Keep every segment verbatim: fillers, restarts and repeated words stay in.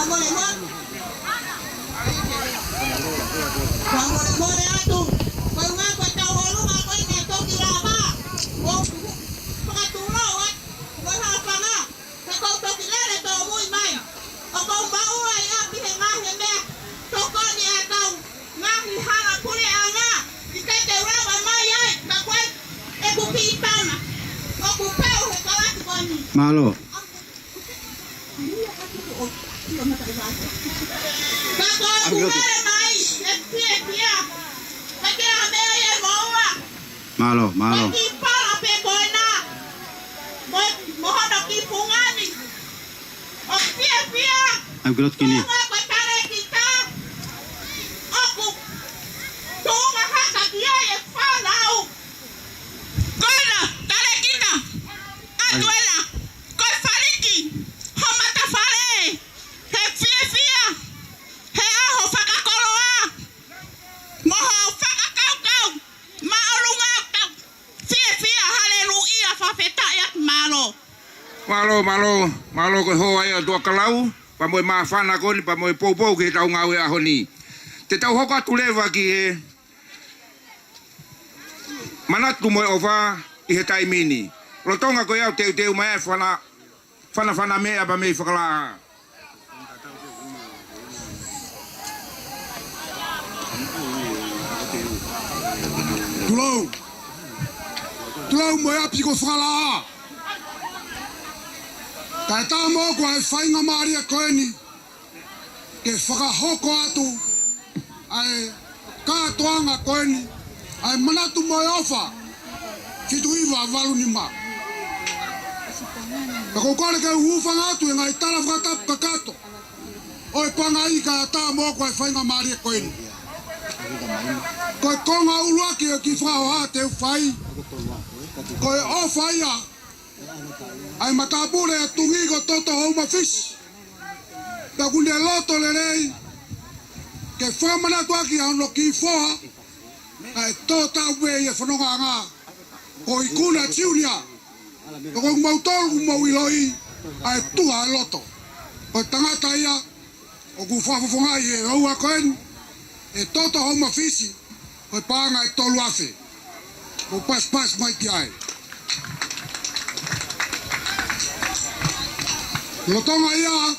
Molemole. Fakamolemole atu. Ko e ʻuhinga ko e tau ʻolunga ko ē naʻe toki lava. ʻO fakatulou atu. Mo e hafanga. Ka kou toki lele tōmui mai. ʻOku ou maʻu ai ʻapi he ngaahi meʻa. Tokoni ʻa e kau ngaahi hala puleʻanga. ʻIkai te u lava mai ai. Ka ko e ʻeku kiʻi tama. ʻOku peu he kalasi ko eni. Mālō. Mālō, mālō. ʻAi, ʻoku ke loto ki ni. Ko ena, talēkita. ʻAi. Ko e faliki ho matafale, he fiefia, he ʻaho fakakoloa, mo hoʻo fakakaukau, māʻolunga ʻoku tau fiefia, haleluia, fakafetaʻi atu, mālō. Mālō, mālō, mālō ko e hoa ia ʻo e ʻOtua Kalau, pea mo e māfana ko eni, pea mo e poupou ki heʻetau ngāue ʻaho ni. Te tau hoko atu leva ki he manatu mo e ʻofa ʻi he taimi ni. Lolotonga ko ia ʻoku teuteu mai ai e fana, fanafana meʻa pea mei fakalaʻā. Tulou. Tulou mo e ʻapi ko fakalaʻā. Kae tā mo ko e faingamālie ko eni ke fakahoko atu ʻa e kātoanga ko eni, ʻa e manatu mo e ʻofa, fitu hiva valu nima. Pea ʻoku ou kole ke u hūfanga atu he ngaahi tala fakatapu kakato ʻo e pangai kae tā mo ko e faingamālie ko eni. Ko e konga ʻuluaki ʻo e kiʻi fakahoha te u fai, ko e ʻofa ia ʻa e matāpule ʻa Tungī ko Toto Houma Fisi. Pea ʻoku ne loto lelei ke fakamanatu ʻaki ʻa hono kiʻi foha, ʻa e tō tau pē ʻi he fonongaʻanga, ko Ikuna Junior. Pea ko kimoutolu ʻoku mou ʻiloʻi ʻa e tuha ʻa e loto. Ko e tangata ia ʻoku fakafofongaʻi ʻe he houa ko eni, ʻe Toto Houma Fisi, ko e paʻanga ʻe tolu afe. Mou pasipasi mai ki ai. Lolotonga ia,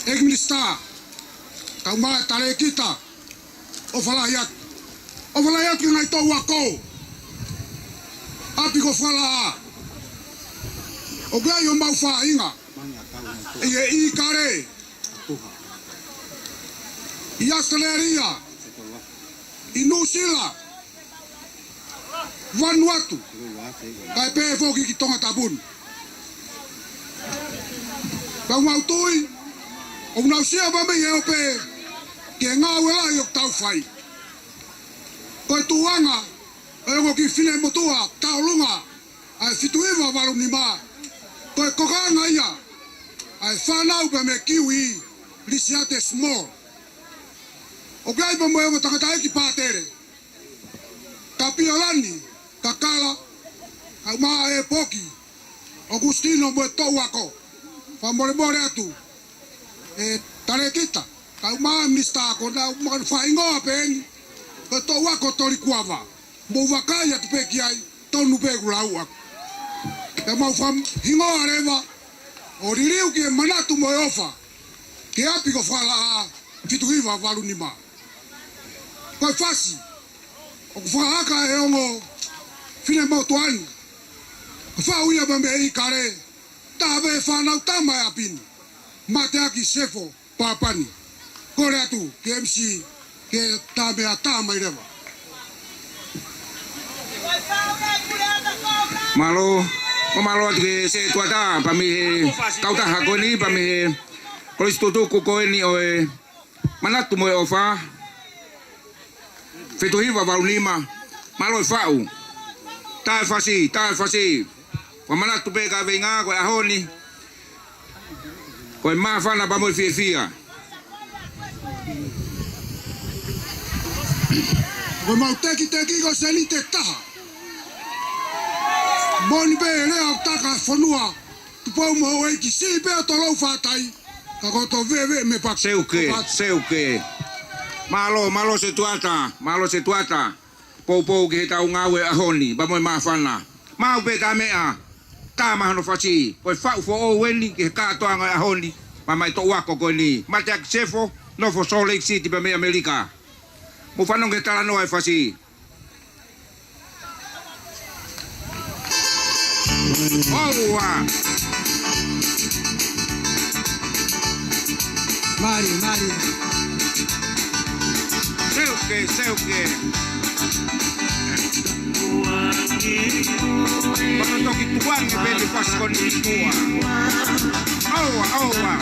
ʻEiki Minisitā, kae ʻumaʻā e talēkita, ʻofa lahi atu. ʻOfa lahi atu ki he ngaahi toʻu ako ʻapi ko fakalaʻā. ʻOku ʻi ai homau faʻahinga ʻi he ʻIkale, ʻi ʻAositelēlia, ʻi Nuʻusila, Vanuatu, kae pehē foki ki Tongatapu ni. Pea ʻoku mau tui ʻoku nau sio pē mei he ope ki he ngāue lahi ʻoku tau fai. Ko e tuʻuʻanga ʻo e ongo kiʻi finemotuʻa tauʻolunga ʻa e fitu hiva valu nima, ko e kokaʻanga ia ʻa e fānau pea mei he Kiwi, Lisiate Small. ʻOku ʻi ai pea mo e ongo tangataʻeiki pātele, Kapiolani Kakala, kae ʻumaʻā ʻEpoki ʻOkusitino mo e toʻu ako. Fakamolemole atu, ʻe talēkita, kae ʻumaʻā e minisitā, ko ʻenau maʻu faʻahingoa pē eni, ko e toʻu ako Tolikuava. Mou vakai atu pē ki ai, tonu pē ʻeku lau ʻaku. Pea mau fakahingoa leva ʻo liliu ki he manatu mo e ʻofa ki he ʻapi ko fakalaʻā, fitu hiva valu nima. Ko e fasi ʻoku fakahaka ʻe he ongo finemotuʻa ni, ko e faʻu ia pea mei he ʻIkale, taha pē fānau tama ʻo e ʻapi ni, mateaki Sefo Papani. Kole atu ki he M C ke tā meʻa tā mai leva. Mālō, ʻo mālō atu ki he setuata, pea mei he kautaha ko eni, pea mei he kolisi tutuku ko eni ʻo e manatu mo e ʻofa, fitu hiva valu nima. Mālō e faʻu. Tā e fasi, tā e fasi. Fakamanatu pē kaveinga ko e ʻaho ni, ko e māfana pea mo e fiefia. Ko ʻemau tekiteki ko e seniti ʻe taha. Moʻoni pē e lea ʻoku taka e fonua, Tupou mo Houʻeiki, siʻi pē ʻo tolou faʻatai. Ka ko to veve me pa-, Seuke, pa- Seuke. Mālō, mālō Setuata, mālō Setuata. Poupou ki heʻetau ngāue ʻaho ni, pea mo e māfana. Maʻu pē ʻeta meʻa, tā mai hono fasi, ko e faʻu foʻou eni ki he kātoanga ʻaho ni, maʻa e toʻu ako ko eni. Mateaki Sefo, nofo Salt Lake City pea mei ʻAmelika. Mou fanongo ki he talanoa ʻa e fasi. ʻOua. Mali, mali. Seuke, seuke. Pea toki tukuange pē ʻe he fasi ko eni ʻi tuʻa. ʻOua, ʻoua.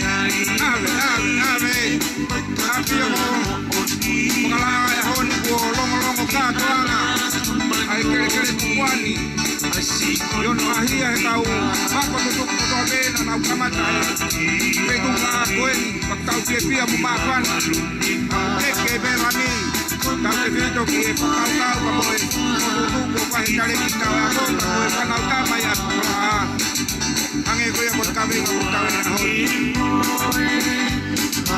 ʻAve, ʻave, ʻave. ʻAve ʻo mo. Makala e ʻaho ni kuo longolongo kātoanga. ʻA e kelekele tukuani. ʻI hono ʻahia he kau ako tutuku kotoa pē naʻa nau kamata he feituʻu ko eni. Pea tau fiefia mo māfana. Tau teke e pēlami. Tau tefito ki he fakakaukau ka mo e motuku ko e faʻahinga talēkita ʻo e ako ka mo e fānau tama ia ko la. Hangē ko ia ko e kaveinga ʻoku tau ʻi ai he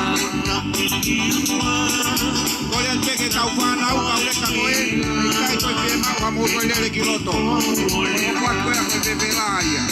ʻaho ni. Ko ia teke tau fānau ka ule ka ko e. ʻIkai ko e pē mau ha mou toe lele ki loto. Ko e kuat ko ia ko e pepela ia.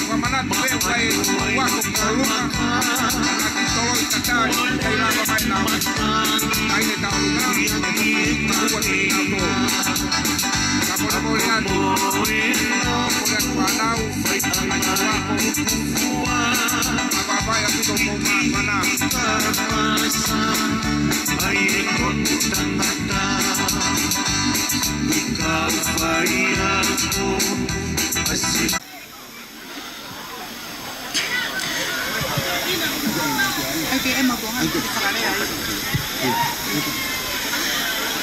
Fakamanatu pē ʻa e ako ki ʻolunga, ʻa ki toloi tatali, ʻikai lava mai nau. ʻAi e tau ʻolunga, ʻa ki tau ua ki nau tō. Ka molemole atu, molemole atu ʻa nau, ʻa ki tau ako. Ka pāpā ia ki tō mou māfana.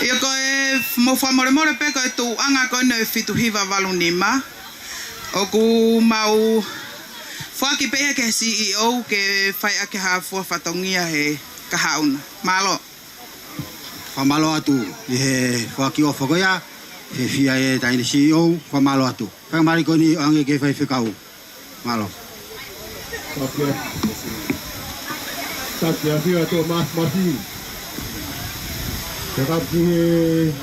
ʻIo ko e, mou fakamolemole pē ko e tuʻuʻanga ko eni ʻo e fitu hiva valu nima. ʻOku mau foaki pē ia ki he C E O ke fai ʻaki ha fua fatongia he kahaʻu na. Mālō. Fakamālō atu ʻi he foaki ʻofa ko ia, fiefia e taʻahine C E O, fakamālō atu. Fakamālō ko eni ʻo hangē ko e faifekau. Mālō. Taki atu. Taki atu ʻa e Tōmasi Masi. Taki atu ki he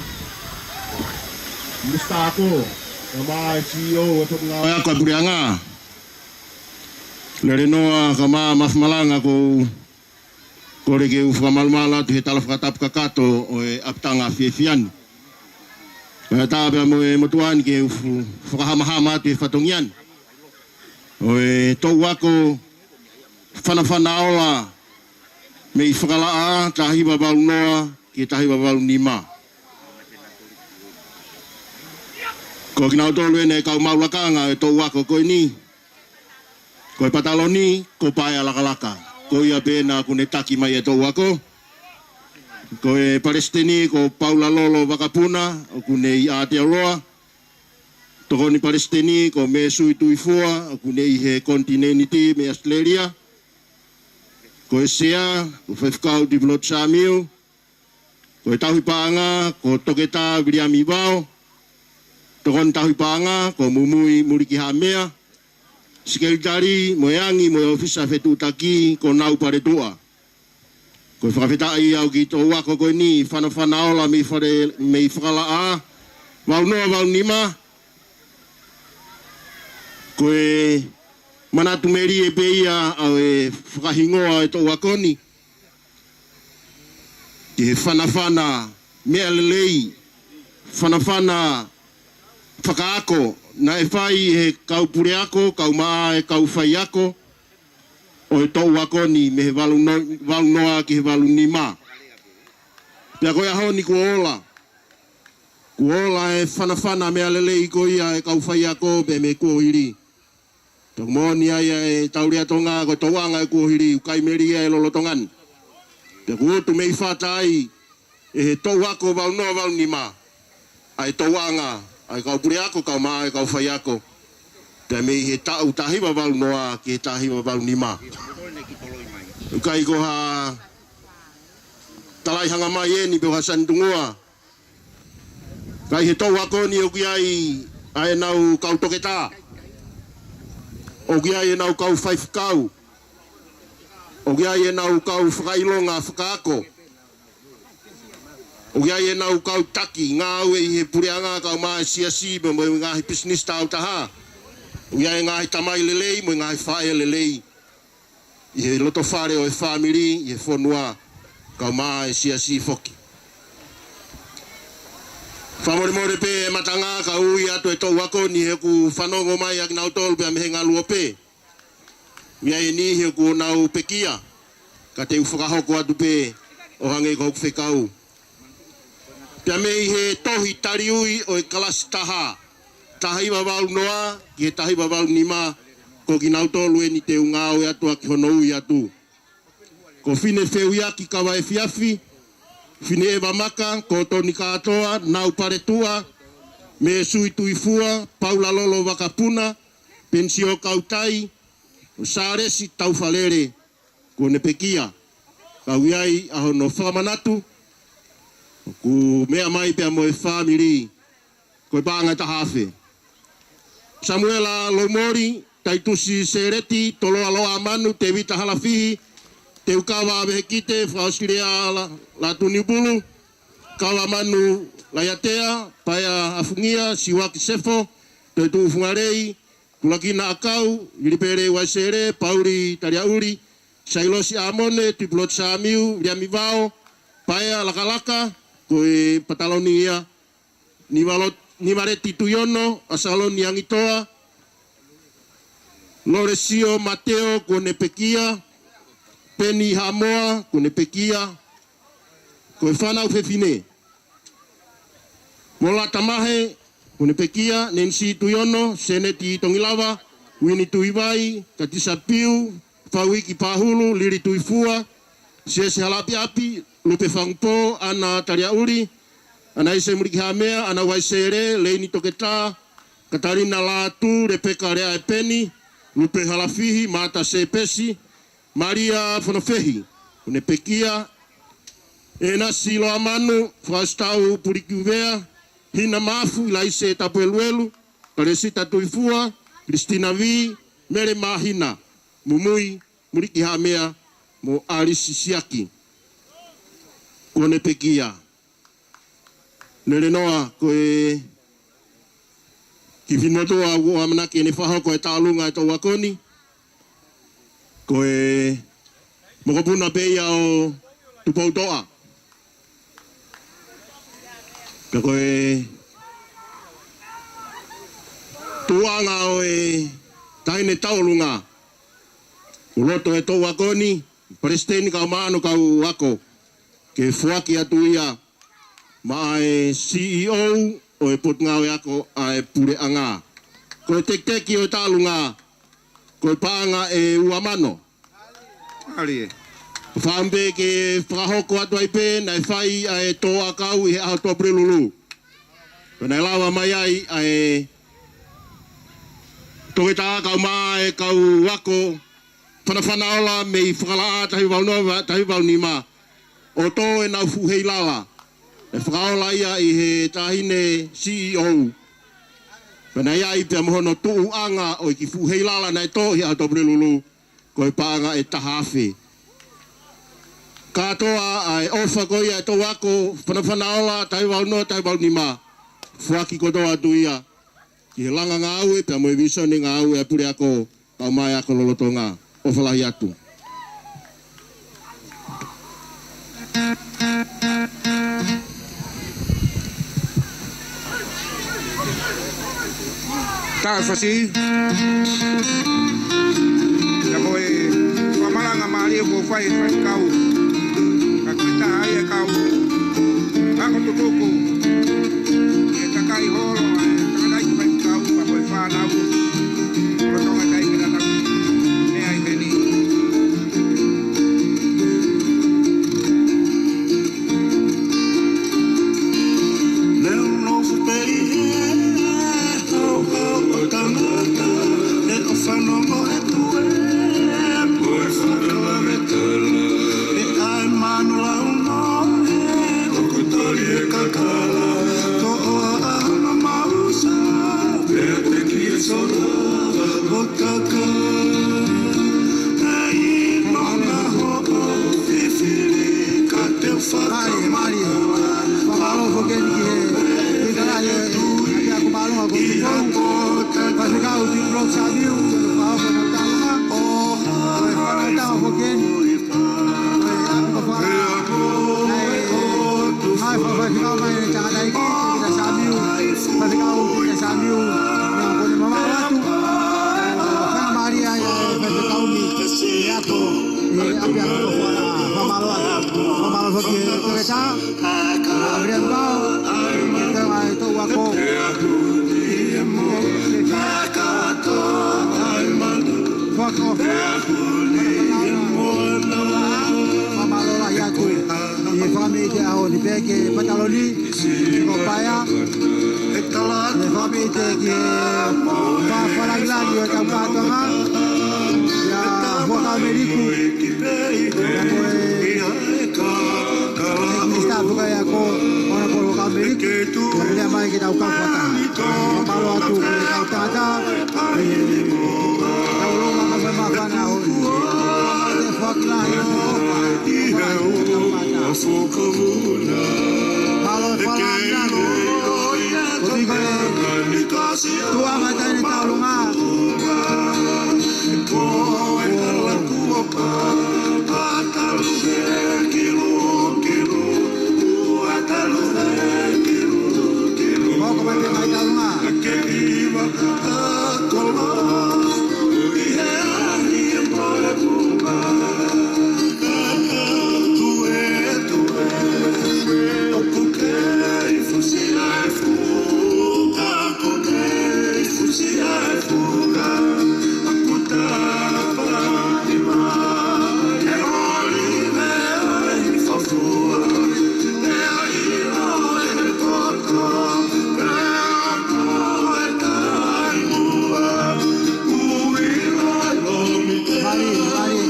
Mister Ako, kae ʻumaʻā e C E O ʻo e Potungāue Ako ʻa e Puleʻanga. Lelenoa kae ʻumaʻā Mafi Malanga, ʻoku ou kole ke u fakamalumalu atu he tala fakatapu kakato ʻo e ʻapitanga fiefia ni. Kae ʻatā pea mo e motuʻa ni ke u fu-, fakahamahama atu he fatongia ni ʻo e toʻu ako Fanafana Ola mei Fakalaʻā, taha hiva valu noa ki he taha hiva valu nima. Ko kinautolu eni e kau maʻu lakanga ʻo e toʻu ako ko eni. Ko e pataloni, ko Paea Lakalaka. Ko ia pē ena ʻoku ne taki mai e toʻu ako. Ko e palesiteni, ko Paula Lolo Vakapuna, ʻoku ne ʻi Aotearoa. Tokoni palesiteni, ko Mēsui Tuifua, ʻoku ne ʻi he konitinēniti mei ʻAositelēlia. Ko e sea, ko Faifekau Tupulotu Samiu. Ko e tauhi paʻanga, ko Toketā Viliami Vao. Tokoni tauhi paʻanga, ko Mumui Muliki Hamea. Sekelitali mo e angi mo e ʻōfisa fetuʻutaki, ko Nau Paletuʻa. Ko e fakafetaʻi au ki he toʻu ako ko eni, Fanafana Ola mei Fale, mei Fakalaʻā, valu noa valu nima. Ko e manatu melie pē ia ʻa e fakahingoa ʻo e toʻu ako ni, ki he fanafana meʻa lelei, fanafana fakaako, naʻe fai ʻe he kau puleako, kae ʻumaʻā e kau faiako ʻo e toʻu ako ni mei he valu no-, valu noa ki he valu nima. Pea ko e ʻaho ni kuo ola. Kuo ola e fanafana meʻa lelei ko ia ʻa e kau faiako pea mei he kuohili. Pea ʻoku moʻoni ai ʻa e tau lea Tonga, ko e tōʻonga ʻo e kuohili, ʻoku ʻikai melie ʻa e lolotonga ni. Pea kuo utu mei fata ai ʻe he toʻu ako valu noa valu nima ʻa e tōʻonga ʻa e kau puleako, kae ʻumaʻā e kau faiako, pea mei he taʻu taha hiva valu noa ki he taha hiva valu nima. ʻOku ʻikai ko ha talaʻehanga mai eni pe ko ha sanitungua. Ka ʻi he toʻu ako ni ʻoku ʻi ai ʻa ʻenau kau toketā, ʻoku ʻi ai ʻenau kau faifekau, ʻoku ʻi ai ʻenau kau fakaʻilonga fakaako, ʻoku ʻi ai ʻenau kau taki ngāue ʻi he puleʻanga, kae ʻumaʻā e siasi pea mo e ngaahi pisinisi taautaha. ʻOku ʻi ai e ngaahi tamai lelei mo e ngaahi faʻē lelei ʻi he loto fale ʻo e fāmili, ʻi he fonua, kae ʻumaʻā e siasi foki. Fakamolemole pē e matanga ka ui atu e toʻu ako ni, he ʻoku fanongo mai ʻa kinautolu pea mei he ngaluope. ʻOku ʻi ai e niʻihi ʻoku nau pekia, ka te u fakahoko atu pē ʻo hangē ko hoku fekau. Pea mei he tohi taliui ʻo e kalasi taha, taha hiva valu noa ki he taha hiva valu nima, ko kinautolu eni te u ngāue atu ʻaki hono ui atu. Ko Fine Feuiaki Kavaefiafi, Fine ʻEva Maka, Kotoni Kātoa, Nau Paletuʻa, Mēsui Tuifua, Paula Lolo Vakapuna, Pensio Kautai, ʻo Sālesi Taufalele, kuo ne pekia. Ka ʻoku ʻi ai ʻa hono fakamanatu, ʻoku meʻa mai pea mo e fāmili, ko e paʻanga ʻe taha afe. Samuela Loumoli, Taitusi Sēleti, Toloa Loʻamanu, Tēvita Halafihi, Teukava Vehekite, Fakaosilea La-, Latuniupulu, Kauamanu Laiatea, Paea Afungia, Siuaki Sefo, Toetuʻu Fungalei, Kulakina ʻAkau, Ilipele Uaisele, Pauli Taliaʻuli, Sailosi ʻAmone, Tuipulotu Sāmiu, Viliami Vao, Paea Lakalaka, ko e Patalonia, Nivalo-, Nivaleti Tuiono, ʻAsaloni Angitoa, Lolesio Mateo, kuo ne pekia, Peni Hamoa, kuo ne pekia, ko e fānau fefine. Mola Tamahe, kuo ne pekia, Nenisi Tuiono, Seneti Tongilava, Uini Tuivai, Katisa Piu, Fauiki Pahulu, Lili Tuifua, Siesi Halaʻapiʻapi, Lupe Fangupō, ʻAna Taliaʻuli, ʻAnaise Mulikihamea, ʻAna Uaisele, Leini Toketā, Katalina Lātū, Lepeka Leaʻaepeni, Lupe Halafihi, Mata Sepesi, Malia Fonofehi, kuo ne pekia, ʻEnasi Loʻamanu, Fakausitau Pulikiuvea, Hina Mafu, ʻIlaise Tapueluelu, Kalesita Tuifua, Kilistina Vī, Mele Māhina, Mumui Mulikihamea, mo ʻAlisi Siaki, kuo ne pekia. Lelenoa, ko e kiʻi finemotuʻa ʻoku ʻamanaki ʻene fakahoko e taʻolunga e toʻu ako ni, ko e mokopuna pē ia ʻo Tupoutoʻa. Pea ko e tuʻuʻanga ʻo e taʻahine taʻolunga ʻo loto e toʻu ako ni, Palesiteni kae ʻumaʻā hono kau ako, ke foaki atu ia maʻa e CEO ʻo e Potungāue Ako ʻa e Puleʻanga. Ko e tekiteki ʻo e taʻolunga, ko e paʻanga ʻe ua mano. ʻAli ē. Fakaʻamu pē ke fakahoko atu ai pē, naʻe fai ʻa e tō ʻakau ʻi he ʻaho Tuʻapulelulu. Pea naʻe lava mai ai ʻa e toketā kae ʻumaʻā e kau ako Fanafana Ola mei Fakalaʻā taha hiva valu noa, taha hiva valu nima, ʻo tō ʻenau fuʻu heilala. ʻE fakaola ia ʻi he taʻahine CEO. Pea naʻe ʻi ai pea mo hono tuʻuʻanga ʻo e kiʻi fuʻu heilala naʻe tō ʻi he ʻaho Tuʻapulelulu, ko e paʻanga ʻe taha afe. Kātoa ʻa e ʻofa ko ia ʻa e toʻu ako Fanafanaola, taha valu noa, taha valu nima. Foaki kotoa atu ia ki he langa ngāue pea mo e vīsone ngāue ʻa e puleako kae ʻumaʻā e ako lolotonga. ʻOfa lahi atu. Taʻefasi. Pea ko e fakamalanga mālie kuo fai ʻe he faifekau. Ka ko e taha ia e kau ako tutuku. ʻI he kakai holo, ʻa e tangataʻeiki faifekau, pea ko e fānau. Lolotonga e taimi naʻa tau meʻa ai heni. Leo nofo pē ʻi he hauhau ʻo e tangata, ʻe ʻofa noa mo e tue, mo e fakalavetele. ʻE ʻai manu lau noa, ʻoku toli e kakala, toʻo ʻa ʻAhona Mausa, pea te ki e sola, ʻo Mālie, mālie. Fakamālō foki eni ki he, ki he kalahi e, ʻapiako māʻolunga ko Tupou. Faifekau Tim Road Sāmiu, ko e fakahopo ʻo e tauʻolunga. Ko e fakahopo foki eni. Ko e ʻapi ko faka-, ʻa e, ʻa e fakafaifekau mai ʻa e tangataʻeiki, Pita Sāmiu. Faifekau Pita Sāmiu, naʻa ko eni mamaʻo atu. Fakamālō ai, faifekau ni, ʻi he ako, ʻi he ʻapiako ko Fala, fakamālō atu. Fakamālō foki ki he toketā, ʻa William Vao, ʻi he toenga ʻo e toʻu ako. Foaki ʻo. Fakamālō lahi atu. ʻI he fakameʻite ʻaho ni pea ki he pataloni, ko Paea. ʻI he fakameʻite ki he fakalangilangi ʻo e tau kātoanga. ʻIa Huʻakau Meliku. ʻIa ko e, ʻe Minisitā Fakaako, ʻOnapolo Huʻakau Meliku. ʻIa lea mai ke tau kau fakataha. Fakamālō atu ki he kau tangata. Tau longa ka fai māfana ʻaho ni. Te foaki lahi ʻo. Mālō e fakalanga. Ko tiko e tuʻa mata ʻene tau longa. Moko mai pē mai tau longa. Mālie, mālie.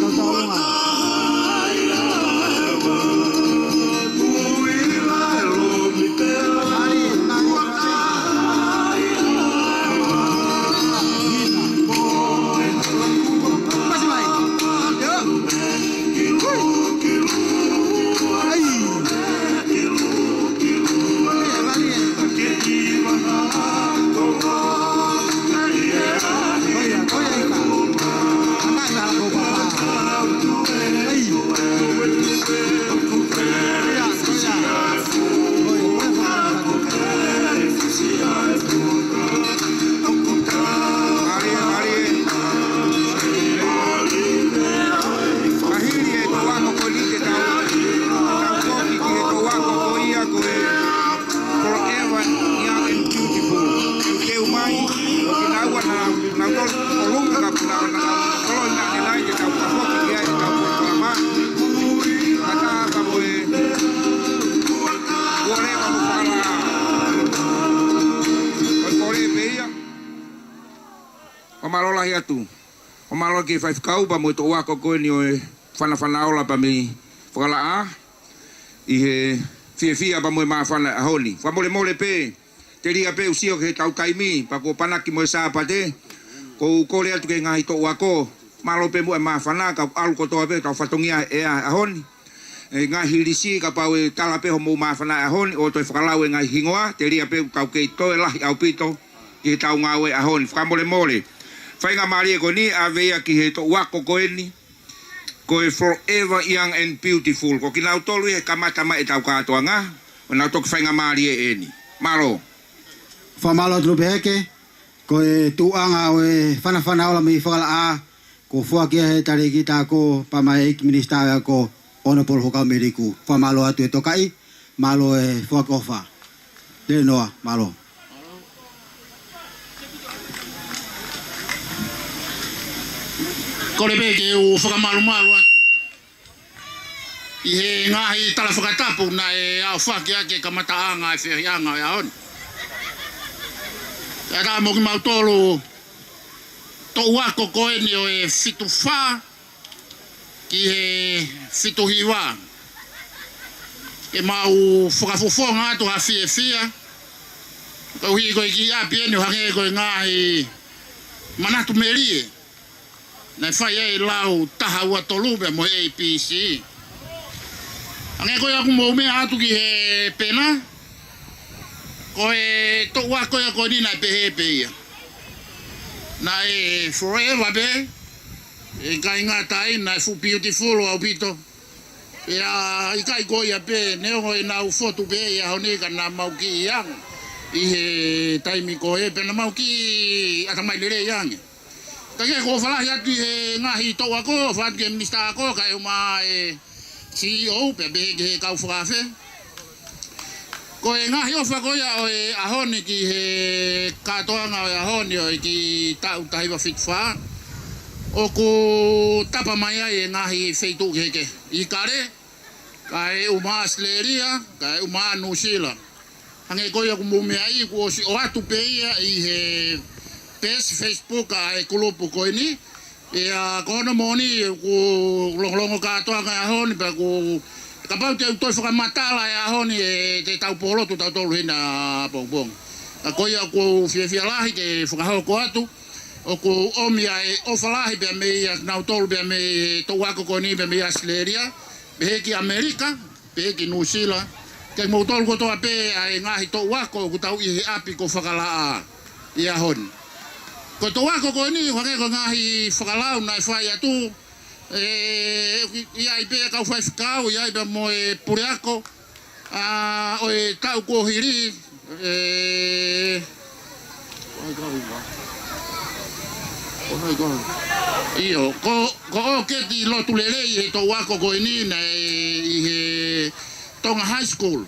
Ka hili e toʻu ako ko eni te tau, tau foki ki he toʻu ako ko ia ko e Forever Young and Beautiful. Ke u mai, ʻo kinaua naʻa, naʻa tolu, ʻo lunga ka naʻa, naʻa tolu ina ne nai ke tau foki ki ai, ke tau foki ki ai. Ka tā ka mo e, ʻo leva mo Fala. ʻO kole pē ia. Fakamālō lahi atu. Fakamālō ki he faifekau pea mo e toʻu ako ko eni ʻo e Fanafanaola pea mei Fakalaʻā. ʻI he fiefia pea mo e māfana ʻaho ni. Fakamolemole pē, telia pē ʻeku sio ki he tau taimi, pea kuo panaki mo e Sāpate. ʻOku ou kole atu ki he ngaahi toʻu ako. Mālō pē mo e māfana, ka ʻalu kotoa pē, tau fatongia ʻea ʻaho ni. e ngaahi lisi kapau ʻe tala pē hoʻomou māfana he ʻaho ni, ʻo toe fakalau e ngaahi hingoa, telia pē ʻoku tau kei toe lahi ʻaupito ki heʻetau ngāue he ʻaho ni. Fakamolemole. Faingamālie ko eni, ʻave ia ki he toʻu ako ko eni, ko e Forever Young and Beautiful. Ko kinautolu ia ʻe kamata mai ʻetau kātoanga, ʻo nau toki faingamālie eni. Mālō. Fakamālō atu Lupeheke, ko e tuʻuʻanga ʻo e fanafana ola mei Fakalaʻā, kuo foaki ia ʻe he talēkita ako pea mo e ʻEiki Minisitā ʻo e Ako, Honourable Huʻakau Meliku. Fakamālō atu e tokaʻi, mālō e foaki ʻofa. Lelei noa, mālō. Kole pē ke u fakamalumalu atu ʻi he ngaahi tala fakatapu naʻe aofaki ʻaki e kamataʻanga e feohiʻanga ʻo e ʻaho ni. ʻE ʻatā mo kimautolu toʻu ako ko eni ʻo e fitu fā ki he fitu hiva. Ke mau fakafofonga atu ha fiefia. Koeʻuhi ko e kiʻi ʻapi eni ʻo hangē ko e ngaahi manatu melie naʻe fai ai e lau taha ua tolu pea mo e A B C. Hangē ko ia ʻoku mou meʻa atu ki he pena, ko e toʻu ako ia ko eni naʻe pehē pē ia. Naʻe forever pē, ʻe ʻikai ngata ai, naʻe fuʻu beautiful ʻaupito. Pea ʻikai ko ia pē, neongo ʻenau fotu pē he ʻaho ni ka naʻa mau kiʻi ange ʻi he taimi ko ē, pea naʻa mau kiʻi ʻatamai lelei ange. Ka ke ko e ʻofa lahi atu ʻi he ngaahi toʻu ako, ʻofa atu ki he Minisitā Ako, kae ʻumaʻā e C E O, pea pehē ki he kau fakaafe. Ko e ngaahi ʻofa ko ia ʻo e ʻaho ni ki he kātoanga ʻo e ʻaho ni ʻo e kiʻi taʻu taha hiva fitu fā, ʻoku tapa mai ai e ngaahi feituʻu kehekehe. ʻIkale, kae ʻumaʻā ʻAositelēlia, kae ʻumaʻā Nuʻusila. Hangē ko ia ʻoku mou meaʻi, kuo ʻosi ʻoatu pē ia ʻi he peesi Facebook ʻa e kulupu ko eni. ʻIa, ko hono moʻoni, ʻoku longolongo kātoa e ʻaho ni, pea ʻoku, kapau te u toe fakamatala e ʻaho ni, ʻe te tau pōlotu tautolu heni ʻapongipongi. Ka ko ia ʻoku ou fiefia lahi ke fakahoko atu, ʻoku ʻomi ʻa e ʻofa lahi pea mei ia kinautolu pea mei he toʻu ako ko eni pea mei ʻAositelēlia, pehē ki ʻAmelika, pehē ki Nuʻusila, kiate kimoutolu kotoa pē ʻa e ngaahi toʻu ako ʻoku tau ʻi he ʻapi ko Fakalaʻā he ʻaho ni. Ko e toʻu ako ko eni, hangē ko e ngaahi fakalau naʻe fai atu, ʻe, ʻi ai pē kau faifekau, ʻi ai pē mo e puleako, ʻa, ʻo e taʻu kuo hili, ʻe, ʻio, ko, ko ʻOketi Lotulelei he toʻu ako ko eni naʻe ʻi he Tonga High School.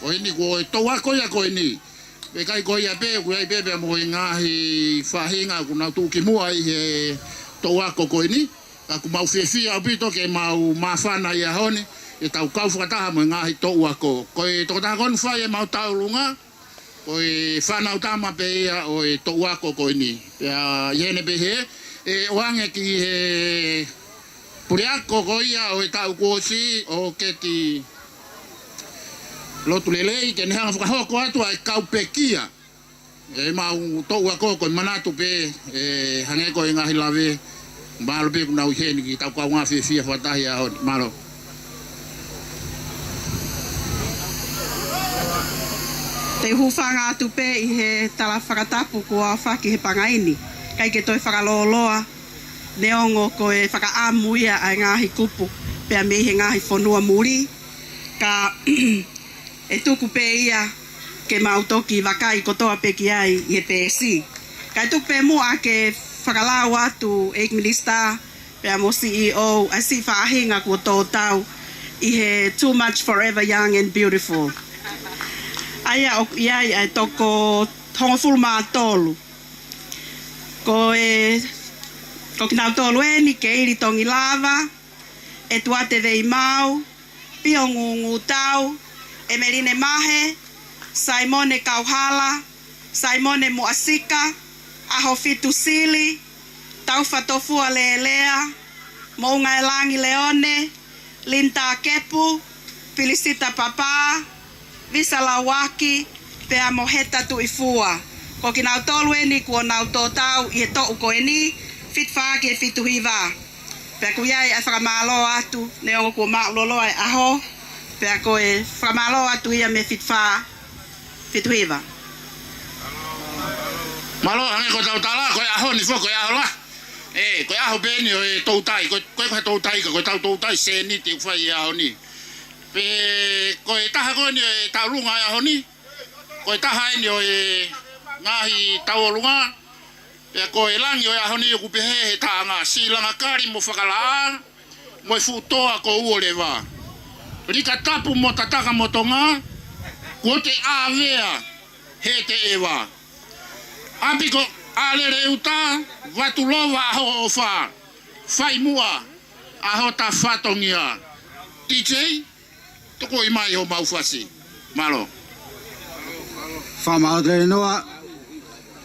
Ko eni ko e toʻu ako ia ko eni. Pea ʻikai ko ia pē, ʻoku ʻi ai pē pea mo e ngaahi faʻahinga ʻoku nau tuʻu ki muʻa ʻi he toʻu ako ko eni. Ka ʻoku mau fiefia ʻaupito ke mau māfana he ʻaho ni, ke tau kau fakataha mo e ngaahi toʻu ako. Ko e tokotaha ko eni ʻoku fai ʻemau tauʻolunga, ko e fānau tama pē ia ʻo e toʻu ako ko eni. Pea ʻi heʻene pehē, ʻe ʻoange ki he puleako ko ia ʻo e taʻu kuo ʻosi, ʻOketi Lotulelei, ke ne hanga fakahoko atu ʻa e kau pekia ʻemau toʻu ako. Ko e manatu pē, ʻe, hangē ko e ngaahi lave, mālō pē kuo nau ʻi heni ke tau kaungā fiefia fakataha he ʻaho ni. Mālō. Te u hūfanga atu pē ʻi he tala fakatapu kuo aofaki he pangai ni, ʻikai ke toe fakalōloa, neongo ko e fakaʻamu ia ʻa e ngaahi kupu pea mei he ngaahi fonua muli, ka ʻe tuku pē ia ke mau toki vakai kotoa pē ki ai ʻi he peesi. Kae tuku pē muʻa ke fakalau atu ʻEiki Minisitā pea mo C E O ʻa e siʻi faʻahinga kuo tō tau ʻi he Too Much Forever Young and Beautiful. ʻA ia ʻoku ʻi ai ʻa e toko hongofulu mā tolu. Ko e, ko kinautolu eni: Keili Tongilava, ʻEtuate Veimau, Pio Ngungutau, ʻEmeline Mahe, Saimone Kauhala, Saimone Muʻasika, ʻAhofitu Sili, Taufa Tofua Lelea, Moʻungaelangi Leone, Linda Kepu, Pilisita Papa, Visa Lauaki, pea mo Heta Tuʻifua. Ko kinautolu eni kuo nau tō tau ʻi he toʻu ko eni, fitu fā ki he fitu hiva. Pea ʻoku ʻi ai ʻa e fakamālō atu, neongo kuo māʻuloloa e ʻaho, pea ko e fakamālō atu ia mei he fitu fā, fitu hiva. Mālō, hangē ko ʻetau tala, ko e ʻaho ni foki, ko e ʻaho lahi. ʻE, ko e ʻaho pē eni ʻo e toutai, ko, ko e, ko e toutai ka, ko ʻetau toutai sēniti ʻoku fai he ʻaho ni. Pea ko e taha ko eni ʻo e tauʻolunga ʻo e ʻaho ni, ko e taha eni ʻo e ngaahi tauʻolunga, pea ko e langi ʻo e ʻaho ni ʻoku pehē he taʻanga: Sīlanga kali mo Fakalaʻā, mo e fuʻu toa ko Uoleva. Lika tapu mo Tataka mo Tonga, kuo te ʻāvea he te ʻeva. ʻApi ko ʻAlele ʻuta, Vatu Lova ʻa hoʻo ʻofa, fai muʻa ʻa hota fatongia. T J, tokoʻi mai homau fasi. Mālō. Fakamālō atu lelei Noa.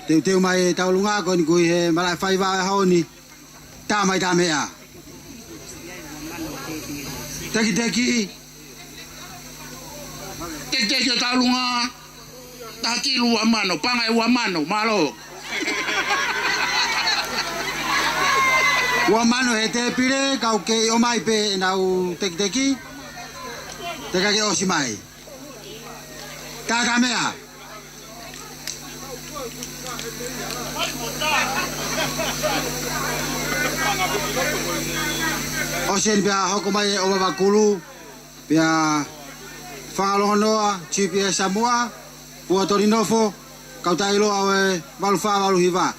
Teuteu mai e tauʻolunga ko eni ʻoku ʻi he malaʻe faiva ʻo e ʻaho ni. Tā mai tā meʻa. Tekiteki. Tekiteki ʻo e tauʻolunga. Taha kilu ua mano, paʻanga ʻe ua mano, mālō. Ua mano he tēpile, kau kei ʻomai pē ʻenau tekiteki. Te ka ke ʻosi mai. Tā tā meʻa. ʻOsi eni pea hoko mai e ʻovava kulu. Pea Fanga Longonoa, G P S Samoa, Pua Tolinofo, Kautaʻi Loa ʻo e valu fā valu hiva.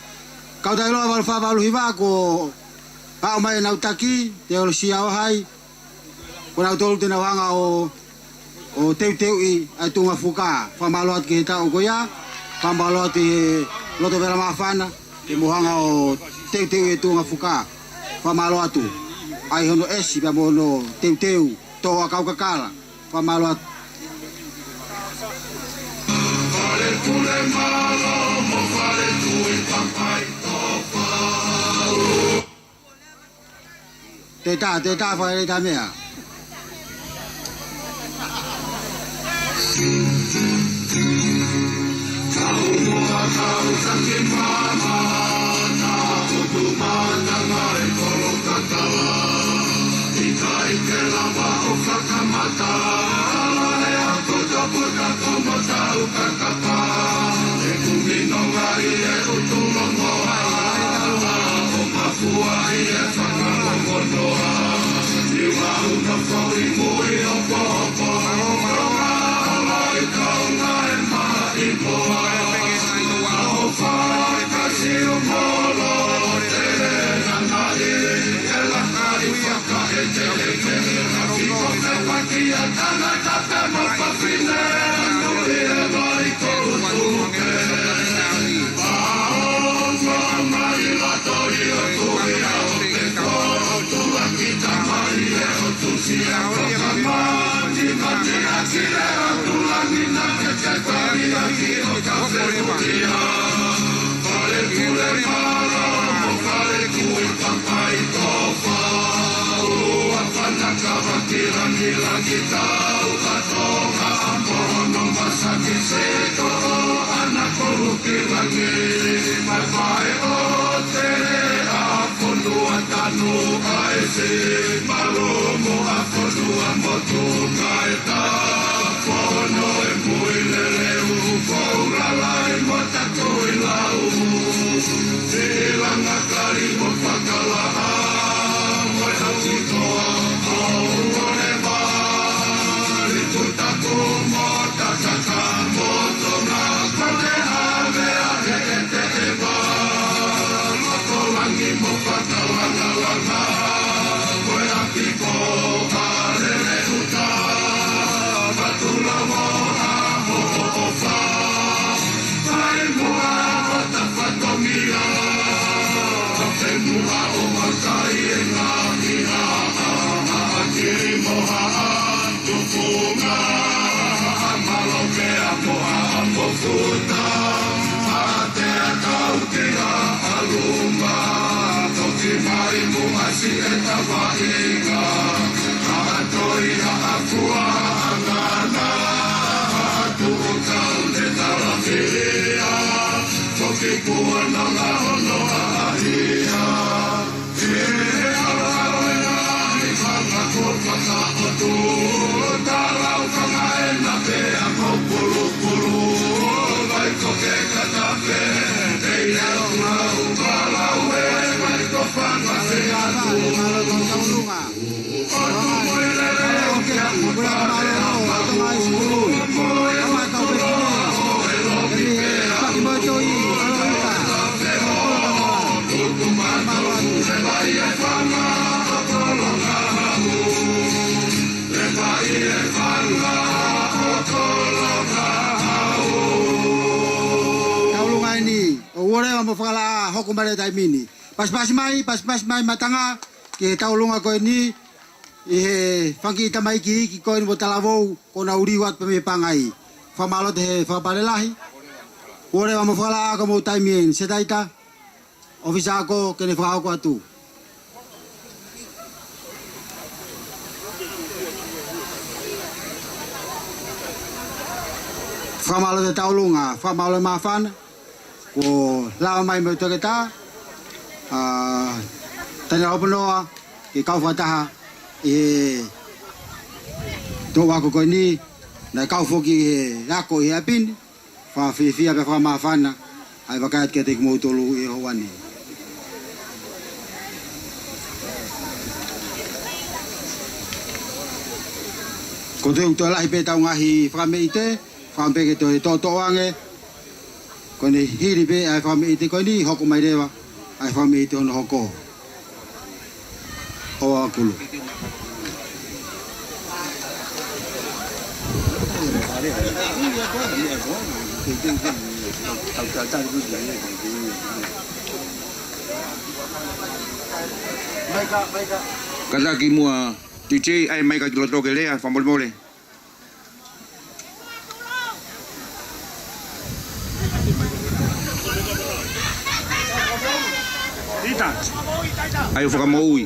Kautaʻi Loa valu fā valu hiva, kuo aʻu mai ʻenau taki, Teolosia ʻo hai, ko nautolu te nau hanga ʻo, ʻo teuteuʻi ʻa e tuʻunga fuka. Fakamālō atu ki he taʻu ko ia, fakamālō atu ki he loto vela māfana, ke mou hanga ʻo teuteuʻi e tuʻunga fuka. Fakamālō atu. ʻAi hono ʻesi pea mo hono teuteu. Tō ʻa kau kakala. Fakamālō atu. Te tā, te tā, fai tā meʻa. Taulunga eni, ʻoua leva mo fakalaʻā, hoko mai leva taimi ni. Pasipasi mai, pasipasi mai Matanga, ki he taulunga ko eni, ʻi he fanga kiʻi tamaiki iiki ko eni mo talavou, kuo nau liu atu pē mei Pangai. Fakamālō atu he fakapale lahi. ʻOua leva mo fakalaʻā ko mo taimi eni, Setaita. ʻOfisa ako ke ne fakahoko atu. Fakamālō atu taulunga, fakamālō e māfana. Kuo lava mai mo e toketā, ʻa Taniela Hoponoa, ke kau fakataha ʻi he toʻu ako ko eni, naʻe kau foki he ako ʻi he ʻapi ni. Fakafiefia pea fakamāfana ʻa e vakai atu kiate kimoutolu ʻi he houa ni. Ko e toe lahi pē ʻetau ngaahi fakameʻite, fakaʻamu pē ke toe toʻotoʻo ange, ko ʻene hili pē ʻa e fakameʻite ko eni, hoko mai leva ʻa e fakameʻite hono hoko. ʻO akulu. Kātaki muʻa, D J, ʻai e maika ki loto ke lea, fakamolemole. ʻAi ʻo fakamoʻui.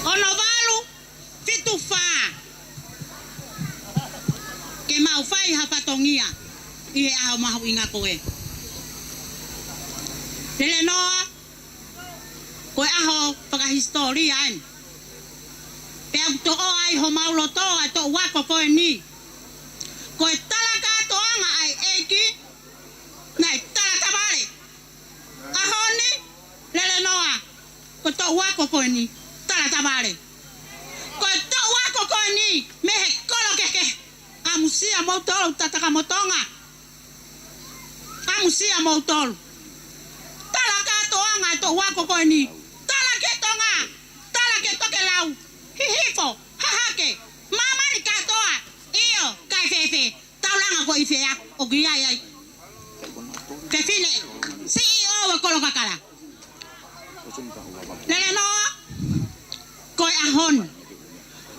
Ono valu fitu fā. Ke mau fai ha fatongia ʻi he ʻaho mahuʻinga ko ē. Lelenoa, ko e ʻaho fakahisitōlia eni. Pea ʻoku toʻo ai homau loto ʻa e toʻu ako ko eni. Ko e tala kātoanga ʻa e ʻEiki, naʻe tala tavale. ʻAho ni, Lelenoa, ko e toʻu ako ko eni, tala tavale. Ko e toʻu ako ko eni, mei he kolo kehekehe. ʻAmusia moutolu, Tata Kamotonga. ʻAmusia moutolu. Tala kātoanga e toʻu ako ko eni. Tala ki Tonga. Tala ki Tokelau. Hihifo, Hahake, māmani kātoa. ʻIo, kae fēfē. Taulanga ko ʻIfea, ʻoku ʻi ai ʻa e fefine C E O ʻo e Kolokakala. Lelenoa, ko e ʻaho ni,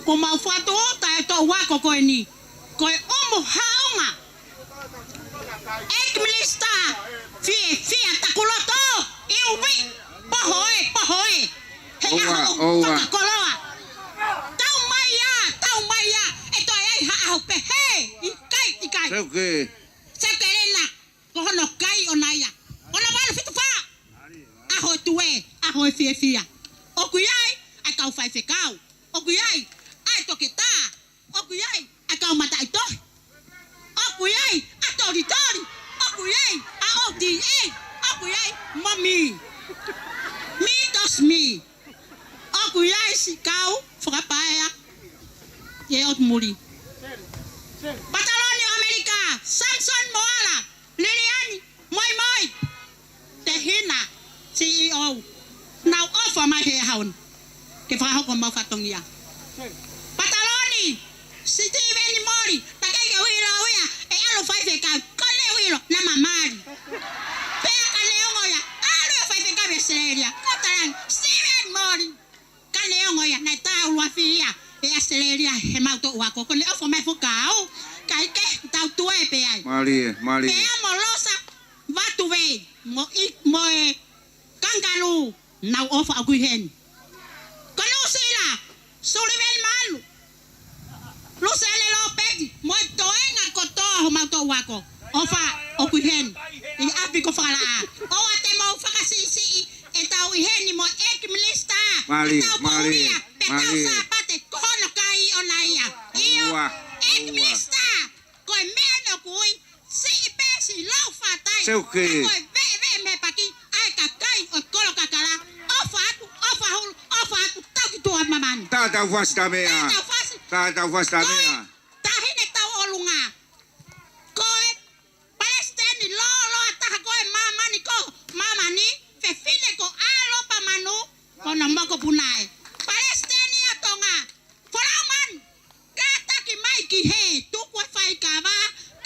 kuo mau fakatūʻuta e toʻu ako ko eni. Ko e ʻumu haʻunga. ʻEiki Minisitā, fiefia taku loto, iuvi, poho ē, poho ē. He ʻoua, ʻaho ʻoua. Fakakoloa. Tau mai ā, tau mai ā. ʻE toe ʻi ai ha ʻaho pehē, ʻikai, ʻikai. Seuke. Seuke Lena, ko hono kai ʻona ia. Ono valu fitu fā. ʻAho e tuē, ʻaho e fiefia. ʻOku ʻi ai ʻa e kau faifekau. ʻOku ʻi ai ʻa e toketā. ʻOku ʻi ai ʻa e kau mataʻitohi. ʻOku ʻi ai ʻa Tolitoli. ʻOku ʻi ai ʻa O T A. ʻOku ʻi ai mo mi. Mi tos mi. ʻOku ʻi ai siʻi kau fakapaea ʻi he ʻotu muli. Pataloni ʻo ʻAmelika, Samson Moala, Liliani, moi moi. Tehina, C E O. Nau ʻofa mai he ʻaho ni ke fakahoko homau fatongia. Pataloni, Sitiveni Moli, naʻe ʻikai ke u ʻilo au ia ʻe ʻalu ʻo faifekau, ko ʻene ʻilo naʻa ma mali. Pea ka neongo ia, ʻalu ʻo faifekau ʻi ʻAositelēlia. Ko talangi, Sitiveni Moli. ongo ia, naʻe tā ʻuluafi ia ʻe ʻAositelēlia he mau toʻu ako, ko ʻene ʻofa mai e fakaʻau, kae kehe tau tuē pē ai. Mālie, mālie. Pea mo Losa Vatuvei, mo i, mo e Kangaroo, nau ʻofa ʻoku ʻi heni. Ko Nuʻusila, Sullivan Manu, Luseane Lopeti, mo e toenga kotoa homau toʻu ako, ʻofa ʻoku ʻi heni ʻi ʻapi ko Fakalaʻā. ʻOua te mou fakasiʻisiʻi, ʻe tau ʻi heni mo e ʻEiki Minisitā, Mālie, ʻe tau mālie, poulia, pea tau mālie. Sāpate, ko hono kai ʻona ia. ʻIo, ʻoua, ʻEiki ʻoua. Minisitā, ko e meʻa ʻoku ui, siʻi pē siʻi lau fatai. Seuke. Ka ko e veʻeveʻe mei he paki, ʻa e kakai ʻo e kolo kakala, ʻofa atu, ʻofa hulu, ʻofa atu, tau ki tuʻa māmani. Tatau fasi ta meʻa. Tatau fasi. Tatau fasi ta meʻa. Ko e taʻahine tauʻolunga. Ko e palesiteni lōloa taha ko ē ʻo māmani ko, māmani, fefine ko ʻAlopa Manu, ko hono mokopuna ē. Palesiteni ʻa Tonga, Folau Manu, kātaki mai ki hē, tuku e faikava,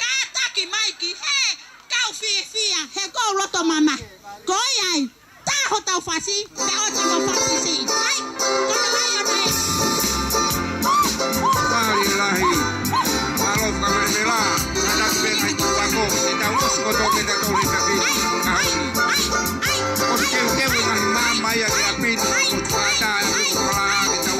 kātaki mai ki hē, kau fiefia, he ʻoku ou loto mamahi. Ko ia ai, tā hotau fasi, pea ʻoua te mou fakasiʻisiʻi. ʻAi, ko e meʻa ia ʻona ē. Mālie lahi, mālō fakamelemela, kātaki pē mai ki tuʻa ako, ke tau ʻosi kotoa ke tau tole taki, ʻai, ʻai, ʻai, ʻai. ʻOsi keukeu e ngaahi maama ia ki ʻapi ni, ʻosi kātaki, ʻosi kātaki,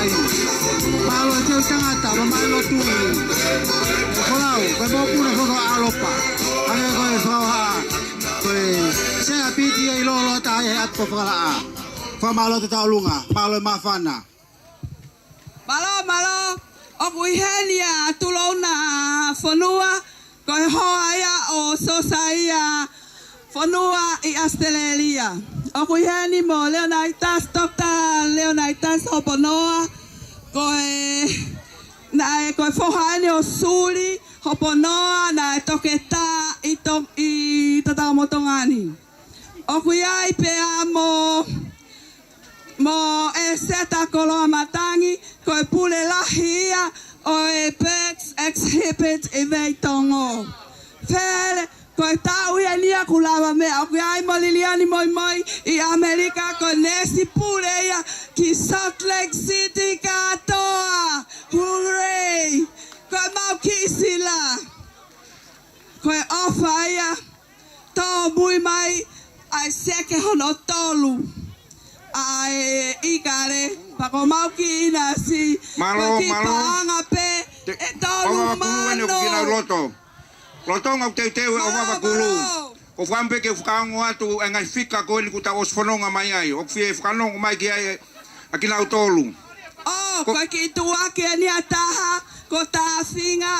Mālō e teu tangata, mālō e lotu. Folau, ko e mokopuna foki ʻo ʻAlopa. ʻA ia ko e fakahā, ko e sea piti ia ʻi lolo ta e atu Fakalaʻā. Fakamālō e tauʻolunga, mālō e māfana. Mālō, mālō, ʻoku ʻi heni ʻa Tulouna Fonua, ko e hoa ia ʻo Siosaia Fonua ʻi ʻAositelēlia. ʻOku ʻi heni mo Leonaitas, Toketā Leonaitas Hoponoa, ko e, naʻe ko e foha eni ʻo Suli Hoponoa, naʻe toketā ʻi To-, ʻi Tatamotonga ni. ʻOku ʻi ai pea mo, mo ʻEseta Koloamatangi, ko e pule lahi ia ʻo e Birds Exhibit ʻi Veitongo. Fele, ko e taʻu ia ni ʻoku lava meʻa, ʻoku ʻi ai mo Liliani Moimoi ʻi ʻAmelika, ko e neesi pule ia ki Salt Lake City kātoa. Hooray! Ko e mau kiʻi sila. Ko e ʻofa ia, tōmui mai ʻa e seke hono tolu. ʻa e ʻIkale, pea ko mau ki ʻInasi, Mālō, ko e kiʻi mālō. Paʻanga pē, Te-, ʻe tolu ʻOvava Kulu ē, ne mano. ʻoku kina loto. Lolotonga ʻeku teuteu ʻa e ʻOvava Kulu. Mālō. ʻOku ou fakaʻamu pē ke fakaongo atu e ngaahi fika ko eni kuo tau ʻosi fononga mai ai. ʻOku fie fakanonga mai ki ai ʻa kinautolu. ʻŌ, Ko- ko e kiʻi tuʻuaki eni ʻa taha, ko Tafinga,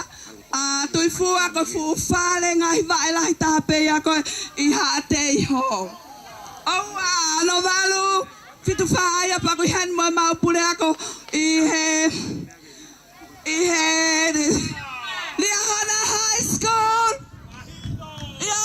ʻa Tuifua, ko e fuʻu fale ngaahi vaʻe lahi taha pē ia ko ē ʻi Haʻateiho. ʻOua, ono valu, fitu fā ia pea ʻoku ʻi heni mo ʻemau puleako ʻi he, ʻi he Liahona High School. ʻIo.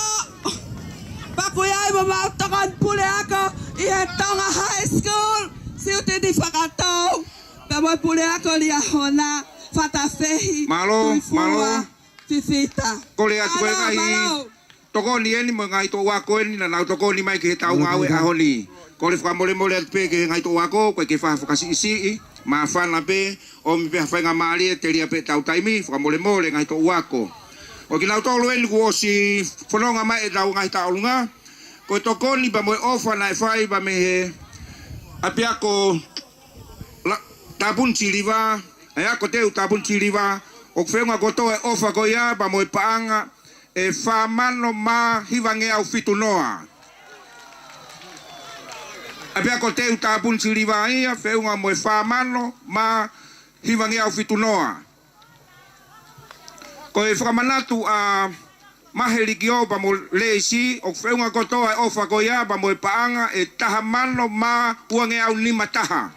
Pea ʻoku ʻi ai mo ʻemau tokoni puleako ʻi he Tonga High School, Siutini Fakatou. Pea mo e puleako Liahona Fatafehi, Mālō, Tuifua, mālō. Fifita. Kole atu ko e Mālō, ngaahi mālō. Tokoni eni mo e ngaahi toʻu ako eni naʻa nau tokoni mai ki heʻetau ngāue ʻaho ni. Kole fakamolemole atu pē ki he ngaahi toʻu ako, ko e ke faha fakasiʻisiʻi, māfana pē, ʻomi pē ha faingamālie, telia pē ʻetau taimi, fakamolemole ngaahi toʻu ako. Ko kinautolu eni kuo ʻosi fononga mai ʻetau ngaahi tauʻolunga, ko e tokoni pea mo e ʻofa naʻe fai pea mei he ʻapiako La-, Tāpuni Siliva, ʻa e ako teu Tāpuni Siliva, ʻoku feʻunga kotoa e ʻofa ko ia pea mo e paʻanga ʻe fā mano mā hivangeau fitu noa. ʻApiako teu Tāpuni Siliva ia, feʻunga mo e fā mano mā hivangeau fitu noa. Ko e fakamanatu ʻa Mahe Likio pea mo Leisi, ʻoku feʻunga kotoa e ʻofa ko ia pea mo e paʻanga ʻe taha mano mā uangeau nima taha.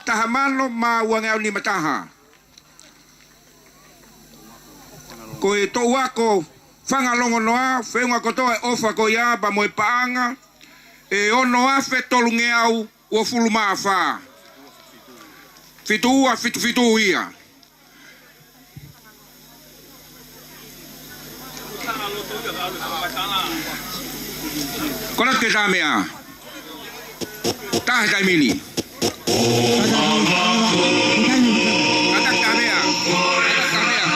Taha mano mā uangeau nima taha. Ko e toʻu ako Fangalongonoa, feʻunga kotoa e ʻofa ko ia pea mo e paʻanga ʻe ono afe tolungeau uofulu mā fā. Fitu ua fitu fitu ia. Kole atu ke tā meʻa. Taha he taimi ni. Kata tā meʻa. Kata tā meʻa.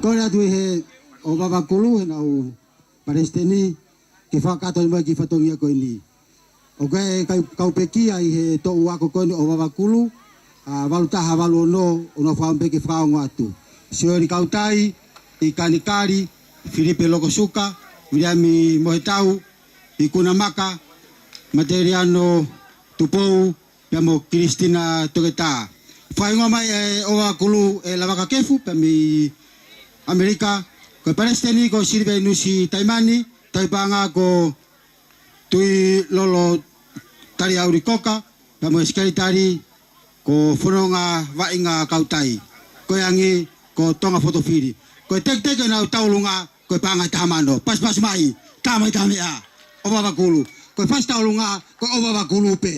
Kole atu ʻi he ʻOvava Kulu, he nau Palesiteni, ke fakakakato mai ki he fatongia ko eni. ʻOku ʻi ai e kau, kau pekia ʻi he toʻu ako ko eni ʻOvava Kulu, ʻa valu taha valu ono, ʻoku ou fakaʻamu pē ke fakaongo atu. Sioli Kautai, ʻi Kanikali, Filipe Lokosuka, Viliami Mohetau, ʻi Kunamaka, Mateliano Tupou, pea mo Kilisitina Toketā. Fakahingoa mai e ʻOvava Kulu ʻe Lavaka Kefu, pea mei ʻAmelika, ko e Palesiteni ko Silivenusi Taimani, tauhipaʻanga ko Tuilolo Taliauli Koka, pea mo e Sekelitali ko Fononga Vaʻinga Kautai, ko e angi ko Tonga Fotofili. Ko e tekiteki ʻenau tauʻolunga, ko e paʻanga ʻe taha mano. Pasipasi mai, tā mai tā meʻa. ʻOvava Kulu. Ko e fasi tauʻolunga, ko e ʻOvava Kulu pē.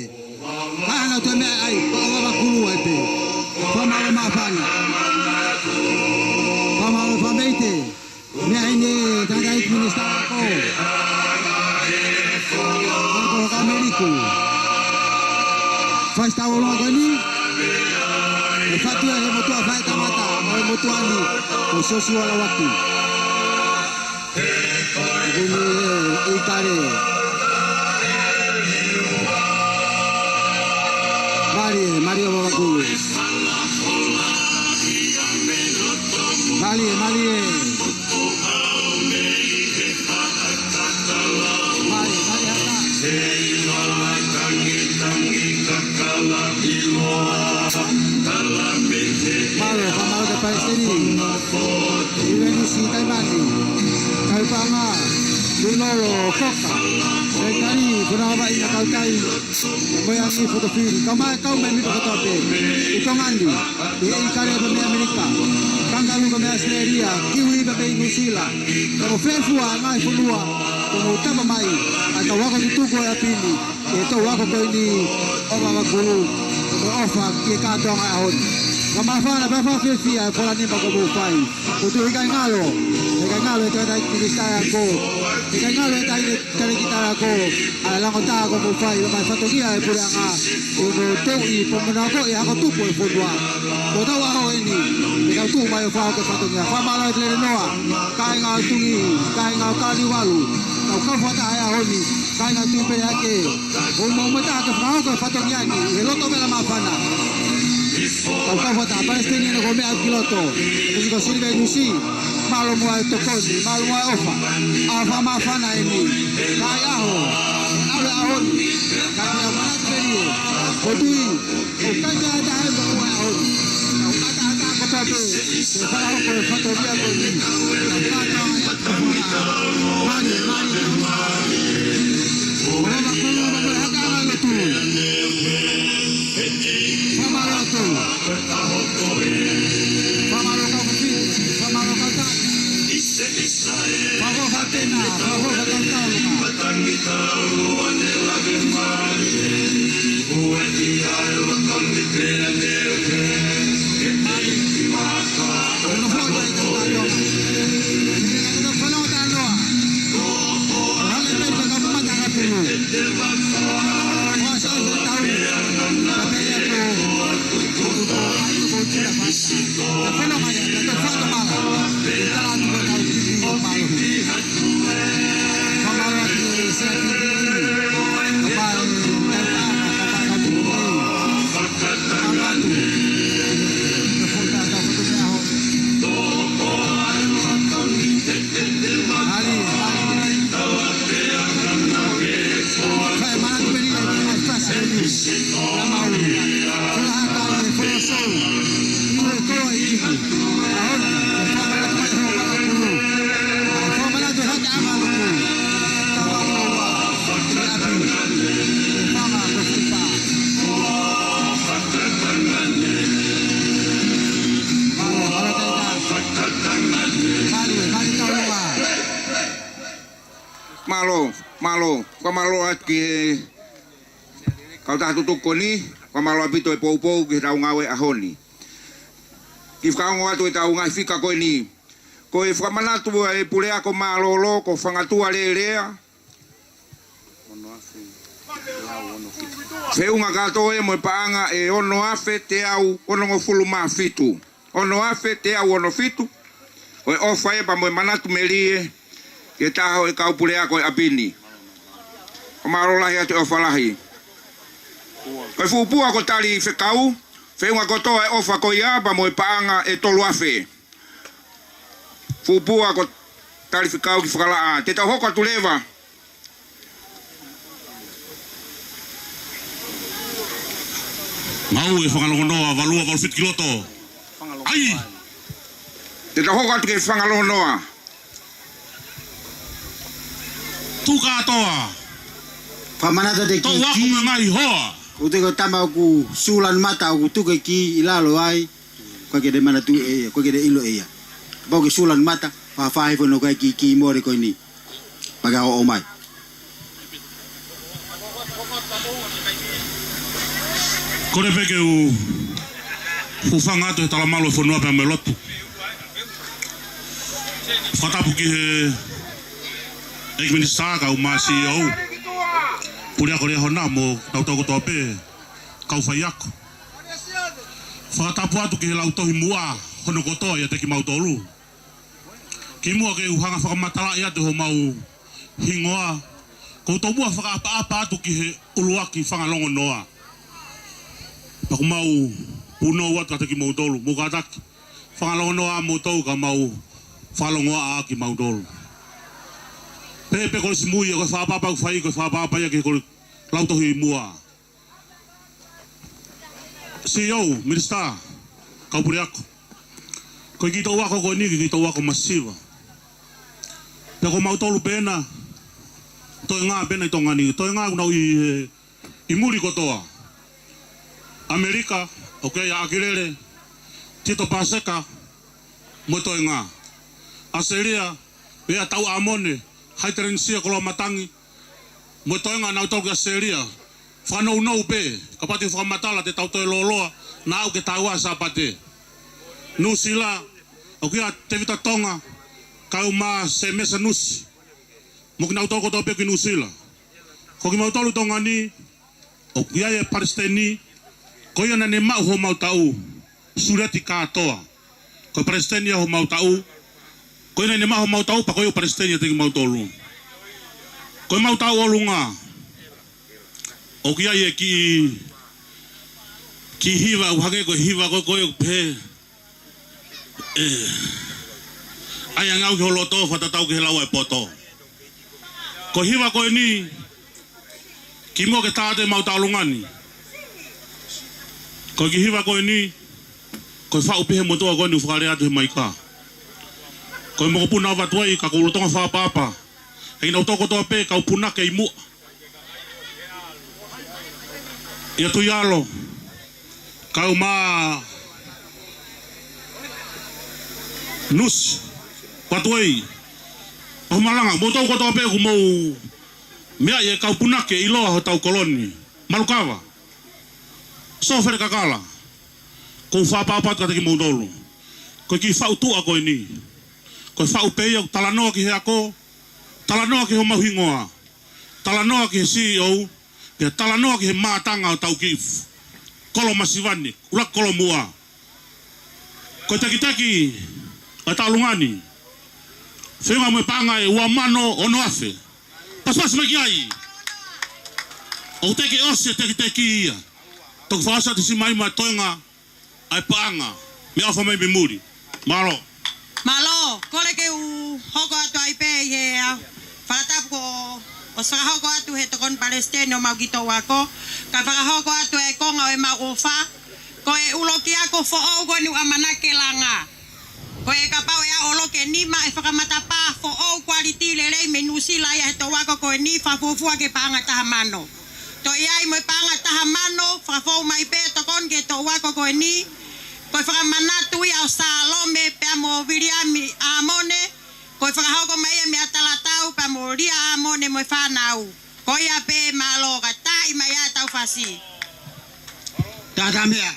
Ka hano toe meʻa ai, ko e ʻOvava Kulu ai pē. Fakamālō māfana. Fakamālō Fameite. Meʻa ʻi he tangataʻeiki minisitā ako. Ako Kameliku. Fasi tauʻolunga ko eni. ʻE fatu ʻe he motuʻa fai kamata, ʻo e motuʻa ni, ko Siosiua Lauaki. Kumi e ʻIkale. Mālie, mālie ʻOvava Kulu. Mālie, mālie. Mālie, mālie hata. Mālō, fakamālō ki he Palesiteni. Silivenusi Taimani. Tauhipaʻanga, Tuilolo Koka. Sekelitali, Fononga Vaʻinga Kautai. Mo e angi Fotofili. Kau mai, kau mai mei kotoa pē. ʻI Tonga ni. ʻI he ʻIkale pē mei ʻAmelika. Kangalū pē mei ʻAositelēlia. Kiwi pē mei Nuʻusila. Ka mo fefua ngaahi fonua. Ko mo tapa mai. ʻA e kau ako tutuku ʻo e ʻapi ni. ʻI he toʻu ako ko eni ʻOvava Kulu. Ko mo ʻofa ki he kātoanga ʻaho ni. Ka māfana pē fakafiefia e fola nima ko mo fai. Ko tu ʻikai ngalo. ʻIkai ngalo e tangataʻeiki minisitā ako. Kae ngalo e taʻahine talēkita ko ē, ʻa e lango tā ko ē ʻoku mou fai, ʻomai fatongia e puleʻanga, ʻo mou tauʻi pea mo e ngāue ko ē ʻa e hako tupu e fonua. Ko ʻetau ʻaho eni, ʻe tau tuʻu mai ʻo fakahoko e fatongia. Fakamālō e Lelenoa, kāinga ʻo Tuʻi, kāinga ʻo Kaliuvalu, kau kau fakataha he ʻaho ni, kāinga ʻo Tuʻi Peleake, ʻoku mou mata ke fakahoko e fatongia ni ʻi he loto vela māfana. Kau kau fakataha, Palesiteni ʻena ko Meʻa ki loto, ʻEiki ko Silivenusi, mālō muʻa e tokoni, mālō muʻa e ʻofa. ʻA e fakamāfana eni, ka ʻi he ʻaho, ʻave ʻaho ni, ka te au manatu pē ʻi he, ko Tuʻi, ʻoku ʻikai ke ʻatā e moʻua ʻaho ni. Kau ʻataʻatā kotoa pē, ke fakahoko e fatongia ko eni. Kau kātoa e ʻaho ni. Mali, mali, mali. ʻOlova kulu, mali, haka ʻanga lotu. Fakamālō atu. Fakamālō kau fafine, fakamālō kau tangata. Fakamālō fakatena, fakamālō fakatauloka. Ono foʻi ai tau tau. Ono foʻi ai tau tau. Mālō, mālō, fakamālō atu ki he kautaha tutuku ko eni, fakamālō ʻaupito e poupou ki heʻetau ngāue ʻaho ni. Kiʻi fakaongo atu ʻetau ngaahi fika ko eni. Ko e fakamanatu ʻa e puleako mālōlō ko Fangatualelea. Feʻunga kātoa ia mo e paʻanga ʻe ono afe teau onongofulu mā fitu. Ono afe teau ono fitu. Ko e ʻofa ia pea mo e manatu melie ki he taha ʻo e kau puleako ʻo e ʻapi ni. Fakamālō lahi atu e ʻofa lahi. Ko e fuʻu pua ko Talifekau, feʻunga kotoa e ʻofa ko ia pea mo e paʻanga ʻe tolu afe. Fuʻu pua ko Talifekau ki Fakalaʻā. Te tau hoko atu leva. Ngāue fakalongonoa, valu ua valu fitu ki loto. ʻAi! Te tau hoko atu ki he fakalongonoa. Tuʻu kātoa. Fakamanatu atu e kī. Toʻu ako mo e ngaahi hoa. Ko e tama ʻoku sū lanu mata ʻoku tuku e kī ʻi lalo ai. ʻOku ʻikai ke ne manatu ʻe ia, ʻoku ʻikai ke ne ʻilo ʻe ia. Kapau ke sū lanu mata, fāfā hifo ʻo kai kī, kī mole ko eni. Pea ke ʻomai. Kole pē ke u hūfanga atu he talamalu ʻo e fonua pea mo e lotu. Fakatapu ki he ʻEiki Minisitā kae ʻumaʻā e C E O. Puleako Liahona mo kinautolu kotoa pē kau faiako. Fakatapu atu ki he lautohi muʻa hono kotoa ʻiate kimautolu. Kimuʻa ke u hanga ʻo fakamatalaʻi atu homau hingoa, ʻoku ou tomuʻa fakaʻapaʻapa atu ki he ʻuluaki Fangalongonoa. Pea ʻoku mau punou atu kiate kimoutolu, mou kātaki. Fangalongonoa moutolu ka mau fangalongoaʻa kimautolu. Pea pē ko e simui, ko e fakaʻapaʻapa ʻoku fai, ko e fakaʻapaʻapa ia ki he ko e lautohi muʻa. C E O, Minisitā, kau puleako. Ko e kiʻi toʻu ako ko eni, kiʻi toʻu ako masiva. Pea ko mautolu pē ena, toenga pē ena ʻi Tonga ni, toenga ʻoku nau ʻi, ʻi muli kotoa. ʻAmelika, ʻoku ʻi ai ʻa ʻAkilele, Tito Paseka, mo e toenga. ʻAositelēlia, ʻoku ʻi ai ʻa Tauʻamone, Haitelenisia Koloamatangi, mo e toenga nautolu ki ʻAositelēlia. Fakanounou pē, kapau te u fakamatala te tau toe lōloa, naʻa aʻu ke taua Sāpate. Nuʻusila, ʻoku ʻi ai ʻa Tēvita Tonga, kae ʻumaʻā Semesa Nusi. Ko kinautolu kotoa pē ki Nuʻusila. Ko kimautolu Tonga ni, ʻoku ʻi ai e palesiteni, ko ia naʻa ne maʻu homau taʻu, Sulieti Kātoa. Ko e palesiteni ia homau taʻu, ko ia naʻa ne maʻu homau taʻu, pea ko ia palesiteni ia ʻiate kimautolu. Ko ʻemau taʻu ʻolunga, ʻoku ʻi ai e kiʻi, kiʻi hiva, ʻoku hangē ko e hiva ko ē, ko ē ʻoku pehē, ʻE, ʻai ange au ki ho loto, fakatatau ki he lau ʻa e poto. Ko e hiva ko eni, kimuʻa ke tā atu ʻemau taʻu ʻolunga ni. Ko e kiʻi hiva ko eni, ko e faʻu pē he motuʻa ko eni ʻoku fakalea atu he maika. Ko e mokopuna ʻo Vatuei, ka ʻoku ou lolotonga fakaʻapaʻapa. ʻE kinautolu kotoa pē, kau punake ʻi muʻa. ʻIa Tuialo, kau mai Nuʻusi, Vatuei, ʻo malanga, moutolu kotoa pē ʻoku mou meaʻi e kau punake ʻiloa hotau kolo ni, Malukava, Sofele Kakala, ʻoku ou fakaʻapaʻapa atu kiate kimoutolu. Ko e kiʻi faʻu tuʻa ko eni. Ko e faʻu pē ia ʻoku talanoa ki he ako, talanoa ki homau hingoa. Talanoa ki he C E O, pea talanoa ki he mātanga ʻo hotau kiʻi kolo masiva ni, ʻuluaki kolomuʻa. Ko e takitaki ʻa e taʻu ʻolunga ni, feʻunga mo e paʻanga ʻe ua mano ono afe. Pasipasi mai ki ai. ʻOku teʻeki ʻosi e takitaki ia. Toki fakaʻosi atu siʻi mai mo e toenga ʻa e paʻanga, mei ʻofa mai mei muli. Mālō. Mālō, kole ke u hoko atu ai pē ʻi he, ʻa, fakatapu ko, ʻosi fakahoko atu he tokoni palesiteni ʻo mau kiʻi toʻu ako, ka fakahoko atu e konga ʻo ʻemau ʻofa, ko e ʻuluaki ako foʻou ko eni ʻoku ʻamanaki ke langa. Ko e kapau ʻe aʻu ʻo loke nima e fakamatapā foʻou kualiti lelei mei Nuʻusila ia he toʻu ako ko eni fakafuofua ki he paʻanga taha mano. Toe ʻi ai mo e paʻanga taha mano, fakafou mai pē tokoni ki he toʻu ako ko eni, ko e fakamanatu ia ʻo Salome pea mo Viliami ʻAmone, ko e fakahoko mai ia meia Talatau pea mo Lia ʻAmone mo e fānau. Ko ia pē, mālō, ka taaʻi mai ʻetau fasi. Tātāmeʻa.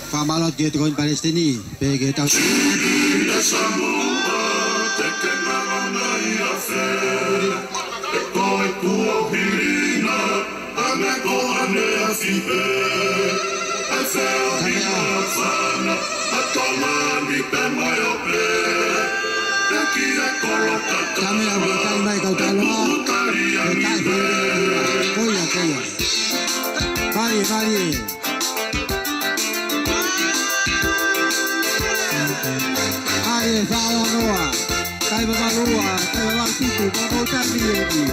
Fakamālō atu ki he tokoni palesiteni, pea ki he tau. Tāmeʻa, ʻoku tali mai kau talo. Ko ia, ko ia. Mālie, mālie. Mālie, fāloa noa. Kai vavalu ua, kai vavalu fitu, ka kou tami e ni.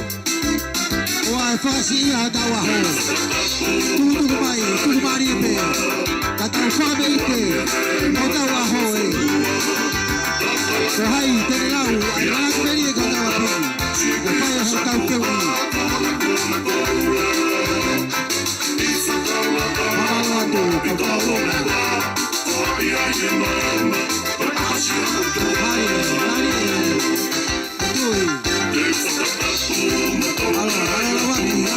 ʻOua ʻe fakasiʻi ia hotau ʻaho. Tukutuku mai, tuku mālie pē. Ka tau fakaʻeiki hotau ʻaho ē. Ko hai te ne lau, ʻa e malaki pē ni ʻe ko tau api. ʻE fai hotau keuni. Mālō atu, kau tau. Mālie, mālie. Tui. Mālō, mālō, mālō,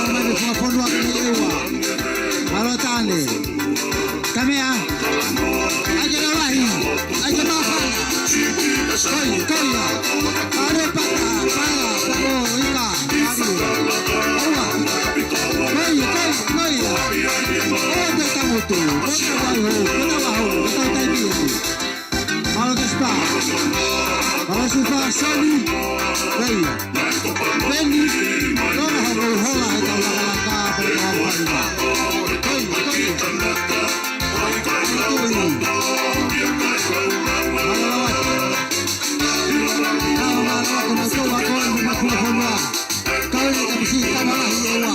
mālō, mālō, mālō, mālō, Tane. Tāmeʻa. ʻAi ke lalahi. ʻAi ke māfana. Koi, koi. Pare pata, pala, pako, ika. Aua. Koi, koi, koi. ʻOua te tamutu. Kota wai ho, kota waho, kota taimi. Mālō Kesipa. Mālō Sifa, Soni. Koi. Beni. Lona hoko hola he tau lakalaka, pea tau lakalaka. Koi, koi. Mālō Lawati. Mālō Lawati, mālō Lawati, mālō Lawati, mālō Lawati. Kau ʻi he kapisi, kau malahi e ua.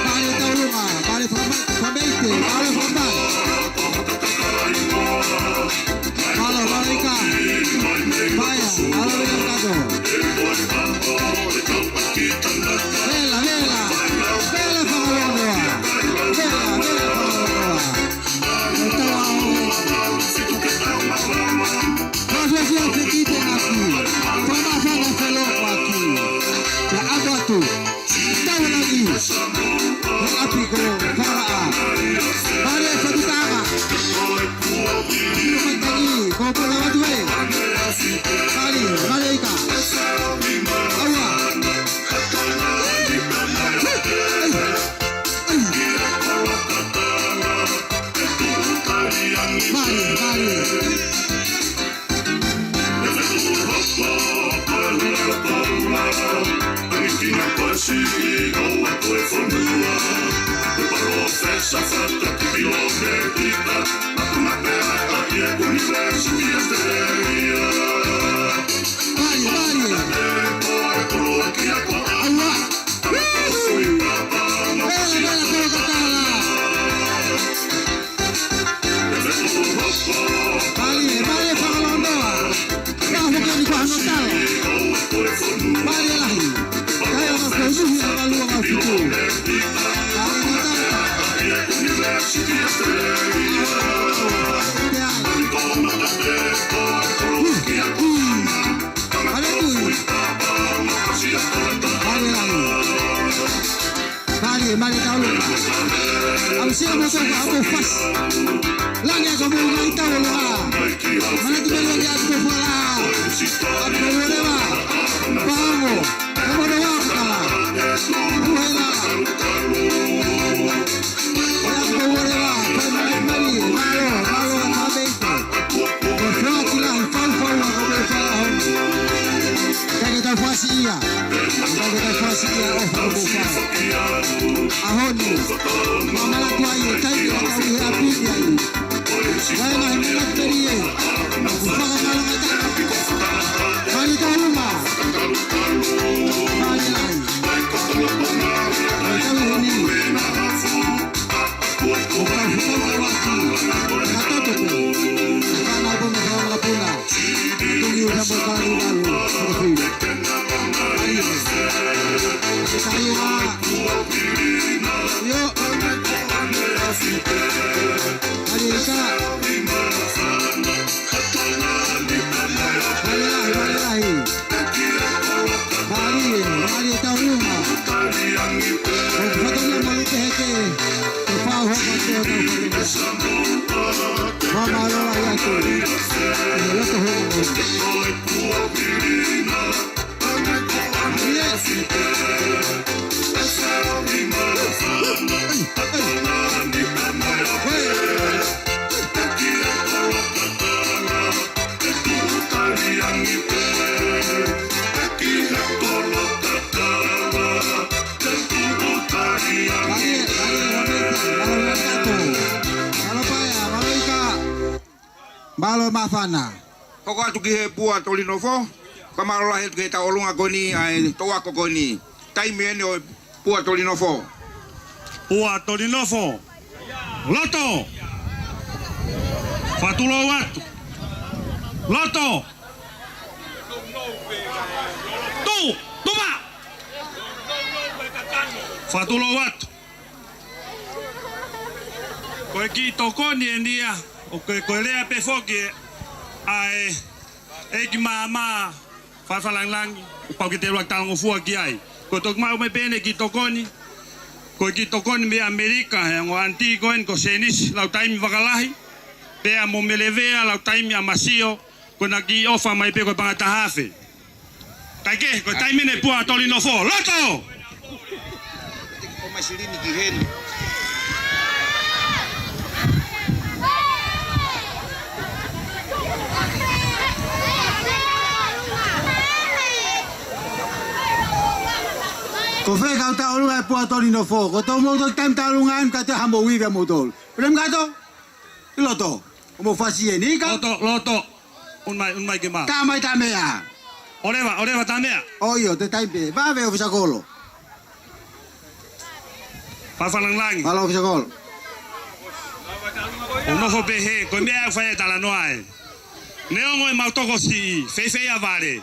Pale taulunga, pale fakama-, fakameite, pale fakamai. Pale, pale ika. Paea, pale ika kato. Vela, vela. Vela fakalonoa. Vela, vela fakalonoa. Ka fia fia fekite ngaki. Fama fama felo ngaki. Pea ʻalu atu. Tau ngaki. He ʻapi ko Faraʻa. Mare fakutanga. Inu mai tangi. Ko Pula Vatuei. Pali, pali. Aua. Vela, vela, vela, vela. Pali, pali, fakalondoa. Pali lahi. Kai anga ko nuhi anga lua anga fitu. Pali anga tata. Pali lahi. Pali, mali tau lo. Am sia mo tau ka amo fas. Langi ako mo ngai tau lo ha. Mana tu melo ngai ako fala. Ako mo le ma. Pango. Ako mo le ma kala. Buhela. Ako mo le ma. Pali, mali, malo, malo, malo. Ko fati la, fau, fau, ako mo fala. Kai ke tau fasi ia. Kai ke tau fasi ia, ʻofa mo fala. ʻAho ni, ma malatu ai e taimi ʻa tau ʻi he ʻapi ni ai. Vai na he mena peri e. Ku fakamalo ngata. Mali tau uma. Mali lai. Mali tau uma. ʻO kau hukau kau atu. Ka toto ko. Ka na po me kau ngapuna. Tungi uta mo kau ngapuna. Ai. Sai wa. Io. Ai ka. Vale lahi, vale lahi. Mālie, mālie tau uma. ʻOku fatongia malu pehē ke, ke fau hoko atu ʻo tau fatongia. Mālō lahi atu. ʻI he loto hoko. Mālie. Mālō māfana. Hoko atu ki he Pua Tolinofo, ka mālō lahi atu ki he tauʻolunga ko eni ʻa e tō ako ko eni. Taimi eni ʻo e Pua Tolinofo. Pua Tolinofo. Loto. Fatulou atu. Loto. Tu, tuma. Fatulou atu. Ko e kiʻi tokoni eni ia, ʻo ko e, ko e lea pē foki ʻa e, ʻEiki Māmā Falafalangilangi, ʻoku pau ke te ʻuluaki talangofua ki ai. Ko e toki maʻu mai pē eni e kiʻi tokoni, ko e kiʻi tokoni mei ʻAmelika, he ongo ʻanitī ko eni ko Senisi Lautaimi Vakalahi, pea mo Melevea Lautaimi ʻAmasio, ko ʻena kiʻi ʻofa mai pē ko e paʻanga taha afe. Kae kehe, ko e taimi eni e Pua Tolinofo. Loto! Ko fē kau tauʻolunga e Pua Tolinofo? Ko e tau mou toki taimi tauʻolunga eni ka te hamo uive a mou tolu. Pule mkato? Loto. ʻO mou fasi eni ka? Loto, loto. Un mai, un mai ke ma. Tā mai tā meʻa. ʻOleva, ʻoleva tā meʻa. ʻOio, te taimi pē. Vave ʻofisa kolo. Falafalangilangi. Mālō ʻofisa kolo. ʻO nofo pē he, ko e meʻa ʻoku fai e talanoa ē. Neongo ʻemau tokosiʻi, feifei ʻa vale.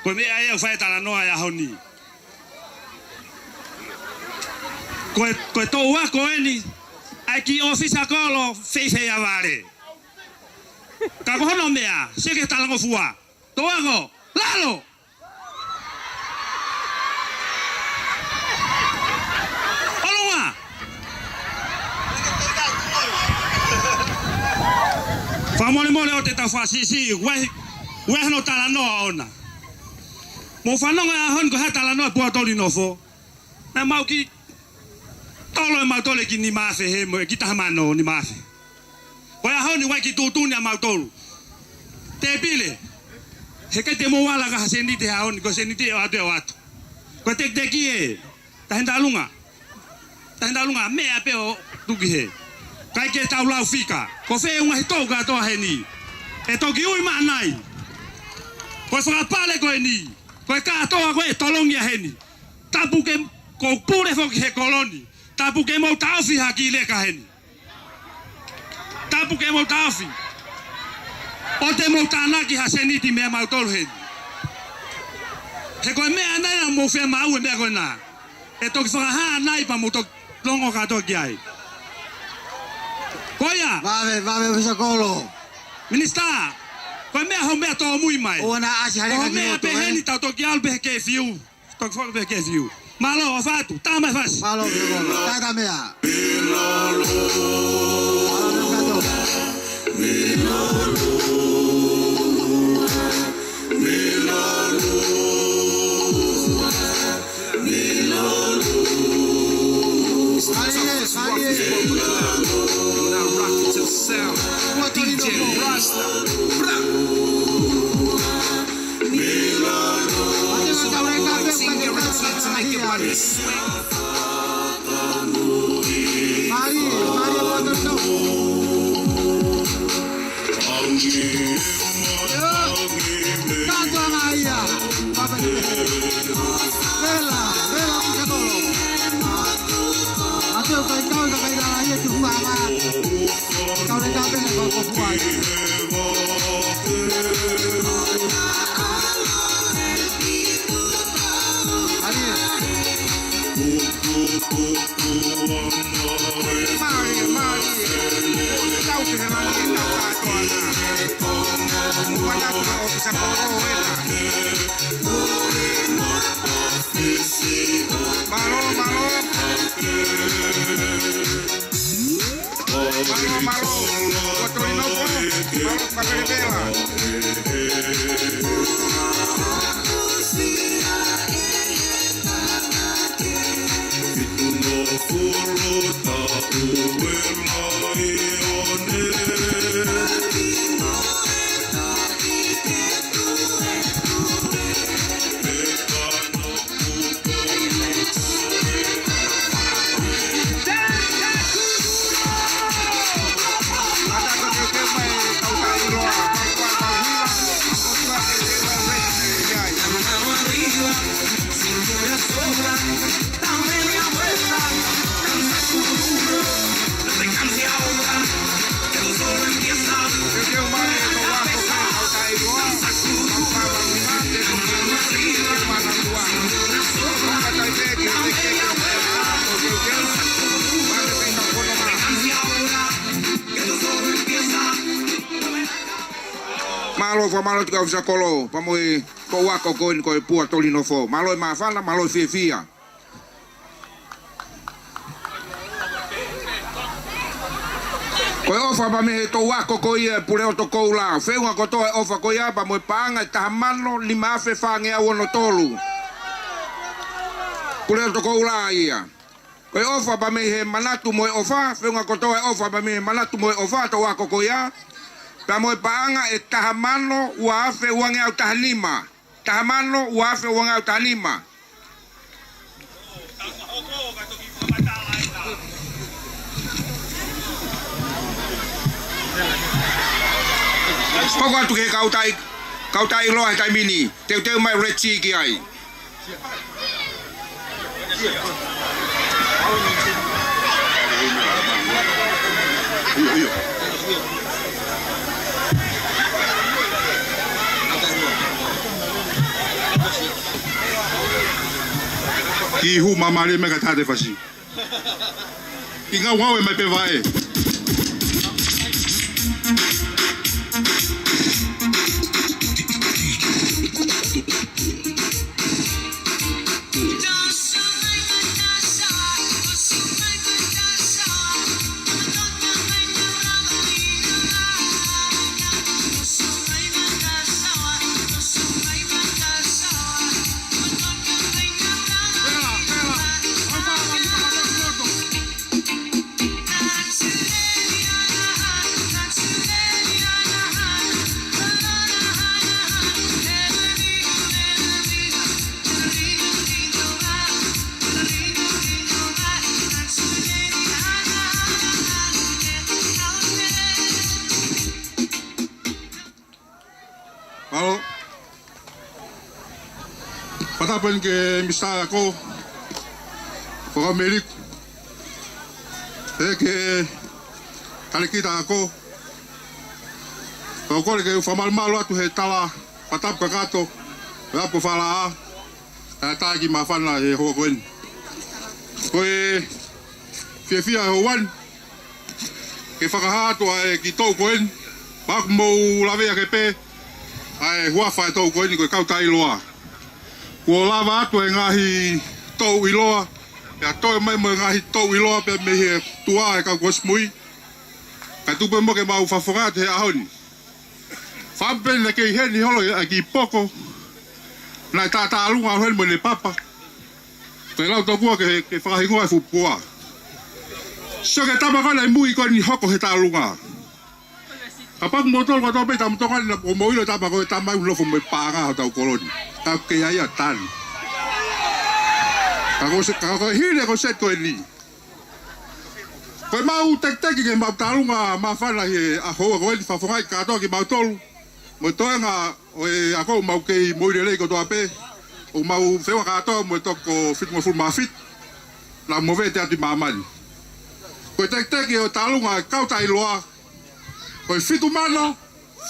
Ko e meʻa ē ʻoku fai e talanoa ʻi he ʻaho ni. Ko e, ko e tō ako eni, ʻa e kiʻi ʻofisa kolo, feifei ʻa vale. Ka ko hono meʻa, sio ki he talangofua. Tō ako, lalo! ʻOlunga! Fakamolemole ʻo te tau fakasiʻisiʻi, ʻoku ʻi ai, ʻoku ʻi ai hano talanoa ʻoʻona. Mou fanongo he ʻaho ni ko e hā e talanoa e Pua Tolinofo. Naʻa mau kiʻi tolo ʻe mautolu e kiʻi nima afe he mo e kiʻi taha mano nima afe. Ko e ʻaho ni ʻoku ʻi ai e kiʻi tuʻutuʻuni ʻa mautolu. Tēpile. He ʻikai te mou ala ki ha sēniti he ʻaho ni, ko e sēniti ʻe ʻoatu, ʻe ʻoatu. Ko e tekiteki ē, Tahinalunga. Tahinalunga, meʻa pē ʻo tuku hē. ʻIkai ke tau lau fika. Ko fē ʻa e ngaahi toʻu kātoa heni. ʻE toki ui maʻanai. Ko e fakapale ko eni. Ko e kātoa ko ē ʻe tolongi ia heni. Tapu ke ko pule foki he kolo ni. Tapu ke mou taʻofi ha kiʻi leka heni. Tapu ke mou taʻofi. ʻOua te mou tānaki ha sēniti meia mautolu heni. He ko e meʻa ʻanai naʻa mou fiemaʻu e meʻa ko ena. ʻE toki fakahā ʻanai pea mou toki longo kātoa ki ai. Ko ia. Vave, vave ʻofisa kolo. Minisitā, ko e meʻa hoʻo meʻa tōmui mai. ʻOua naʻa ʻasi ha leka ki loto, ē. Ko hoʻo meʻa pē heni tau toki ʻalu pē he kefiu. Toki foki pē he kefiu. Mālō, ʻofa atu. Tā mai fasi. Mālō, mālō. Tātā meʻa. Mālō, mālō. Mālie, mālie. Now rock it to the sound. D J Rasta. Bra. Vela, vela, ʻofisa kolo. Mateo, kai kau, kai la, ia tu hua la. Kau le kape na kau ko fua. Ari. Mali, mali. Tau ke he mali, tau kātoa na. Ua na ko ʻofisa kolo ena. Mālō, mālō. Mālō, mālō. Kuo tolongi nofo. Mālō, fakapelevela. Mālō, fakamālō atu ki he ʻofisa kolo, pea mo e toʻu ako ko eni ko e Pua Toli Nofo. Mālō e māfana, mālō e fiefia. Ko e ʻofa pea mei he toʻu ako ko ia e Puleʻoto Koula. Feʻunga kotoa e ʻofa ko ia pea mo e paʻanga ʻe taha mano nima afe fāngeau ono tolu. Puleʻoto Koula ia. Ko e ʻofa pea mei he manatu mo e ʻofa, feʻunga kotoa e ʻofa pea mei he manatu mo e ʻofa, toʻu ako ko ia. Pea mo e paʻanga ʻe taha mano ua afe uangeau taha nima. Taha mano ua afe uangeau taha nima. Hoko atu ki he kau tai, kau taiʻiloa he taimi ni. Teuteu mai Red Sea ki ai. Ki hu mamale me ka tate fasi. Ki ngau ngau e mai pe vae. Tapu eni ki he Minisitā Ako, Fakamelika, ʻEiki Kalekita Ako, ʻoku ou kole ke u fakamalumalu atu he tala fakatapu kakato ʻa e ʻapi ko Falaʻā, ʻa e taki māfana he houa ko eni. Ko e fiefia he houa ni ke fakahā atu ʻa e kiʻi toʻu ko eni, pea ʻoku mou lavea ke pē ʻa e huafa ʻo e toʻu ko eni ko e Kautaʻiloa. Kuo lava atu e ngaahi toʻu ʻiloa, pea toe mai mo e ngaahi toʻu ʻiloa pea mei he tuʻa ʻa e kau kosi mui. Kae tuku pē muʻa ke mau fakafoki atu he ʻaho ni. Fakaʻamu pē naʻe kei heni holo ʻa e kiʻi poko naʻe tātālunga ʻalu heni mo ʻene papa. Ko e lau tokua ke, ke fakahingoa e fuʻu pua. Sio ki he tama ko ē naʻe mui ko eni hoko he tālunga. Kapau ʻoku mou tolu kotoa pē ʻi tamu toka ni, naʻa mou ʻilo e tama ko ē, tama ʻoku nofo mo e paʻanga ʻo hotau kolo ni. Ka ʻoku kei ʻai ia tani. Ka ko e se, ka ko e hili ko e seti ko eni. Ko e mau tekiteki ke mau tālunga māfana he ʻaho ko eni, fakafofongaʻi kātoa kimautolu mo e toenga ʻo e ako, mau kei moʻui lelei kotoa pē, ʻo mau feʻunga kātoa mo e toko fitungofulu mā fitu naʻa mou vete atu ʻi māmani. Ko e tekiteki ʻo e tālunga ʻo e Kautaʻiloa, ko e fitu mano,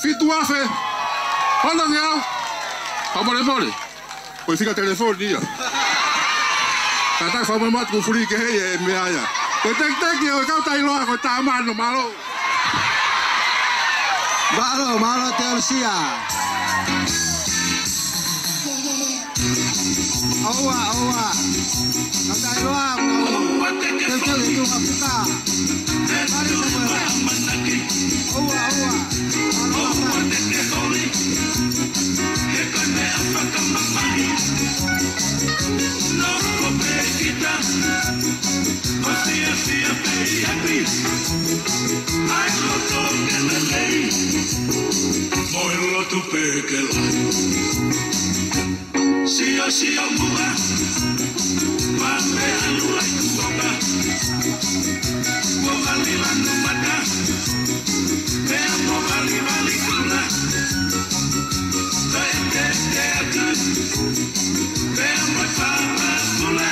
fitu afe, ono ngeau. Fakamolemole. Ko e fika telefoni ia. Kātaki fakamolemole atu, kuo fuli kehe ʻa e meʻa ia. Ko e tekiteki ʻo e Kautaʻiloa ko e taha mano, mālō. Mālō, mālō Teolosia. ʻOua, ʻoua. Kautaʻiloa, ʻoua. Teuteu e tuʻunga puka. Mare sa koe. ʻOua, ʻoua. Mālō, mālō. Mo e lotu pē ke lahi. Sio, sio muʻa, pea mo e ʻalu ʻa e kuonga. Mo vali lanu mata, pea mo vali vali kula. Kae teʻeki ke ʻatu, pea mo e papa kula.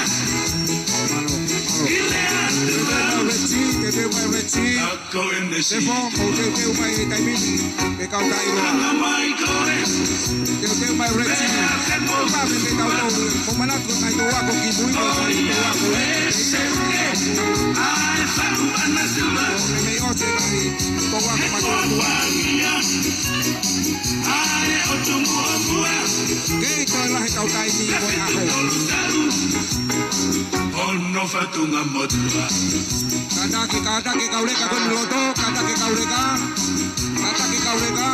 Ki le atu. Teuteu mai Reti, teuteu mai Reti. Ko ʻene si. Tefo, mou teuteu mai he taimi ni, ʻe Kautaʻiloa. Teuteu mai Reti. Pea ke tau tau, mou manatu ko e ngaahi toʻu ako ki mui, ko e ngaahi toʻu ako. Ko e meimei ʻosi e ngaahi toʻu ako mātuʻa. Kei toe lahi ʻetau taimi mo e ʻaho. Ono fatunga motuʻa. Kātaki, kātaki kau leka ko eni loto, kātaki kau leka. Kātaki kau leka.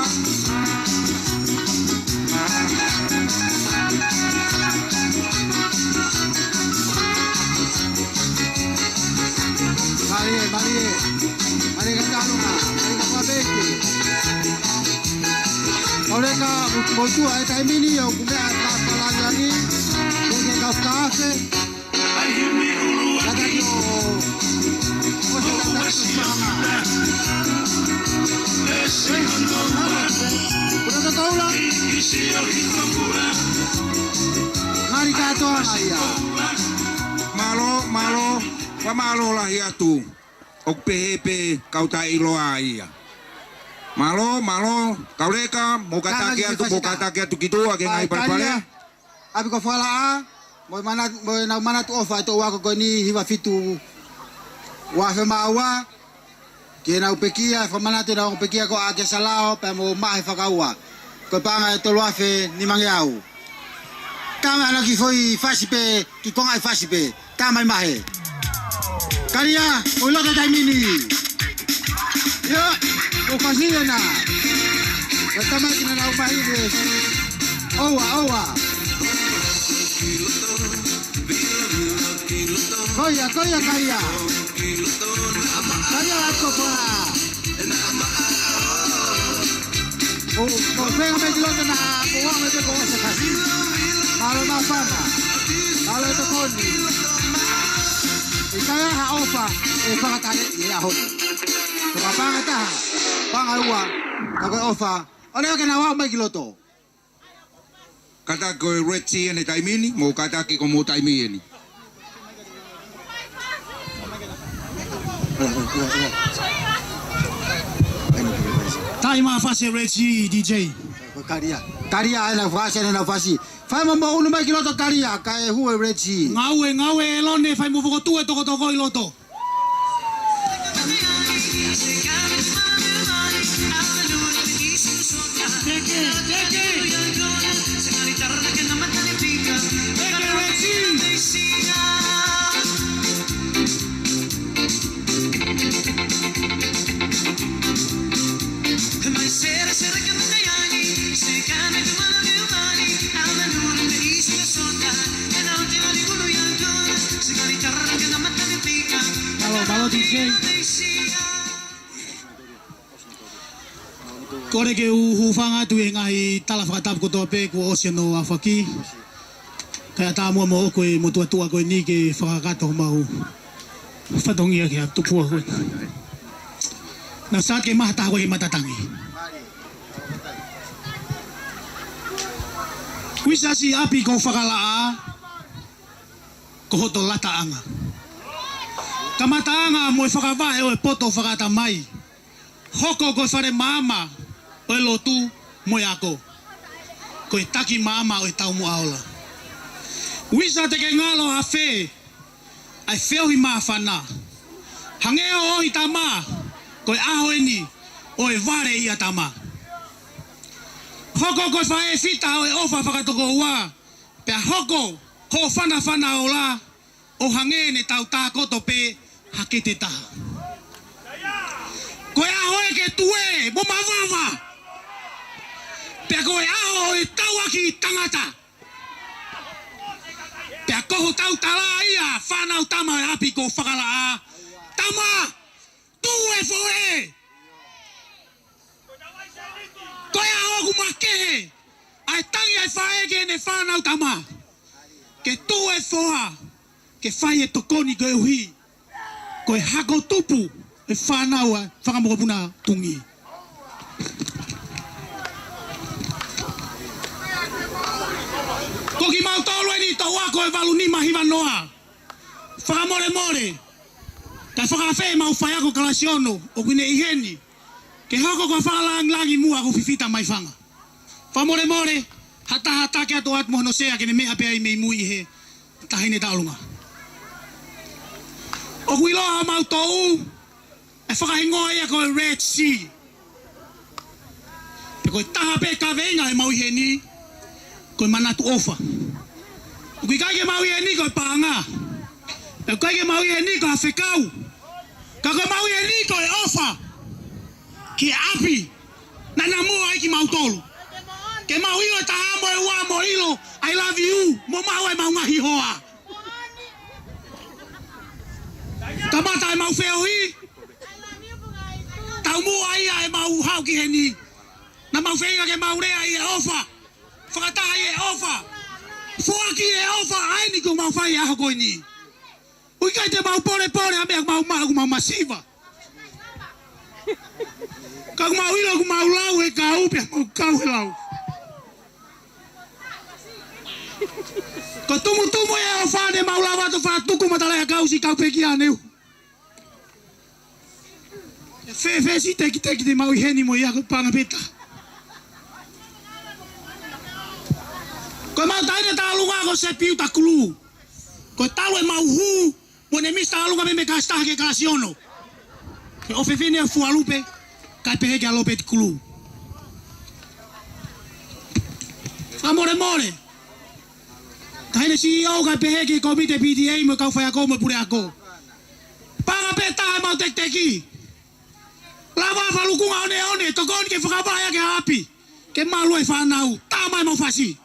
Mālie, mālie. Mālie ka talunga, mālie ka papeke. Kau leka, mo, mo tua e taimi ni ʻoku meʻa ka palangilangi. Ke ke kau kafe. Kātaki ʻo, ʻo se kātaki ʻo se kātaki. Kura ka kaula. Ngari kātoa ia. Mālō, mālō, fakamālō lahi atu. ʻOku pehē pē Kautaʻiloa ia. Mālō, mālō, kau leka, mou kātaki atu, mou kātaki atu ki tuʻa ki he ngaahi palepale. ʻApi ko Falaʻā, mo e mana-, mo ʻenau manatu ʻofa e toʻu ako ko eni hiva fitu ua afe mā ua, ke nau pekia, fakamanatu ʻenau pekia ko ʻAkesa Lao, pea mo Mahe Fakaua. Ko e paʻanga ʻe tolu afe nima ngeau. Tama ʻana ki foʻi fasi pē, ki konga ʻi fasi pē. Tama ʻi Mahe. Kalia, ʻo loto taimi ni. Ia, ʻo fasi ena. Ko e tama ki na nau mahi le. ʻOua, ʻoua. Ko ia, ko ia, kalia. Kalia ako pā. ʻO, ʻo fenga mai ki loto na, ʻo ua mai pe ko ʻosi kasi. Mālō māfana. Mālō e tokoni. ʻIkai ha ʻofa ʻe fakataleʻi he ʻaho ni. Ko e paʻanga ʻe taha, paʻanga ʻe ua, ka ko e ʻofa. ʻOua ke na ʻalu mai ki loto. Kātaki ko e Red Sea ʻene taimi ni, mou kātaki ko hoʻomou taimi eni. Taimi ʻa e fasi Red Sea, D J. Kalia. Kalia ʻena fasi, ʻena fasi. Fai mo mo unu mai ki loto Kalia, kae hū e Red Sea. Ngāue, ngāue ʻElone, fai mo fokotuʻu e tokotoko ʻi loto. Mālō, mālō, D J. Kole ke u hūfanga atu he ngaahi tala fakatapu kotoa pē kuo ʻosi hono aofaki. Kae ʻatā muʻa moʻoku e motuʻa tuʻa ko eni ke fakakakato homau fatongia ki he tupua ko ē. Naʻa sat ke maha taha ko ē he matatangi. Kuisa siʻi ʻapi ko Fakalaʻā, ko hoto lataʻanga. Kamataʻanga mo e fakavaʻe ʻo e poto fakaʻatamai. Hoko ko e fale maama ʻo e lotu mo e ako. Ko e taki maama ʻo e taumuʻa ola. Kuisa te ke ngalo ʻafē ʻa e feohi māfana. Hangē ʻo ʻohi tama, ko e ʻaho eni ʻo e vale ʻia tama. Hoko ko e faʻē fita ʻo e ʻofa fakatokoua, pea hoko hoʻo fanafana ola ʻo hangē ne tau tākoto pē ha kete taha. Ko e ʻaho ē ke tuē mo mavava. Pea ko e ʻaho ʻo e tauʻaki tangata. Pea ko hotau tala ia, fānau tama ʻo e ʻapi ko Fakalaʻā. Tama, tuʻu e foʻē. Ko e ʻaho ʻoku makehe ʻa e tangi ʻa e faʻē ki heʻene fānau tama. Ke tuʻu e foha, ke fai e tokoni koeʻuhi ko e hako tupu e fānau ʻa e fanga mokopuna Tungi. Ko kimautolu eni tau ako e valu nima hiva noa. Fakamolemole, kae fakaafeʻi ʻemau faiako kalasi ono ʻoku ne ʻi heni, ke hoko ko e fakalāngilangi muʻa ko Fifita Maifanga. Fakamolemole, ha taha ʻe taki atu atu mo hono sea ke ne meʻa pē ai mei mui ʻi he taʻahine tauʻolunga. ʻOku ʻiloa ʻe mautolu e fakahingoa ia ko e Red Sea. Pea ko e taha pē kaveinga ʻemau ʻi heni, ko e manatu ʻofa. ʻOku ʻikai ke mau ʻi heni ko e paʻanga. Pea ʻoku ʻikai ke mau ʻi heni ko ha fekau. Ka ko ʻemau ʻi heni ko e ʻofa ki he ʻapi naʻa na moʻua ai kimautolu. Ke mau ʻilo ʻe taha mo e ua mo ʻilo, I love you, mo maʻu ʻemau ngaahi hoa. Kamata ʻemau feohi. Taumuʻa ia ʻemau haʻu ki heni. Naʻa mau feinga ke mau lea ʻi he ʻofa. Fakataha ʻi he ʻofa. Foaki ʻi he ʻofa, ʻa eni ʻoku mau fai he ʻaho ko eni. ʻOku ʻikai te mau polepole ʻa e meʻa ʻoku mau maʻu, ʻoku mau masiva. Ka ʻoku mau ʻilo ʻoku mau lau he kau, pea mau kau he lau. Ko e tumutumu ʻo e ʻofa ne mau lava atu fakatuku matala ʻa e kau siʻi kau pekia ne u. ʻE fēfē siʻi tekiteki te mau ʻi heni mo ia ko e paʻanga pē taha. Ko ʻemau taʻahine tauʻolunga ko Sepiuta Kulu. Ko e talu ʻemau hū, mo ʻene misi tauʻolunga mei he kalasi taha ki he kalasi ono. Ko e ʻofefine ʻo Fualupe, kae pehē kia Lopeti Kulu. Fakamolemole. Taʻahine C E O kae pehē ki he komite P T A mo e kau faiako mo e puleako. Paʻanga pē taha ʻemau tekiteki. Lava falukunga oneone, tokoni ke fakavaʻe ʻaki e ʻapi. Ke malu e fānau, tā mai ʻemau fasi.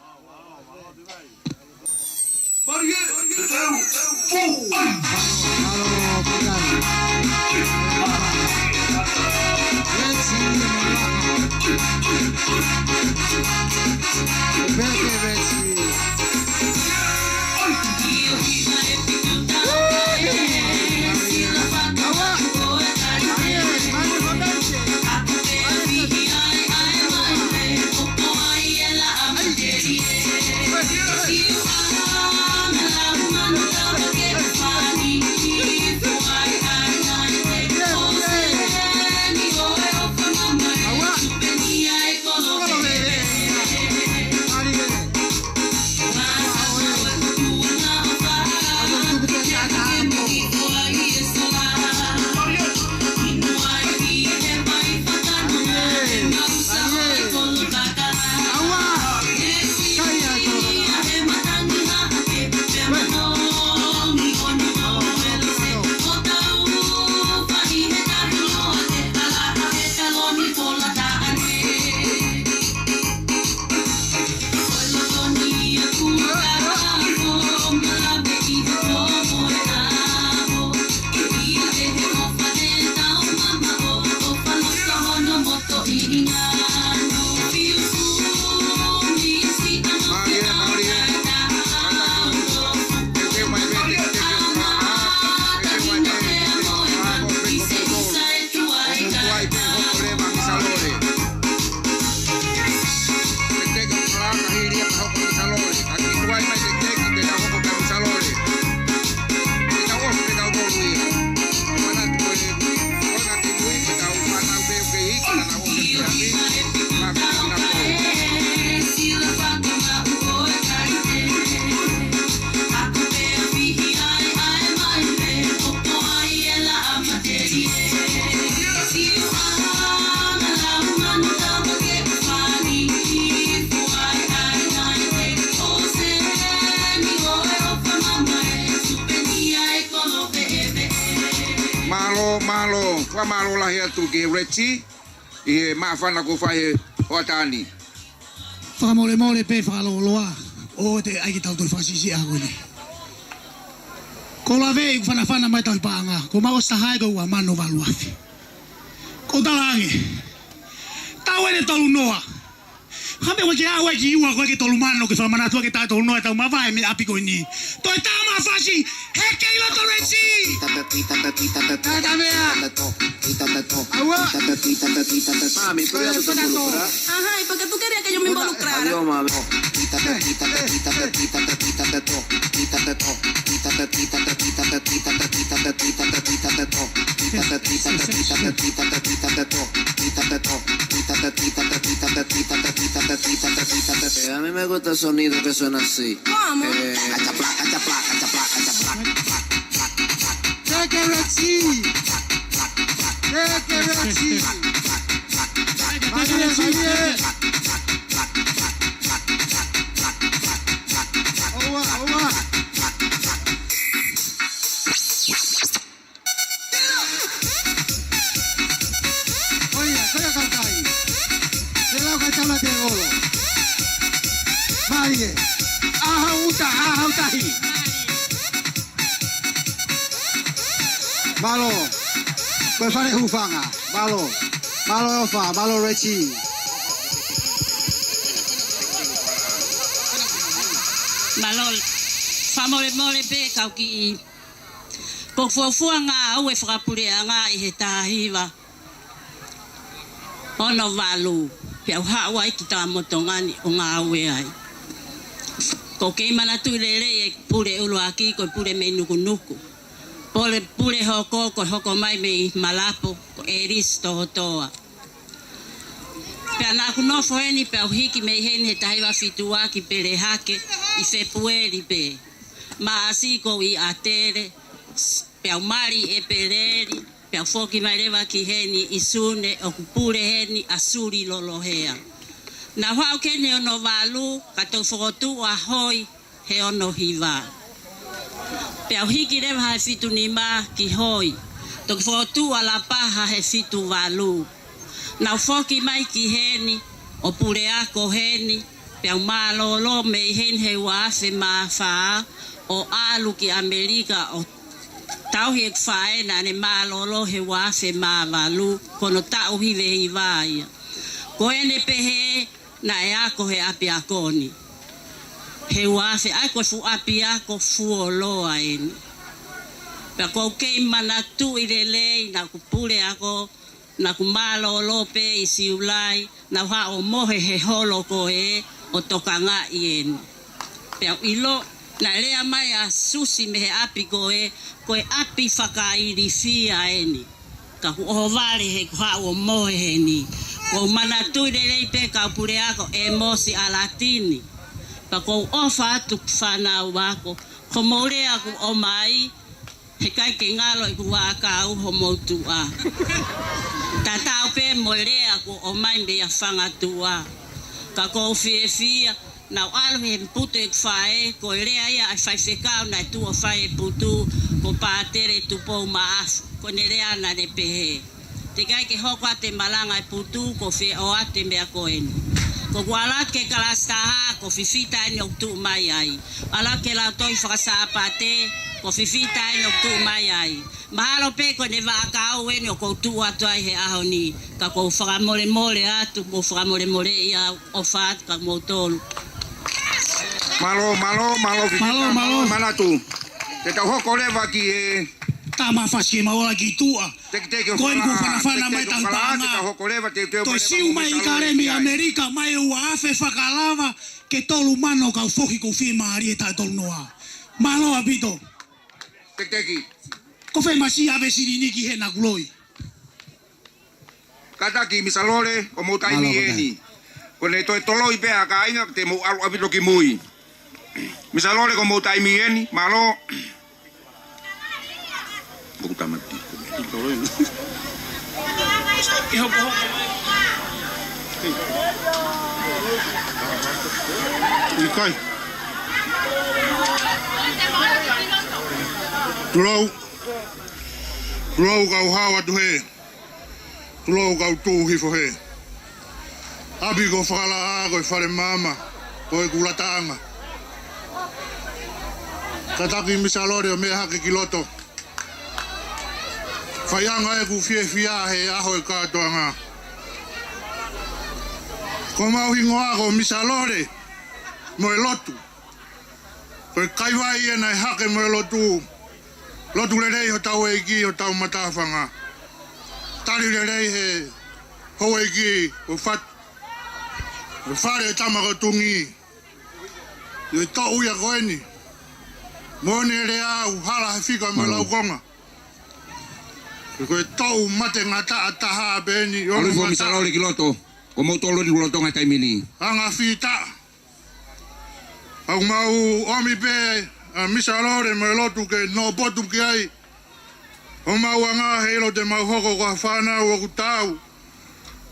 Fakamālō lahi atu ki he Red Sea ʻi he māfana kuo fai he hoʻatā ni. Fakamolemole pē fakalōloa, ʻoua te ʻai ke tau toe fakasiʻisiʻi ʻa ko eni. Ko Lave ʻi fanafana mai tau paʻanga, ko mau ʻosi taha ai ko ua mano valu afe. Ko talaange, tau ʻene tolu noa. Hame ua ke aʻu ai ki ua ko e ke tolu mano ke fakamanatu ke tā tolu noa tau mavahe mei ʻapi ko eni. Toe tā mafasi, heke ʻi loto Red Sea. Tata mea. Aua. Mami, pero ya tú te involucras. Ajá, ¿y por qué tú querías que yo me involucrara? Adiós, mami. Eh, a mí me gusta el sonido que suena así. ¿Cómo? Eh, cachaplá, cachaplá, cachaplá, cachaplá. Cheque Red Sea. Cheque Red Sea. Marie, Marie. Oua, oua. Oia, ko ia kaukai. Te lau ka tala te olo. Malie. ʻAha uta, ʻaha utahi. Mālō. Ko e fale hūfanga. Mālō. Mālō ʻOfa, mālō Rechi. Mālō. Fakamolemole pē kau kiʻi. Ko e fuofua ngāue fakapuleʻanga ʻi he taha hiva ono valu, peau haʻu ai ki Taʻamotonga ni ʻo ngāue ai. ʻOku ou kei manatuʻi lelei e pule ʻuluaki ko e pule mei Nukunuku. Pule, pule hoko ko e hoko mai mei Malapo ko ʻElisi Tohotoa. Pea naʻa ku nofo heni peau hiki mei heni he taha hiva fitu ua ki Pelehake ʻi Fepueli pē. Maʻasi ʻoku ou ʻi ʻAtele, peau mali ʻEpeleli, peau foki mai leva ki heni ʻi Sune ʻoku pule heni ʻa Suli Lolohea. Naʻa ku haʻu ki heni ono valu, ka toki fokotuʻu ʻa Hoi he ono hiva. Peau hiki leva he fitu nima ki Hoi, toki fokotuʻu ʻa Lapaha he fitu valu. Naʻa ku foki mai ki heni ʻo puleako heni, peau mālōlō mei heni he ua afe mā fā ʻo ʻalu ki ʻAmelika ʻo tauhi ʻeku faʻē naʻa ne mālōlō he ua afe mā valu, ko hono taʻu hiva hiva ia. Ko ʻene pehē naʻe ako he ʻapiako ni he ua afe, ʻa ia ko e fuʻu ʻapiako fuoloa eni. Pea ʻoku ou kei manatuʻi lelei naʻa ku puleako, naʻa ku mālōlō pē ʻi Siulai, naʻa ku haʻu ʻo mohe he holo ko ē ʻo tokangaʻi eni. Peau ʻilo, naʻe lea mai ʻa Susi mei he ʻapi ko ē, ko e ʻapi fakailifia eni. Ka kuo ʻohovale he kuo haʻu ʻo mohe heni. ʻOku ou manatuʻi lelei pē kau puleako ʻEmosi ʻAlatini. Pea ʻoku ou ʻofa atu ki he fānau ako, ko hoʻomou lea kuo ʻomai, heʻikai ke ngalo ʻeku vaʻakau hoʻomou tuʻa. Tatau pē mo e lea kuo ʻomai meia Fangatuʻa. Ka ʻoku ou fiefia, naʻa ku ʻalu he putu ʻeku faʻē, ko e lea ia ʻa e faifekau naʻe tuʻu ʻo fai e putu, ko Pātele Tupou Maʻafu, ko ʻene lea naʻa ne pehē, teʻeki ai ke hoko atu e malanga e putu, ko fē ʻoatu e meʻa ko eni. Ko ʻeku ʻalu atu ki he kalasi taha, ko e fifita eni ʻoku tuʻu mai ai. ʻAlu atu ki he Lautohi Faka-Sāpate, ko e fifita eni ʻoku tuʻu mai ai. Mahalo pē ko ʻene vaʻakau eni ʻoku ou tuʻu atu ai he ʻaho ni, ka ʻoku ou fakamolemole atu, mou fakamolemoleʻi au, ʻofa atu kia moutolu. Mālō, mālō, mālō, mālō, mālō. Manatu. Te tau hoko leva ki he tā mafasi ke mau ʻalu ki tuʻa. Teki, teki, ko eni kuo fanafana mai tau paʻanga. Te tau hoko leva, te, te, toe siu mai ʻIkale mei ʻAmelika, mai ua afe fakalava, ke tolu mano kau foki ʻoku ou fiemālie he taʻu tolu noa. Mālō ʻaupito. Teki, teki. Ko fē masi ʻave silini ki he nakuloi. Kātaki, Misa Lole, ko hoʻomou taimi eni. Ko ʻene toe toloi pē ʻa e kāinga, te mou ʻalu ʻaupito ki mui. Misa Lole, ko hoʻomou taimi eni, mālō. Buku tamati. ʻIkai. Tulou. Tulou kau hao atu he. Tulou, kau tuʻu hifo hē. ʻApi ko Fakalaʻā ko e fale maama, ko e kulataʻanga. Kātaki Misa Lole ʻo meʻa hake ki loto. Faiʻanga ʻeku fiefia he ʻaho e kātoanga. Ko homau hingoa ko Misa Lole mo e lotu. Ko e kaivai ia naʻe hake mo e lotu. Lotu lelei hotau ʻEiki, hotau matāfanga. Tali lelei he houʻeiki ʻo Fatu. Ko e fale ʻo e tama ko Tungi. ʻI he toʻu ia ko eni. Moʻoni e lea ʻoku hala he fika mo e laukonga. Ko e toʻu mate ngataʻa taha pē eni, ʻalu hifo Misa Lole ki loto. Ko moutolu eni ʻoku lolotonga he taimi ni. Anga fita. ʻOku mau ʻomi pē ʻa Misa Lole mo e lotu ke noʻo potu ki ai. Homau anga he ʻilo te mau hoko ko ha fānau ʻoku taau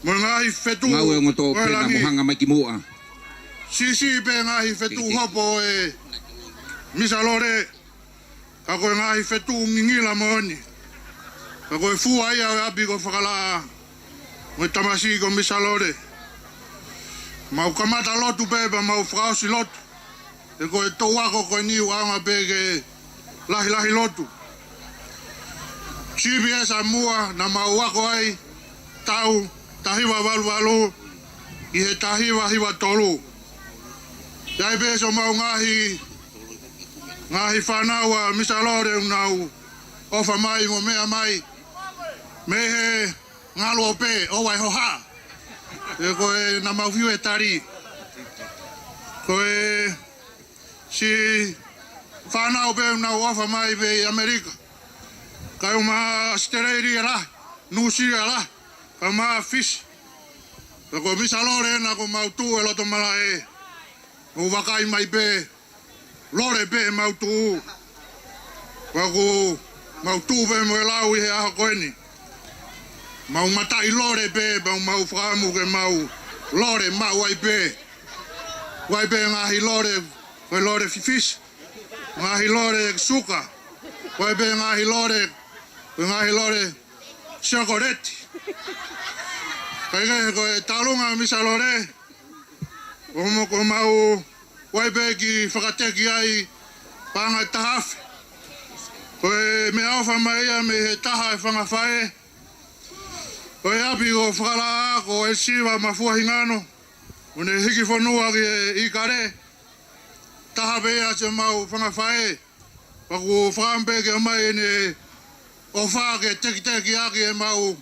mo e ngaahi fetuʻu ʻo e langi. Siʻisiʻi pē ngaahi fetuʻu hopo ʻo e Misa Lole. Ka ko e ngaahi fetuʻu ngingila moʻoni. Ka ko e fua ia ʻo e ʻapi ko Fakalaʻā mo e tamasiʻi ko Misa Lole. Mau kamata lotu pē pea mau fakaʻosi lotu. He ko e toʻu ako ko eni ʻoku ʻaonga pē ke lahilahi lotu. Siʻi pē ʻa Samoa naʻa mau ako ai taʻu taha hiva valu valu ki he taha hiva hiva tolu. ʻI ai pē siʻomau ngaahi, ngaahi fānau ʻa Misa Lole ʻoku nau ʻofa mai mo meʻa mai. Mei he ngalu ʻo pē ʻo vai hoha. He ko e naʻa mau fiu e tali. Ko e siʻi fānau pē ʻoku nau ʻofa mai pē ʻi ʻAmelika. Kae ʻumaʻā ʻAositelēlia lahi, Nuʻusila lahi, kae ʻumaʻā Fisi. Ka ko Misa Lole ena ʻoku mau tuʻu he loto malaʻe. Mau vakai mai pē, Lole pē ʻemau tuʻu. Pea ʻoku mau tuʻu pē mo e lau ʻi he ʻaho ko eni. Mau mataʻi Lole pē, mau, mau fakaʻamu ke mau Lole maʻu ai pē. Vai pē ngaahi Lole, ko e Lole fifisi. Ngaahi Lole suka. Vai pē ngaahi Lole, ko e ngaahi Lole siakoleti. Kae kehe ko e tālunga Misa Lole. ʻOku mau, ʻoku mau ʻai pē ki fakateki ai paʻanga ʻe taha afe. Ko e meʻaʻofa mai ia mei he taha e fanga faʻē. Ko e ʻapi ko Fakalaʻā ko e Siva Mafua Hingano. ʻO ne hiki fonua ki he ʻIkale. Taha pē ia siʻomau fanga faʻē. Pea ʻoku fakaʻamu pē ke ʻomai ʻene ʻofa ke tekiteki ʻaki ʻemau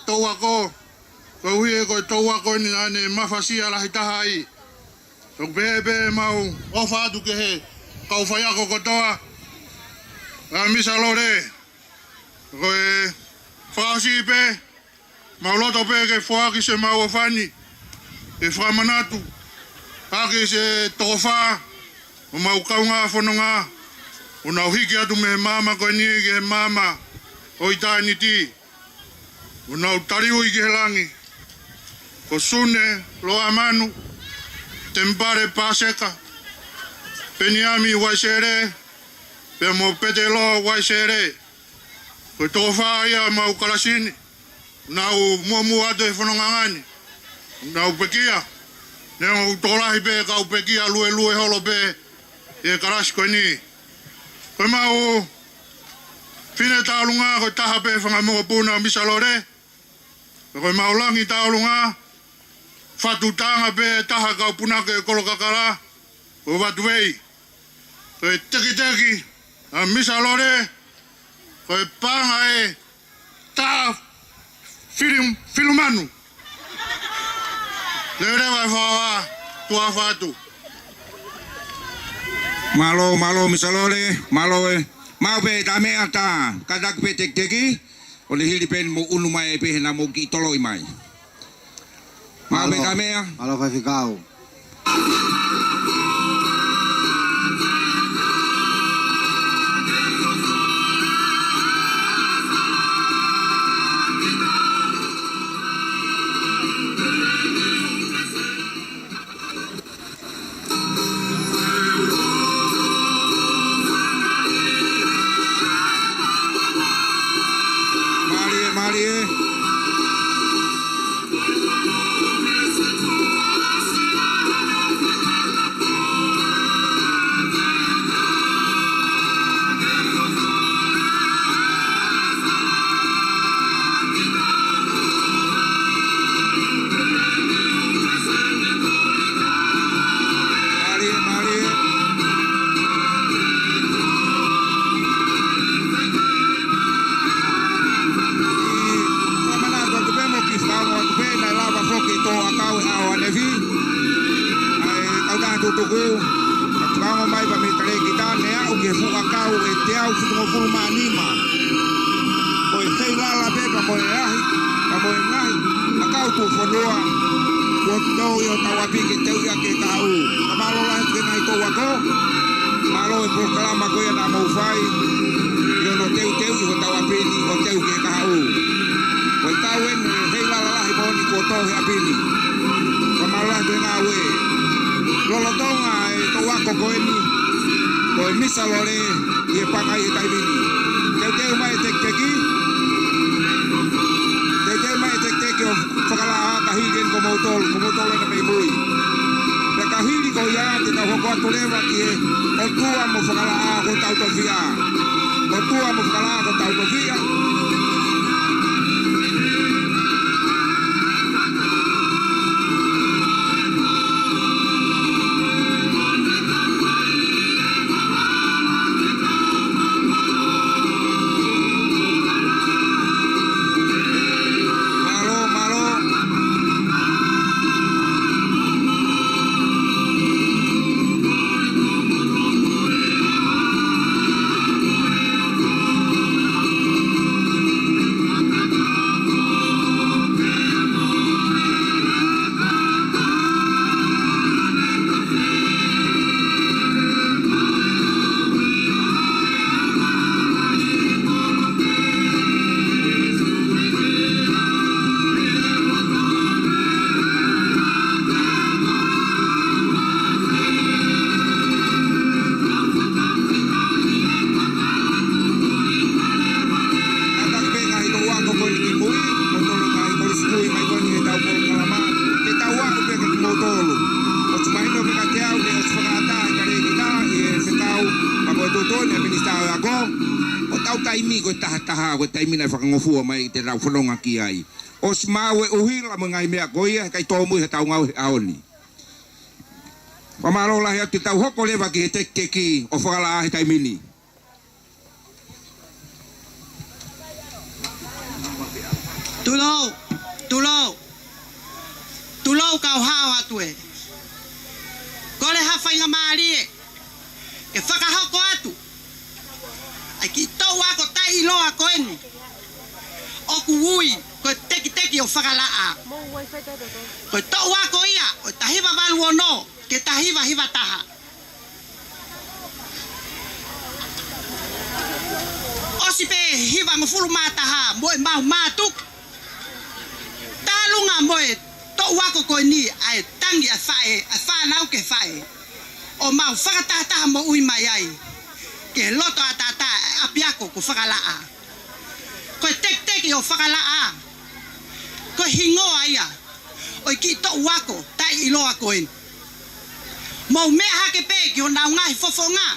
toʻu ako. Koeʻuhi ko e toʻu ako eni naʻa ne mafasia lahi taha ai. ʻOku pehē pē ʻemau ʻofa atu ki he kau faiako kotoa ʻa Misa Lole. Ko e fakaʻosi pē, mau loto pē ke foaki siʻemau ʻofa ni ke fakamanatu ʻaki siʻi toko fā ʻo ʻemau kaungā fononga ʻoku nau hiki atu mei he maama ko eni ki he maama ʻo ʻitāniti. ʻOku nau taliui ki he langi. Ko Sune Loamanu, Temipale Paseka, Peniami Uaisele, pea mo Petelo Uaisele. Ko e toko fā ia ʻemau kalasi ni. Nau muʻomuʻa atu he fononga ni. Nau pekia. Neongo ʻoku tokolahi pē kau pekia luelue holo pē he kalasi ko eni. Ko ʻemau fefine tālunga ko e taha pē fanga mokopuna ʻo Misa Lole. Ko ʻemau langi tālunga, Fatu Taanga pē taha kau punake Kolokakala, ko Vatuvei. Ko e tekiteki ʻa Misa Lole, ko e paʻanga ʻe taha filu, filu manu. Leveleva e fakaʻofa, tuʻa ʻofa atu. Mālō, mālō Misa Lole, mālō ē. Maʻu pē ʻeta meʻa, kātaki pē tekiteki. ʻO ne hili pē eni mou ʻunu mai pē he naʻa mou kiʻi toloi mai. Maʻu pē ʻeta meʻa. Mālō faifekau. Mālie, mālie. Ke fuʻu ʻakau ʻe teau fitungofulu mā nima. Ko e heilala pē pea mo e lahi, pea mo e ngaahi ʻakau tuʻufonua kuo tō ʻi hotau ʻapi ke teuʻi ʻaki e kahaʻu. Fakamālō lahi ki he ngaahi touako. Mālō e polokalama ko ia naʻa mou fai ʻi hono teuteuʻi hotau ʻapi ni ʻo teu ki he kahaʻu. Ko e tau eni e heilala lahi moʻoni kuo tō he ʻapi ni. Fakamālō lahi ki he ngāue. Lolotonga e touako ko eni, ko e misa lole ʻi he pangai he taimi ni. Teuteu mai e tekiteki. Teuteu mai e tekiteki ʻo fakalaʻā ka hili eni ko moutolu, ko moutolu ena mei mui. Pea ka hili ko ia te tau hoko atu leva ki he ʻOtua mo fakalaʻā ko hotau tofiʻa. ʻOtua mo fakalaʻā ko hotau tofiʻa. Mālō, mālō. Kātaki pē ngaahi touako ko eni ki mui, mo tolo ngaahi kolisi kui mai ko eni he tau polokalama, ke tau ako pē kia kimoutolu. ʻOsi mahino pē kiate au, ne ʻosi fakaʻatā e kalēkita ʻi he fekau, pea mo e tuʻutuʻuni ʻa e Minisitā ʻo e Ako. Ko hotau taimi ko e taha taha, ko e taimi naʻe fakangofua mai te tau fononga ki ai. ʻOsi maʻu e ʻuhila mo e ngaahi meʻa ko ia, heʻikai tōmui hotau ngāue he ʻaho ni. Fakamālō lahi atu, te tau hoko leva ki he tekiteki ʻo fakalaʻā he taimi ni. Tulou, tulou, tulou kau hao atu ē. Kole ha faingamālie ke fakahoko atu ʻa e kiʻi touako taʻeʻiloa ko eni ʻoku ui ko e tekiteki ʻo fakalaʻā. Ko e touako ia ʻo e taha hiva valu ono ki he taha hiva hiva taha. ʻOsi pē hiva ngofulu mā taha mo ʻemau mātuku. Talunga mo e touako ko eni ʻa e tangi ʻa e faʻē, ʻa e fānau ki he faʻē, ʻo mau fakatahataha moʻui mai ai ki he loto ʻataʻatā ʻa e ʻapiako ko Fakalaʻā. Ko e tekiteki ʻo Fakalaʻā, ko e hingoa ia ʻo e kiʻi touako taʻeʻiloa ko eni. Mou meʻa hake pē ki honau ngaahi fofonga,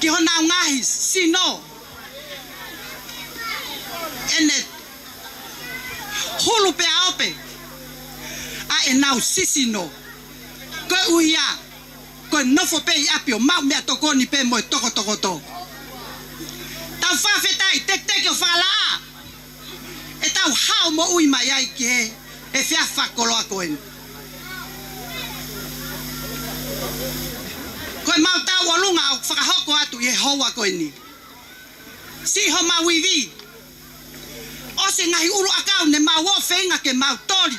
ki honau ngaahi sino, ʻene hulu pea ope ʻa ʻenau sisino. Koeʻuhi ia ko e nofo pē ʻi ʻapi ʻo maʻu meʻatokoni pē mo e tokotokoto. Tau fakafetaʻi tekiteki ʻo Fakalaʻā, ʻetau hao moʻui mai ai ki he, he efiafi fakakoloa ko eni. Ko ʻemau tauʻolunga ʻoku fakahoko atu ʻi he houa ko eni. Siʻi homau ivi, ʻosi e ngaahi ʻuluʻakau ne mau ō feinga ke mau toli,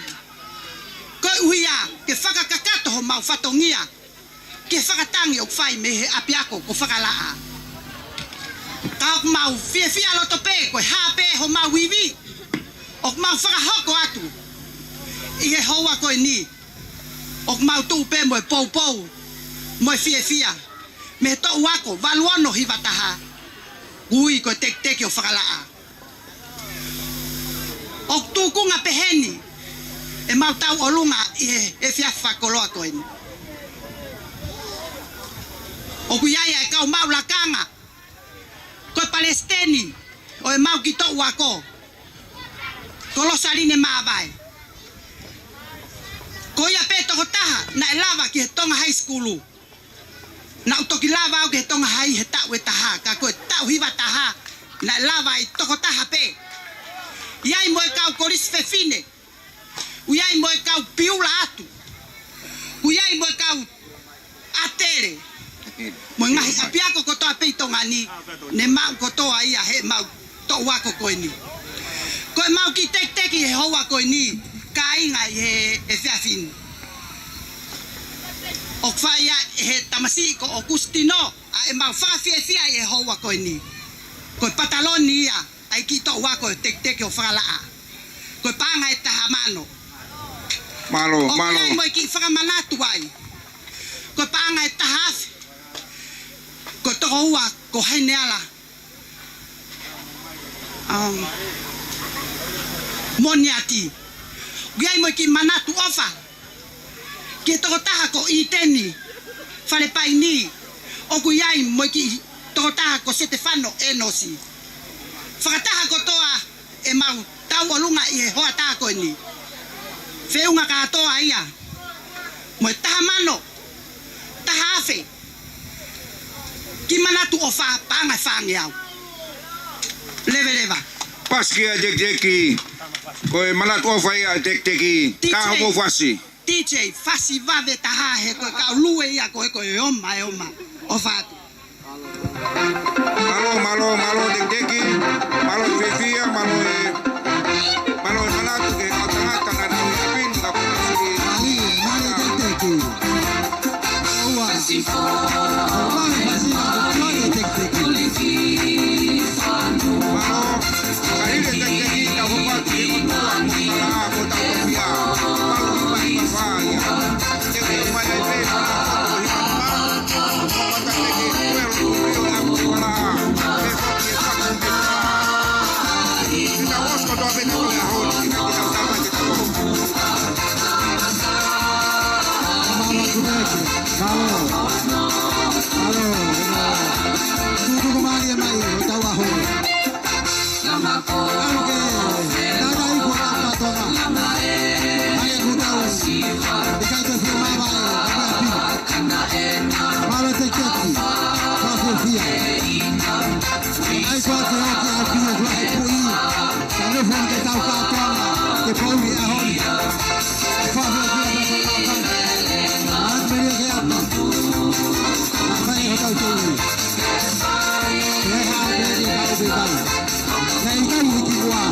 koeʻuhi ia ke fakakakato homau fatongia ki he fakatangi ʻoku fai mei he ʻapiako ko Fakalaʻā. Ka ʻoku mau fiefia loto pē ko e hā pē homau ivi ʻoku mau fakahoko atu ʻi he houa ko eni. ʻOku mau tuʻu pē mo e poupou mo e fiefia mei he touako valu ono hiva taha, ui ko e tekiteki ʻo Fakalaʻā. ʻOku tukunga peheni ʻemau tauʻolunga ʻi he, he efiafi fakakoloa ko eni. ʻOku ʻi ai ʻa e kau maʻu lakanga, ko e palesiteni ʻo ʻemau kiʻi touako ko Losaline Mavae. Ko ia pē tokotaha naʻe lava ki he Tonga High School. Naʻá ku toki lava au ki he Tonga High he taʻu ʻe taha, ka ko e taʻu hiva taha naʻe lava ai tokotaha pē. ʻI ai mo e kau kolisi fefine, ʻi ai mo e kau piula atu, ʻi ai mo e kau ʻatele. mo e ngaahi ʻapiako kotoa pē ʻi Tonga ni, ne maʻu kotoa ia heʻemau toʻu ako ko eni. Ko ʻemau kiʻi tekiteki he houa ko eni, kāinga ʻi he efiafi ni, ʻoku fai ia ʻe he tamasiʻi ko ʻOkusitino ʻa ʻemau fakafiefia ʻi he houa ko eni. Ko e pataloni ia ʻa e kiʻi toʻu ako e tekiteki ʻo Fakalaʻā. Ko e paʻanga ʻe taha mano. Mālō, mālō. ʻOku ʻi ai mo e kiʻi fakamanatu ai, ko e paʻanga ʻe taha afe, ko e tokoua ko Haineala, um, Moniati. ʻOku ʻi ai mo e kiʻi manatu ʻofa ki he tokotaha ko ʻIteni Falepaini. ʻOku ʻi ai mo e kiʻi tokotaha ko Setefano ʻEnosi. Fakataha kotoa ʻemau tauʻolunga ʻi he hoʻatā ko eni. Feʻunga kātoa ia mo e taha mano, taha afe, kiʻi manatu ʻofa, paʻanga ʻe fāngeau. Leveleva. Pasi ki he tekiteki, ko e manatu ʻofa ia ʻa e tekiteki. Taha mo fasi. D J, fasi vave taha he ko e kau lue ia ko e ko e oma, e oma. ʻOfa atu. Mālō, mālō, mālō tekiteki, mālō fiefia, mālō e, mālō e manatu ki he kau tangata naʻa nau ʻi ʻapi ni ka puna sili. Mālō, mālō tekiteki. Ua. Mālō, mālō tekiteki. Mālō, ka hili e tekiteki, tau hoko atu ki he ʻOtua mo Fakalaʻā ko hotau tofiʻa. Mālō hiva hiva fā ia. Ke ke mai ai pē, mālō, mālō. Mālō tekiteki, fakafiefia. ʻAi koā ke ʻoua ke ʻapi e kula he pui. Ka ne fon ke tau kātoa, ke pouli ʻaho ni. Fakafiefia, fakafiefia. Atu melie ke ʻapi. Fai hotau tui. Ke hā ke ke kau ke kau. Naʻe ʻikai ke kimuʻa.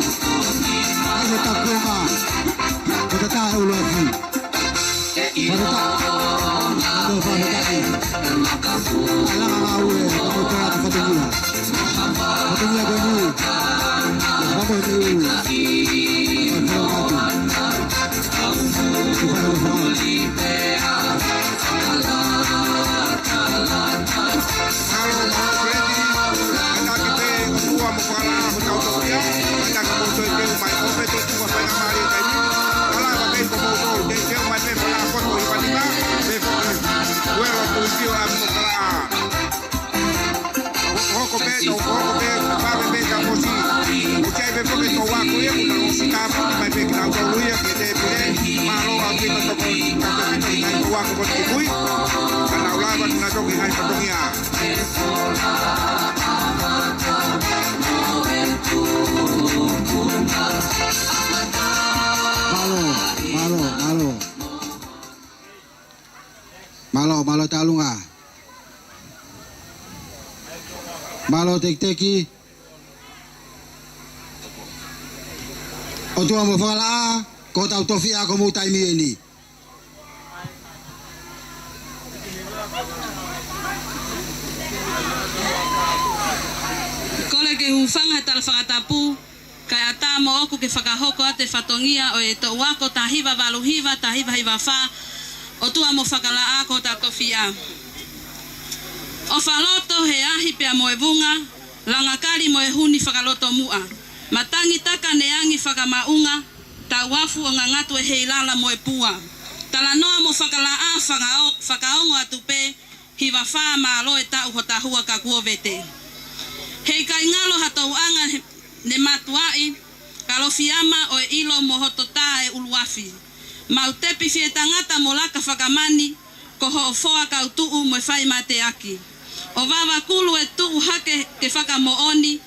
ʻAi hotau kuonga. Ko tata e ʻuluaki. Fakafetaʻi. Fakafetaʻi. Langa ngāue, kau tō atu fatongia. Fatongia ko eni. Fakafetaʻi. Fakafetaʻi. Mālō, mālō, Peleti. Kātaki pē, ʻOtua mo Fakalaʻā, ko hotau tofiʻa. Kātaki mo toe keu mai, ʻo pē toe tuku faingamālie taimi. Mālō, ʻa pē ko moutolu, te keu mai pē Fakalaʻā koto ʻi Panima, pē foki. Uelo tui pio a mo Fakalaʻā. Hoko pē, tau hoko pē, pā pē pē ka mosi. ʻOku ʻi ai pē foki tau ako ia, kuo nau ʻosi tāpuni mai pē kinautolu ia, ke te pule, mālō ʻaupito toko, ka te pito ki nai tau ako ko te kui. Ka nau lava na toki hai fatongia. Mālō, mālō, mālō. Mālō, mālō Talunga. Mālō tekiteki. ʻOtua mo Fakalaʻā, ko hotau tofiʻa ko mou taimi eni. Kole ke hūfanga he tala fakatapu, kae ʻatā moʻoku ke fakahoko atu e fatongia ʻo e toʻu ako taha hiva valu hiva, taha hiva hiva fā, ʻOtua mo Fakalaʻā ko hotau tofiʻa. ʻOfa loto he ahi pea mo e vunga, langa kali mo e huni fakalotomuʻa. Matangi taka neangi fakamaʻunga, tauafu ʻo ngangatu e heilala mo e pua. Talanoa mo Fakalaʻā fakaʻo-, fakaongo atu pē, hiva fā mālō e taʻu hota hua ka kuo vete. Heʻikai ngalo ha toʻuʻanga he-, ne matuaʻi, Kalofiama ʻo e ʻilo mo hoto tā e ʻuluafi. Mau tepi fie tangata mo laka fakamani, ko hoʻo foa kau tuʻu mo e fai mateaki. ʻO vavakulu e tuʻu hake ke fakamoʻoni,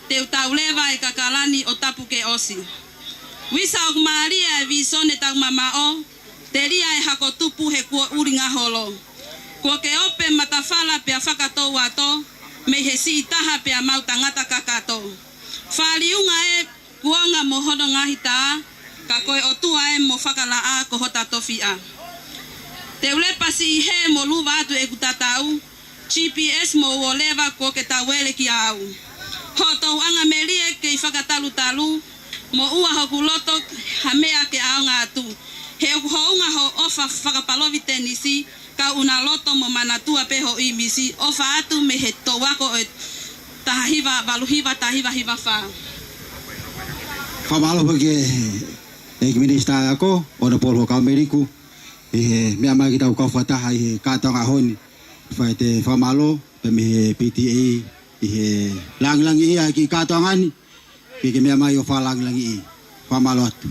te u tau leva e kakalani ʻo tapu ke ʻosi. Visa ʻoku mālie e vīsone tau mamaʻo, telia e hako tupu he kuo ʻulinga holo. Kuo ke ope matafala pea fakatouato, mei he siʻi taha pea mau tangata kakato. Fāliunga ē kuonga mo hono ngaahi tā, ka ko e ʻOtua ē mo fakalaʻā ko hota tofiʻa. Te u lepa siʻi hē mo luva atu ʻeku tatau, G P S mo uoleva kuo ke tauele kia au. Hoʻo tauʻanga melie kei fakatalutalu, moʻua hoku loto ha meʻa ke ʻaonga atu. He ʻoku hounga hoʻo ʻofa fakapalovitenisi, ka ʻoku na loto mo manatua pē hoʻo ʻīmisi. ʻOfa atu mei he touako ʻo e taha hiva valu hiva taha hiva hiva fā. Fakamālō pē ki he ʻEiki Minisitā ʻo e Ako, Honourable Huʻakavameiliku, ʻi he meʻa mai ki heʻetau kau fakataha ʻi he kātoanga ʻaho ni. Fai ʻete fakamālō pē mei he P T A ʻi he langilangiʻia e kiʻi kātoanga ni, ke ke meʻa mai ʻo fakalangilangiʻi. Fakamālō atu.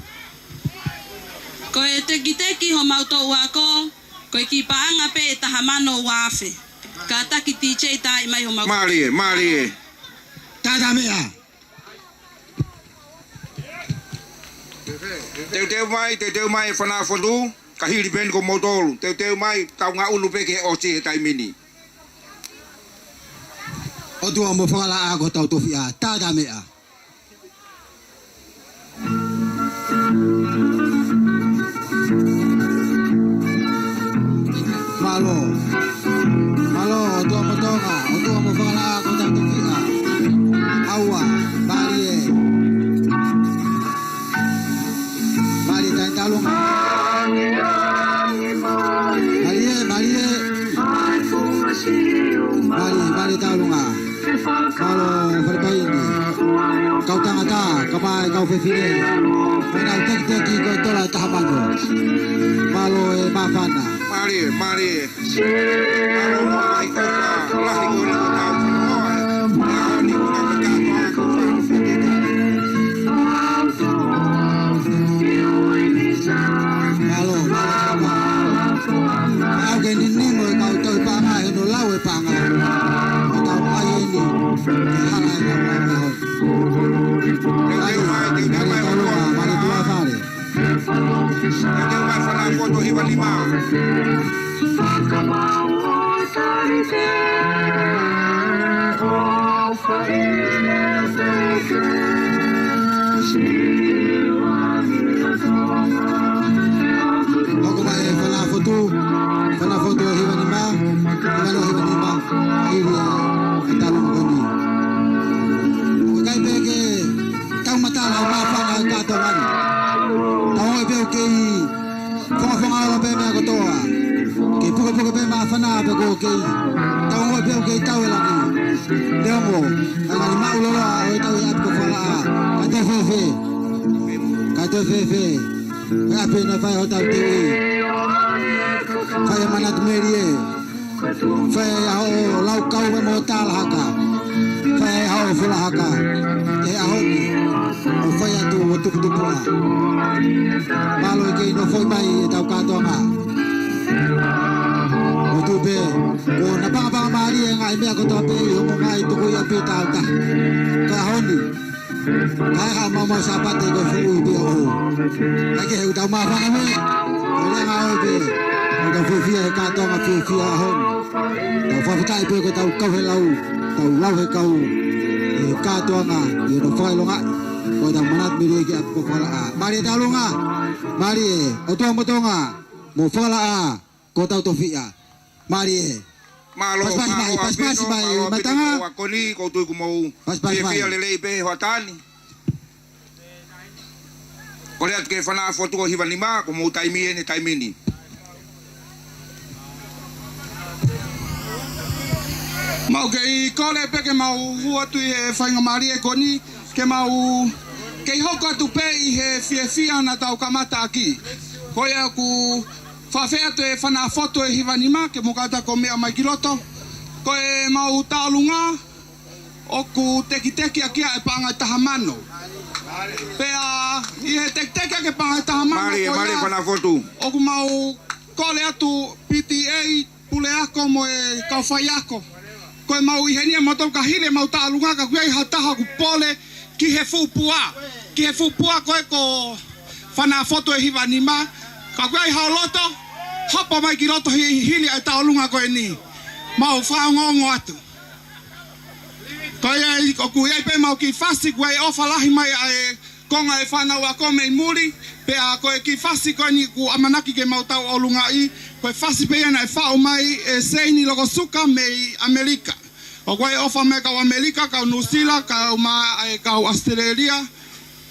Ko e tekiteki homau touako, ko e kiʻi paʻanga pē ʻe taha mano ua afe. Kātaki D J taaʻi mai homau. Mālie, mālie. Tātā meʻa. Teuteu mai, teuteu mai e fana fotu, ka hili pē eni ko moutolu. Teuteu mai, tau ngaʻunu pē ki he ʻosi he taimi ni. ʻOtua mo fakalaʻā ko hotau tofiʻa, tātā meʻa. Mālō. Mālō, ʻOtua mo Tonga, ʻOtua mo fakalaʻā ko hotau tofiʻa. ʻAua, mālie. Mālie Taintalunga. Mālie, mālie. Mālie, mālie Taulunga. Mālō Falepaini. Kau tangata, kae ʻumaʻā e kau fefine. Mei he tekiteki ko e tola taha mano. Mālō e māfana. Mālie, mālie. Mālō, mālō, mālō. Mālō, mālō. Au ke ninimo e kau tau paʻanga he ʻoku lau e paʻanga. Ko e tau ai eni. Ke hala e kau lau e hau. Ai, ai, ai, Taulunga, mālie tuʻa fale. Teuteu mai e fana fotu ʻo Hivanima. Hoko mai e fana fotu, fana fotu ʻo Hivanima, fana fotu ʻo Hivanima, ʻi he taimi ko eni. ʻOku ʻikai pē ke tau matala ʻo māfana e kātoanga ni. Tau ō pē ʻo kei fongafonga ʻo pē meʻa kotoa. Kei pukepuke pē māfana pē ko kei. Tau ō pē ʻo kei tau e langi. Neongo, ʻa e ngali maʻuloloa ʻo e tau e ʻapi ko Fakalaʻā. Ka toe fēfē. Ka toe fēfē. Ko e ʻapi naʻe fai hotau tui. Fai e manatu melie. Fai ʻa hoʻo laukau mo e talahaka. Fai ʻa hoʻo folahaka. ʻI he ʻaho ni, ʻo fai atu ʻo tuputupuʻa. Mālō e kei nofoʻi mai ʻetau kātoanga. ʻO tuʻu pē, ko e napangapangamālie e ngaahi meʻa kotoa pē ʻi hoʻomo ngaahi tukuʻi ʻapi tāutaha. Ka ʻaho ni, kae ʻai ha maumau Sāpate ko e fuʻu ʻi pē ʻo. Kae kehe ʻoku tau māfana mei. Ko e langa ʻo pē. ʻOku tau fiefia he kātoanga fiefia ʻaho ni. Tau fakafetaʻi pē ko e tau kau he lau. Tau lau he kau. E kātoanga. ʻI hono fakaʻilonga. Ko e tau manatu melie ki ʻapi ko Fakalaʻā. Mālie Taulunga. Mālie. ʻOtua mo Tonga. Mo Fakalaʻā. Ko hotau tofiʻa. Mālie. Mālō, pasipasi mai, mālō, pasipasi mai, mālō, mātanga. Ko ni, ko tui ku mau. Pasipasi mai. Fiefia lelei pē, hoʻatā ni. Kole atu ki he fana fotu ʻo Hivanima, ko hoʻomou taimi eni he taimi ni. Mau kei kole pē ke mau hū atu ʻi he faingamālie ko ni, ke mau kei hoko atu pē ʻi he fiefia naʻa tau kamata ʻaki. Ko ia ʻoku fakafeʻao atu e fana fotu ʻo Hivanima, ke mou kātaki ʻo meʻa mai ki loto. Ko e mau Taulunga, ʻoku tekiteki ʻaki ʻa e paʻanga ʻe taha mano. Pea, ʻi he tekiteki ʻaki e paʻanga ʻe taha mano, mālie, ko ia, mālie fana fotu. ʻOku mau kole atu P T A, puleako mo e kau faiako. Ko e mau ʻi heni ʻa mautolu ka hili e mau Taulunga ka ʻoku ʻi ai ha taha ʻoku pole ki he fuʻu pua. Ki he fuʻu pua ko e ko fana fotu ʻo Hivanima. Ka ʻoku ʻi ai haʻo loto. Hapa mai ki loto hi-, hili ʻa e tauʻolunga ko eni. Mau fakaongoongo atu. Ko ia ʻoku ʻi ai pē mau kiʻi fasi, kuo ʻofa lahi mai ʻa e konga ʻo e fānau ako mei muli, pea ko e kiʻi fasi ko eni ʻoku ʻamanaki ke mau tauʻolungaʻi, ko e fasi pē ia naʻe faʻu mai ʻe Seini Lokosuka mei ʻAmelika. ʻOku ʻi ai e ʻofa mei he kau ʻAmelika, kau Nuʻusila, kau ma-, ʻa e kau ʻAositelēlia,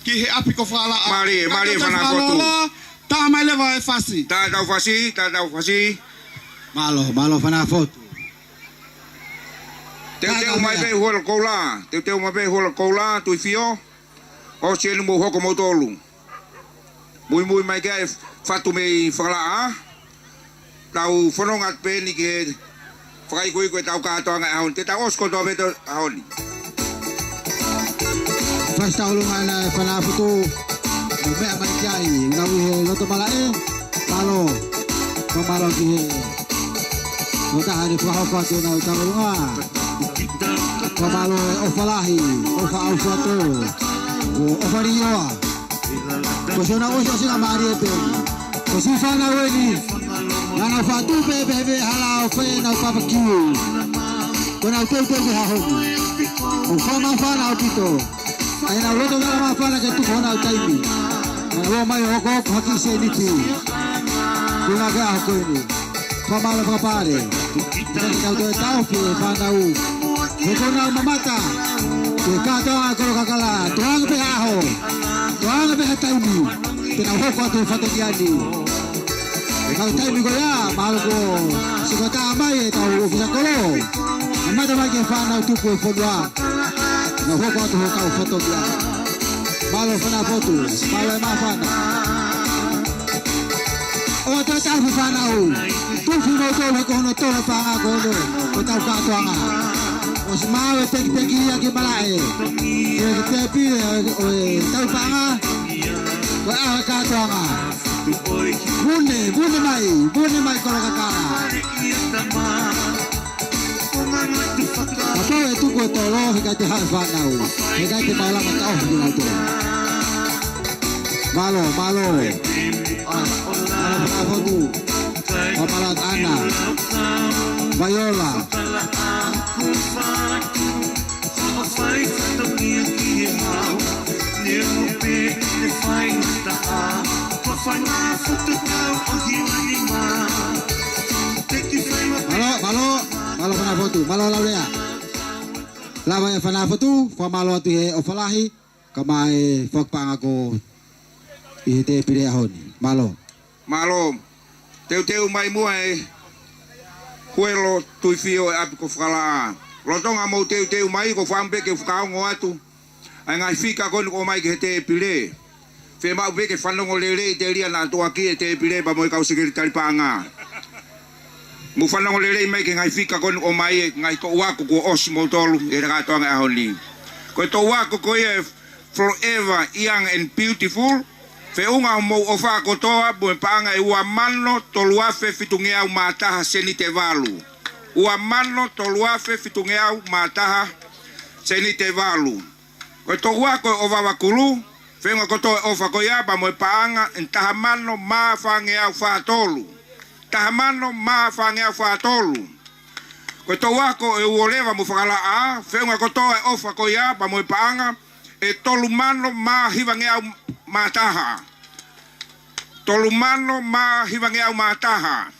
ki he ʻapi ko Fakalaʻā. Mālie, mālie, Kātaki fānau Fakalōloa, fotu. Tā mai leva e fasi. Tā tau fasi, tā tau fasi. Mālō, mālō fānau fotu. Teuteu mai pē Huelo Koula, teuteu mai pē Huelo Koula, Tuifio. ʻOsi eni mou hoko moutolu. Muimui mai ki ai e fatu mei Fakalaʻā. Tau fononga atu pē eni ke fakaikuiku ʻetau kātoanga ʻo e ʻaho ni. Te tau ʻosi kotoa pē ʻetau ʻaho ni. Fasi tauʻolunga ʻa e fānau fotu. Mou meʻa mai ki ai, nau ʻi he loto malaʻe. Mālō. Fakamālō ki he ʻo taha ni fakahoko atu ʻenau tauʻolunga. Fakamālō e ʻofa lahi, ʻofa ʻaufuatō, ʻo ʻofa lioa. Ko siʻonau ʻosiʻosingamālie pē. Ko siʻi fānau eni, naʻa nau faʻa tuʻu pē pehē hala ʻo fai ʻenau papakiu. Ko ʻenau teuteu ki he ʻaho ni. ʻOku fakamāfana ʻaupito ʻa ʻenau loto tala māfana ke tuku honau taimi. Naʻa nau ō mai ʻo hokohoko ha kiʻi sēniti. Kuinga ke ʻaho ko eni. Fakamālō fakapale. Ka tau toe taʻofi e fānau. He ko ʻenau mamata ki he kātoanga Kolokakala. Toanga pē ʻaho, toanga pē ha taimi, te nau hoko atu he fatongia ni. He kau taimi ko ia, mahalo kuo sio ki ai mai ʻetau ʻōfisa kolo. Mamata mai ki he fānau tupu ʻo e fonua. Nau hoko atu he kau fatongia. Mālō fānau fotu, mālō e māfana. ʻOua toe taʻofi fānau. Tufi moutolu he ko hono tolo paʻanga ko hono, ko ʻetau kātoanga. ʻOsi maʻu e tekiteki ia ki malaʻe. Ko e tēpile ʻo e, ʻo ʻetau paʻanga. Ko e ʻaho e kātoanga. Vune, vune mai, vune mai Kolokakala. Ka tau ʻe tuku e tolo, he ʻikai te haʻu e fānau. He ʻikai te mau lava taʻofi kinautolu. Mālō, mālō. Mālō, mālō fotu. Mālō, Ana. Vaiola. Mālō, mālō, mālō fānau fotu, mālō Laulea. Lava ia fānau fotu, fakamālō atu he ʻofa lahi, kae ʻumaʻā e fakapaʻanga ko ē ʻi he tēpile ʻaho ni. Mālō. Mālō. Teuteu mai muʻa e Huelo Tuifio ʻo e ʻapi ko Fakalaʻā. Lolotonga mou teuteu mai, ʻoku ou fakaʻamu pē ke fakaongo atu ʻa e ngaahi fika ko eni ʻoku ʻomai ki he tēpile. Fiemaʻu pē ke fanongo lelei telia naʻa tuʻuaki e tēpile pea mo e kau sekelitali paʻanga. Mou fanongo lelei mai ki he ngaahi fika ko eni ʻoku ʻomai, e ngaahi toʻu ako kuo ʻosi moutolu he kātoanga ʻaho ni. Ko e toʻu ako ko ia e Forever Young and Beautiful. Feʻunga homou ʻofa kotoa mo e paʻanga ʻe ua mano tolu afe fitungeau mā taha sēniti ʻe valu. Ua mano tolu afe fitungeau mā taha sēniti ʻe valu. Ko e toʻu ako ʻo Vavakulu, feʻunga kotoa e ʻofa ko ia pea mo e paʻanga ʻe taha mano mā fāngeau fā tolu. Taha mano mā fāngeau fā tolu. Ko e toʻu ako ʻo Uoleva mo Fakalaʻā, feʻunga kotoa e ʻofa ko ia pea mo e paʻanga ʻe tolu mano mā hivangeau mā taha. Tolu mano mā hivangeau mā taha.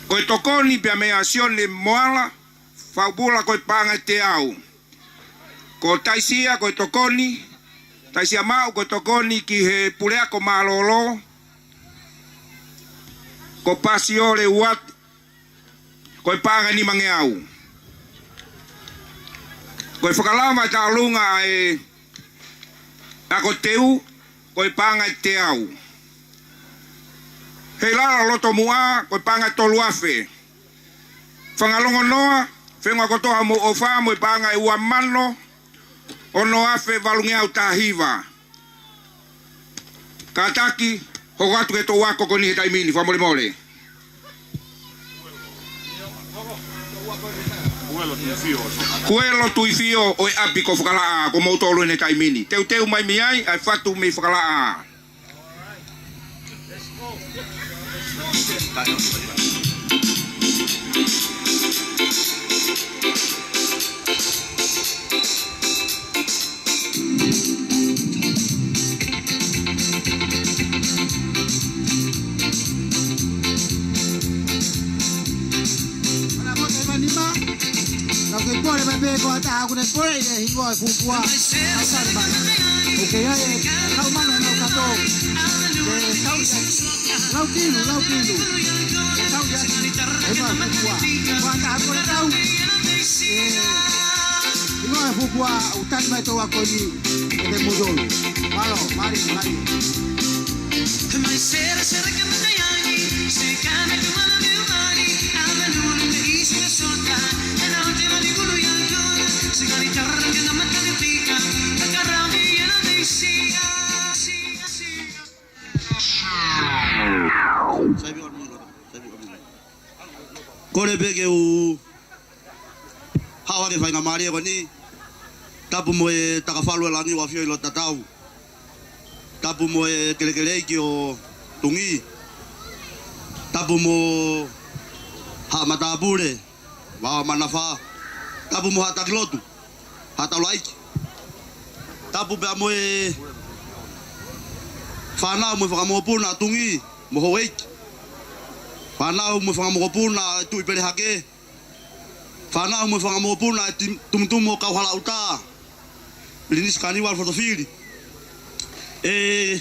Ko e tokoni pea meia Sione Moala Faupula ko e paʻanga ʻe teau. Ko Taisia ko e tokoni, Taisia Maʻu ko e tokoni ki he puleako mālōlō, ko Pasiole Uate, ko e paʻanga ʻe nimangeau. Ko e fakalava e tauʻolunga ʻa e ako teu, ko e paʻanga ʻe teau. Heilala Lotomuʻa, ko e paʻanga ʻe tolu afe. Fangalongonoa, feʻunga kotoa homou ʻofa mo e paʻanga ʻe ua mano ono afe valungeau taha hiva. Kātaki, hoko atu ki he toʻu ako ko eni he taimi ni, fakamolemole. Huelo Tuifio ʻo e ʻapi ko Fakalaʻā, ko moutolu eni he taimi ni. Teuteu mai mei ai ʻa e fatu mei Fakalaʻā. Ana ko te manima, na ke kole mai pē ko ata aku ne kole e hingoa e fukua. Au sare mai. Ok, ai, e, kau mano, nau kato. E, kau, lau kilu, lau kilu. E, kau ia, e, ma fukua. Ko ata aku ne kau. E, hingoa e fukua, u tali mai tō ako ni. E te mozolu. Malo, mari, mari. Kole pē ke u haʻu ake faingamālie ko eni. Tapu mo e takafalu e langi ʻo ʻAfio ʻi loto tatau. Tapu mo e kelekele ʻeiki ʻo Tungi. Tapu mo Haʻa Matāpule, Vao Manafa. Tapu mo Haʻa Takilotu, Haʻa Taulaʻeiki. Tapu pea mo e fānau mo e fanga mokopuna ʻa Tungi mo Houʻeiki. Fānau mo e fanga mokopuna ʻa Tuʻi Pelehake. Fānau mo e fanga mokopuna e tim-, tumutumu ʻo Kauhalaʻuta, Pilinisi Kanival Fotofili. E,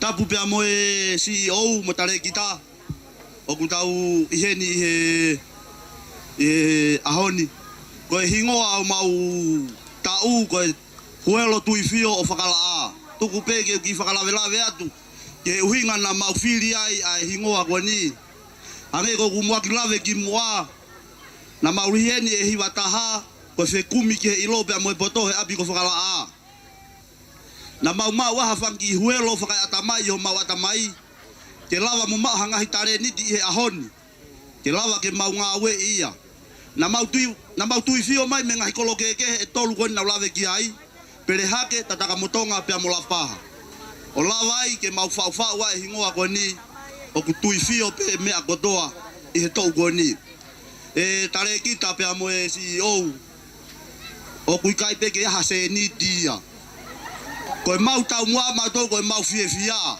tapu pea mo e C E O mo Talēkita ʻoku tau ʻi heni ʻi he, ʻi he ʻaho ni. Ko e hingoa ʻo mau taʻu ko e Huelo Tuifio ʻo Fakalaʻā. Tuku pē ke u kiʻi fakalavelave atu ki he ʻuhinga naʻa mau fili ai ʻa e hingoa ko eni. Hangē ko ʻeku muʻaki lave kimuʻa, naʻa mau ʻi heni ʻe hiva taha, ko e fekumi ki he ʻilo pea mo e poto he ʻapi ko Fakalaʻā. Naʻa mau maʻu ʻa ha fanga kiʻi huelo fakaeʻatamai ʻi homau ʻatamai, ke lava mo maʻu ha ngaahi talēniti ʻi he ʻaho ni, ke lava ke mau ngāueʻi ia. Naʻa mau tui, naʻa mau tuifio mai mei he ngaahi kolo kehekehe ʻe tolu ko eni naʻa ku lave ki ai, Pelehake, Tatakamotonga pea mo Lapaha. ʻO lava ai ke mau faʻufaʻu ʻa e hingoa ko eni, ʻoku tuifio pē meʻa kotoa ʻi he toʻu ko eni. E Talēkita pea mo e C E O, ʻoku ʻikai pē ke ʻi ai ha sēniti ia. Ko e mau taumuʻa mautolu ko e mau fiefia,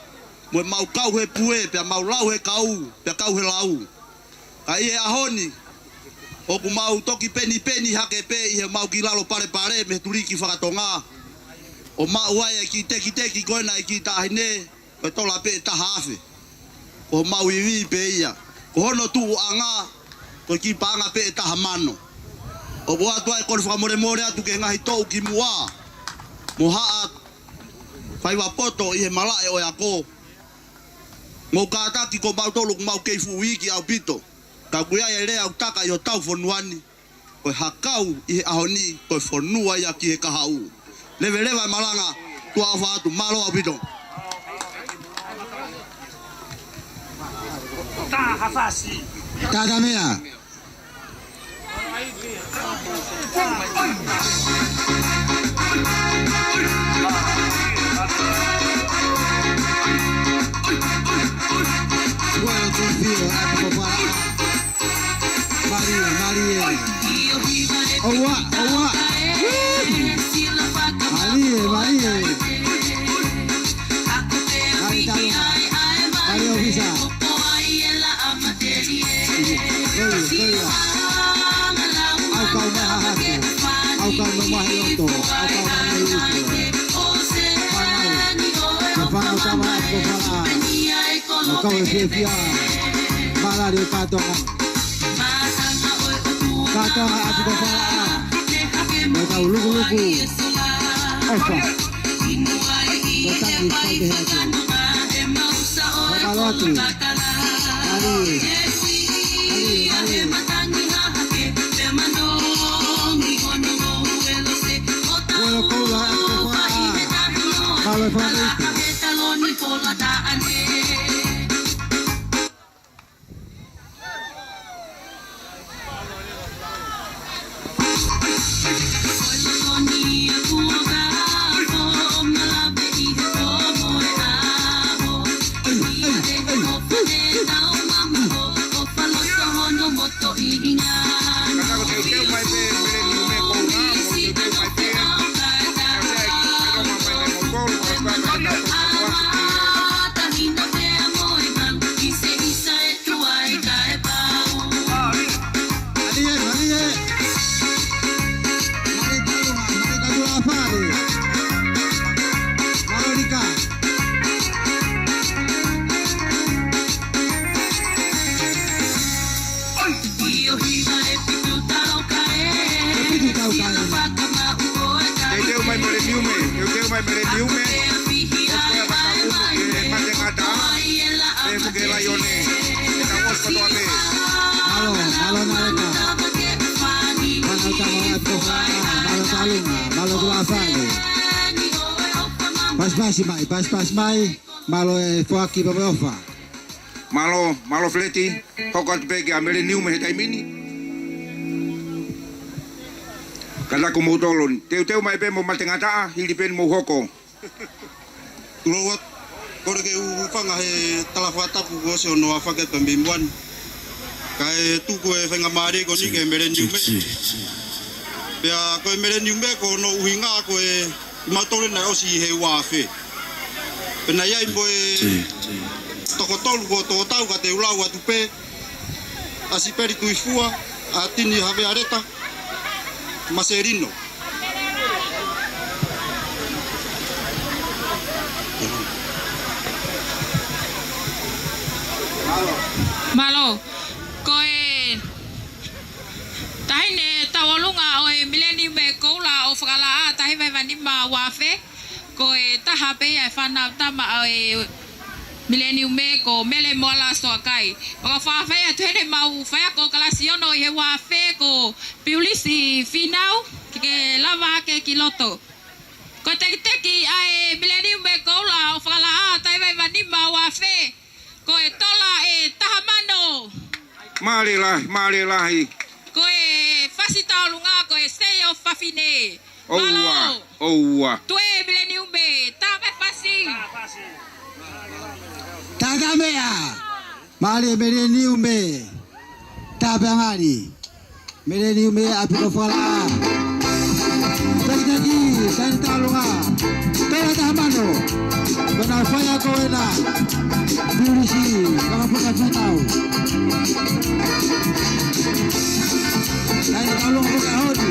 mo e mau kau he pue, pea mau lau he kau, pea kau he lau. Ka ʻi he ʻaho ni, ʻoku mau toki penipeni hake pē ʻi he mau kiʻi lalo palepale mei he tuliki fakatonga. ʻO maʻu ai e kiʻi tekiteki ko ena e kiʻi taʻahine, ko e tola pē ʻe taha afe. Ko homau ivi pē ia. Ko hono tuʻuʻanga, ko e kiʻi paʻanga pē ʻe taha mano. ʻOku ʻoatu ai e kole fakamolemole atu ki he ngaahi toʻu kimuʻa, mo Haʻa Faivapoto ʻi he malaʻe ʻo e ako. Mou kātaki ko mautolu ʻoku mau kei fuʻu iiki ʻaupito. Ka ʻoku ʻi ai e lea ʻoku taka ʻi hotau fonua ni, ko e hakau ʻi he ʻaho ni, ko e fonua ia ki he kahaʻu. Leveleva e malanga, tuʻa ʻofa atu, mālō ʻaupito. Taha fasi. Tata meʻa. Bueno, confío, atu ko pa. Maria, Maria. Oua, oua. Maria, Maria. Ai, talo. Maria Ovisa. Leia, leia. ʻAu kau maha hake. ʻAu kau maha loto. ʻAu kau maha loto. Fānau. Ko fānau tama atu ko Falaʻā. ʻAu kau e fiefia. Mālali e kātoanga. Kātoanga atu ko Falaʻā. Mo e kau lukuluku. ʻOfa. Ko tangi pai ke heke. Mālō atu. Mālō. Mālō, mālō. Mālō, koula, atu ko Falaʻā. Mālō, Falaʻā. Ka ko e teuteu mai pē Mileniume Koula, mo e teuteu mai pē. Ka ʻoku ʻikai ke ʻilo mai pē mo e kolo, ko e kua mai ka ko e kua. Malie, malie. Malie Talunga, malie Talunga Fale. Mālō Lika. Teuteu mai Mileniume, teuteu mai Mileniume. ʻOku ʻikai ke ʻalu ki he mate ngata. Pea ko e Laione. Ke tau ʻosi kotoa pē. Mālō, mālō Naleka. Mālō Talunga, mālō Talunga, mālō Talunga Fale. Pasipasi mai, pasipasi mai. Mālō e foaki pea mo e ʻofa. Mālō, mālō Feleti, hoko atu pē kia Mileniume he taimi ni. Ka naʻa ko moutolu ni. Teuteu mai pē mo matengataʻa, hili pē ni mou hoko. Tulou atu, kole ke u hūfanga he tala fakatapu kuo ʻosi hono aofaki pē mei muʻa ni. Kae tuku e faingamālie ko eni ki he Mileniume. Pea ko e Mileniume ko hono ʻuhinga ko e ʻi mautolu naʻe ʻosi ʻi he uaafe. Pea naʻe ʻi ai mo e toko tolu kuo tō tau ka te u lau atu pē. ʻAsipeli Tuifua, ʻAtini Havea Leta, Maselino. Mālō. Ko e taʻahine tauʻolunga ʻo e Mileniume Koula ʻo Fakalaʻā taha hiva hiva nima uaafe. Ko e taha pē ia e fānau tama ʻo e Mileniume ko Mele Moala Soakai. Pea ka fafai atu heni ʻemau faiako kalasi ono ʻi he uaafe ko Piulisi Fīnau, ke ke lava hake ki loto. Ko e tekiteki ʻa e Mileniume Koula ʻo Fakalaʻā taha hiva hiva nima uaafe. Ko e tola ʻe taha mano. Mālie lahi, mālie lahi. Ko e fasi tauʻolunga, ko e Seio Fafine. ʻOua, mālō. ʻOua. Tuē Mileniume, tape fasi. Tape meʻa. Mālie Mileniume. Tape angali. Mileniume ʻa e ʻapi ko Fakalaʻā. Takitaki, taʻahine tauʻolunga. Tola ʻe taha mano. Ko ʻena faiako ena. Piulisi, Fakapuka Fīnau. Taʻahine tauʻolunga ko e ʻaho ni.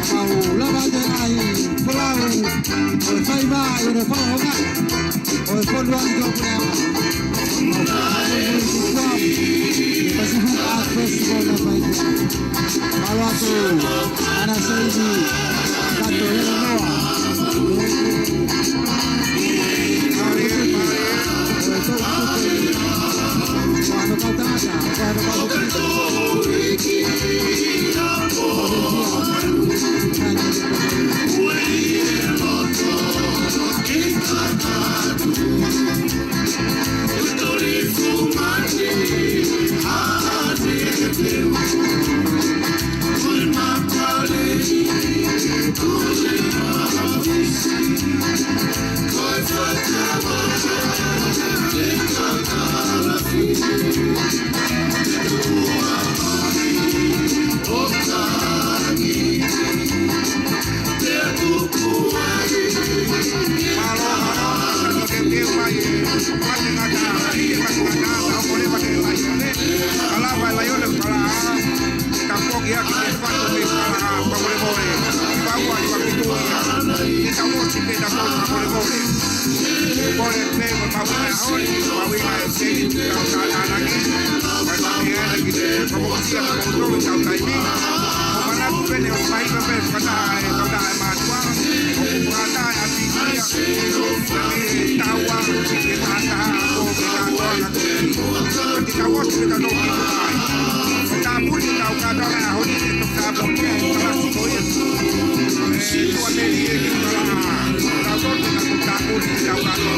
Ka mau lava atu e ngaahi folau. ʻO e fai mai, ʻo e fakahounga. ʻO e fonua ni ko Puleama. Pacific Art Festival na fai. Mālō atu, ʻAna Seini, Kato Lelenoa. Mālō, mālō, mālō, teuteu mai, e, matengataʻa, e, matengataʻa, ka hoko leva ki he Laione, ka lava e Laione Fakalaʻā, ka poki hake ki he fatu mei Fakalaʻā, fakamolemole, pau ai fakitui, ke tau ʻosi pē na ko fakamolemole. Kole pē mo e mahuʻinga ʻo e, mahuʻinga e seni, tau tātānaki, mai mami e na ki te, fakamolemole, tau taimi, ʻo manatu pē ne ʻosi mai pē fakataha e, fakataha e mātuʻa, ʻo fakataha e ʻapi ia, ʻe taua, ʻe tātaha, ʻo ke tātoanga, ʻo ke tau ʻosi pē tau nō ki tuʻa ai. Ko e tāpuni tau kātoa e ʻaho ni, e tau tāpuni e kalasi ko ia. E tuʻa meli e ki tuʻa. Tau tonu ka ko e tāpuni tau kātoa.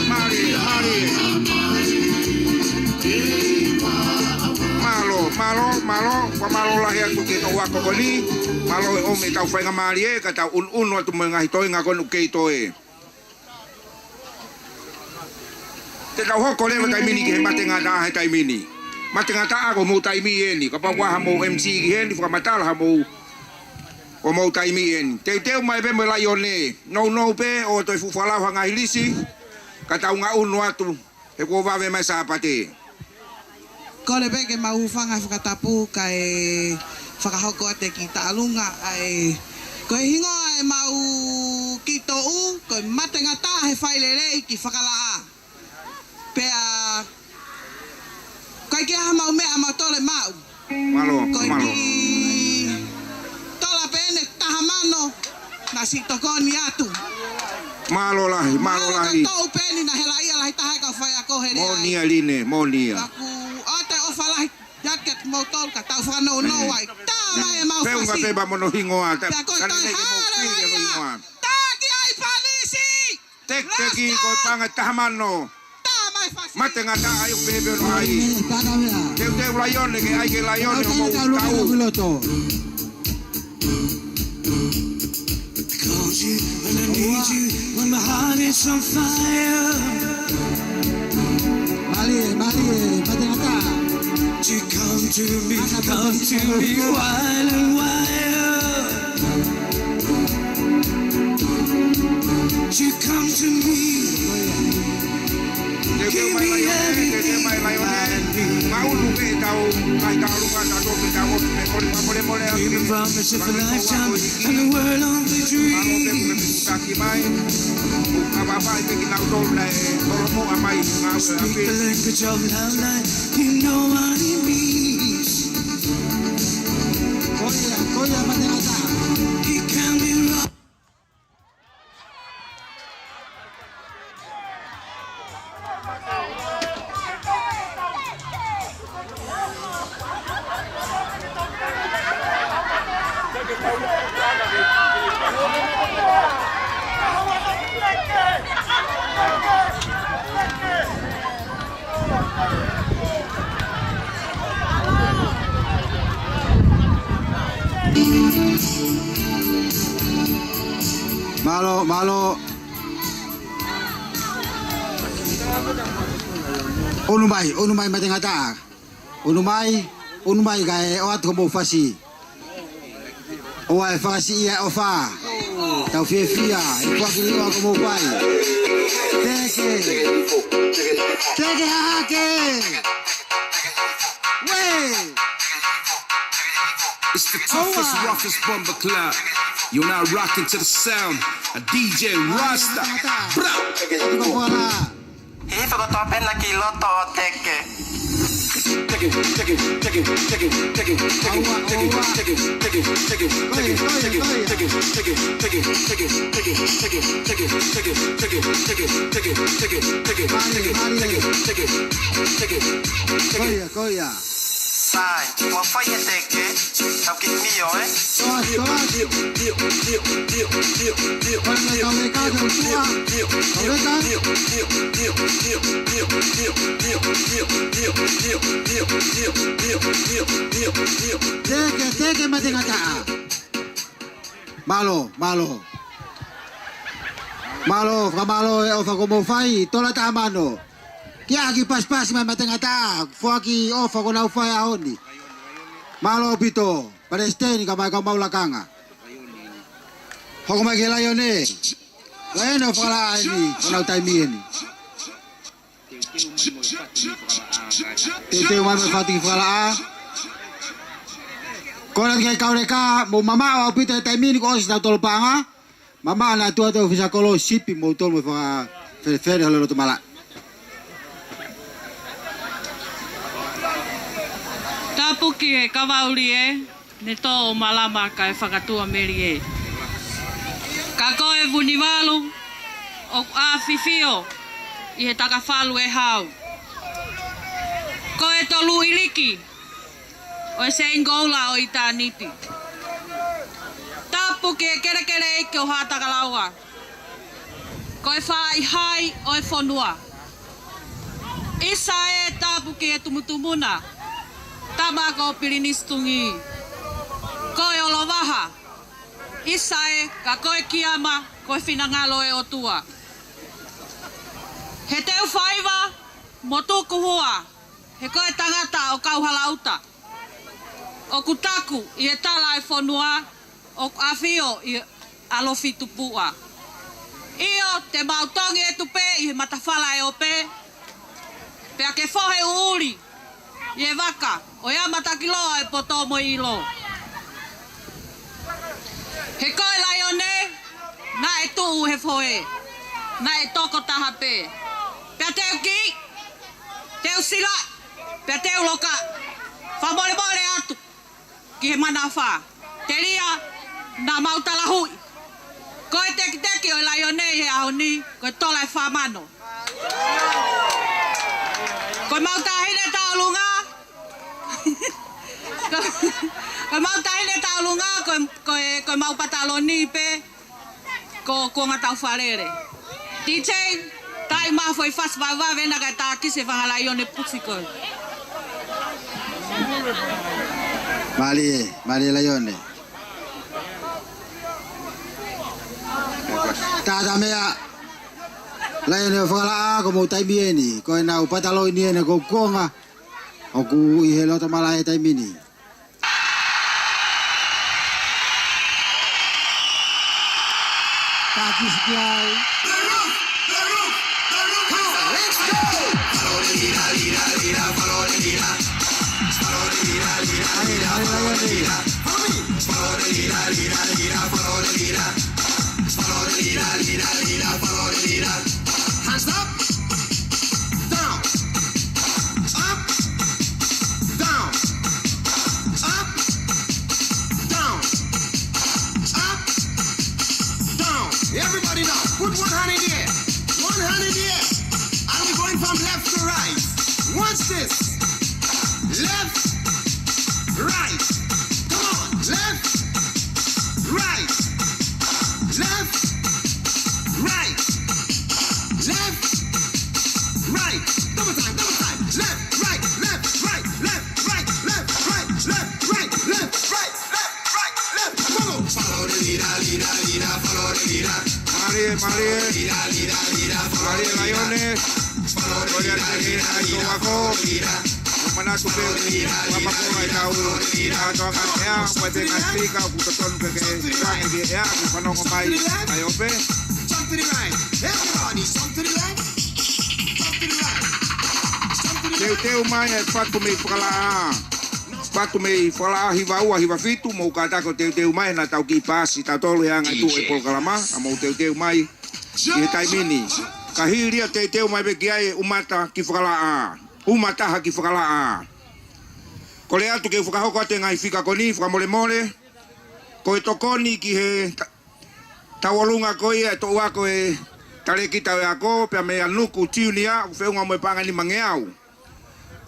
Mālō, mālō. Mālō, mālō, mālō. Fakamālō lahi atu ki he toʻu ako ko eni. Mālō e ʻomi e tau faingamālie, ka tau ʻunuʻunu atu mo e ngaahi toenga ko eni ʻoku kei toe. Te tau hoko leva taimi ni ki he Matengataʻa he taimi ni. Matengataʻa ko homou taimi eni, kapau ko ha mou M C ki heni, fakamatala ha mou, ko homou taimi eni. Teuteu mai pē mo e Laione, nounou pē ʻo toe fuʻu fakalau ha ngaahi lisi, ka tau ngaʻunu atu, he kuo vave mai Sāpate. Kole pē ke mau hūfanga he fakatapu kae fakahoko atu e kiʻi taʻalunga ʻa e, ko e hingoa ʻemau kiʻi toʻu, ko e Matengataʻa he Failelei ki Fakalaʻā. Pea, ʻikai ke ʻi ai haʻamau meʻa ʻamautolu ʻe maʻu. Mālō, ko e mālō. Kiʻi tola pē eni ʻe taha mano, naʻa siʻi tokoni atu. Mālō lahi, mālō lahi. Mālō ka toʻu pē eni naʻe helaʻia lahi taha e kau faiako he lea. Moʻoni ia Line, moʻoni ia. Ka kuo ʻoatu e ʻofa lahi ʻiate kimoutolu ka tau fakanounou ai. Tā mai ʻemau fasi. Feʻunga pē pea mo hono hingoa, tā. Pea ko e tā, haleluia. Tā ki ai Palisi! Teke ki ko e paʻanga ʻe taha mano. Tā mai fasi. Matengataʻa ʻoku pehē pē hono ʻai. Teuteu Laione ke ʻai ke Laione ʻo mou tau. Call you when I need you, when my heart is on fire. Mālie, mālie, Matengataʻa. To come to me, come to me, wild and wild. To come to me. Teuteu mai Laione, teuteu mai Laione. Maʻulu ke tau, mai tau lunga, tau tope, tau otu, me mole, mole, mole, mole. Give a promise of a lifetime and the world on the dream. Taki mai. Ka papa i peki nau tolu na e, tolo mo a mai, ngā ue a pe. Speak the language of love, like you know what it means. Ko ia, ko ia Matengataʻa. It can be wrong. Mālō, mālō. ʻUnu mai, ʻunu mai Matengataʻa. ʻUnu mai, ʻunu mai kae ʻoatu homou fasi. ʻOua ʻe fakasiʻi ʻa e ʻofa. Tau fiefia, he kuo kili ʻoa ko mou pai. Teke. Teke hahake. Wē. It's the toughest, roughest bumper clown. You're now rocking to the sound of D J Rasta. Bra. Tuka puala. Hifo kotoa pē ena ki loto ʻo teke. Ko ia, ko ia. Sai, mo fai e teke. Tau kiʻi mio, ē? Toa, toa. Kauleka, kauleka. Teke, teke Matengataʻa. Mālō, mālō. Mālō, fakamālō e ʻofa kuo mou fai, tola taha mano. Kiʻi pasipasi mai Matengataʻa, foaki ʻofa kuo nau fai ʻaho ni. Mālō ʻaupito, Palesiteni kae ʻumaʻā e kau maʻu lakanga. Hoko mai ki he Laione. Ko ena ʻoku fakalaʻā eni, ko honau taimi eni. Teuteu mai mo e fatu kiʻi fakalaʻā. Kole atu ki he kauleka, mou mamaʻo ʻaupito he taimi ni kuo ʻosi ʻetau tolo paʻanga. Mamaʻo ʻa e ʻOtua ʻi he ʻōfisa kolo, sipi moutolu mo e fakafelefele holo loto malaʻe. Tapu ki he kavaulie, ne tō ʻo malama kae fakatuʻamelie. Ka ko e Vunivalu, ʻoku ʻafifio ʻi he takafalu ʻe hau. Ko e Tolu ʻIliki, ʻo e Seingoula ʻo ʻItāniti. Tapu ki he kelekele ʻeiki ʻo Haʻatakalaua. Ko e Faʻaʻihai ʻo e fonua. ʻIsa ē, tapu ki he Tumutumuna. Tama ko Pilinisi Tungī. Ko e Olovaha. ʻIsa ē, ka ko e Kiama, ko e finangalo ʻo e ʻOtua. He teu faiva, Mo tuku hua, he ko e tangata ʻo Kauhalaʻuta. ʻOku taku ʻi he tala ʻa e fonua, ʻoku ʻafio ʻi ʻAlofi Tupuʻa. ʻIo, te mau tongi ʻetu pē ʻi he matafala ʻe ope, pea ke fohe ʻuʻuli ʻi he vaka ʻo e ʻamatakiloa ʻo e poto mo e ʻilo. He ko e laione, naʻe tuʻu he fohe, naʻe toko taha pē. Pea te u kiʻi, te u sila, pea te u loka. Fakamolemole atu ki he manava. Telia, naʻa mau talahuʻi. Ko e tekiteki ʻo e laione ʻi he ʻaho ni, ko e tola ʻe fā mano. Ko e mau taʻahine tauʻolunga, ko, ko e mau taʻahine tauʻolunga, ko, ko e, ko e mau pataloni pē, ko Kuonga Taufalele. D J, taʻi mai ha foʻi fasi vavevave ena kae tākisi e fanga laione pusi ko ē. Mālie, mālie laione. Taʻataʻa meʻa, laione ʻo Fakalaʻā, ko homou taimi eni, ko ʻenau pataloni ena ko Kuonga, ʻoku ʻi he loto malaʻe he taimi ni. Tākisi ki ai. Come on, let's go! Hai, hai, hai, hai. Hands up, down, up, down, up, down, up, down. Everybody now, put one hand in the air. One hand in the air. And we're going from left to right. Watch this. Left, right. Come on. Left, right. Left, right. Left, right. Double time, double time. Left, right, left, right, left, right, left, right, left, right, left, right, left, right, left. Come on. Follow the leader, leader, leader. Follow the leader. Mālie, mālie. Leader, leader, leader. Follow the leader. Mālie, laione. Ko ia te ne ai tō ako. Manatu pē, ua makoa e tau, ʻa tō anga ea, ua te ngai pika, ʻoku totonu ke ke, ua ke ke ea, ʻoku fanongo mai, ai ope. Jump to the right. Everybody, jump to the left. Jump to the right. Jump to the right. Teuteu mai e fatu mei Fakalaʻā. Fatu mei Fakalaʻā hiva ua hiva fitu, mou kātaki ʻo teuteu mai, naʻa tau kiʻi paasi, tautolu he anga ʻi tuʻa e polokalama, ʻa mou teuteu mai. ʻI he taimi ni, ka hili ia teuteu mai pē ki ai e ʻumata ki Fakalaʻā. ʻUmataha ki Fakalaʻā. Kole atu ke u fakahoko atu e ngaahi fika ko eni, fakamolemole. Ko e tokoni ki he ta-, tauʻolunga ko ia e toʻu ako e talēkita ʻo e ako, pea meia Nuku Junior, ʻoku feʻunga mo e paʻanga ʻe nimangeau.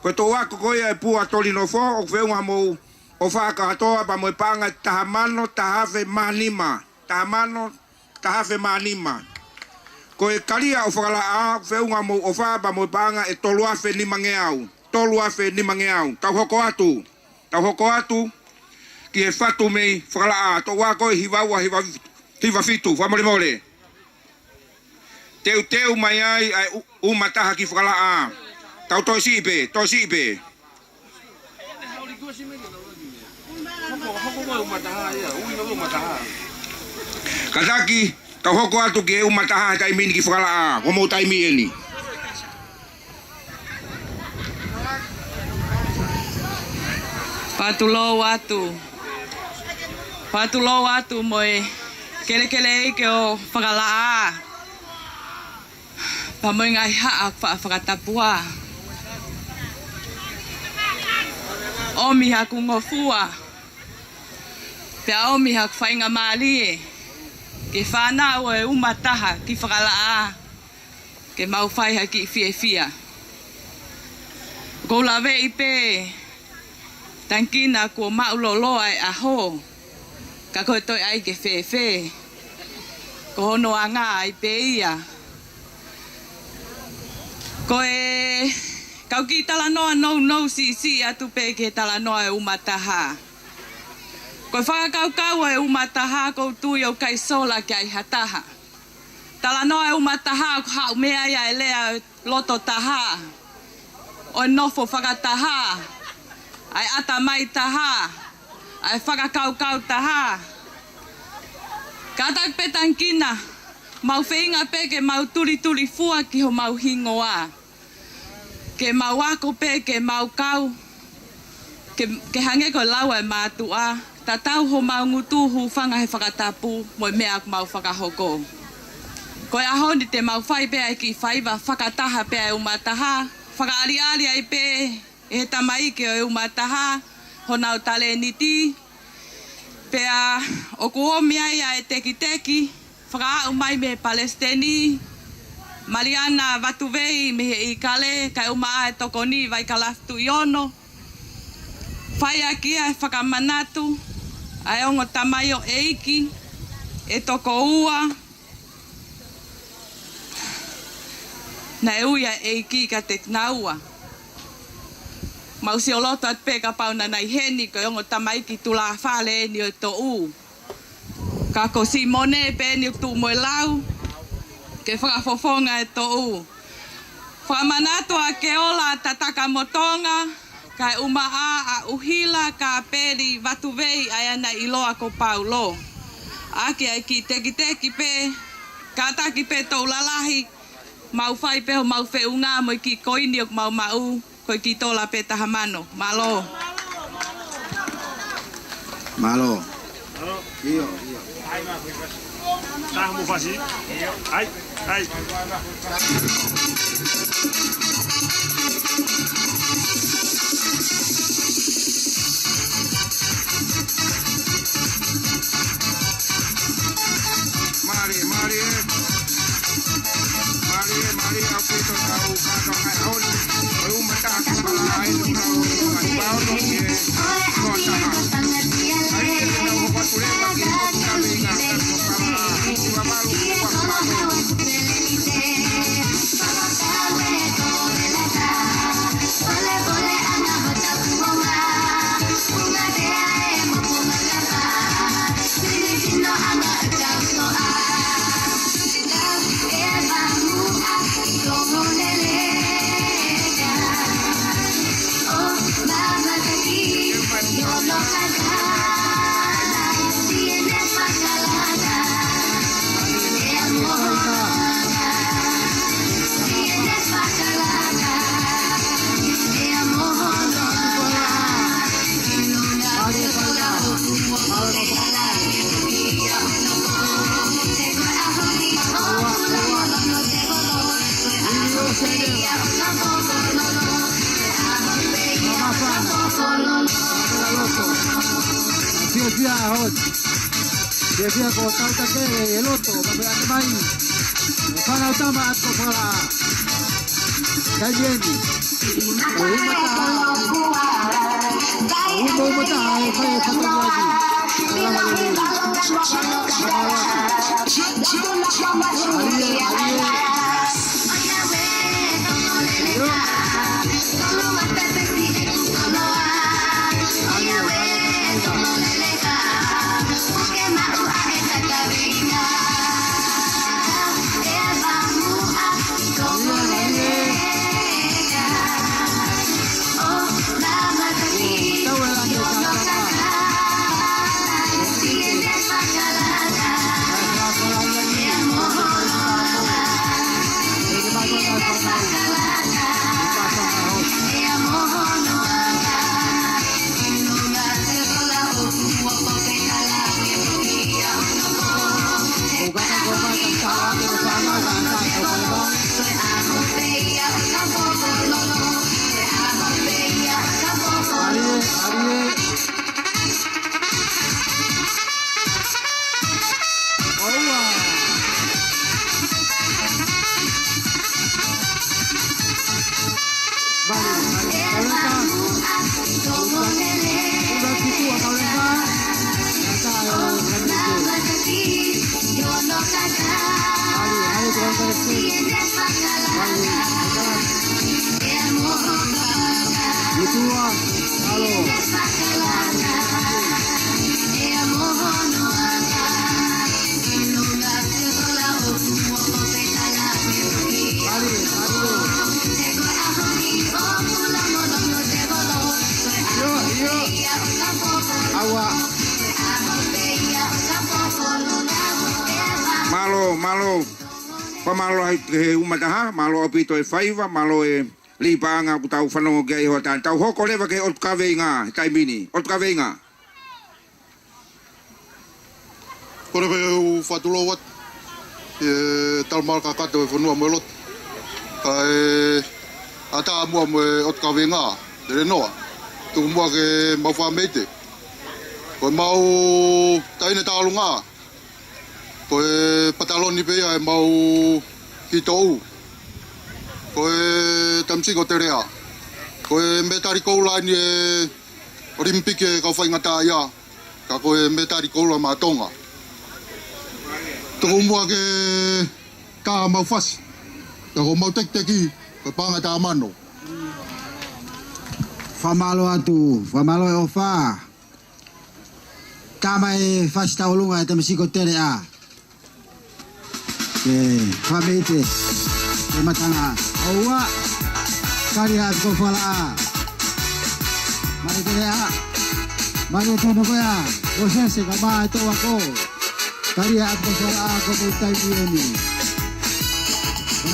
Ko e toʻu ako ko ia e Pua Tolinofo, ʻoku feʻunga mo ʻOfa Kahatoa, pea mo e paʻanga ʻe taha mano, taha afe mā nima. Taha mano, taha afe mā nima. Ko e Kalia ʻo Fakalaʻā, feʻunga mo ʻOfa pea mo e paʻanga ʻe tolu afe nimangeau. Tolu afe nimangeau. Tau hoko atu. Tau hoko atu ki he fatu mei Fakalaʻā. Toʻu ako ʻe hiva ua hiva, hiva fitu. Fakamolemole. Teuteu mai ai ʻa e ʻu-, ʻumataha ki Fakalaʻā. Tau toe siʻi pē, toe siʻi pē. Kātaki, tau hoko atu ki he ʻumataha he taimi ni ki Fakalaʻā, ko homou taimi eni. Fakatulou atu. Fakatulou atu mo e kelekele ʻeiki ʻo Fakalaʻā. Pea mo e ngaahi haʻa fa-, fakatapua. ʻOmi haku ngofua. Pea ʻomi haku faingamālie. Ke fānau e ʻumataha ki Fakalaʻā. Ke mau fai ha kiʻi fiefia. ʻOku ou laveʻi pē. Tangikina kuo maʻuloloa e ʻaho. Ka ko e toe ʻai ke fēfē. Ko hono anga ai pē ia. Ko e kau kiʻi talanoa nounou siʻisiʻi atu pē ki he talanoa e ʻumataha. Ko e fakakaukau e ʻumataha ʻoku ou tui ʻoku ʻikai sola ki ai ha taha. Talanoa e ʻumataha ʻoku haʻu mei ai ʻa e lea loto taha. ʻo e nofo fakataha, ʻa e ʻatamai taha, ʻa e fakakaukau taha. Kātaki pē Tangikina, mau feinga pē ke mau tulitulifua ki homau hingoa. Ke mau ako pē, ke mau kau, ke, ke hangē ko e lau ʻa e mātuʻa, tatau homau ngutu, hūfanga he fakatapu mo e meʻa ʻoku mau fakahoko. Ko e ʻaho ni te mau fai pē ʻa e kiʻi faiva fakataha pē ʻa e umataha, fakaʻaliʻali ai pē ʻe he tamaiki ʻo e umataha honau talēniti, pea ʻoku ʻomi ai ʻa e tekiteki, fakaaʻu mai mei he Palesiteni, Maliana Vatuvei mei he ʻIkale, kae ʻumaʻā e Tokoni Vaikalafi Tuʻiono. Fai ʻaki ʻa e fakamanatu ʻa e ongo tamaioʻeiki ʻe toko ua, naʻe ui ʻa e ʻEiki kiate kinaua. Mau sio loto atu pē kapau naʻa nai heni, ko e ongo tamaiki tulāfale eni ʻo e Toʻu. Ka ko Simone pē eni ʻoku tuʻu mo e lau ke fakafofonga e Toʻu. Fakamanatu ʻa Keola Tatakamotonga, kae ʻumaʻā ʻa ʻUhila Kapeli Vatuvei, ʻa ia naʻe ʻiloa ko Paulo. ʻAki ʻa e kiʻi tekiteki pē, kātaki pē Toʻu Lalahi, mau fai pē homau feʻunga mo e kiʻi koini ʻoku mau maʻu, ko e kiʻi tola pē taha mano. Mālō. Mālō. ʻIo, ʻio. Taha mo fasi. ʻAi, ʻai. Mālie, mālie. Mālie, mālie ʻaupito kau kātoa kai honi. Ko e uma taha ki pala ai no kau kai paono ki he koa taha. Ai ke te nau hoko atu leva ki he koa taha. Fiefia hot. Fiefia ko tau take e loto, ka pea ake mai. Fana tama atu ko fala. Kai eni. Ko uma taha. Ko uma taha e kai e katoa ni. Alie, alie. Mālō, fakamālō he, he umataha, mālō ʻaupito e faiva, mālō e lī paʻanga ʻoku tau fanongo ki ai he hoʻatā ni. Tau hoko leva ki he ʻotu kaveinga he taimi ni. ʻOtu kaveinga. Kole pē ʻeku fakatulou atu ki he talamalu kakato e fonua mo e lotu. Kae ʻatā muʻa mo e ʻotu kaveinga, Telenoa. Tuku muʻa ke mau fakameite. Ko ʻemau taʻahine tauʻolunga, ko e pataloni pē ia ʻemau hitoʻu. Ko e Tamisiko Teleʻa. Ko e mētali koula ʻeni e ʻOlimipiki e kau faingataʻaʻia, ka ko e mētali koula maʻa Tonga. Tuku muʻa ke tā ʻemau fasi, ka ko ʻemau tekiteki, ko e paʻanga taʻamano. Fakamālō atu, fakamālō e ʻofa. Tama e fasi tauʻolunga e Tamisiko Teleʻa. Ke fakameite e matanga. ʻOua, kali atu ko Falaʻa. Mālie Teleʻa. Mālie Tunukoea. ʻO sese ka mai tō ako. Kali atu ko Falaʻa ko mo taimi eni.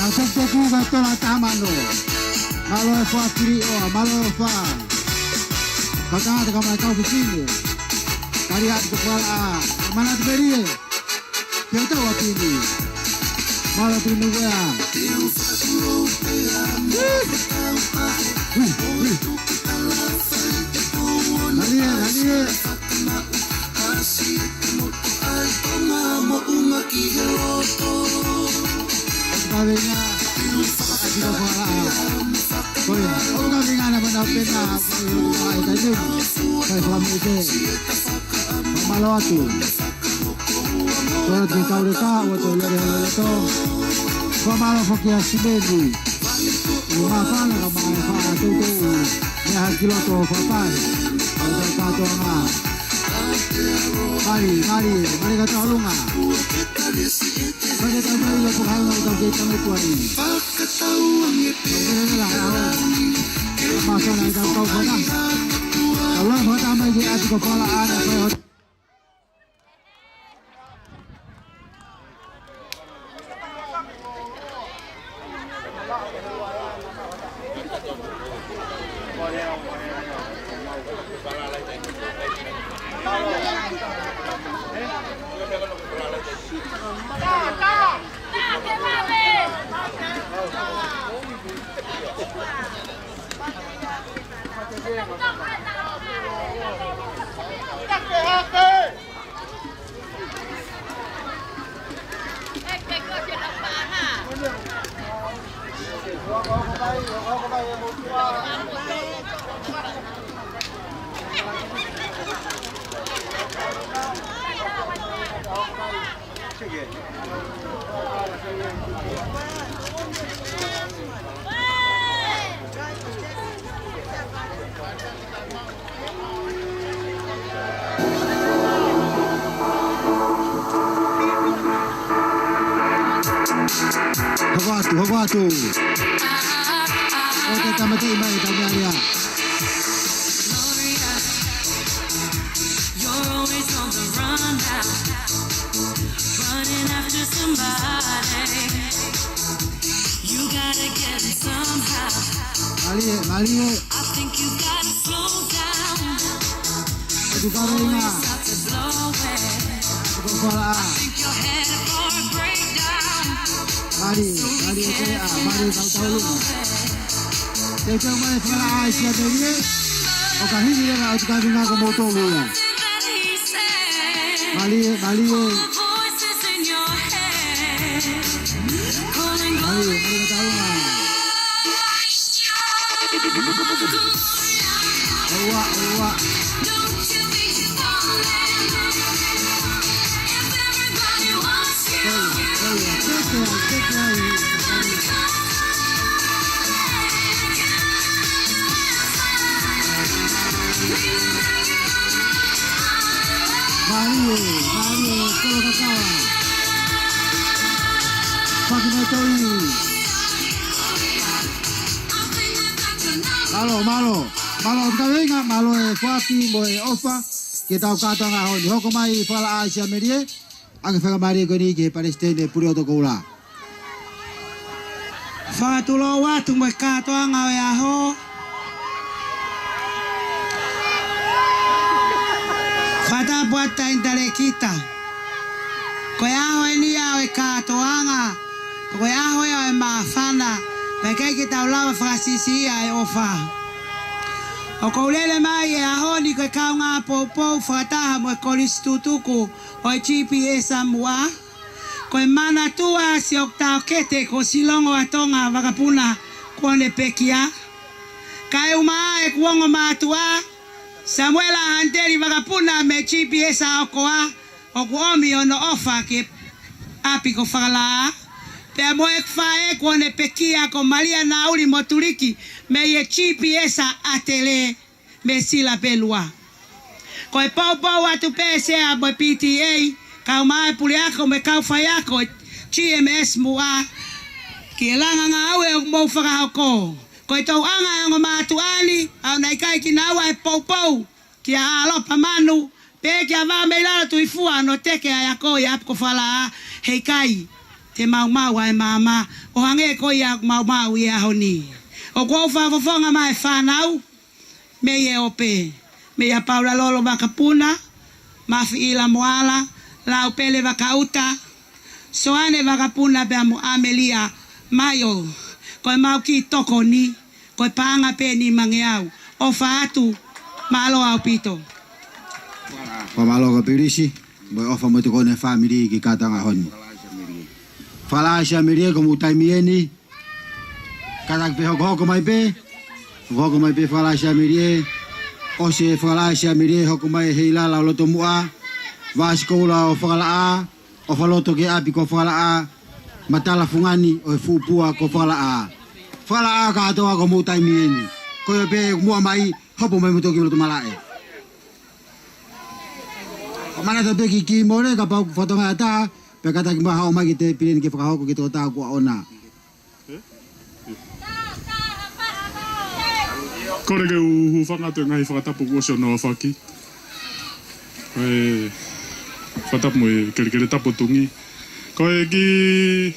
Nau tekiteki ka tola taʻamano. Mālō e fakakiliʻoa, mālō e fa. Ka tangata ka mai kau fifine. Kali atu ko Falaʻa. Manatu melie. Ke tau ʻapi ni. Mālō Tunukoea. Ui, ui. Mālie, mālie. Kaveinga. ʻAsi ko Falaʻa. Ko ia, ʻoku kaveinga na mana pena. Ko ia, ʻai taʻi. Kai fakameite. Fakamālō atu. Kole atu ke tau leka, ʻoua te u lele he loto. Fakamālō foki ʻa Simeni. ʻOku māfana ka mai faʻa toutou. Meʻa hake ki loto fakapae. ʻOua te u kātoanga. Mālie, mālie, mālie ka tau lunga. Mālie ka tau mai, ʻoku hanga ʻo tau kei tame kuai. Tau kei lele, ʻa, ʻo. Māfana ka tau kau fana. Tau langa fakatamai ke ʻasi ko Falaʻa na fai hot. Hoko atu, hoko atu. ʻOua te tamati mai, tamati mai. You're always on the run now, running after somebody. You gotta get it somehow. Mālie, mālie. I think you gotta slow down. ʻOtu kaveinga. Before you start to blow away. Ko Falaʻa. I think you're headed for a breakdown. Mālie, mālie, mālie, mālie, mālie. Te tau mai Falaʻa ʻi Siamelie. ʻOka hili leva ʻotu kaveinga ko moutolu ia. Mālie, mālie. Mālie, mālie ka tau mai. ʻOua, ʻoua. Mālie, mālie, kolo kakala. Paki mai toi. Mālō, mālō. Mālō ʻotu kaveinga, mālō e fati mo e ʻofa. Ke tau kātoanga honi. Hoko mai Falaʻa ʻi Siamelie. ʻA e faingamālie ko eni ki he Palesiteni ʻo e Puleʻoto Koula. Fakatulou atu mo e kātoanga ʻo e ʻaho. Fakatapu atu Taʻahine Talēkita. Ko e ʻaho eni ia ʻo e kātoanga. Ko e ʻaho ia ʻo e māfana. Pea ʻikai ke tau lava fakasiʻisiʻia e ʻofa. ʻOku ou lele mai he ʻaho ni ko e kaungā poupou fakataha mo e kolisi tutuku ʻo e G P S ʻa Muʻa. Ko e manatua siʻoku taʻokete ko Silongo ʻa Tonga, vakapuna kuo ne pekia. Kae ʻumaʻā ʻeku ongo mātuʻa, Samuela Hanteli, vakapuna mei he G P S ʻa ʻOkoa, ʻoku ʻomi hono ʻofa ki he ʻapi ko Fakalaʻā. Pea mo ʻeku faʻē kuo ne pekia ko Malia Nauli Motuliki mei he G P S ʻa ʻAtele mei Silapelua. Ko e poupou atu pē Sea mo e P T A, kae ʻumaʻā e puleako mo e kau faiako G M S Muʻa, ki he langa ngāue ʻoku mou fakahoko. Ko e tauʻanga ʻa e ongo mātuʻa ni, ʻoku ʻikai ke nau ʻai poupou kia ʻAlopa Manu, pe kia Vāmeilala Tuifua ʻo ne teke ʻa e ako ʻi ʻapi ko Fakalaʻā, heʻikai te maumau ʻa e maama ʻo hangē ko ia ʻoku maumau ʻi he ʻaho ni. ʻOku ou fakafofonga mai e fānau, mei he ope, meia Paula Lolo vakapuna, Mafiʻila Moala, Laupele Vakaʻuta, Soane vakapuna pea mo ʻAmelia Maio, ko e mau kiʻi tokoni, ko e paʻanga pē ʻe nimangeau. ʻOfa atu, mālō ʻaupito. Fakamālō ko Pilisi, mo e ʻofa mo e tokoni e fāmili ki he kātoanga ʻaho ni. Fakalaʻā Sea Melie, ko hoʻomou taimi eni, kātaki pē hokohoko mai pē. Hokohoko mai pē Fakalaʻā Sea Melie. ʻOsi e Fakalaʻā Sea Melie, hoko mai Heilala ʻo Lotomuʻa, Vasikoula ʻo Fakalaʻā, ʻofa loto ki he ʻapi ko Fakalaʻā, matala fungani ʻo e fuʻu pua ko Fakalaʻā. Fakalaʻā kātoa, ko hoʻomou taimi eni. Ko ia pē, muʻa mai, hopo mai moutolu ki loto malaʻe. ʻO manatu pē ki he kiʻi mole, kapau ʻoku fakatonga ʻe taha, pea kātaki mai ʻo haʻu mai ki he tēpile ni ke fakahoko ki he tokotaha kuo ʻoʻona. Kole ke u hūfanga atu he ngaahi fakatapu kuo ʻosi hono aofaki. ʻE, fakatapu mo e kelekele tapu ʻo Tungi. Ko e kiʻi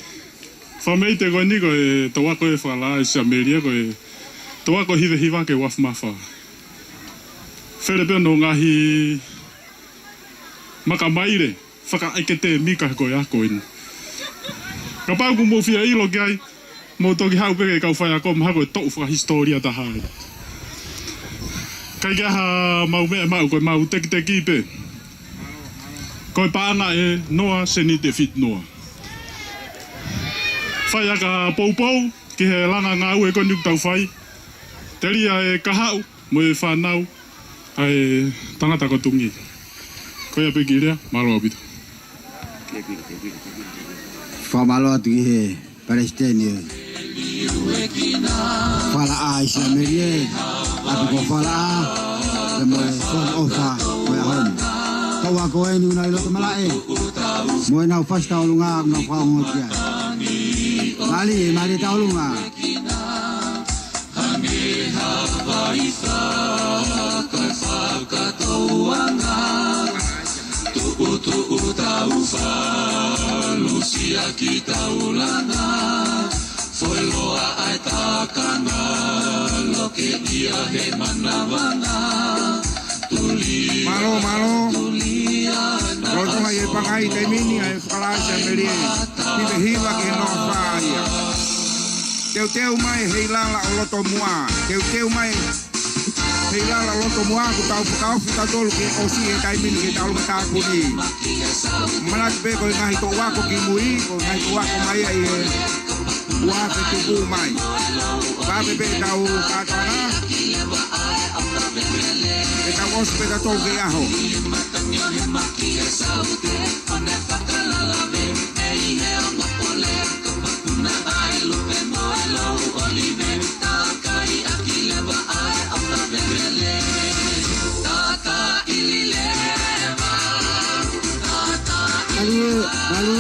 fakameʻite ko eni, ko e tau ako ʻe Fakalaʻā Sea Melie, ko e tau ako hivehiva ki he uafu mafā. Fele pē hono ngaahi makamaile fakaʻekatēmika ko e ako eni. Kapau ʻoku mou fie ʻilo ki ai, mou toki haʻu pē ki he kau faiako, mahalo ko e toʻu fakahisitōlia taha ē. ʻIkai ke ʻi ai haʻamau meʻa maʻu, ko ʻemau tekiteki pē. Ko e paʻanga ʻe noa, seniti ʻe fitu noa. Fai ʻa e poupou ki he langa ngāue ko eni ʻoku tau fai. Telia e kahaʻu mo e fānau ʻa e tangata ko Tungi. Ko ia pē kiʻi lea, mālō ʻaupito. Fakamālō atu ki he Palesiteni Fakalaʻā Sea Melie, ʻapi ko Fakalaʻā, pea mo e foaki ʻofa ʻo e ʻaho ni. Tau ako eni ʻoku nau ʻi loto malaʻe, mo ʻenau fasi tauʻolunga ʻoku nau fakaongo ki ai. Mālie, mālie tauʻolunga. Hangē ha vai fakafakatouʻanga, tuʻutuʻu tau falu siʻaki taulanga, foeloa ʻa e takanga, loke ia he manavanga, tuli. Mālō, mālō. Tuli ʻa e. Lolotonga ʻi he pangai taimi ni ʻa e Fakalaʻā Sea Melie, hivehiva ki he noa fā ia. Teuteu mai Heilala ʻo Lotomuʻa. Teuteu mai Heilala ʻo Lotomuʻa, ʻoku tau fakaofi tautolu ke ʻosi e taimi ni ke tau langa tāpuni. Manatu pē ko e ngaahi toʻu ako ki mui, ko e ngaahi toʻu ako mai ʻa e ua ke tupu mai. Pea pē pē tau kātoanga. Ke tau ʻosi pē tautolu ki he ʻaho. Malu, malu.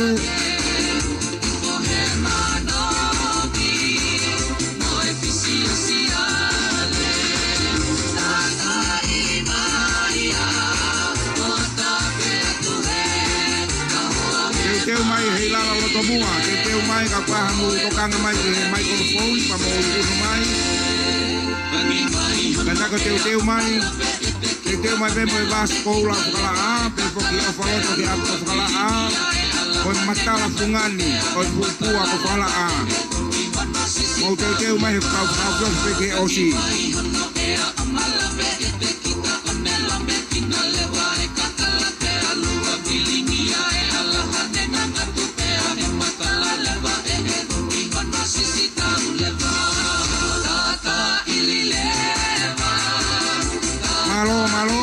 Heilala Lotomuʻa, teuteu mai ka paha mou tokanga mai ki he microphone, pea mou ʻunu mai. Ka naʻa ke teuteu mai, teuteu mai pē mo e vasi koula ʻo Fakalaʻā, pea foki ʻofa loto ki he ʻapi ʻo Fakalaʻā, ko e matala fungani ʻo e fuʻu pua ko Fakalaʻā. Mou teuteu mai he kau kau pē ki he ʻosi. Mālō, mālō.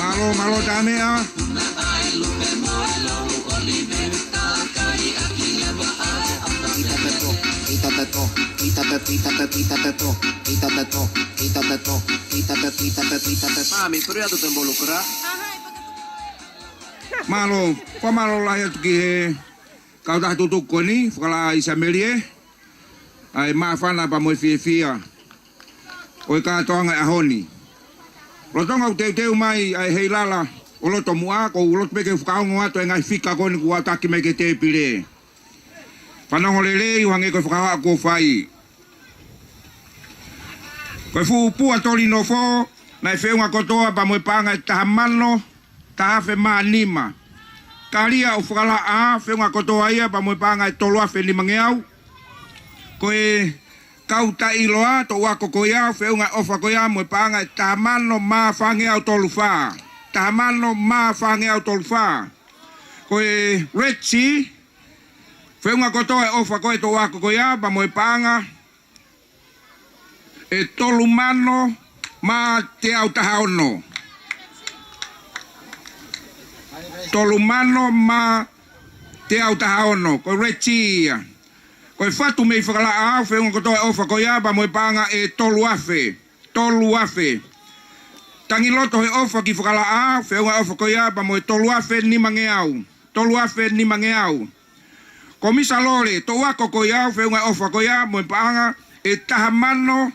Mālō, mālō Tāmea. Mālō, fakamālō lahi atu ki he kau taha tutuku ko eni, Fakalaʻā ʻIsa Melie, ʻa e māfana pea mo e fiefia ʻo e kātoanga ʻo e ʻaho ni. Lolotonga ʻeku teuteu mai ʻa e Heilala ʻo Lotomuʻa, ʻoku ou loto pē ke fakaongo atu e ngaahi fika ko eni kuo aʻutaki mai ki he tēpile. Fanongo lelei ʻo hangē ko e fakahā kuo fai. Ko e fuʻu pua toli nofo, naʻe feʻunga kotoa pea mo e paʻanga ʻe taha mano, taha afe mā nima. Kalia ʻo Fakalaʻā, feʻunga kotoa ia pea mo e paʻanga ʻe tolu afe nimangeau. Ko e kau taʻeʻiloa, toʻu ako ko ia, feʻunga ʻofa ko ia mo e paʻanga ʻe taha mano mā fāngeau tolu fā. Taha mano mā fāngeau tolu fā. Ko e Red Sea, feʻunga kotoa e ʻofa ko e toʻu ako ko ia pea mo e paʻanga ʻe tolu mano mā teau taha ono. Tolu mano mā teau taha ono, ko e Red Sea ia. Ko e Fatu mei Fakalaʻā, feʻunga kotoa e ʻofa ko ia pea mo e paʻanga ʻe tolu afe. Tolu afe. Tangiloto he ʻofa ki Fakalaʻā, feʻunga ʻofa ko ia pea mo e tolu afe nimangeau. Tolu afe nimangeau. Ko Misa Lole, toʻu ako ko ia, feʻunga ʻofa ko ia mo e paʻanga ʻe taha mano,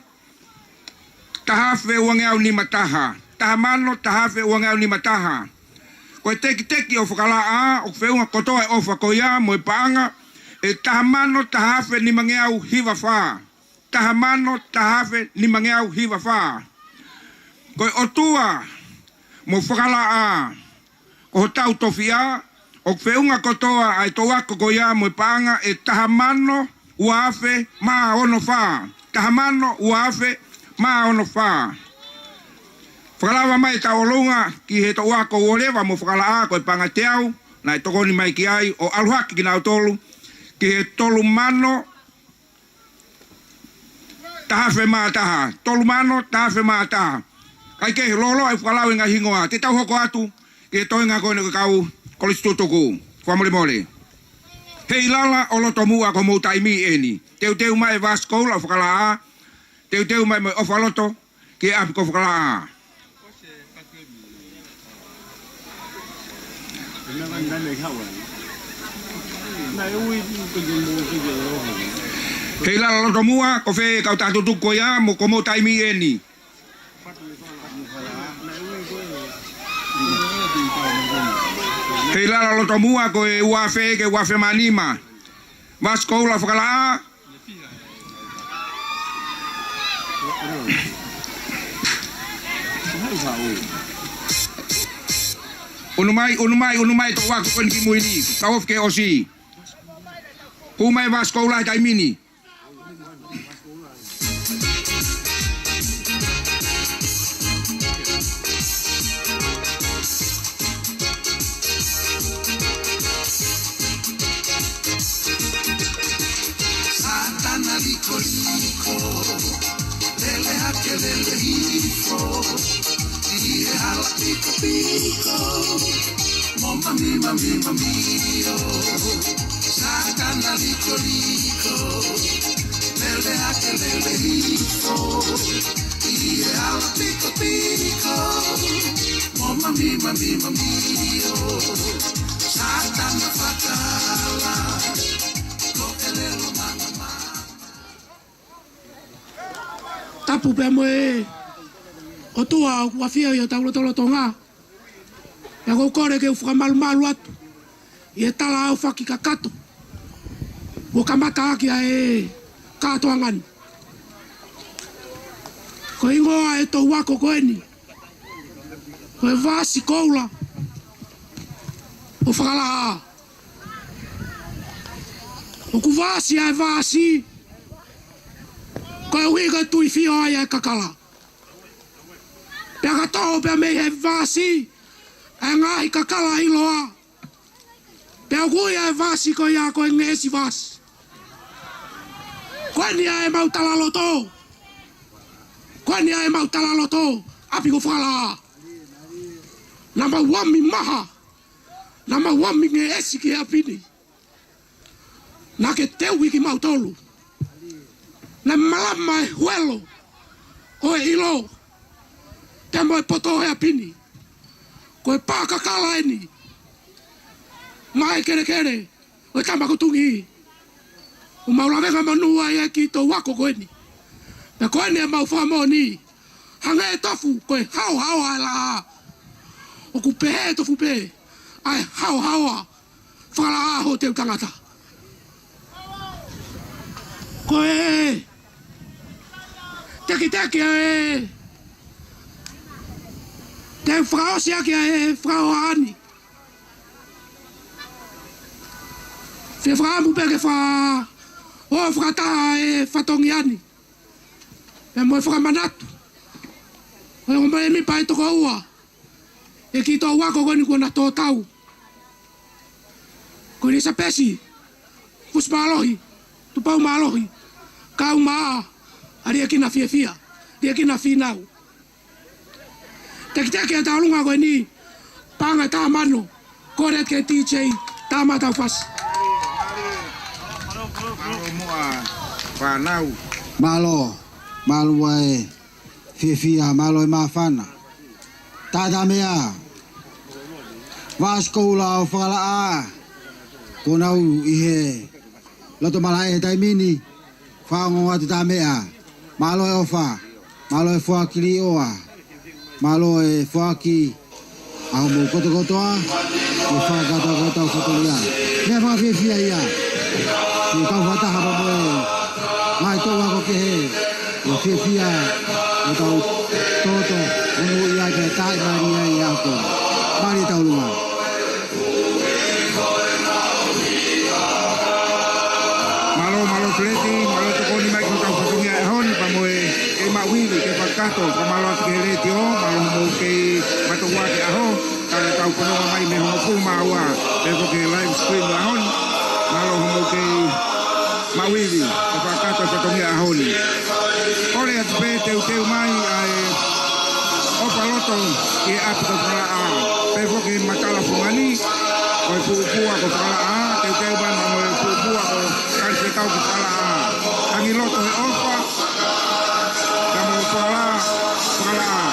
taha afe uangeau nima taha. Taha mano, taha afe uangeau nima taha. Ko e Tekiteki ʻo Fakalaʻā, ʻoku feʻunga kotoa e ʻofa ko ia mo e paʻanga ʻe taha mano, taha afe nimangeau hiva fā. Taha mano, taha afe nimangeau hiva fā. Ko e ʻOtua mo Fakalaʻā, ko hotau tofiʻa, ʻoku feʻunga kotoa ʻa e toʻu ako ko ia mo e paʻanga ʻe taha mano, ua afe mā ono fā. Taha mano, ua afe mā ono fā. Fakalava mai e tauʻolunga ki he toʻu ako ʻo Leva mo Fakalaʻā, ko e paʻanga teau naʻe tokoni mai ki ai, ʻo ʻalu hake kinautolu ki he tolu mano, taha afe mā taha, tolu mano, taha afe mā taha. Kae kehe, lōloa e fakalau e ngaahi hingoa, te tau hoko atu ki he toenga ko eni ʻo e kau kolisi tutuku. Fakamolemole. Heilala ʻo Lotomuʻa, ko homou taimi eni. Teuteu mai e vasi koula ʻo Fakalaʻā, teuteu mai mo e ʻofa loto ki he ʻapi ko Fakalaʻā. Heilala Lotomuʻa, ko fē e kau taha tutuku ko ia mo ko homou taimi eni? Heilala Lotomuʻa, ko e ua afe ki he ua afe mā nima. Vasi koula ʻo Fakalaʻā. ʻUnu mai, ʻunu mai, ʻunu mai toʻu ako ko eni ki mui ni. Tau ofi ke ʻosi. Hū mai vasi koula he taimi ni. Sātana likoliko, lele hake lele hifo, ʻi he hala pikopiko, mo mami, mami, mami, ʻo. Sātana likoliko, lele ake lele hifo, ʻi he ala pikopiko, mo mami mami mami ʻo Sātana fakala, ko ʻelelo mana mana. Tapu pea mo e ʻOtua ʻoku ʻafio ʻi hotau lotolotonga. Pea ʻoku ou kole ke u fakamalumalu atu ʻi he tala aofaki kakato kuo kamata ʻaki ʻa e kātoanga ni. Ko e hingoa ʻetau ako ko eni, ko e Vāsi Koula ʻo Fakalaʻā. ʻOku vāsi ʻa e vāsi koeʻuhi ko e tuifio ai ʻa e kakala. Pea ka toʻo pea mei he vāsi ʻa e ngaahi kakala ʻiloa, pea ʻoku ui ʻa e vāsi ko ia ko e ngeʻesi vāsi. Ko eni ʻa e mau talaloto. Ko eni ʻa e mau talaloto, ʻapi ko Fakalaʻā. Naʻa mau omi maha, naʻa mau omi ngeʻesi ki he ʻapi ni. Naʻa ke teuʻi kimautolu. Naʻe malama e huelo ʻo e ʻilo pea mo e poto ʻo e ʻapi ni. Ko e pā kakala eni maʻa e kelekele ʻo e tama ko Tungi. ʻOku mau lavengamonū ai ʻa e kiʻi tau ako ko eni. Pea ko eni ʻa e mau fakamoʻoni. Hangē tofu ko e haohaoa ʻa e laʻā. ʻOku pehē tofu pē ʻa e haohaoa Fakalaʻā hotau tangata. Ko e tekiteki ʻa e, te u fakaʻosi ʻaki ʻa e fakahohaʻa ni. Fie fakaʻamu pē ke faka-, ʻo fakataha e fatongia ni pea mo e fakamanatu ʻo e ongo mēmipa ʻe toko ua ʻe kiʻi tau ako ko eni kuo na tō tau. Ko ʻIlisapesi Fusimālohi Tupoumālohi, kau maʻa ʻa Liakina Fiefia, Liakina Fīnau. Tekiteki ʻa e tauʻolunga ko eni, paʻanga ʻe taha mano, kole ke D J, tā mai ʻetau fasi. Mālō muʻa fānau. Mālō, mālō muʻa e fiefia, mālō e māfana. Tātā meʻa, Vāsi Koula ʻo Fakalaʻā, kuo nau ʻi he loto malaʻe he taimi ni, fakaongo atu tā meʻa. Mālō e ʻofa, mālō e foaki līʻoa, mālō e foaki ʻa hoʻomou kotokotoa, ke fakakakato ʻetau fatongia. Meʻa fakafiefia ia. Ke tau fakataha pea mo e ngaahi tau ako kehe, ʻo fiefia ʻetau toto, ʻo nui ai pea taʻimālie ai e ako. Mālie tauʻolunga. Mālō, mālō Feleti, mālō tokoni mai ki hotau fatongia ʻaho ni, pea mo e kei maʻu ivi, kei fakakakato, pea mālō atu ki he letiō, mālō hoʻomou kei mātuʻaki ʻaho, ka ne tau fononga mai mei he hongofulu mā ua, pea ko e live stream ʻaho ni, mālō hoʻomou kei maʻu ivi, kei fakakakato e fatongia ʻaho ni. Kole atu pē teuteu mai ʻa e ʻofa loto ki he ʻapi ko Fakalaʻā. Pea foki he matala fungani, ko e fuʻu pua ko Fakalaʻā, teuteu mai mo e fuʻu pua ko Kalifekau ki Fakalaʻā. Tangi loto he ʻofa, ka mo Fakalaʻā, Fakalaʻā.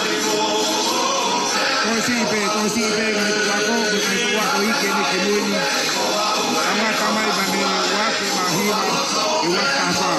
Toe siʻi pē, toe siʻi pē, ngaahi tau ako, ngaahi tau ako ʻi he ʻaho ni ki mui ni. Kamata mai mei he ua afe mā hiva ki he ua afe taha fā.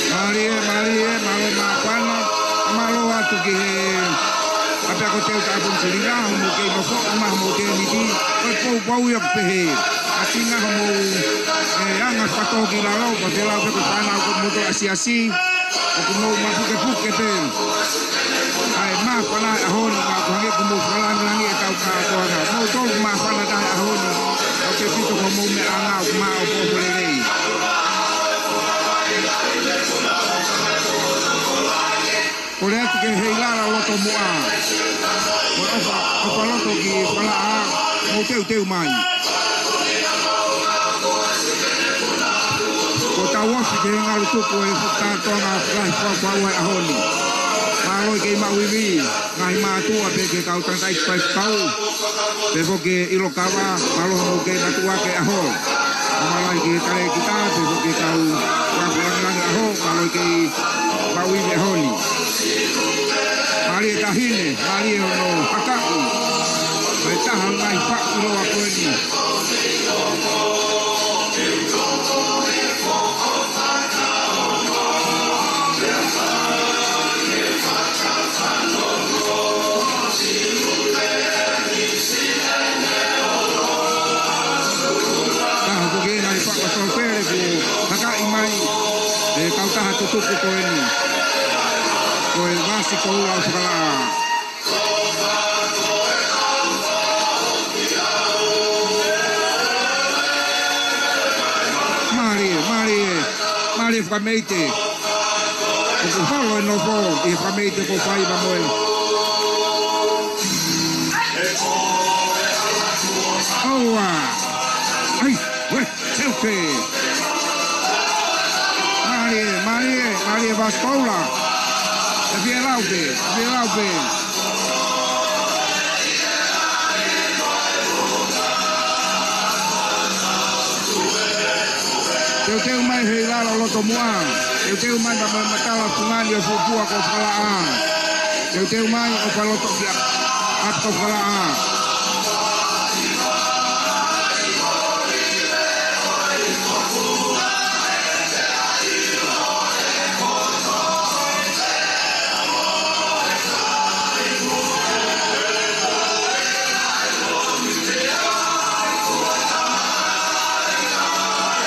Mālie, mālie, mālō māfana, mālō atu ki he ʻapiako teu Tāpuni Siliva, hoʻomou kei nofo, ʻuma hoʻomou tēniti, ko e poupou ia ʻoku pehē. ʻAsinga hoʻomou, ē, anga fakatōkilalo, ko e telau pē ko e fānau ko e motu asiasi, ʻoku mou mapukepuke pē ʻa e māfana ʻaho ni, ka ʻoku hangē kuo mou fakalāngilangiʻi ʻetau kātoanga. Moutolu māfana taha ʻaho ni, ʻoku ke pito ko hoʻomou meʻa anga ʻoku maʻopoʻopo lelei. Kole atu ki he Heilala Lotomuʻa. Ko e ʻofa, ʻofa loto ki Fakalaʻā, mou teuteu mai. Kuo tau ʻosi ki he ngalu tuku e kātoanga lahi fakaʻauha ʻo e ʻaho ni. Mālō e kei maʻu ivi, ngaahi mātuʻa pea ki he kau tangataʻeiki faifekau. Pea foki e ʻilo kava, mālō hoʻomou kei matuʻuaki e ʻaho. Mālō e kei talēkita, pea foki e kau fakalāngilangi ʻaho, mālō e kei maʻu ivi he ʻaho ni. Mālie taʻahine, mālie hono hakaʻi. Ko e taha ngaahi faʻu ʻiloa ko eni. Taha ko ē ngaahi faʻu ʻa Tolopele kuo hakaʻi mai ʻe he kautaha tutuku ko eni. Ko e Vasi Koula ʻo Fakalaʻā. Mālie, mālie, mālie Fakameite. ʻOku holo e nofo ʻi he Fakameite ko Faiva mo e. ʻOua. ʻAi, ue, teuke. Mālie, mālie, mālie Vasi Koula. ʻE fie lau pē, fie lau pē. Teuteu mai Heilala Lotomuʻa. Teuteu mai pea mo e matala fungani ʻo e fuʻu pua ko Fakalaʻā. Teuteu mai ʻofa loto ki ʻa, ʻa ko Fakalaʻā.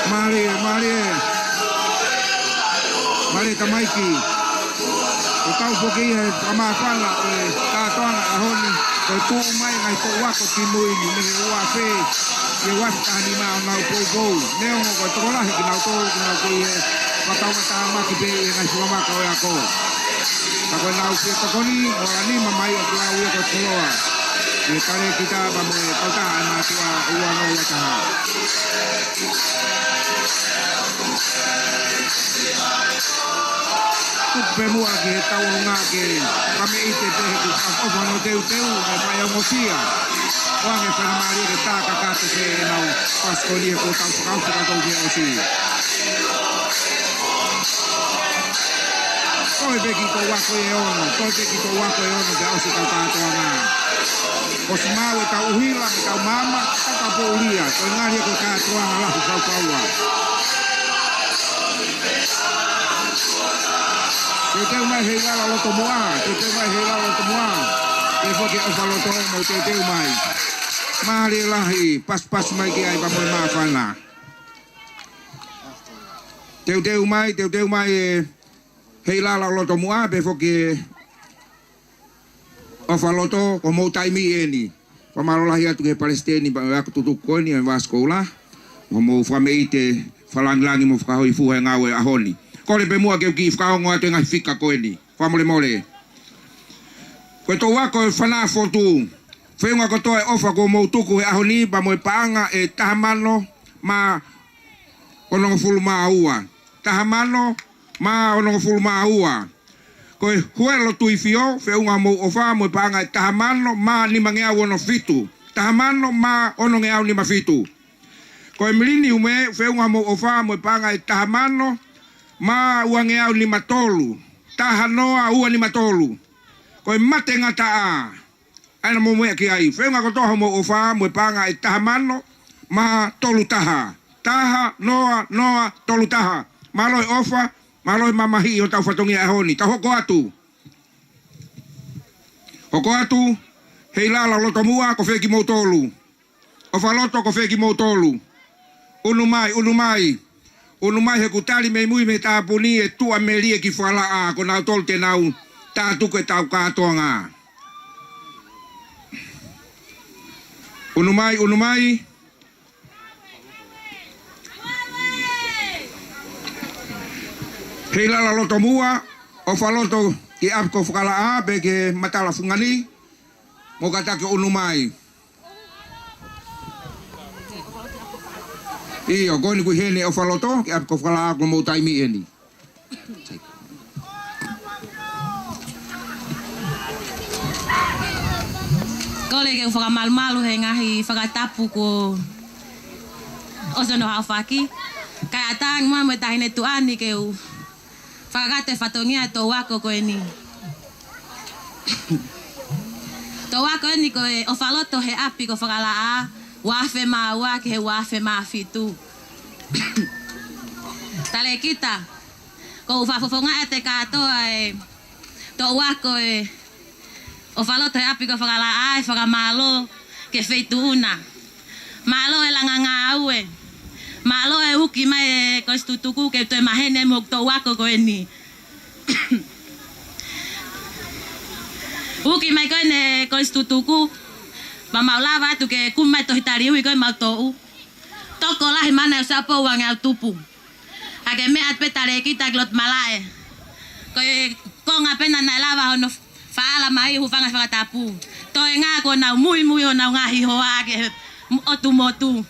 Mālie, mālie. Mālie tamaiki. Ko e kau foki he fakamāfana ʻo e kātoanga ʻaho ni, ko e tuʻu mai ngaahi poʻu ako kimui ni mei he ua afe, ki he ua afe taha nima ʻo nau poupou. Neongo ko e tokolahi kinautolu, kinautolu ʻi he fakataumatamaki pē ʻi he ngaahi fakamaka ʻo e ako. Ka ko ʻenau fie tokoni, ʻo ala nima mai ʻo tuʻu ia ko e koloa. ʻI he talēkita pea mo e kautaha ʻa e mātuʻa ua noa ua taha. Tuku pē muʻa ki he tauʻolunga ke Fakameite pē he kuo fakaʻofoʻofa hono teuteu ʻa e faʻē ongosia. ʻOange faingamālie ke tā kakato pē ʻenau pasikoli he kuo tau fakaʻofoʻofa kātoa ke ʻosi. Toe pē ki he ako ʻe ono, toe pē ki he ako ʻe ono pea ʻosi ʻetau kātoanga. ʻOsi maʻu ʻetau ʻuhila, ʻetau maama, ʻetau kapoʻulia, ko e ngali ko e kātoanga lahi fakaʻauha. Teuteu mai Heilala Lotomuʻa, teuteu mai Heilala Lotomuʻa. Pea foki ʻofa loto mou teuteu mai. Mālie lahi, pasipasi mai ki ai pea mo e māfana. Teuteu mai, teuteu mai e Heilala Lotomuʻa, pea foki e ʻofa loto, ko hoʻomou taimi eni. Fakamālō lahi atu ki he palesiteni pea mo e ako tutuku ko eni, ʻa e Vasi Koula. Mo hoʻomou Fakameite fakalāngilangi mo fakahōifua he ngāue ʻaho ni. Kole pē muʻa ke u kiʻi fakaongo atu e ngaahi fika ko eni. Fakamolemole. Ko e toʻu ako ʻo e Fanā Fotu. Feʻunga kotoa e ʻofa kuo mou tuku he ʻaho ni pea mo e paʻanga ʻe taha mano mā onongofulu mā ua. Taha mano mā onongofulu mā ua. Ko e Huelo Tuifio, feʻunga hoʻomou ʻofa mo e paʻanga ʻe taha mano mā nimangeau ono fitu. Taha mano mā onongeau nima fitu. Ko e Mileniume, feʻunga hoʻomou ʻofa mo e paʻanga ʻe taha mano mā uangeau nima tolu. Taha noa ua nima tolu. Ko e Mate Ngataʻa. ʻA ia naʻa mou meʻa ki ai. Feʻunga kotoa hoʻomou ʻofa mo e paʻanga ʻe taha mano mā tolu taha. Taha noa noa tolu taha. Mālō e ʻofa, mālō e mamahiʻi hotau fatongia he ʻaho ni. Tau hoko atu. Hoko atu, Heilala Lotomuʻa, ko fē kimoutolu? ʻOfa loto, ko fē kimoutolu? ʻUnu mai, ʻunu mai. ʻUnu mai he ʻoku tali mei mui mei he tāpuni e tuʻamelie ki Fakalaʻā, ko nautolu te nau tā tuku ʻetau kātoanga. ʻUnu mai, ʻunu mai. Heilala Lotomuʻa, ʻofa loto ki ʻapi ko Fakalaʻā, pea ki he matala fungani, mo kātaki ʻo ʻunu mai. ʻIo, ko eni kuo ʻi heni ʻe ʻOfaloto, ki ʻapi ko Fakalaʻā, ko hoʻomou taimi eni. Kole ke u fakamalumalu he ngaahi fakatapu kuo ʻosi hono aofaki. Kae ʻatā ange muʻa mo e Taʻahine Tuʻa ni ke u fakakakato e fatongia ʻo e toʻu ako ko eni. Toʻu ako eni ko e ʻOfaloto he ʻapi ko Fakalaʻā, ua afe mā ua ki he ua afe mā fitu. Talēkita, ʻoku ou fakafofongaʻi atu e kātoa e toʻu ako ʻo e ʻOfaloto he ʻapi ko Fakalaʻā, ʻa e fakamālō ki he Feituʻu na. Mālō e langa ngāue. Mālō e uki mai e Kolisi Tutuku ke toe maheni mo e toʻu ako ko eni. Uki mai ko eni e Kolisi Tutuku, pea mau lava atu ke kumi mai e tohi taliui ko ē mau toʻu. Tokolahi mana ʻo e ʻaho ʻo ange au tupu. ʻA ke meʻa atu pē Talēkita ki loto malaʻe. Ko e konga pē naʻa ne lava hono fāʻala mai, hūfanga he fakatapu. Toenga kuo nau muimui honau ngaahi hoa ki he ʻotu motu.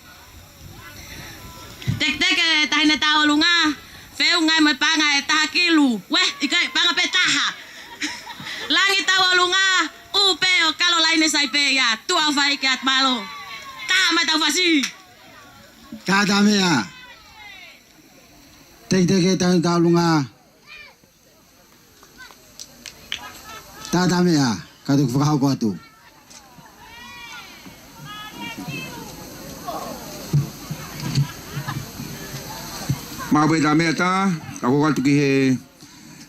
Teketeke Taʻahine Tauʻolunga, feʻunga mo e paʻanga ʻe taha kilu. Uē, ʻikai, paʻanga pē taha. Langi Tauʻolunga, ʻū pē ʻo Kalolaine Saipeia, tuʻa ʻo fai ke atu mālō. Taha mai Taufasi. Taha, taha meʻa. Teketeke Taʻahine Tauʻolunga. Taha, taha meʻa, ka te u fakahoko atu. Maʻu pē taha meʻa tā, ka hoko atu ki he,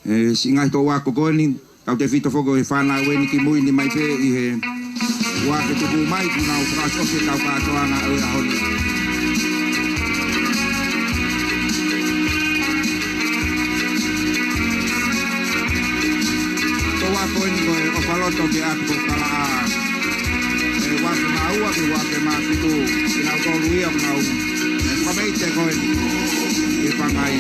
e, siʻi ngaahi toʻu ako ko eni, tautefito foki ki he fānau eni kimui ni mai pē ʻi he ua ke tuku mai, kuo nau fakaʻosiʻosi ʻetau kātoanga ʻo e ʻaho ni. Toʻu ako eni ko e ʻOfaloto ki ʻapi ko Fakalaʻā. E ua afe mā ua ki he ua afe mā fitu. Kinautolu ia ʻoku nau, e, fakameʻite ko eni. ʻI he pangai.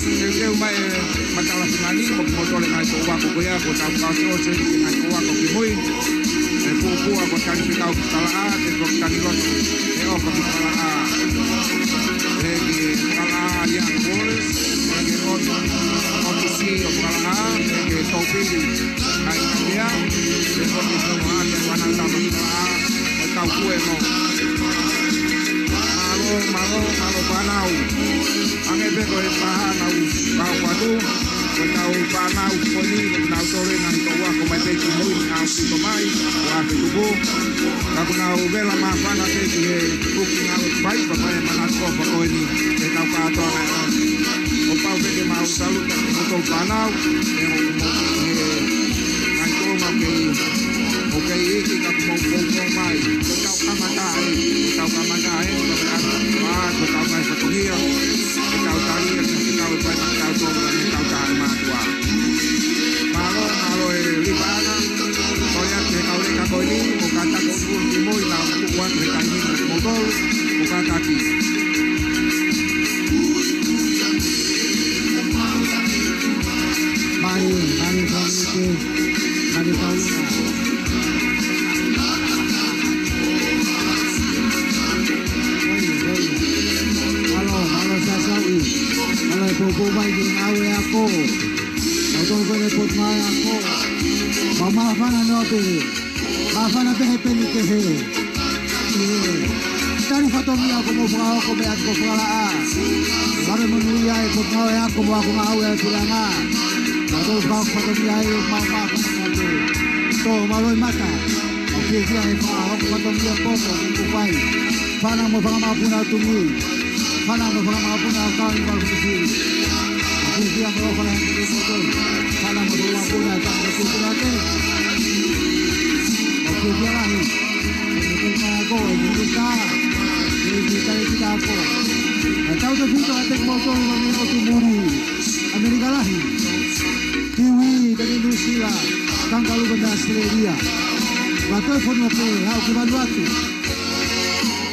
Teuteu mai e matala fungani, mo kimoutolu e ngaahi toʻu ako ko ia, kuo tau fakaʻosiʻosi e ngaahi toʻu ako kimui. E puapua ko Tani Fekau ki Fakalaʻā, pea ko Tani Loto ʻe ʻOfa ki Fakalaʻā. Pea ki Fakalaʻā Young Warriors, pea ki he ʻOtu, ʻOtu Sea ʻo Fakalaʻā, pea ki he Topili, Kai Kapea, pea ko e toʻu ako Fanautama Fakalaʻā, ʻo tau kue mo. Mālō, mālō, mālō fānau. Hangē pē ko e fānau, fānau atu. Ko ʻetau fānau ko eni, ko kinautolu e ngaahi toʻu ako mai pē kimui ni ʻaupito mai, ua afe tupu. Ka kuo nau vela māfana pē ki he uki ngāue fai, pea ko e manatu ʻofa ko eni, ke tau kātoa mai ʻo. Kuo pau pē ke mau saluta kimoutolu fānau, ke ʻoku mou ki he ngaahi toʻu mau kei, ʻoku kei iiki ka kuo mau kei kei mai. Ko ʻetau kamata ē, ko ʻetau kamata ē, ko ʻetau kamata ē, ko ʻetau ngaahi fatongia, ko ʻetau tali ē, ko ʻetau fai maʻatautolu, ko ʻetau taha e mātuʻa. Mālō, mālō e lipaʻanga, ko ia ke kau leka ko eni, ʻo kātaki ʻo tuʻu kimui, nau tuʻu atu he taimi ni kimoutolu, ʻo kātaki. Mālō, mālō, mālō, mālō, mālō. Mālō, mālō, Sasau. Mālō e poupou mai ki he ngāue ako. Mālō tonu pē ʻene poupou mai ako. Mau māfana noa pē. Māfana pē he peni kehe. ʻIo. Tali fatongia ʻoku mou fakahoko mei ʻapi ko Fakalaʻā. Lave monūʻia e poupou mai ako mo ako ngāue ʻa e puleʻanga. Mālō tonu fakahoko fatongia ʻi he mau māfana noa pē. Tō mālō e mata. Mau fiefia he fakahoko fatongia poto ʻoku fai. Fānau mo e fanga mokopuna ʻo Tumi. Fānau mo e fanga mokopuna ʻo Kaoni mo Fifili. Mau fiefia mo e ʻofa lahi atu kiate kimoutolu. Fānau mo e fanga mokopuna ʻo Tumi mo Fifili. Mau fiefia lahi. Ko e mokopuna ako, e minita. E minita, e minita ako. Ka tautefito kiate kimoutolu ʻi he ʻotu muli. ʻAmelika lahi, Kiwi, pea ki Nuʻusila, Kangalū pea mei ʻAositelēlia. Ka toe fonua pē, haʻu ki Vanuatu.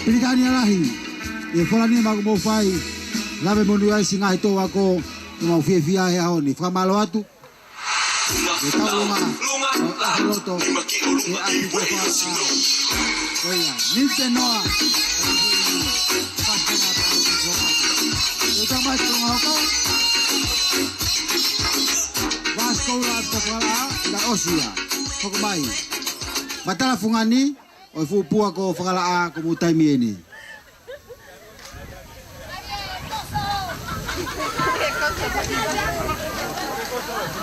Pilitānia lahi, ʻi he fola nima ʻoku mou fai, lave monūʻia ai siʻi ngaahi toʻu ako, ʻoku mau fiefia he ʻaho ni. Fakamālō atu, Ke tau ʻuma ʻo ʻaho loto ke ʻapi ko e fala. Ko ia, Mite Noa. Ke tau mai tō ngā hoko. Vasco la tō fala, la osia. Hoko mai. Matala fungani, ʻo e fuʻu pua ko Fakalaʻā ko mou taimi eni.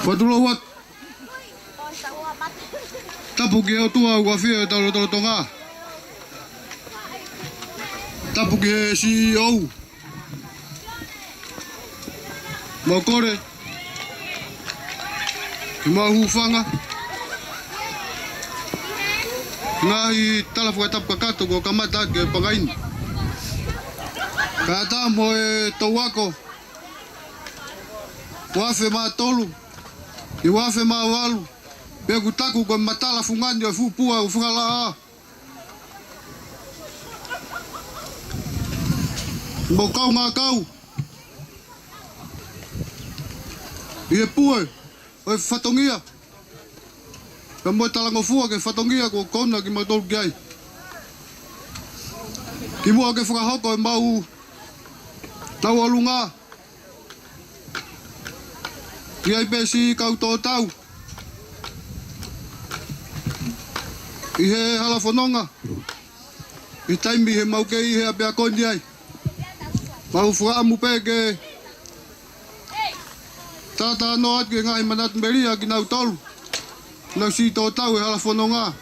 Fatulou atu. Tapu ki he ʻOtua ʻoku ʻafio ʻi hotau lotolotonga. Tapu ki he C E O. Mau kole ke mau hūfanga he ngaahi tala fakatapu kakato kuo kamata ʻaki ʻe he pangai ni. Kae ʻatā mo e toʻu ako ua afe mā tolu ki he ua afe mā valu, pea ʻoku taku ko e matala fungani ʻo e fuʻu pua ʻo Fakalaʻā. Mo e kaungākau ʻi he pue ʻo e fatongia, pea mo e talangofua ki he fatongia kuo kona kimautolu ki ai. Kimuʻa ke fakahoko ʻemau tauʻolunga, ʻi ai pē siʻi kau tōtau ʻi he hala fononga ʻi he taimi he mau kei ʻi he ʻapiako ni ai. Mau fakaʻamu pē ke talanoa atu ki he ngaahi manatu melie ʻa kinautolu naʻa nau siʻi tōtau he hala fononga.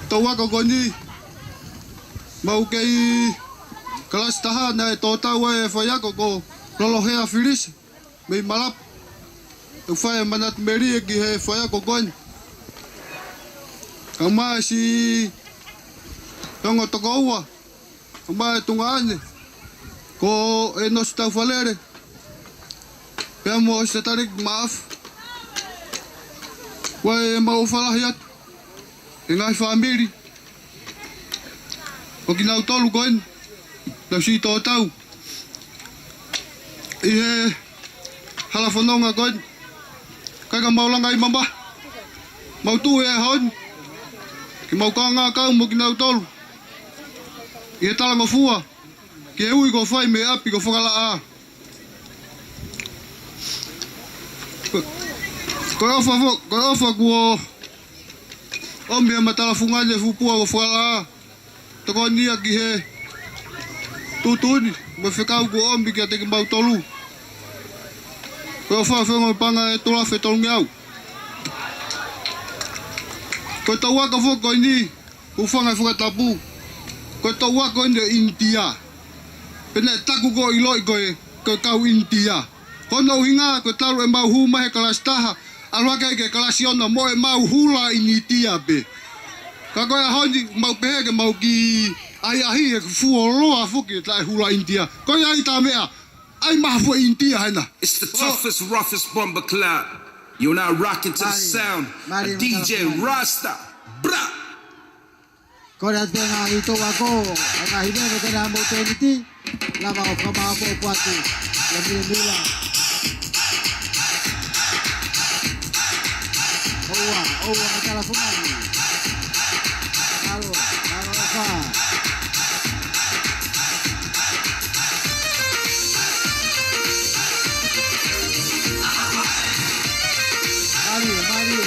Tau ako ko eni, mau kei kalasi taha naʻe tōtau ai e faiako ko Lolohea Filisi mei Malapu. ʻOku fai e manatu melie ki he faiako ko eni. Kau mai siʻi ongo tokoua, kau mai e tuongaʻane ko ʻEnosi Taufalele pea mo Setaleki Maʻafu. Ko e mau ʻofa lahi atu ki he ngaahi fāmili ʻo kinautolu ko eni naʻa nau siʻi tōtau ʻi he hala fononga ko eni. Kae ka mau langa ʻi mamahi, mau tuʻu he ʻaho ni ke mau kaungākau mo kinautolu ʻi he talangofua ki he ui kuo fai mei he ʻapi ko Fakalaʻā. Ko, ko e ʻofa fo-, ko e ʻofa kuo ʻomi ʻe he matala fungani e fuʻu pua ko Fakalaʻā. Tokoni ia ki he tuʻutuʻuni mo e fekau kuo ʻomi kiate kimautolu. Ko e ʻofa fengofua panga e tulafe tolungeau. Ko e toʻu ako foki ko eni, hūfanga he fakatapu. Ko e toʻu ako eni ʻo ʻInitia. Pea naʻe taku ko e ʻiloʻi ko e, ko e kau ʻInitia. Ko hono ʻuhinga ko e talu ʻemau hū mai he kalasi taha, ʻalu hake ki he kalasi ono mo ʻemau hula ʻInitia pē. Ka ko e ʻaho ni mau pehē ke mau kiʻi ʻahiʻahi he fuoloa foki e taʻehula ʻInitia. Ko ia ai tā meʻa, ʻai maha fua ʻInitia hena. It's the toughest, roughest bomber clap. You're now rocking to the sound of D J Rasta. Bra! Kole atu pē ngaahi toʻu ako, ngaahi mea ko ena mo e tēniti, lava ʻo kamau popo atu, ia milemila. ʻOua, ʻoua, matala fungani. Alo, alo, ʻofa. Mario, Mario.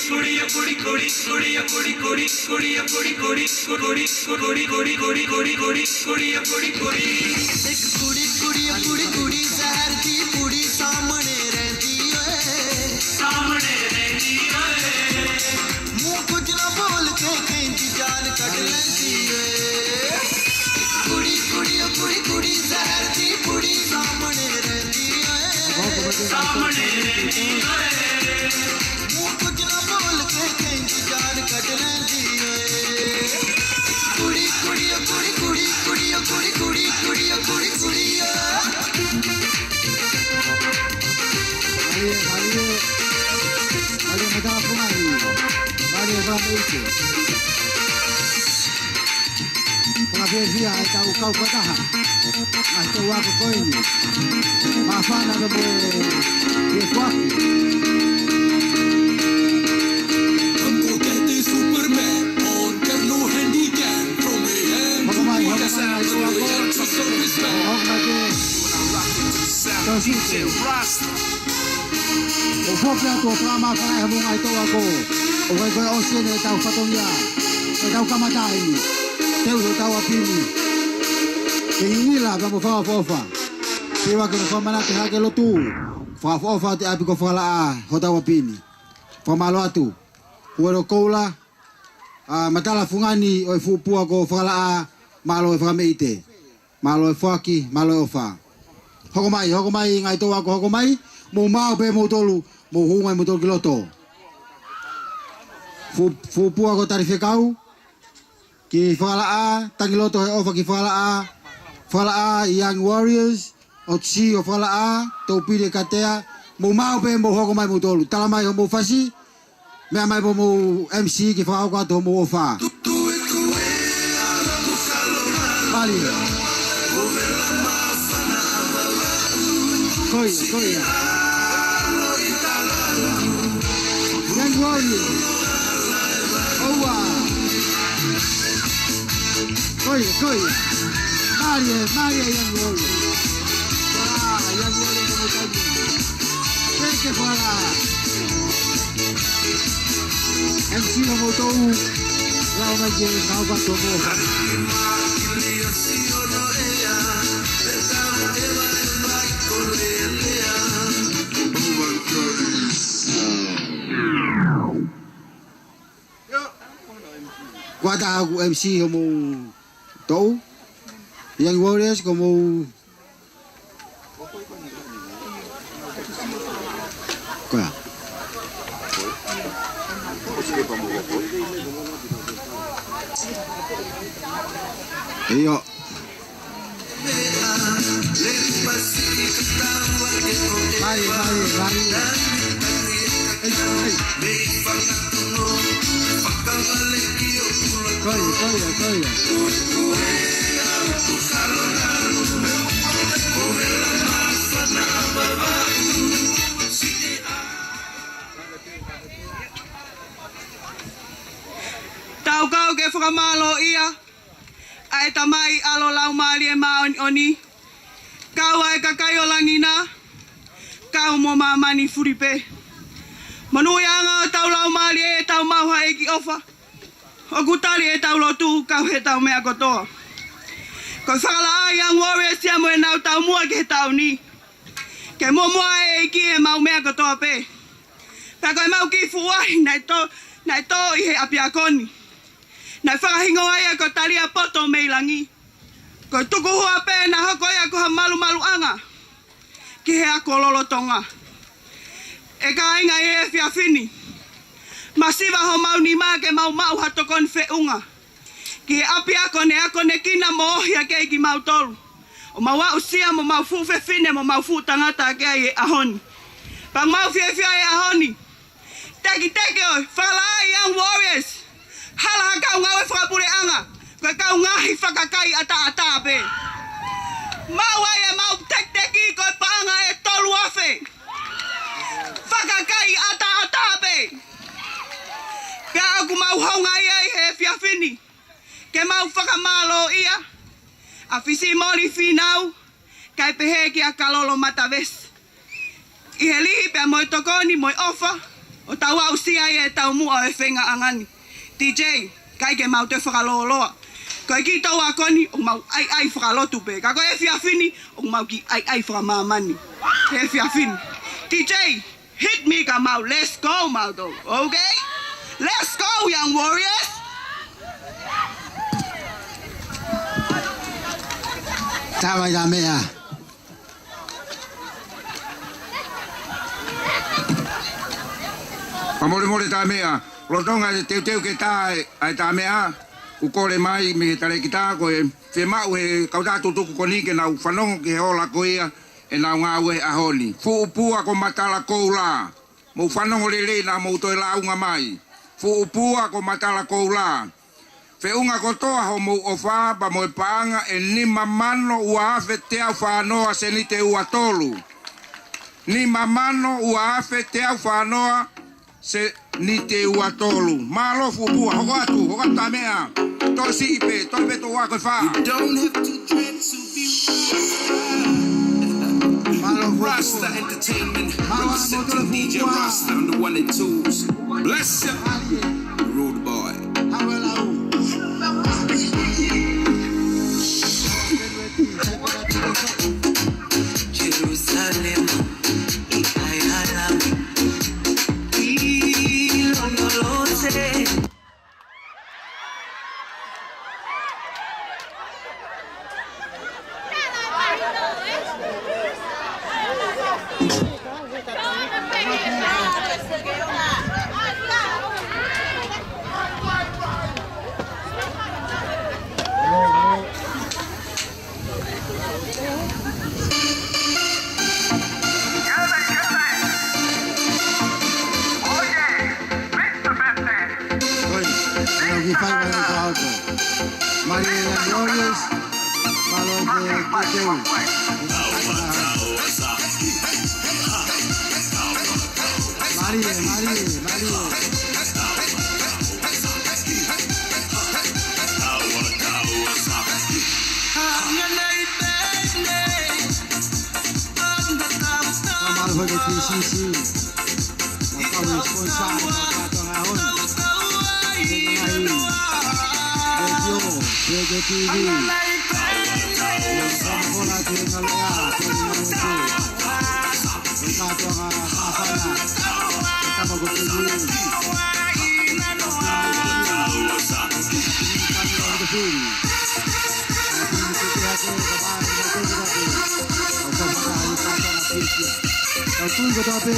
Kuria kuri kuri, kuria kuri kuri, kuria kuri kuri, kuria kuri kuri, kuria kuri kuri. ਇੱਕ ਕੁੜੀ, ਕੁੜੀ, ਕੁੜੀ, ਕੁੜੀ, ਜ਼ਹਿਰ ਦੀ ਪੁੜੀ ਸਾਹਮਣੇ ਰਹਿੰਦੀ ਓਏ। ਸਾਹਮਣੇ ਰਹਿੰਦੀ ਓਏ। ਮੂੰਹ ਕੁਝ ਨਾ ਬੋਲ ਕੇ ਕਹਿੰਦੀ ਜਾਨ ਕੱਢ ਲੈਂਦੀ ਓਏ। ਇੱਕ ਕੁੜੀ, ਕੁੜੀ, ਓ ਕੁੜੀ, ਕੁੜੀ, ਜ਼ਹਿਰ ਦੀ ਪੁੜੀ ਸਾਹਮਣੇ ਰਹਿੰਦੀ ਓਏ। ਸਾਹਮਣੇ ਰਹਿੰਦੀ ਓਏ। ਮੂੰਹ ਕੁਝ ਨਾ ਬੋਲ ਕੇ ਕਹਿੰਦੀ ਜਾਨ ਕੱਢ ਲੈਂਦੀ ਓਏ। ਕੁੜੀ, ਕੁੜੀ, ਓ ਕੁੜੀ, ਕੁੜੀ, ਕੁੜੀ, ਓ ਕੁੜੀ, ਕੁੜੀ, ਕੁੜੀ, ਓ ਕੁੜੀ, ਕੁੜੀ, ਓ। Fakameite. Fakafiefia ʻetau kau fakataha. ʻA e tau ako ko eni. Māfana ka mo e foaki. Hoko mai, hoko mai, hoko mai. Tau sike. ʻOku foki atu ʻo fakamāfana e hamunga ʻi he tau ako. ʻO kai koe ʻosi eni ʻetau fatongia. ʻEtau kamata eni. Teu hotau ʻapi ni. Ke ngingila pea mo fakaʻofoʻofa. Pea ke fakamanatu hake lotu. Fakaʻofoʻofa atu e ʻapi ko Fakalaʻā hotau ʻapi ni. Fakamālō atu. Huelo Koula. ʻA, Matala Fungani ʻo e Fuʻu Pua ko Fakalaʻā. Mālō e fakameite. Mālō e foaki, mālō e ʻofa. Hoko mai, hoko mai, ngaahi tau ako hoko mai, mou maʻu pē moutolu, mou hū mai moutolu ki loto. Fuʻu, Fuʻu Pua ko Talifekau, ki Fakalaʻā, tangi loto he ʻofa ki Fakalaʻā, Fakalaʻā, Young Warriors, ʻo Tsi ʻo Fakalaʻā, Tōpile Katea, mou maʻu pē mou hoko mai moutolu. Tala mai homou fasi, meʻa mai pē homou M C ke fakahoko atu homou ʻofa. Mālie. Ko ia, ko ia. Young Warrior. ʻOua. Ko ia, ko ia. Mālie, mālie Young Warrior. ʻA, Young Warrior ko Tōpile. Teke fala. M C ʻo moutolu, lau mai ke kau ka tō mō. Kuata haku M C hoʻomou toʻu. Young Warriors ko mou Ko ia. ʻIo. Mai, mai, mai. Ei, ei. Ko ia, ko ia, ko ia. Tau kau ke fakamālōʻia ʻa e Tamai ʻAlo Laumālie Māʻoniʻoni, kau ʻa e kakai ʻo langi na, kau mo māmani fuli pē. Monūʻiaʻanga ʻo tau laumālie ʻetau maʻu ha ʻEiki ʻofa. ʻOku tali ʻetau lotu kau heʻetau meʻa kotoa. Ko Fakalaʻā Young Warriors ia mo ʻenau taumuʻa ki he taʻu ni. Ke muʻomuʻa e ʻEiki ʻemau meʻa kotoa pē. Pea ko ʻemau kiʻi fuʻu ahi naʻe tō, naʻe tō ʻi he ʻapiako ni. Naʻe fakahingoa ia ko Talia Poto mei Langi. Ko e tukuhua pē naʻe hoko ia ko ha malumaluʻanga ki he ako lolotonga. ʻE kāinga, ʻi he efiafi ni, masiva homau nima ke mau maʻu ha tokoni feʻunga ki he ʻapiako ne akonekina mo ohi ʻaki kimautolu, ʻo mau aʻusia mo mau fuʻu fefine mo mau fuʻu tangata ʻaki ai he ʻaho ni. Pea mau fiefia he ʻaho ni. Tekiteki ʻo e Fakalaʻā Young Warriors, hala ha kau ngāue fakapuleʻanga, ko e kau ngaahi fakakai ʻataʻatā pē. Maʻu ai ʻemau tekiteki ko e paʻanga ʻe tolu afe. Fakakai ʻataʻatā pē. Pea ʻoku mau houngaʻia ai he efiafi ni ke mau fakamālōʻia ʻa Fisimoli Fīnau, kae pehē kia Kalolo Matavesi, ʻi he lihi pea mo e tokoni mo e ʻofa ʻo tau aʻusia ai e taumuʻa ʻo e feingaʻanga ni. T J, ʻikai ke mau toe fakalōloa. Ko e kiʻi tau ako ni ʻoku mau ʻaiʻai fakalotu pē. Ka ko e efiafi ni ʻoku mau kiʻi ʻaiʻai fakamāmani he efiafi ni. T J, hit me ka mau, let's go mautolu. Okay? Let's go, Young Warriors! Tama i la mea. Fakamolemole Tamea, lolotonga e teuteu ke tā ʻa e Tamea, ʻoku kole mai mei he talēkita ko e fiemaʻu he kau tā tutuku ko eni ke nau fanongo ki he ola ko ia ʻenau ngāue he ʻaho ni. Fuʻu Pua ko Matala Koula, mou fanongo lelei naʻa mou toe lāunga mai. Fuʻu Pua ko Matala Koula. Feʻunga kotoa hoʻomou ʻofa pea mo e paʻanga ʻe nima mano ua afe teau fā noa seniti ua tolu. Nima mano ua afe teau fā noa seniti ua tolu. Mālō Fuʻu Pua, hoko atu, hoko atu ʻa e meʻa. Toe siʻi pē, toe pē toʻu ako ʻe fā. You don't have to dread to be Rasta Entertainment. Mālō Fuʻu Pua. Rasta and the one and twos. Bless you. Rude boy. Jerusalem, ikayala, ilondoloze. Oi, ʻoua ke fai mai ko au ko. Mālie e Warriors, mālō e te, te, te. Mālie, mālie, mālie. Mālō e T C C. Mālō e sponsor, mālō e kātoa ngaahi. Mālō e radio, radio T V. Mālō e kātoa ngaahi. Māfana. Tama ko Tui. Tau tui kotoa pē.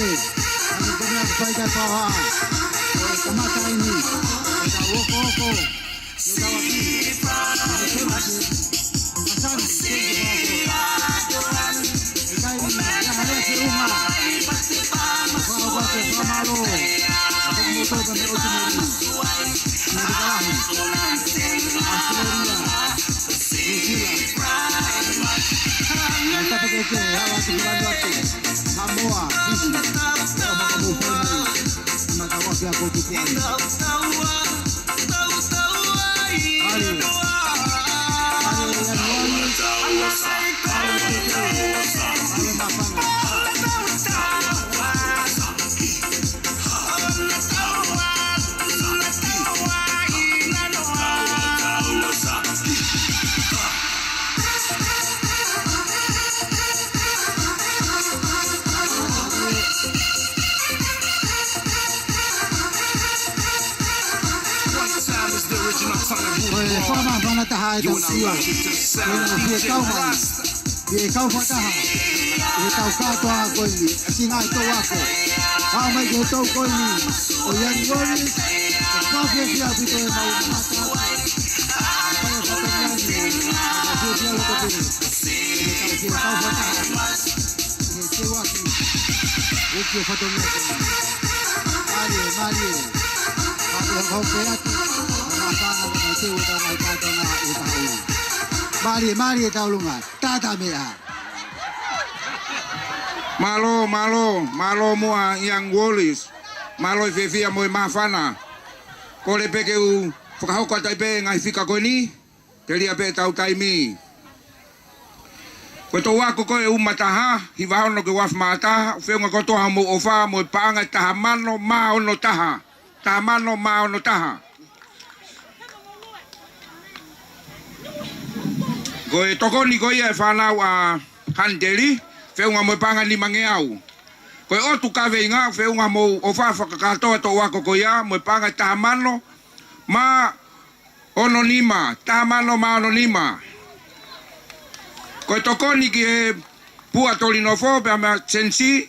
Anu kone atu fai kai paha. Kamata ini. Tau oko oko. Ko e fakamāfana taha e tau tua. Ko e fie kau mai. Fie kau fakataha. ʻI he tau kātoa ko eni. ʻAsi ngaahi tau ako. Kau mai ki he tau ko eni. ʻO Young Warriors. ʻOku fiefia ʻaupito e mau mata. Fai e fakataha. ʻOku fiefia loto pē. ʻI he tau fie kau fakataha. ʻI he teu aki. Uki o fatongia ko eni. Mālie, mālie. Mālie, hau pē atu. Māfana, māfana, teu e tau mai kātoa ngaahi e tau. Mālie, mālie, tau lunga. Tata meʻa. Mālō, mālō, mālō muʻa Young Warriors. Mālō e fiefia mo e māfana. Kole pē ke u fakahoko atu ai pē ngaahi fika ko eni. Telia pē tau taimi. Ko e tau ako ko e ʻuma taha, hiva ono ki he ua afe mā taha, feʻunga kotoa hoʻomou ʻofa mo e paʻanga ʻe taha mano mā ono taha. Taha mano mā ono taha. Ko e tokoni ko ia e fānau ʻa Haniteli, feʻunga mo e paʻanga ʻe nimangeau. Ko e ʻotu kaveinga, feʻunga hoʻomou ʻofa fakakātoa tau ako ko ia, mo e paʻanga ʻe taha mano mā ono nima, taha mano mā ono nima. Ko e tokoni ki he Pua Tolinofo, pea mo Senisi,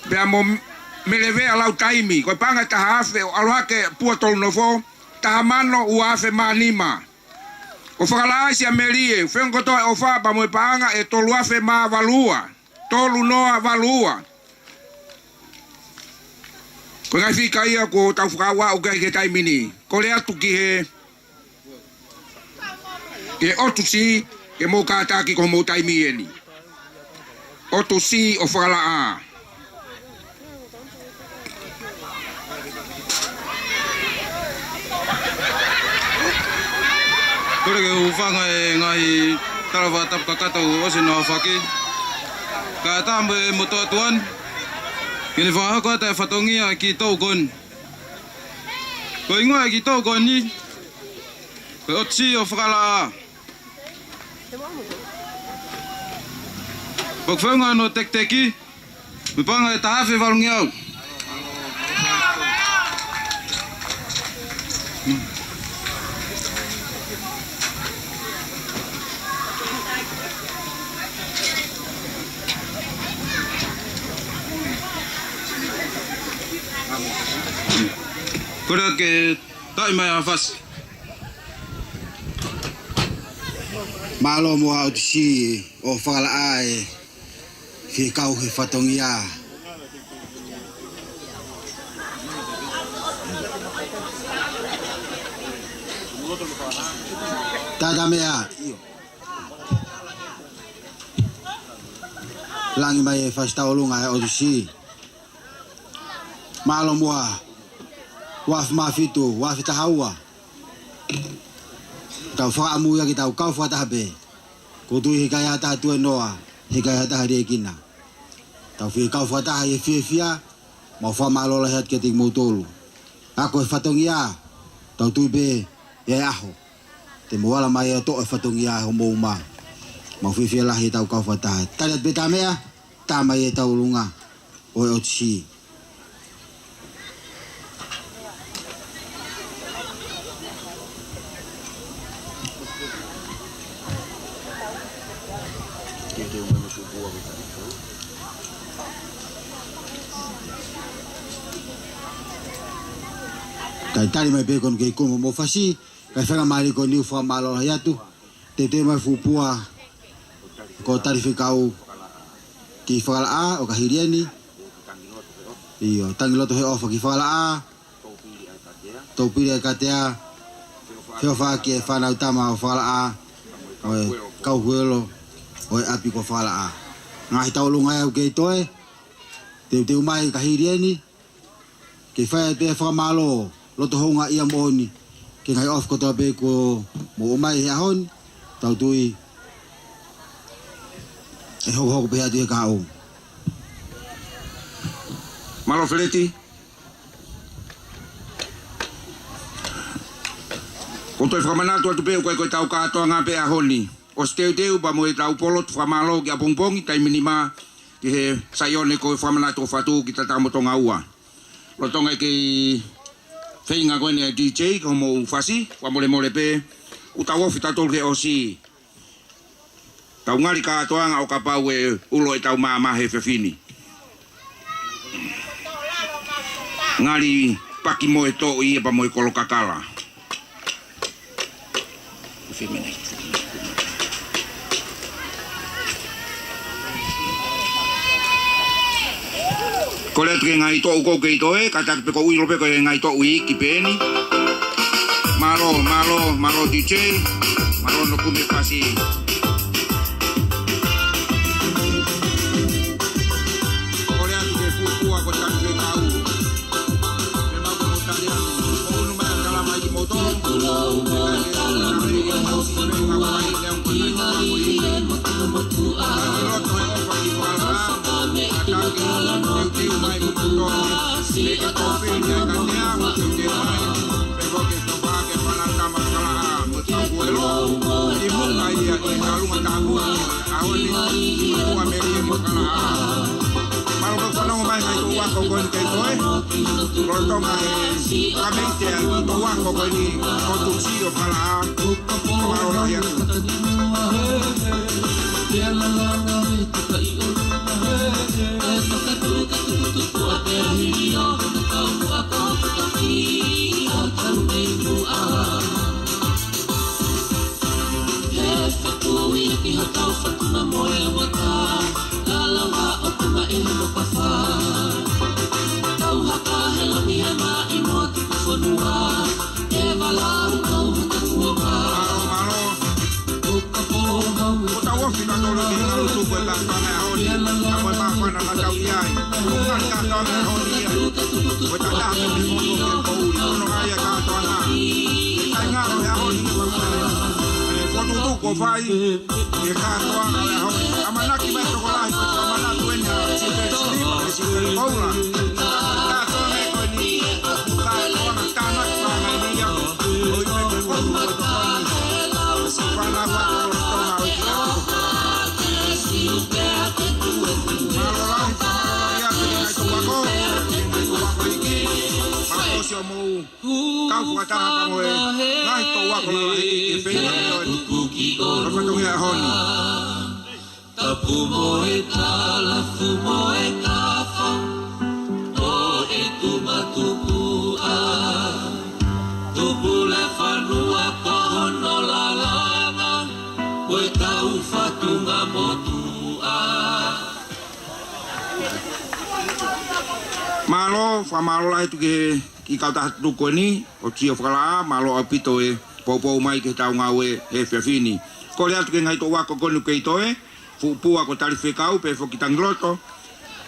pea mo Melevea Lautaimi. Ko e paʻanga ʻe taha afe ʻo ʻalu hake Pua Tolinofo, taha mano ua afe mā nima. ʻO fakalaʻasi ʻa Melie, feʻunga kotoa e ʻofa pea mo e paʻanga ʻe tolu afe mā valu ua. Tolu noa valu ua. Ko e ngaahi fika ia kuo tau fakaaʻu ki he taimi ni. Kole atu ki he, ki he ʻOtu Siʻi, ke mou kātaki ko hoʻomou taimi eni. ʻOtu Siʻi ʻo Fakalaʻā. Kole ke u hūfanga he ngaahi tala fakatapu kakato kuo ʻosi hono aofaki. Kae ʻatā mo e motuʻa tuʻa ni ke ne fakahoko atu e fatongia ʻa e kiʻi toʻu ko eni. Ko e hingoa e kiʻi toʻu ko eni, ko e ʻOtu Siʻi ʻo Fakalaʻā. Pea ko e founga hono tekiteki, mei he paʻanga ʻe taha afe valungeau. Kole ke taaʻi mai ʻa Fasi. Mālō muʻa ʻOtu Siʻi ʻo Fakalaʻā e fie kau he fatongia. Tātā meʻa. Langi mai e Fasi Tauʻolunga ʻe ʻOtu Siʻi. Mālō muʻa. Uaafe mā fitu, uaafe taha ua. Tau fakaʻamu ia ke tau kau fakataha pē. ʻOku ou tui he ʻikai ha taha tuēnoa, he ʻikai ha taha liʻekina. Tau fie kau fakataha ʻi he fiefia, mau fakamālō lahi atu kiate kimoutolu. Ako e fatongia, tau tui pē ʻe ʻaho te mou ala mai ʻo toʻo e fatongia homou uma. Mau fiefia lahi ʻetau kau fakataha. Tali atu pē tā meʻa, tā mai e Tauʻolunga ʻo e ʻOtu Siʻi. Kae tali mai pē ko eni ke ʻi kumi mo Fasi, kae fakamālō ko eni ʻo fakamālō lahi atu. Teuteu mai fuʻu pua ko Talifekau ki Fakalaʻā ʻo ka hili eni. ʻIo, Tangiloto Heʻofa ki Fakalaʻā. Toupili ʻa e Katea. Feʻofaʻaki e fānau tama ʻo Fakalaʻā. ʻO e kau huelo ʻo e ʻapi ko Fakalaʻā. Ngaahi Tauʻolunga ʻoku kei toe. Teuteu mai ka hili eni. Ke fai pē fakamālō, loto houngaʻia moʻoni ki he ngaahi ʻofa kotoa pē kuo mou ʻomai he ʻaho ni, tau tui ʻe hokohoko pē atu he kahaʻu. Mālō Feleti. ʻOku toe fakamanatu atu pē ʻoku ʻikai ko ʻetau kātoanga pē ʻaho ni. ʻOsi teuteu pea mo ʻetau polotu fakamālō ki ʻapongipongi, taimi nima, ki he Saione ko e fakamanatu ʻo Fatu ki Tatamo Tonga Ua. Lolotonga e kei feinga ko eni ʻa e DJ, ko hoʻomou fasi, fakamolemole pē, ʻoku tau ofi tautolu ke ʻosi. Tau ngali kātoanga ʻo kapau ʻe ulo ʻetau maama he efiafi ni. Ngali paki mo e toʻi ia pea mo e kolo kakala. Kole atu ki he ngaahi toʻu ʻoku kei toe, kātaki pē ko e ʻilo pē ko e ngaahi toʻu iiki pē eni. Mālō, mālō, mālō DJ, mālō hono kumi e fasi. Kole atu ki he fuʻu pua ko Talifekau. Mālō e fanongo mai mai ki he toʻu ako ko eni kei toe. Lolotonga e kamitia e toʻu ako ko eni ko ʻOtu Siʻi ʻo Fakalaʻā. Mālō lahi atu. He fekui ki hotau fatunga mo e uata, ka lava ʻo tama ʻi hono pafa. Tau haka he lava Mālō, mālō. Kuo tau ofi kātoa ki he ngalutuku ʻo e kātoanga ʻo e ʻaho ni. Ka ko e māfana naʻa tau ʻi ai. Ko e kātoanga ʻo e ʻaho ni ia. Ko e tataha mei he motu ki he poʻuli. Ko hono ʻai ʻa e kātoanga. Kae ngalo he ʻaho ni ia. Ko e fokotuʻutuʻu kuo fai. Ki he kātoanga ʻo e ʻaho ni. ʻAmanaki mai tokolahi, ko e fakamanatu eni ʻa Sipeli Siliva, ʻe Sipeli Koula. Kātoanga ko eni, kātoanga tānaki fanga ia. ʻOi, ʻoi, ʻoi, ʻoi, ʻoi, ʻoi. Siʻi fānau ʻa Tonga, ʻoi, ʻoi. Mālō lahi, mālō lahi atu ki he ngaahi toʻu ako, ki he ngaahi toʻu ako iiki. Mālō siʻomou kau fakataha pea mo e ngaahi toʻu ako lalahi iiki, feinga ke ʻoatu ki he fatongia ʻaho ni. Tapu mo e tala, fu mo e tafa, ʻo e tuma tupuʻa. Tupu le fanua ko hono lalanga, ko e tau fatunga motuʻa. Mālō, fakamālō lahi atu ki he kiʻi kautaha tutuku ko eni, ʻo Sio Fakalaʻā, mālō ʻaupito e poupou mai ki he tau ngāue he efiafi ni. Kole atu ki he ngaahi toʻu ako ko eni ʻoku kei toe, fuʻu pua ko Talifekau, pea foki Tangiloto,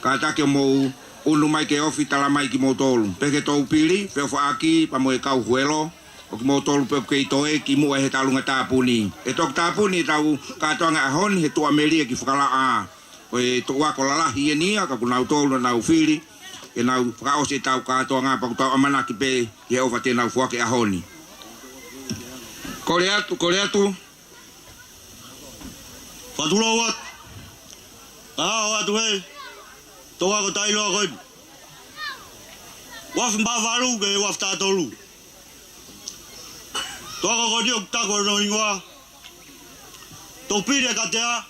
kātaki ʻo mou ʻunu mai ki he ofi, tala mai kimoutolu. Pea ki he Toupili, feʻofaʻaki, pea mo e kau huelo, ʻo kimoutolu pē ʻoku kei toe, kimuʻa he tālunga tāpuni. ʻE toki tāpuni e tau kātoanga ʻaho ni, he tuʻamelie ki Fakalaʻā. Ko e toʻu ako lalahi eni ia, ka ko kinautolu naʻa nau fili, ke nau fakaʻosi e tau kātoanga pea ʻoku tau ʻamanaki pē, he ʻofa te nau foaki he ʻaho ni. Kole atu, kole atu. Fakatulou atu. Ka ʻoatu he toʻu ako taʻeʻiloa ko eni. Uafu mā valu ki he uafu taha tolu. Toʻu ako ko eni ʻoku taku hono hingoa Toupili ʻa e Katea,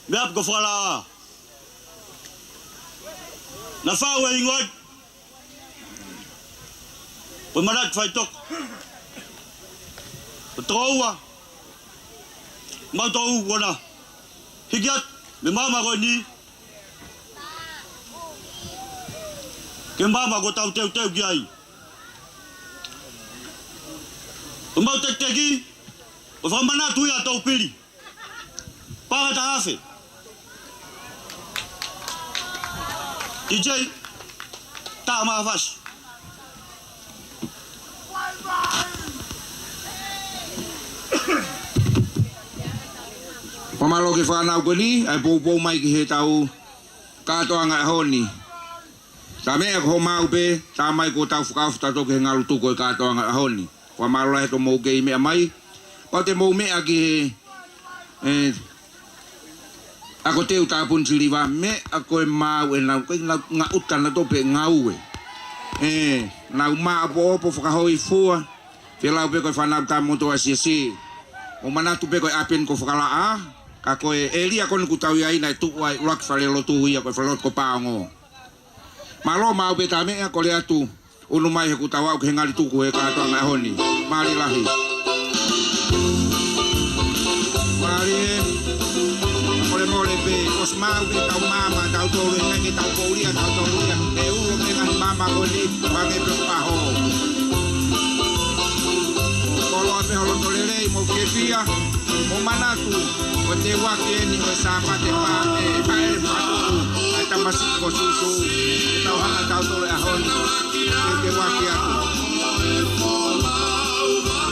mei he ʻapi ko Fakalaʻā. Naʻe faʻu e hingoa ko e manatu faitoko. Ko e tokoua. Mau toʻu ko ena. Hiki atu, mei he maama ko eni. Ki he maama ʻoku tau teuteu ki ai. Ko e mau tekiteki, ko e fakamanatu ia ʻa Toupili. Paʻanga ʻe taha afe. DJ, tā mafasi. Fakamālō ki he fānau ko eni, ʻa e poupou mai ki he tau kātoanga ʻaho ni. Tā meʻa ko homau pē, tā mai kuo tau fakaofi tautolu ki he ngalutuku ʻo e kātoanga ʻaho ni. Fakamālō lahi atu hoʻomou kei meʻa mai. Pea te mou meʻa ki he, ē, ako teu tāpuni Siliva, meʻa ko e maau ʻenau, ko ʻenau ngaʻuta naʻa tau pē ngaue. Ē, nau māʻopoʻopo fakahōifua, felau pē ko e fānau tā motu ʻa e siasi. Mou manatu pē ko e ʻapi eni ko Fakalaʻā, ka ko e ʻēlia ko eni ʻoku tau ʻi ai naʻe tuʻu ai ʻuluaki falelotu ia ko e falelotu ko Paongo. Mālō maʻu pē tā meʻa, kole atu, ʻunu mai he kuo tau aʻu ki he ngalutuku he kātoanga ʻaho ni. Mālie lahi. Mālie, molemole pē, ʻosi maʻu pē tau maama, tautolu, ʻe ngai ke tau poulia, tautolu ia, ʻe ulo pē ngaahi maama ko eni, ʻo hangē pē ʻoku pahō. Koloa pē ho loto lelei, mou fiefia. Mou manatu, ko e teuaki eni ʻo e Sāpate Paame, ʻa e Fatu, ʻa e Tamasiʻi ko Sīsū, ʻe tau hanga tautolu he ʻaho ni, ke teuaki atu.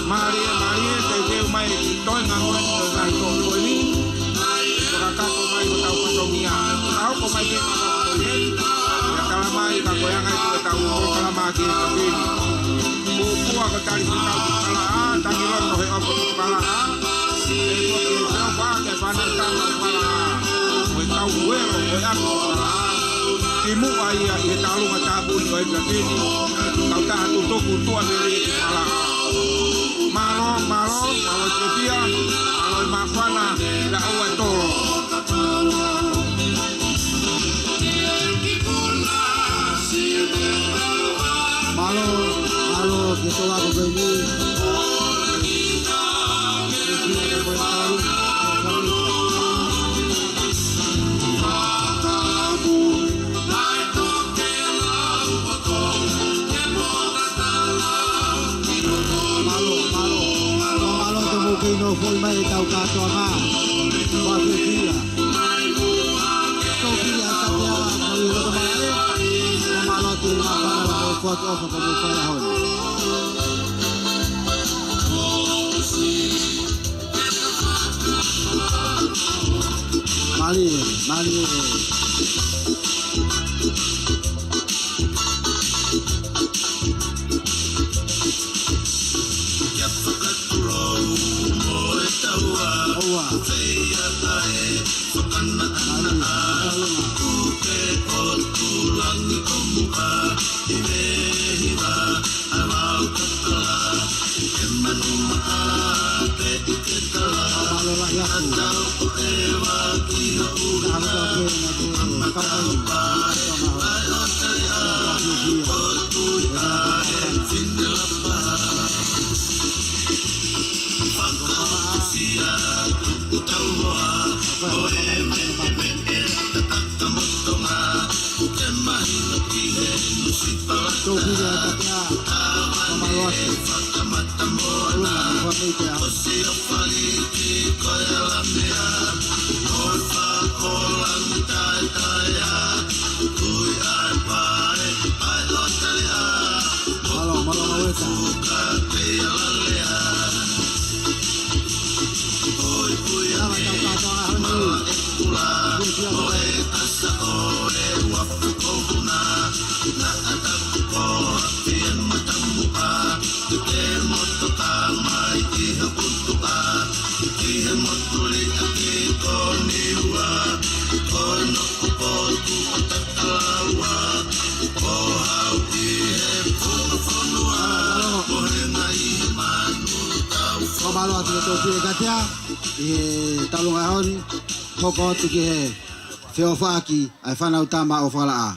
Mālie, mālie, teuteu mai ki he toenga ko eni ʻo e ngaahi toʻo ko eni, fakakakato mai hotau fatongia, ka hoko mai ke fakakakato mai, ʻe tala mai ka ko e anga ʻetau polokalama ki he kapini. Pupua ko Talifekau ki Fakalaʻā, Tangiloto he ʻofa ki Fakalaʻā. ʻE toki feʻofaʻaki e fānau tama ʻo Fakalaʻā. Ko e kau huelo, ko e ako ʻo Fakalaʻā. Kimuʻa ia ʻi he tālunga tāpuni ʻo e kapini. Kautaha tutuku tuʻamelie ki Fakalaʻā. Mālō, mālō, mālō e fiefia, mālō e māfana, ʻi he ʻaho ʻe tolu. Mālō, mālō, ke tō ako ko eni. Nofo mai ʻetau kātoanga. Fakafeʻiloaki. Tō pili ʻa Katea, mau i loto mai. Fakamālō atu ʻi he ngaahi fānau ʻoku foaki ʻofa kuo mou fai he ʻaho ni. Mālie, mālie. ʻOua. Mālō lahi atu. Tālanga atu ē na te kakai. Tō pili ʻa Katea. Fakamālō atu. Ua, ua, ua, ua. Mālō, mālō, mālō, ē. Fakamālō atu ki he tō pili ʻa Katea ʻi he taulunga ʻaho ni, hoko atu ki he feʻofaʻaki ʻa e fānau tama ʻo Fakalaʻā.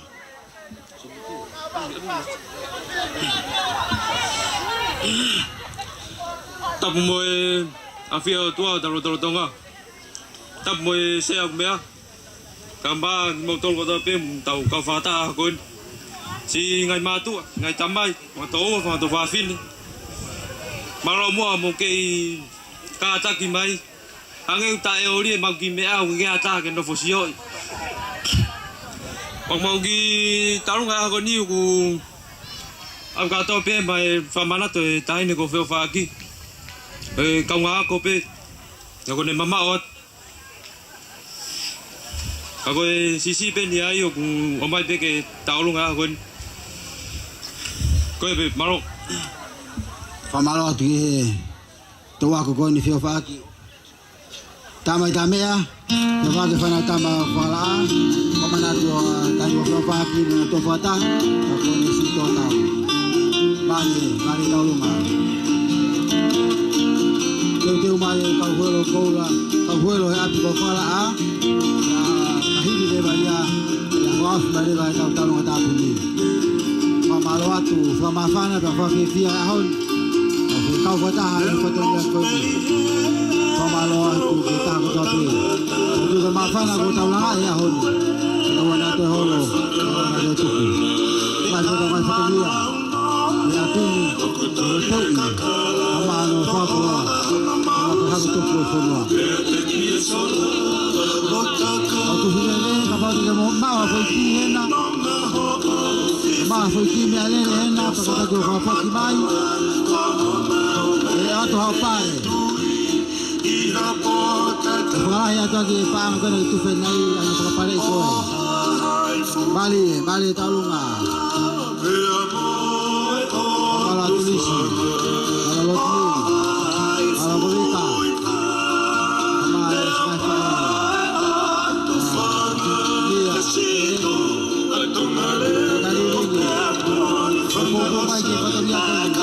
Tapu mo e ʻafio ʻa e ʻOtua ʻo e lotolotonga. Tapu mo e sea ʻoku meʻa. Kae ʻumaʻā kimoutolu kotoa pē ʻoku tau kau fakataha ko eni. Siʻi ngaahi mātuʻa, ngaahi tamai, fanga toʻoua, fanga tuofāfine. Mālō muʻa hoʻomou kei kātaki mai. Hangē ʻoku taʻeʻoli ʻemau kiʻi meʻa, ʻoku ʻikai ke ʻatā ke nofo sioʻi. Pea mau kiʻi taulunga ʻaho ni ʻoku ʻalu kātoa pē mai fakamanatu ʻe he taʻahine ko Feʻofaʻaki. ʻE kaungā ako pē. Ka ko ʻene mamaʻo atu. Ka ko e siʻisiʻi pē eni ia ʻoku ʻomai pē ke taulunga ʻaho ni. Ko ia pē, mālō. Fakamālō atu ki he toʻu ako ko eni Feʻofaʻaki. Tama ʻi Tamea, Feʻofaʻaki fānau tama Fakalaʻā, fakamanatu ʻa e taʻahine ko Feʻofaʻaki mo e toʻu fakataha, ka ko eni siʻi toʻa tau. Mālie, mālie taulunga. Teuteu mai e kau huelo koula, kau huelo he ʻapi ko Fakalaʻā, ʻa e hili leva ia, ʻa e hoʻafi mai leva ʻetau taulunga tāpuni. Fakamālō atu, fakamāfana, pea fakafiefia e ʻaho ni. Kau fakataha ʻi he fatongia ko eni. Fakamālō atu ki he taha kotoa pē. Ko e māfana ko ʻetau langa he ʻaho ni. Ke ʻoua naʻa toe holo, ke ʻoua naʻa toe tupu. Mai ko ʻetau ngaahi fatongia. ʻI he ʻapi ni, ʻi he teuʻi. Ka mano fakua. Ka mano fakua tupu e fonua. ʻOku hili lelei, kapau te ke mo maʻu ha foʻi kī hena. Maʻu ha foʻi kī meʻalele hena, pea ka tau fakafoki mai. ʻE ʻoatu haʻo pae. ʻE fakalahi atu ʻaki e paʻanga ko ena ke tufe nai, ʻa e fakapaleʻi koe. Mālie, mālie taulunga. Mālō Tulisi. Mālō Lotili. Mālō Kolika. Mālō Singaifa. Ia. Tali lili. Ko ko mai ke fatongia ko eni.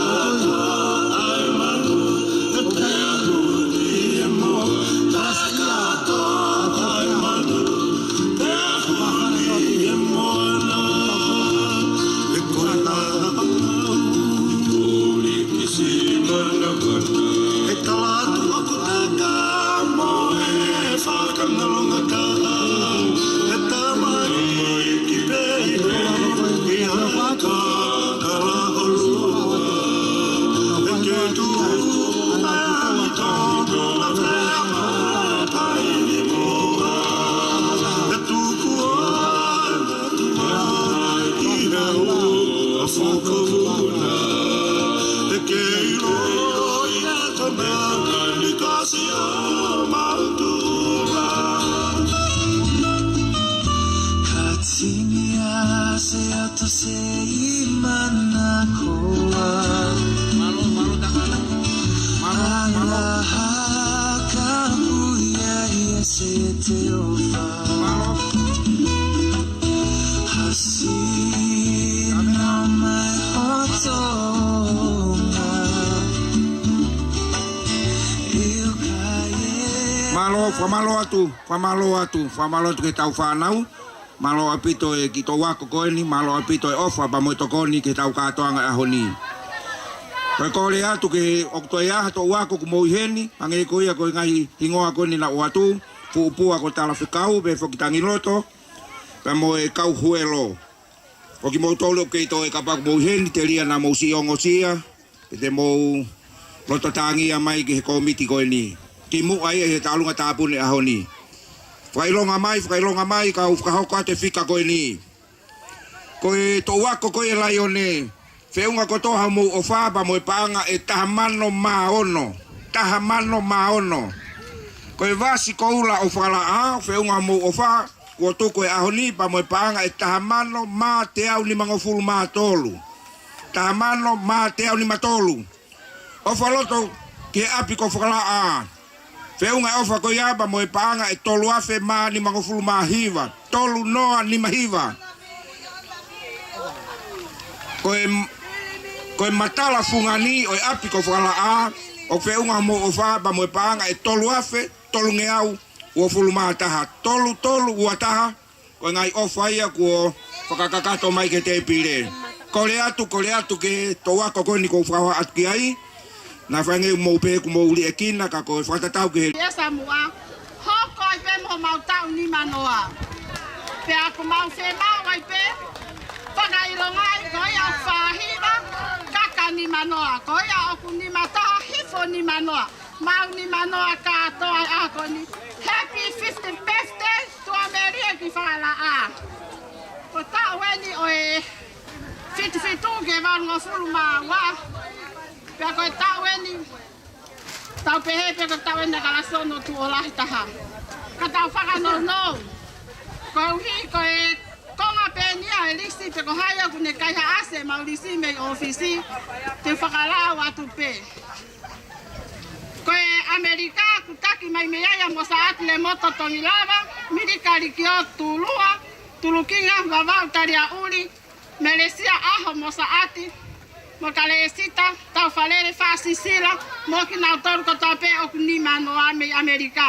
Ka tini a se ata se i mana koa. Mālō, mālō, takala. Mālō, mālō. Ala haka kuia ia se te ofa. Mālō. Hasi na mai hotonga. Mālō, fakamālō atu, fakamālō atu, fakamālō atu ki heʻetau fānau. Mālō ʻaupito e kiʻi toʻu ako ko eni, mālō ʻaupito e ʻofa pea mo e tokoni ki heʻetau kātoanga ʻaho ni. Ko e kole atu ke ʻoku toe ʻi ai ha toʻu ako ʻoku mou ʻi heni, hangē ko ia ko e ngaahi hingoa ko eni naʻa ku ʻoatu, Fuʻupua ko Talafekau, pea foki Tangiloto, pea mo e kau huelo. Ko kimoutolu ʻoku kei toe kapau ʻoku mou ʻi heni, telia naʻa mou siʻi ongosia, pea te mou loto tāngia mai ki he kōmiti ko eni. Kimuʻa ia he tauʻolunga tāpuni ʻaho ni. Fakaʻilonga mai, fakaʻilonga mai, kau fakahoko atu e fika ko eni. Ko e toʻu ako ko ia Laione, feʻunga kotoa hoʻomou ʻofa pea mo e paʻanga ʻe taha mano mā ono. Taha mano mā ono. Ko e vasi koula ʻo Fakalaʻā, feʻunga hoʻomou ʻofa, kuo tuku he ʻaho ni pea mo e paʻanga ʻe taha mano mā teau nimangofulu mā tolu. Taha mano mā teau nima tolu. ʻOfa loto ki he ʻapi ko Fakalaʻā. Feʻunga e ʻofa ko ia pea mo e paʻanga ʻe tolu afe mā nimangofulu mā hiva. Tolu noa nima hiva. Ko e, ko e matala fungani ʻo e ʻapi ko Fakalaʻā, ʻoku feʻunga hoʻomou ʻofa pea mo e paʻanga ʻe tolu afe tolungeau uofulu mā taha, tolu tolu ua taha, ko e ngaahi ʻofa ia kuo fakakakato mai ki he tēpile. Kole atu, kole atu ki he toʻu ako ko eni ʻoku ou fakahoha atu ki ai. Naʻa faingataʻa mou pehē ʻoku mou liʻekina, ka ko e fakatatau ki he ʻIa Samoa, hoko ai pē mo homau taʻu nimanoa. Pea ʻoku mau fiemaʻu ai pē, fakaʻilongaʻi ko ia ʻoku fā hiva, kaka nimanoa. Ko ia ʻoku nima taha hifo nimanoa. Mau nimanoa kātoa he ʻaho ni. Happy fiftieth birthday to Amelia ki Fakalaʻā. Ko e taʻu eni ʻo e fitu fitu ki he valungofulu mā ua. Pea ko e taʻu eni, tau pehē pē ko e taʻu eni ʻa e kalasi ono tuʻo lahi taha. Ka tau fakanounou. Koeʻuhi ko e konga pē eni ia e lisi pe ko hai ʻoku ne kaihaʻasi ʻemau lisi mei ʻōfisi, te u fakalau atu pē. Ko e ʻAmelika, ʻoku taki mai mei ai ʻa Mosaʻati Lemoto Tongilava, Milika Likio Tulua, Tulukinga Vavaʻu Taliaʻuli, Melesia ʻAho Mosaʻati, mo Kalesita Taufalele Faʻasisila, mo kinautolu kotoa pē ʻoku nimanoa mei ʻAmelika.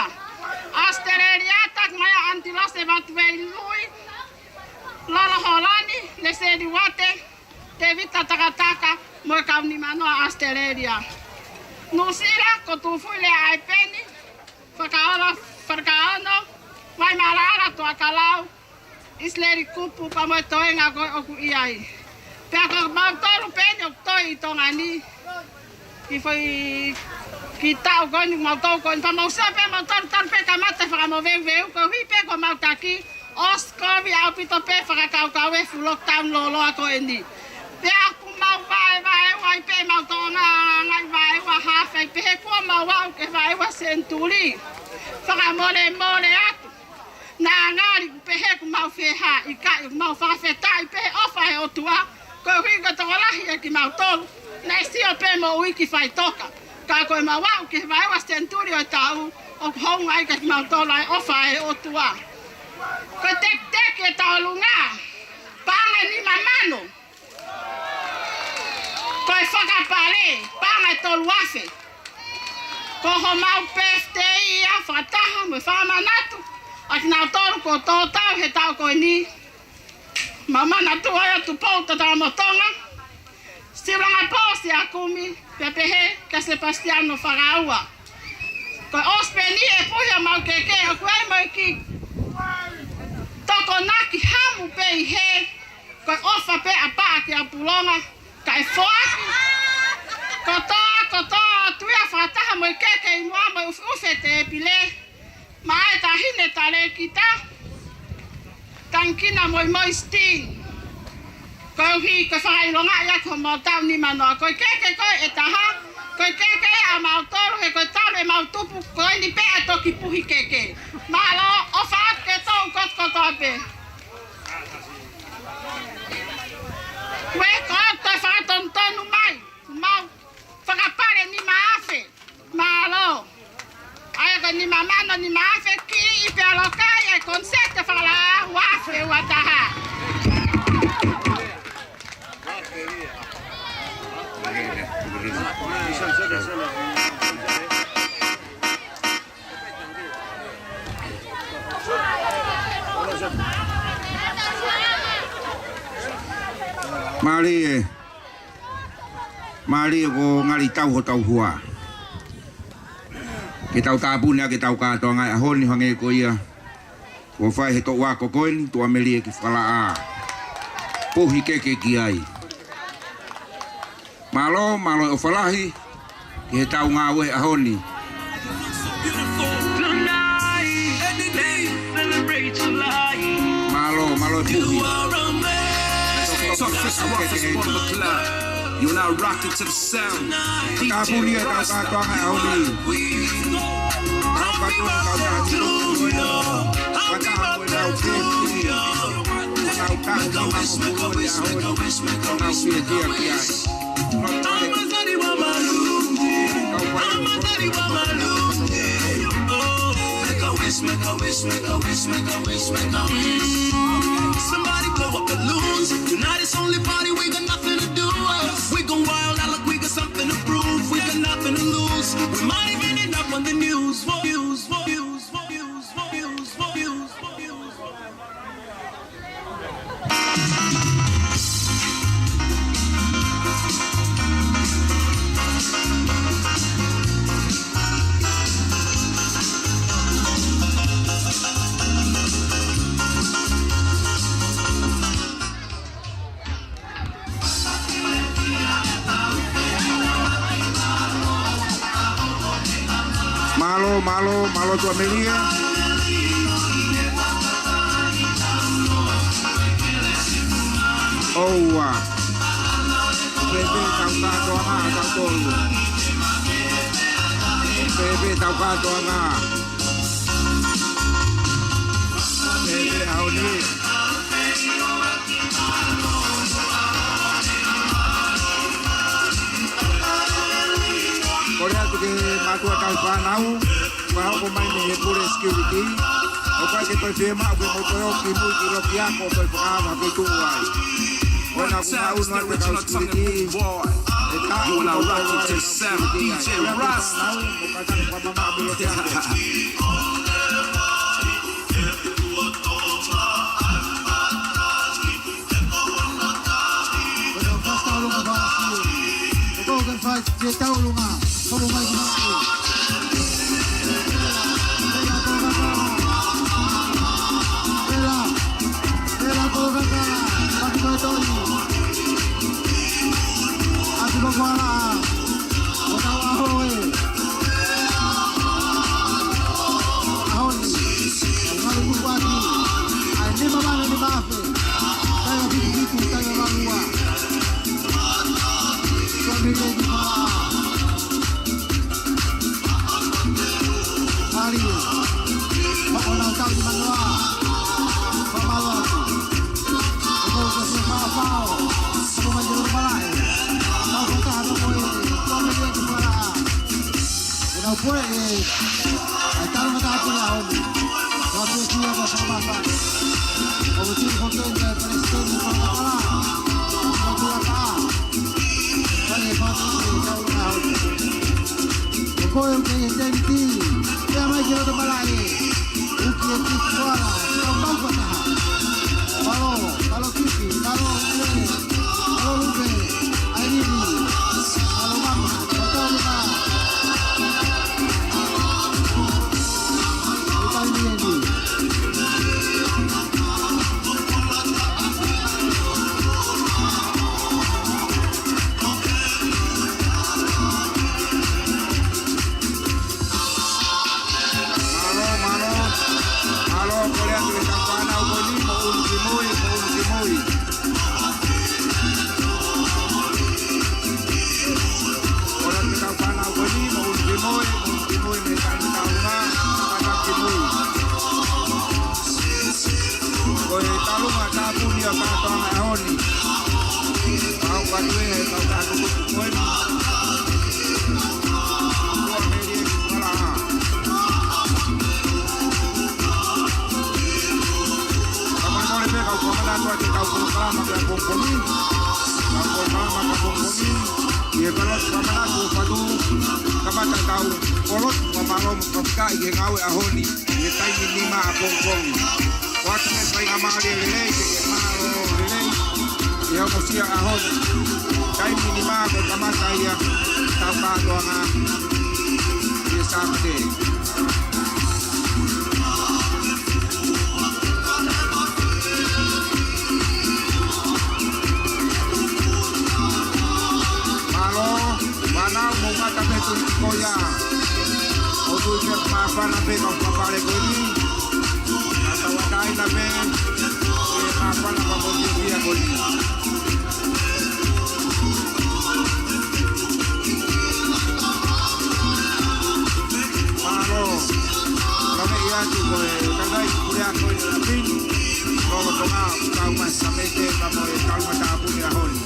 ʻAositelēlia, taki mai ʻa Anti Lose Vatuveilui, Lolo Holani, Leseli Uate, Tēvita Takataka, mo e kau nimanoa ʻAositelēlia. Nuʻusila, ko Tufui Lea ʻAepeni, Fakaʻola Fakaʻono, Vaimalaʻala Tuʻakalau, ʻIsileli Kupu, pea mo e toenga ko ē ʻoku ʻi ai. Pea ko mautolu pē eni ʻoku toe ʻi Tonga ni. Ki he foʻi kiʻi taʻu ko eni mautolu ko eni, pea mau sio pē mautolu talu pē kamata fakamoveuveu, koeʻuhi pē ko mau taki, ʻosi kovi ʻaupito pē fakakaukau e fuʻu lockdown lōloa ko eni. Pea ʻoku mau vaevaeua ai pē mau Tonga, ngaahi vaeua haafe ai pē he kuo mau aʻu ki he vaeua senituli. Fakamolemole atu. Naʻa ngali pehē ʻoku mau fehāʻi, ka ʻoku mau fakafetaʻi pē he ʻofa ʻa e ʻOtua, koeʻuhi ko e tokolahi ʻa kimautolu naʻe sio pē moʻui ki faʻitoka. Ka ko e mau aʻu ki he vaeua senituli ʻo e taʻu, ʻoku hounga ai kia kimautolu ʻa e ʻofa ʻa e ʻOtua. Ko e tekiteki e tauʻolunga, paʻanga ʻe nima mano. Ko e fakapale, paʻanga ʻe tolu afe. Ko homau birthday ia fakataha mo e fakamanatu ʻa kinautolu kuo tō tau he taʻu ko eni. Mau manatu ai ʻa Tupou Tatalamotonga, Siulangapō Siakumi, pea pehē kia Sepasitiano Fakaua. Ko e ʻosi pē eni e puhi ʻa mau keke ʻoku ʻi ai mo e kiʻi tokonaki hamu pē ʻi hē, ko e ʻofa pē ʻa paʻa ki ʻApulonga, kae foaki kotoa, kotoa atu ia fakataha mo e keke ʻi muʻa mo e ʻufeʻufe tēpile, maʻa e taʻahine talēkita, Tangikina Moimoi Sting. Koeʻuhi ko e fakaʻilongaʻi ʻaki homau taʻu nimanoa. Ko e keke ko ē ʻe taha, ko e keke ia ʻa mautolu he ko e talu e mau tupu ko eni pē ʻa e toki puhi keke. Mālō, ʻofa atu ke tau kotokotoa pē. Uē, ko ʻoku toe fakatonutonu mai, mau fakapale nima afe. Mālō. ʻA ia ko e nima mano nima afe ki ʻi pea loka ai e koniseti fakalaʻā ua afe ua taha. Mālie, mālie ko e ngali tau hotau hua. Ke tau tāpuni ʻa e tau kātoanga ʻi he ʻaho ni hangē ko ia kuo fai ʻe he toʻu ako ko eni, tuʻamelie ki fakalaʻā. Puhi keke ki ai. Mālō, mālō e ʻofa lahi ki he tau ngāue ʻaho ni. Mālō, mālō e puhi. Toughest rappers from the club. You're now rocking to the sound. Tāpuni e tau kātoanga ʻaho ni. Tau kātoanga, tau kātoanga. Tau kātoanga, tau kātoanga. Tau kātoanga, tau kātoanga. Somebody blow up balloons. Tonight it's only party, we got nothing to do. We gon' wild out like we got something to prove. We got nothing to lose. We might even end up on the news. News, news, news. Mālō, mālō, mālō tuʻamelie. ʻOua. Pēpē tau kātoanga, tau tolu. Pēpē tau kātoanga. Pēpē ʻaho ni. Kole atu ki he mātuʻa tauhi fānau, ʻoku hoko mai mei he pule security. ʻOku ʻikai ke toe fiemaʻu ke mou toe ō ki mui ki loki ako ʻo toe fakaava ha feituʻu ai. ʻOua naʻa mou ʻunu atu e kau security. ʻE taʻu, you are now rocking to the sound, D J Rust. Kole atu ki he mātuʻa tauhi fānau, ʻoku ʻikai ke toe fiemaʻu ke mou ō ki loki ako. Taimi fitu fitu, taimi valu ua. Tuʻamelie ki fakalaʻā. Mālie. Hoko nau tau ni manoa. Fakamālō atu. Ko e kau kasi fafao. Ko mai ki loto malaʻe. Mau fakataha mo e. Tuʻamelie ki fakalaʻā. ʻE nau puleʻi e, ʻa e talangataʻa pule ʻaho ni. Ko e fiefia ko e fakamāfana. ʻOku tui ko e kei palesiteni ko e kapala. Ko e kula ka. Ko e fatu ko e kau ʻaho ni. Ko koe ʻoku kei tēniti. Pea mai ki loto malaʻe. Uki e tiki koala. Kau mau fakataha. Mālō, mālō Kiki, mālō Ue. Mālō Lupe, ʻAilini, mālō Mama, mālō Tauka. ʻE kai ni eni. Mālō, mālō. Mālō, kole atu ki he tau fānau ko eni, mou ʻunu ki mui, mou ʻunu Tāpuni ʻo kātoanga ʻaho ni. Pau ka tue he kau tāku kuku koe ni. Kua meri e kala. Ka mole mole pē kau kamanatu ʻa e kau polokalama ki ʻapongipongi. Kau polokalama ki ʻapongipongi. ʻI he kalotu kamanatu ʻo fatu. Kamata kau kolotu ka mālō mo ka fika ʻi he ngāue ʻaho ni. ʻI he taimi nima ʻapongipongi. ʻOatu e faingamālie lelei, ke ke mālōlō lelei, ʻi he hokosia ʻaho ni. Taimi nima ko e kamata ia, tau kātoanga, ʻi he Sāpate. Mālō. Fānau mo mata pē tuli ko ia. ʻOku ou tui pē māfana pē kau papale ko eni. Ka tau ʻatā ina pē, ʻe māfana pē mo tui pē ko eni. Mālō. Lave ia atu ko e kakai pule ako i Lapini. Lolotonga, kau mai Sāpate, ka mo e kau matāpuni ʻaho ni.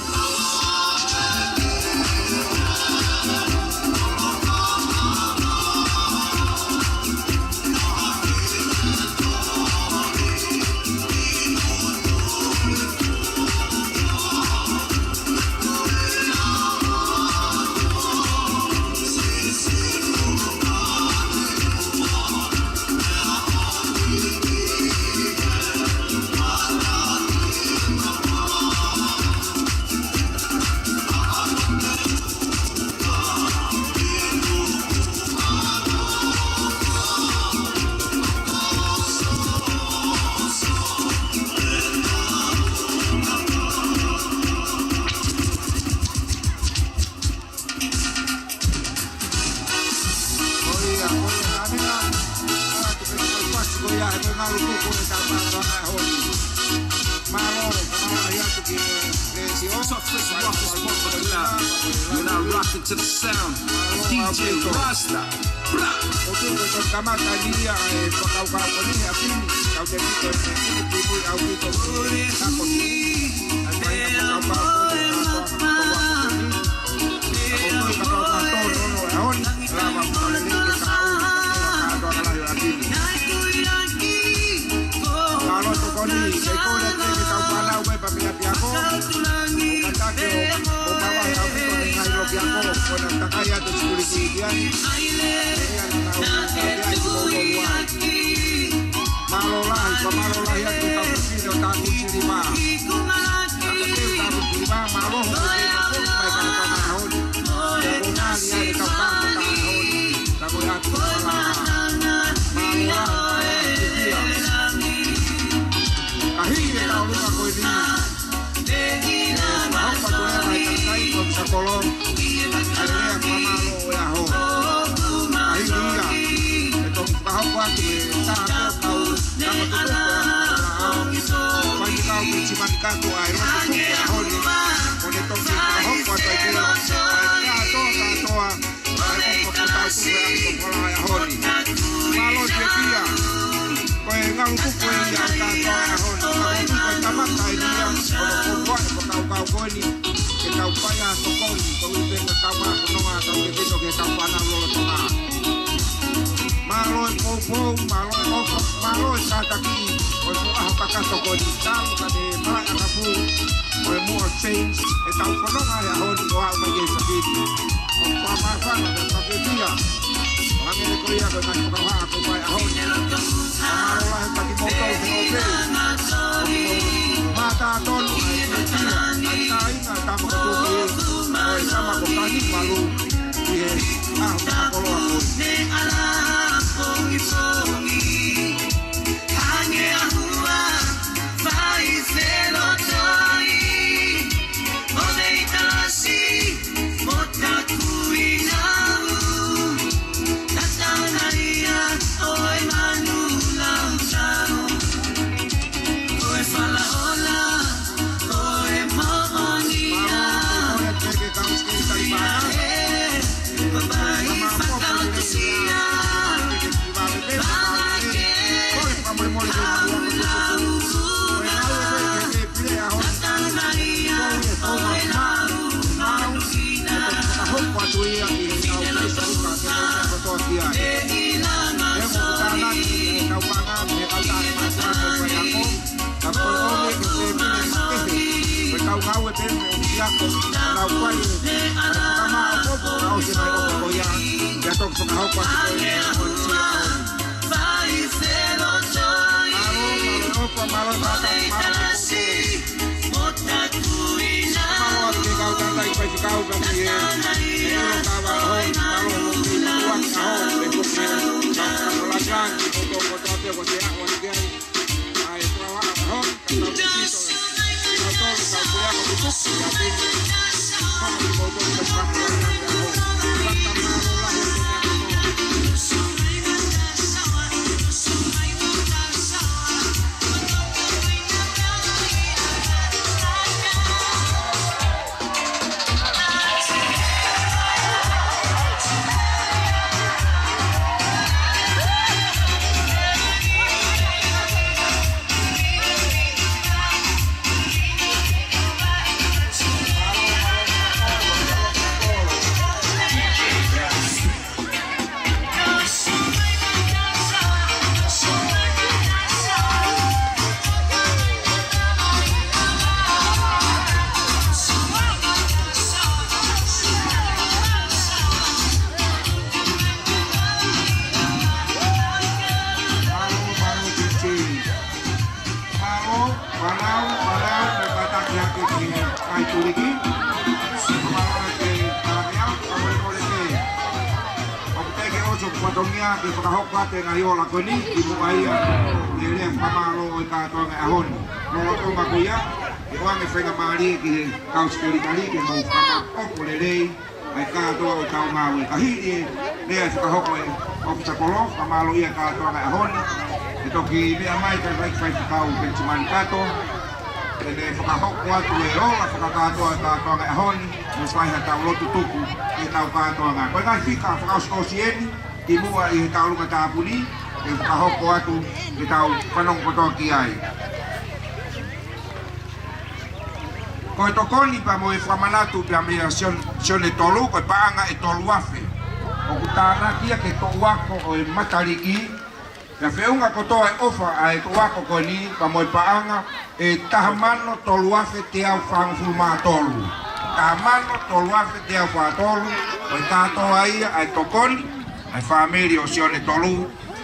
Toughest, roughest part of the lab. You're now rocking to the sound of D J Rasta. Bra! ʻOku ou kamata ni ia e fakakaukau ko eni ʻa Pini, kau te pito e pini, pini, au pito. Ka ko ni, ai mai ka fakakaukau ko eni, ka ko ni. Ka ko ni ka fakakaukau ko eni, ʻaho ni, lava mo lele ke ka ʻo, ka ʻo, ka ʻo, ka ʻo, ka ʻo, Mālō tokoni, kei kole ke ke kau fānau e pā mei ʻapiako. ʻO kātaki ʻo, ʻo kava e ʻaupito e ngaahi lokiako, ko ena takai atu sikuliki ia. Ia na nau, ia na nau, ia na nau. Mālō lahi, fakamālō lahi atu ki he kau fefine ʻo Tākū Siliva. Tākū Siliva, mālō hoʻo fefine ʻo mai kātoa ʻaho ni. Ko ngali ai e kau kātoa ʻaho ni. Ka ko e atu ko e langa. Mālō lahi, mālō lahi. Ka hili e kau luma ko eni. Hau patu lea mai kakai ko Sakolo. Ai lea fakamālō e ʻaho. Ka hili ia. E toki fakahoko atu e taha ko e kau tama tutuku ko e ʻaho. Mai ki kau ki Simanikatu ai lotu tuku e ʻaho ni. Ko ne toki fakahoko atu ai kula. Ai kātoa, kātoa. Ai ko ko tau tuku e ʻaho ni. Mālō te kia. Ko e ngau tuku e ia kātoa e ʻaho ni. Ka ko e kamata e ia. Ko no kua e fakakaukau ko eni. Ke tau fai ʻa tokoni. Ko ui pe ka tau ʻa ko no ʻa tau ke pito ke tau fānau lolotonga. Mālō e poupou, mālō e ʻofa, mālō e kātaki. Ko e fuʻu ʻaho kakato ko eni. Tau ka te mai ʻa kapu. Ko e muʻa change, e tau fononga e ʻaho ni ko au mai ke sapiti. ʻO fakamāfana, ʻo fakafeʻiloaki. ʻO hangē ko ia ko e ngaahi fakahā ko e ʻaho ni. Ka mālō lahi taki moutolu he ʻope. Mātā tonu, ai e kia, ai kāinga, tama ko tuki. Ko e tama ko Kani Malu. ʻI he ʻaho fakakoloa ko eni. Hangē ʻa hua, fai felotoi, ʻo nei talasi, mo taku inau, tatana ia, ʻo e manu lautau, ʻo e falaola, ʻo e moʻonia. Mālō, ʻoku ou kole ke kau skei tai pā. Ia ki he kau faiʻanga kotoa ki ai. He ʻoku tānaki ʻe he kau paʻanga mo e kau taha mātuʻa mo e faiako, ka ko e ʻomi ʻe he tēpile makehe, ko e kau ngāue pē mo e ʻosi ako, ka nau fai ʻa e fakamāʻopoʻopo, ka ʻosi mai ʻoku ko ia, ia toki fakahoko atu ko e ʻosi ako. Mālō, mālō, mālō, mālō, mālō. Mālō atu ki he kau tangataʻi faifekau pea mei he, he ʻilo kava ʻaho ni, mālō hoʻomou kei matuʻaki ʻaho, pea ko e kau tangataʻi kotoa pē ko e ʻaho ni ke ai. ʻA e kau ʻaho, ka tau te tito. Kau tolu, kau puleako tutuku, ia pē ni. Kau kimoutolu pē kau tangataʻi ʻaho. Fakamālō lahi atu ki he kau Mālō, mālō, Titi. Mālō, mālō, mālō, mo e kātaki atu ki he kaituliki. Mālō ki he kāmeʻa, mālō, mālō ki he. ʻOku teʻeki ke ʻosi hoku fatongia ke fakahoko atu e ngaahi ola ko eni, kimuʻa ia ki he lea fakamālō ʻo e kātoanga ʻaho ni. Lolotonga ko ia, ʻoange faingamālie ki he kau sekelitali ke mou fakamāʻopoʻopo lelei ʻa e kātoa ʻo ʻetau ngāue. Ka hili e lea ʻe fakahoko ʻe he ʻōfisa kolo, fakamālō ia kātoanga ʻaho ni. ʻE toki meʻa mai e tangataʻi faifekau Penisimani Kato, ke ne fakahoko atu e ola fakakātoa ʻo e kātoanga ʻaho ni, mo fai haʻatau lotu tuku ki heʻetau kātoanga. Ko e ngaahi fika fakaʻosiʻosi eni, kimuʻa ʻi he tauʻolunga tāpuni, ke fakahoko atu ke tau fanongo kotoa ki ai. Ko e tokoni pea mo e fakamanatu pea mei a Sione, Sione Tolu, ko e paʻanga ʻe tolu afe. ʻOku tānaki ia ki he toʻu ako ʻo e Mataliki, pea feʻunga kotoa e ʻofa ʻa e toʻu ako ko eni pea mo e paʻanga ʻe taha mano tolu afe teau fāngofulu mā tolu. Taha mano tolu afe teau fā tolu, ko e kātoa ia ʻa e tokoni ʻa e fāmili ʻo Sione Tolu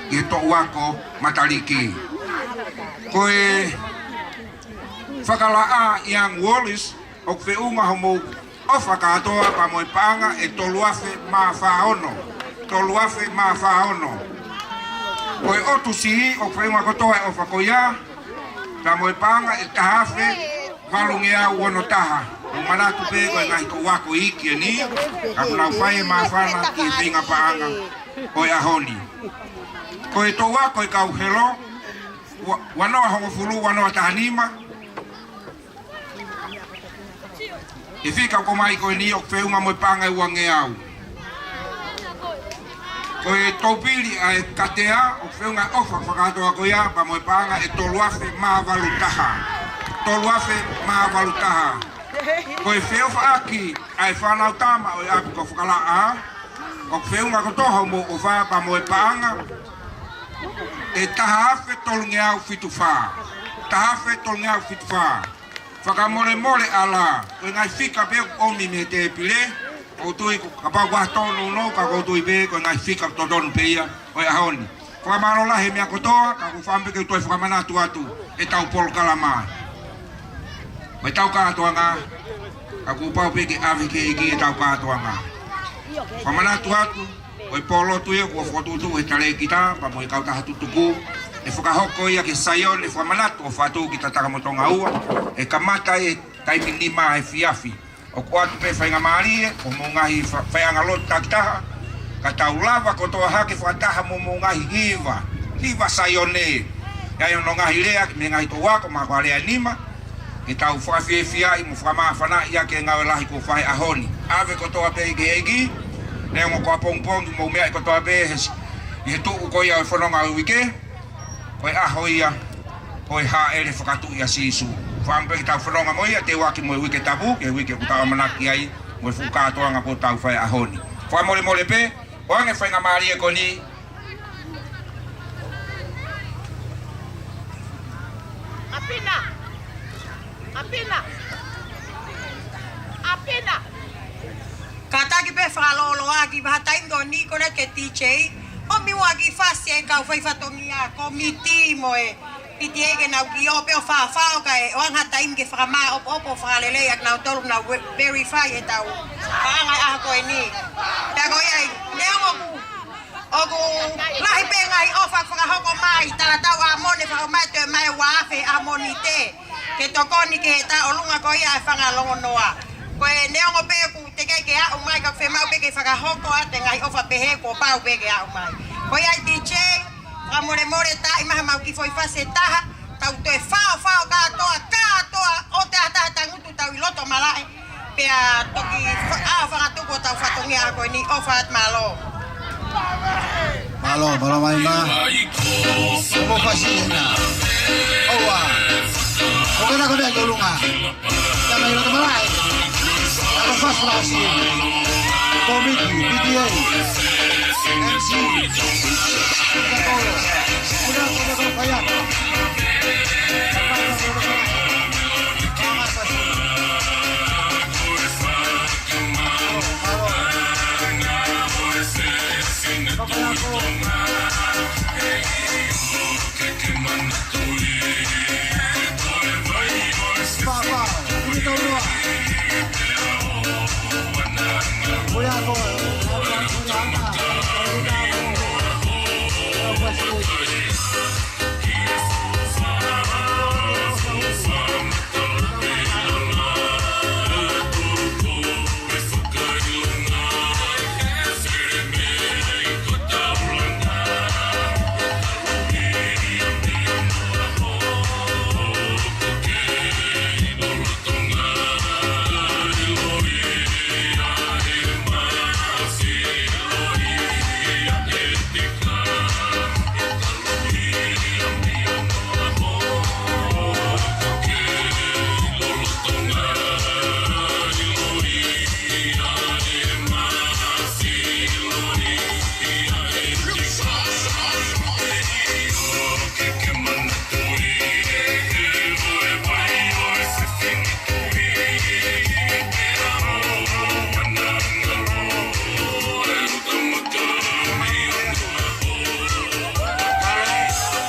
ki he toʻu ako Mataliki. Ko e fakalaʻā Young Wallace, ʻoku feʻunga hoʻomou ʻofa kātoa pea mo e paʻanga ʻe tolu afe mā fā ono. Tolu afe mā fā ono. Ko e ʻOtu Sihi, ʻoku feʻunga kotoa e ʻofa ko ia, pea mo e paʻanga ʻe taha afe valungeau ono taha. Mou manatu pē ko e ngaahi toʻu ako iiki eni, ka ʻoku nau fai e māfana ki he feinga paʻanga ʻo e ʻaho ni. Ko e toʻu ako ʻo e kau helo, ua-, ua noa hongofulu, ua noa taha nima. E fika ʻoku ʻomai ko eni ʻoku feʻunga mo e paʻanga ʻe uangeau. Ko e toupili ʻa e katea, ʻoku feʻunga e ʻofa fakakātoa ko ia, pea mo e paʻanga ʻe tolu afe mā valu taha. Tolu afe mā valu taha. Ko e feʻofaʻaki ʻa e fānau tama ʻo e ʻapi ko Fakalaʻā, ʻoku feʻunga kotoa hoʻomou ʻofa pea mo e paʻanga ʻe taha afe tolungeau fitu fā. Taha afe tolungeau fitu fā. Fakamolemole ʻalā, ko e ngaahi fika pē ʻoku ʻomi mei he tēpile, ʻoku ou tui ko, kapau ʻoku ʻi ai ha tōnounou, ka ʻoku ou tui pē ko e ngaahi fika totonu pē ia ʻo e ʻaho ni. Fakamālō lahi he meʻa kotoa, ka ʻoku ou fakaʻamu pē ke u toe fakamanatu atu ʻetau polokalama. Mo ʻetau kātoanga, ka kuo pau pē ke ʻave ki he ʻEiki ʻetau kātoanga. Fakamanatu atu, ko e pōlotu ia kuo fokotuʻutuʻu ʻe he talēkita, pea mo e kautaha tutuku, ʻe fakahoko ia ki Saione, fakamanatu ʻo fatu ki Tatakamotonga Ua, ʻe kamata ʻi he taimi nima efiafi. ʻOku ʻoatu pē faingamālie, ko hoʻomou ngaahi fa-, faiʻanga lotu takitaha, ka tau lava kotoa hake fakataha mo hoʻomou ngaahi hiva, hiva Saione. ʻI ai hono ngaahi lea, mei he ngaahi toʻu ako, mahalo ko e lea ʻe nima, ke tau fakafiefiaʻi mo fakamāfanaʻi ʻaki e ngāue lahi kuo fai he ʻaho ni. ʻAve kotoa pē ki he ʻEiki, neongo ko ʻapongipongi mou meaʻi kotoa pē he s-, ʻi he tuʻu ko ia ʻo e fononga ʻo e uike, ko e ʻaho ia ʻo e hāʻele fakatuʻi ʻa Sīsū. Fakaʻamu pē ke tau fononga mo ia, teuaki mo e Uike Tapu, ki he uike ʻoku tau ʻamanaki ai, mo e fuʻu kātoanga kuo tau fai he ʻaho ni. Fakamolemole pē, ʻoange faingamālie ko eni. ʻApina! ʻApina! ʻApina! Kātaki pē fakalōloa ki he vahaʻa taimi ko eni ko ē ke DJ. ʻOmi muʻa kiʻi fasi e kau fai fatongia, kōmiti mo e P T A ke nau kiʻi ō pē ʻo fāfā ʻo kae ʻoange ha taimi ke fakamāʻopoʻopo fakalelei ʻa kinautolu ʻoku nau ve-, verify ʻetau paʻanga ʻi he ʻaho ko eni. Pea ko ia ai, neongo ʻoku, ʻoku lahi pē ngaahi ʻofa fakahoko mai, talatau ʻa Mone fakahoko mai, toe mai ua afe ʻa Mōnite ke tokoni ki he tauʻolunga ko ia ʻa e fanga longonoa. Ko e neongo pē ʻoku teʻeki ke aʻu mai ka ʻoku fiemaʻu pē ke fakahoko atu e ngaahi ʻofa pehē kuo pau pē ke aʻu mai. Ko ia ai DJ, fakamolemole taʻi mai haʻamau kiʻi foʻi fasi ʻe taha, tau toe faofao kātoa, kātoa, ʻoua te ʻi ai ha taha tangutu, tau ʻi loto malaʻe, pea toki fa-, ʻa, fakatuku ʻetau fatongia ko eni, ʻofa atu, mālō. Mālō, mālō Maima. Mo e fasi ena. ʻOua. ʻOku ʻikai ko e meʻa ki ʻolunga. Tama ʻi loto malaʻe. Tama fasi la si. Kōmiti, P T A, M C, Kolo. Kuna ko ko faya.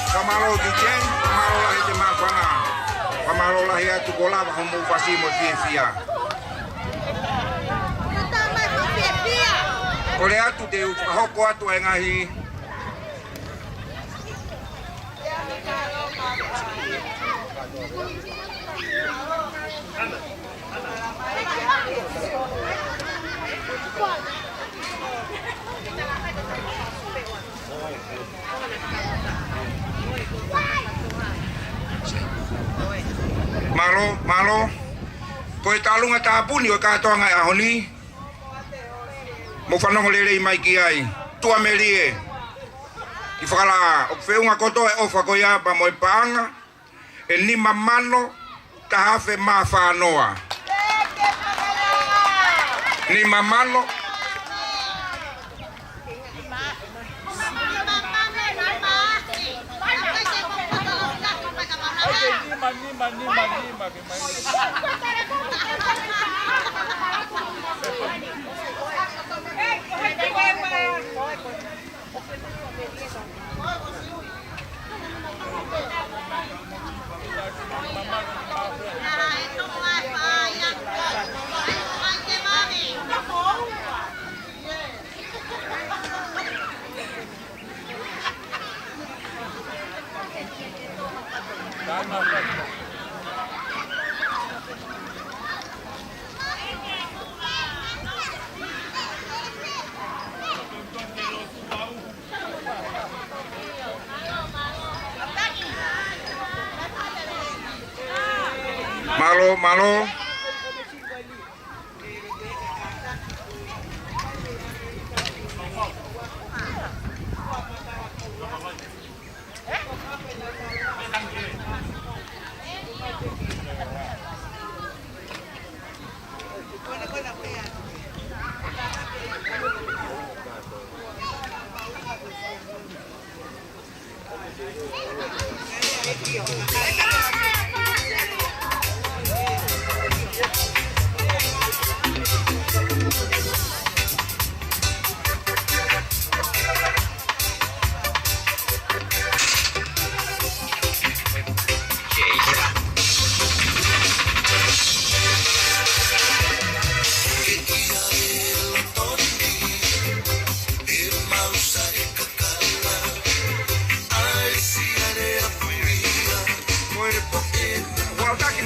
Fakamālō ki Jen, fakamālō lahi ʻi he māfana. Fakamālō lahi atu kuo lava hoʻomou fasi mo e fiefia. Kole atu te u fakahoko atu e ngaahi Mālō, mālō. Ko e taʻalunga tāpuni ʻo e kātoanga ʻo e ʻaho ni. Mou fanongo lelei mai ki ai. Tuʻamelie. ʻI Fakalaʻā, ʻoku feʻunga kotoa e ʻofa ko ia pea mo e paʻanga, ʻe nima mano taha afe mā fā noa. Nima mano. Nima, nima, nima, nima, ke mai. Mālō, mālō.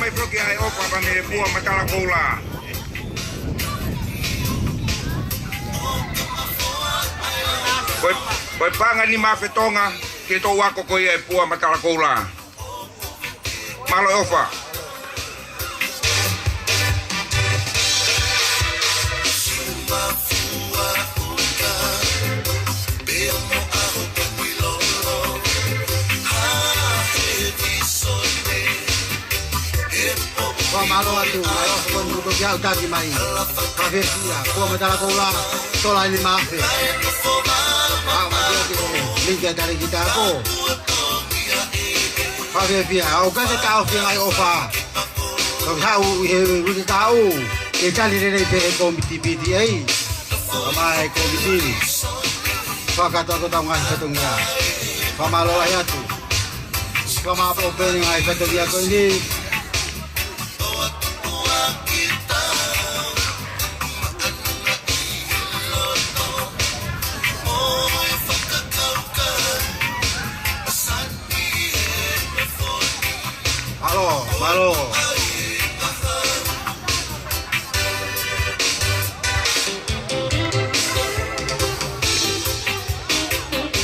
Mai foki ʻa e ʻofa mei he Pua Matala Koula. Ko e, ko e paʻanga nima afe Tonga ki he toʻu ako ko ia ʻa e Pua Matala Koula. Mālō e ʻofa. Fakamālō atu, ʻa e ʻofa ko eni kuo toki aʻutaki mai. Fakafiefia, Pua Matala Koula, tola nima afe. ʻA, mai ki he link ʻa e talēkita ko. Fakafiefia, ʻoku ʻikai ke taʻofi e ngaahi ʻofa. Toki haʻu ʻi he uike kahaʻu, ke tali lelei pē ʻe he kōmiti P T A. Kae ʻumaʻā e kōmiti fakakakato ʻetau ngaahi fatongia. Fakamālō lahi atu. Fakamālō pē ngaahi fatongia ko eni. Mālō, mālō.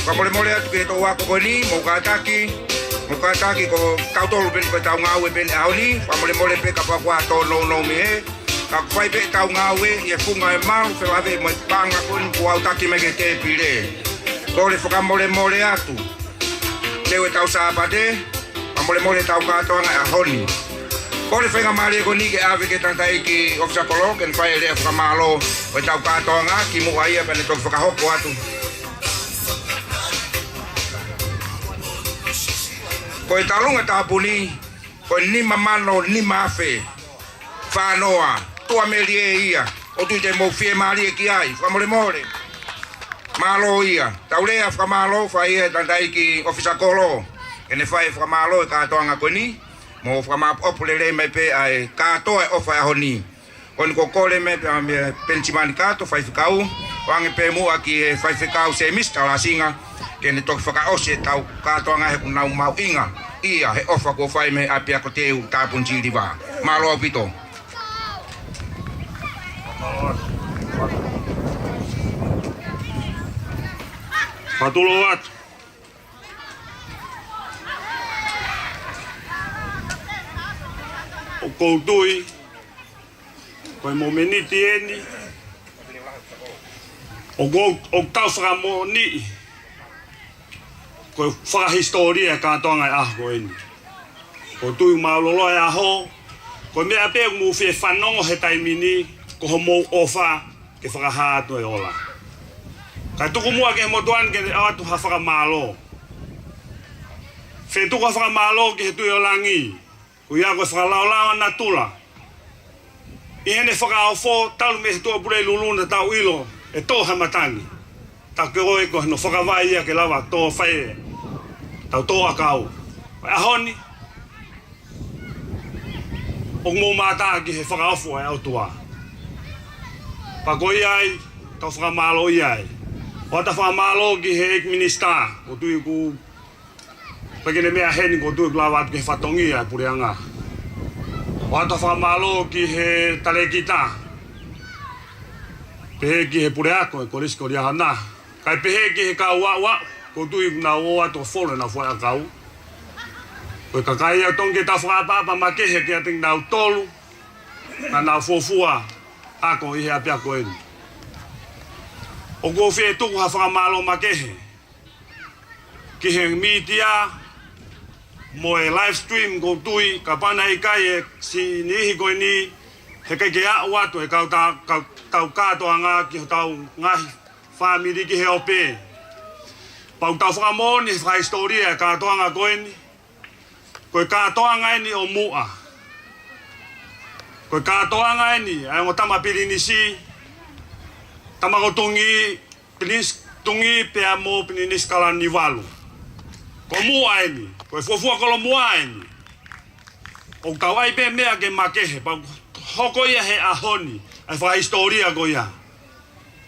Fakamolemole atu ki he toʻu ako ko eni, mou kātaki, mou kātaki ko tautolu pē eni ko ʻetau ngāue pē eni ʻaho ni, fakamolemole pē kapau ʻoku ʻi ai ha tōnounou mei hē, ka ʻoku fai pē ʻetau ngāue ʻi he funga ʻo e malu felāveʻi mo e paʻanga ko eni kuo aʻutaki mai ki he tēpile. Kole fakamolemole atu. Teu ʻetau Sāpate, fakamolemole ʻetau kātoanga ʻi he ʻaho ni. Kole faingamālie ko eni ke ʻave ki he tangataʻeiki ʻofisa kolo, ke ne fai e lea fakamālō ʻo ʻetau kātoanga, kimuʻa ia pea ne toki fakahoko atu. Ko e taʻu ʻo e tāpuni, ko e nima mano nima afe. Fānoa, tuʻa melie ia, ʻoku ou tui te mou fiemālie ki ai, fakamolemole. Mālō ia, tau lea fakamālō, fai ia he tangataʻeiki ʻofisa kolo, ke ne fai fakamālō e kātoanga ko eni, mo fakamāʻopoʻopo lelei mai pē ʻa e kātoa e ʻofa ʻi he ʻaho ni. Ko eni ʻoku kole mai pē ʻa mea Penisimani Kato, faifekau, ʻoange pē muʻa ki he faifekau Semisi Talasinga, ke ne toki fakaʻosi ʻetau kātoanga he ʻoku nau mahuʻinga ia he ʻofa kuo fai mei he ʻapiako teu tāpuni Siliva. Mālō ʻaupito. Fakatulou atu. ʻOku ou tui, ko e momeniti eni, ʻoku, ʻoku tau fakamoʻoniʻi, ko e fakahisitōlia e kātoanga e ʻaho ko eni. ʻOku ou tui mālōlō e ʻaho, ko e meʻa pē ʻoku mou fie fanongo he taimi ni, ko hoʻomou ʻofa ke fakahā atu e ola. Kae tuku muʻa ki he motuʻa ni ke ne ʻoatu ha fakamālō. Fie tuku ha fakamālō ki he Tuʻi ʻo Langi, ʻoku ʻi ai ko e fakalaolao ʻa natula. ʻI heʻene fakaofo, talu mei he Tuʻapulelulu naʻa tau ʻilo ʻe tō ha matangi. Taku ke ʻoe ko hono fakavai ia ke lava tō fai ʻetau tō ʻakau. Ko e ʻaho ni, ʻoku mou mātā ki he fakaofo ʻa e ʻOtua. Pea ko ia ai, tau fakamālō ia ai. ʻOatu ha fakamālō ki he ʻEiki Minisitā, ʻoku ou tui ʻoku ʻikai ke ne meʻa heni, ʻoku ou tui ʻoku lava atu ki he fatongia e puleʻanga. ʻOatu ha fakamālō ki he talēkita. Pehē ki he puleako e Kolisi ko Liahona. Kae pehē ki he kau aʻuaʻu, ʻoku ou tui ʻoku nau ō atu ʻo folo ʻenau fuaʻiʻakau. Ko e kakai ia ʻoku totonu ke tau fakaʻapaʻapa makehe kiate kinautolu, naʻa nau fuofua ako ʻi he ʻapiako eni. ʻOku ou fie tuku ha fakamālō makehe ki he mītia mo e live stream, ʻoku ou tui kapau naʻe ʻikai e siʻi niʻihi ko eni, heʻikai ke aʻu atu e kau ta-, kau, tau kātoanga ki hotau ngaahi fāmili ki he ope. Pea ʻoku tau fakamoʻoni he fakahisitōlia e kātoanga ko eni, ko e kātoanga eni ʻo muʻa. Ko e kātoanga eni ʻa e ongo tama Pilinisi, tama ko Tungi, Pilinisi Tungi pea mo Pilinisi Kalaniuvalu. Ko muʻa eni, ko e fuofua kolomuʻa eni. ʻOku tau ʻai pē meʻa ke makehe, pea ʻoku hoko ia he ʻaho ni, ʻa e fakahisitōlia ko ia.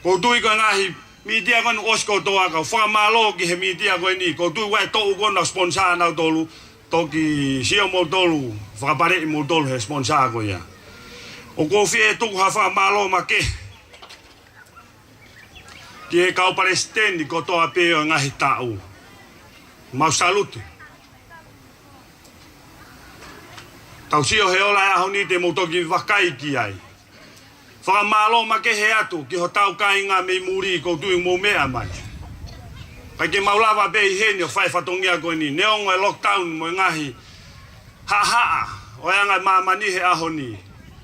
ʻOku ou tui ko e ngaahi mītia ko eni ʻosi kotoa, kau fakamālō ki he mītia ko eni, ʻoku ou tui ʻoku ʻi ai e toʻu ko ena sponsor ʻanautolu, toki sio moutolu, fakapaleʻi moutolu he sponsor ko ia. ʻOku ou fie tuku ha fakamālō makehe ki he kau palesiteni kotoa pē ʻo e ngaahi taʻu. Mau salute. Tau sio he ola e ʻaho ni te mou toki vakai ki ai. Fakamālō makehe atu ki hotau kāinga mei muli ʻoku ou tui mou meʻa mai. ʻIkai ke mau lava pē ʻi heni ʻo fai fatongia ko eni. Neongo e lockdown mo e ngaahi haʻahaʻa ʻo e anga e māmani he ʻaho ni.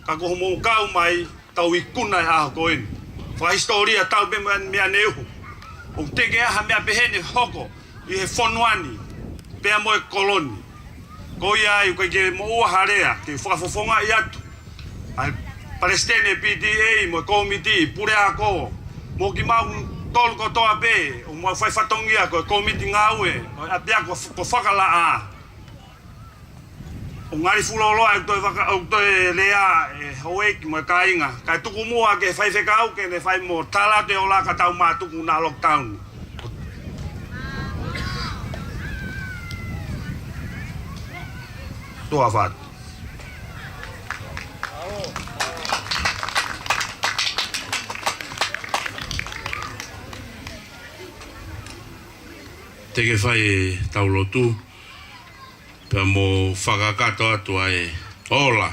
Ka ko hoʻomou kau mai, tau ikuna e ʻaho ko eni. Fakahisitōlia tau pē mo e meʻa ne uhu. ʻOku teʻeki ai ha meʻa pehē ne hoko ʻi he fonua ni, pea mo e kolo ni. Ko ia ai, ʻoku ʻikai ke moʻua ha lea, ke fakafofongaʻi atu ʻa e palesiteni P T A mo e kōmiti, puleako, mo kimautolu kotoa pē, ʻoku mau fai fatongia ko e kōmiti ngāue ʻo e ʻapiako ko Fakalaʻā. ʻOku ngali fuoloa ʻoku toe vaka-, ʻoku toe lea e houʻeiki mo e kāinga. Kae tuku muʻa ki he faifekau ke ne fai mo tala atu e ola ka tau mātuku naʻa lockdown. Tuʻa ʻofa atu. Te ke fai ʻetau lotu, pea mo fakakakato atu ʻa e ola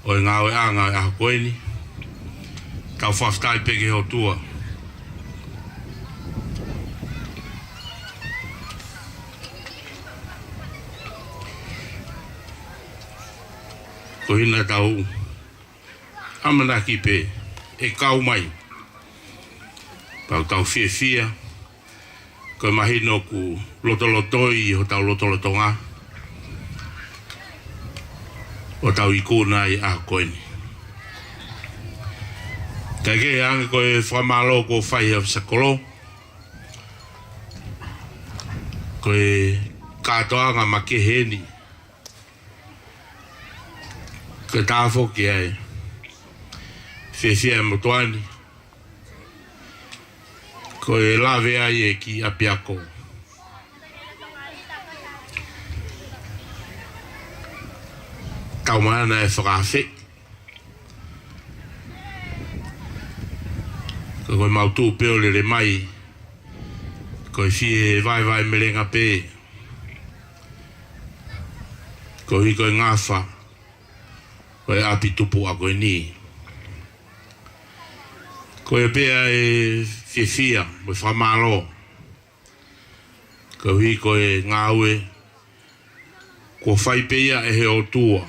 ʻo e ngāueʻanga ʻo e ʻaho ko eni. Tau fakafetaʻi pē ki he ʻOtua. Ko ia naʻa tau ʻamanaki pē ʻe kau mai. Pea ʻoku tau fiefia, ko e mahino ʻoku lotolotoi ʻi hotau lotolotonga ʻo tau ikuna ʻi he ʻaho ko eni. Kae kehe ange ko e fakamālō kuo fai ʻe he ʻōfisa kolo, ko e kātoanga makehe eni. Ko e tafoki ai. Fiefia e motuʻa ni. Ko e lave ai e kiʻi ʻapiako. Tau maʻu ʻa e fakaafe. Ko e mau tuʻu pē ʻo lele mai. Ko e fie vaevae melenga pē. Koeʻuhi ko e ngafa ʻo e ʻapi tupuʻa ko eni. Ko ia pē ʻa e fiefia mo e fakamālō. Koeʻuhi ko e ngāue kuo fai pē ia ʻe he ʻOtua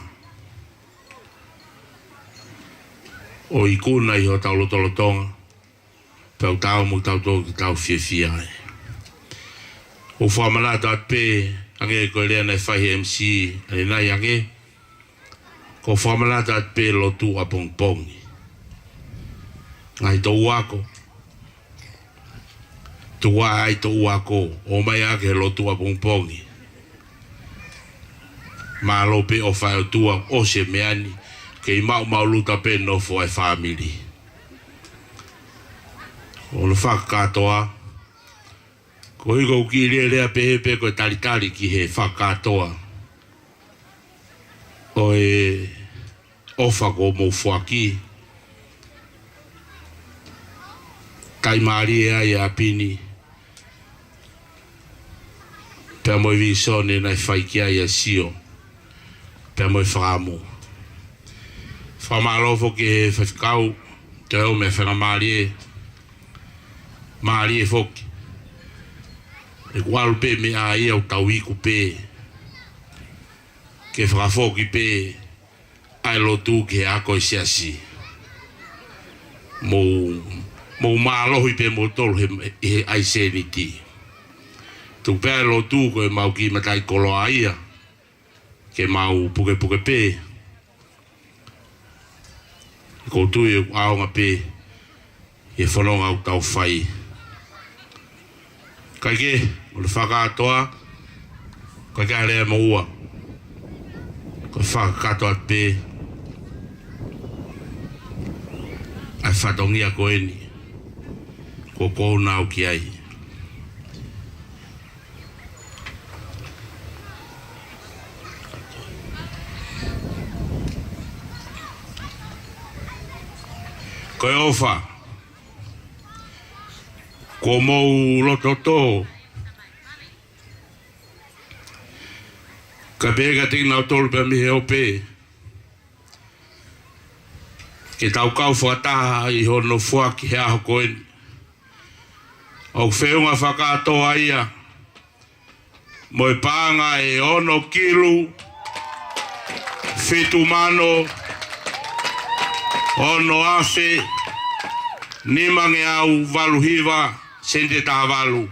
ʻo ikuna ʻi hotau lotolotonga. Pea ʻoku tau mo tau tō ki tau fiefia ai. ʻOku fakamanatu atu pē, hangē ko e lea naʻe fai he M C, ʻa e nai ange. ʻOku fakamanatu atu pē lotu ʻapongipongi. Ngaahi toʻu ako. Tuku ā ʻa e toʻu ako, ō mai ā ki he lotu ʻapongipongi. Mālō pē ʻofa ʻa e ʻOtua, ʻosi e meʻa ni, kei maʻumaʻuluta pē nofo ʻa e fāmili. ʻOku ou fakakātoa, koeʻuhi ko e kiʻi lea pehē pē ko e talitali ki he fakakātoa ʻo e ʻofa kuo mou foaki. Taʻimālie ai ʻa e ʻapi ni. Pea mo e vīsone naʻe fai ki ai ʻa Sio. Pea mo e fakaʻamu. Fakamālō foki ki he faifekau, te o me faingamālie, mālie foki. ʻE kuo ʻalu pē meʻa ia ʻo tau iku pē. Ke fakafoki pē ʻa e lotu ki he ako ʻi he siasi. Mou, mou mālohi pē moutolu he, he ʻai sēniti. Tuku pē ʻa e lotu ko e mau kiʻi mataʻikoloa ia. Ke mau pukepuke pē. ʻOku ou tui ʻoku ʻaonga pē ʻi he fononga ʻoku tau fai. Kae kehe, ʻoku ou fakakātoa, ʻikai ke ʻi ai ha lea mo ua. Ko e fakakātoa pē ʻa e fatongia ko eni. Ko e kona au ki ai. ʻOfa. Kuo mou loto tō. Ka pehē kiate kinautolu pē mei he ope, ke tau kau fakataha ʻi hono foaki he ʻaho ko eni. ʻOku feʻunga fakakātoa ia mo e paʻanga ʻe ono kilu, fitu mano, ono afe, nimangeau valu hiva, sēniti ʻe taha valu.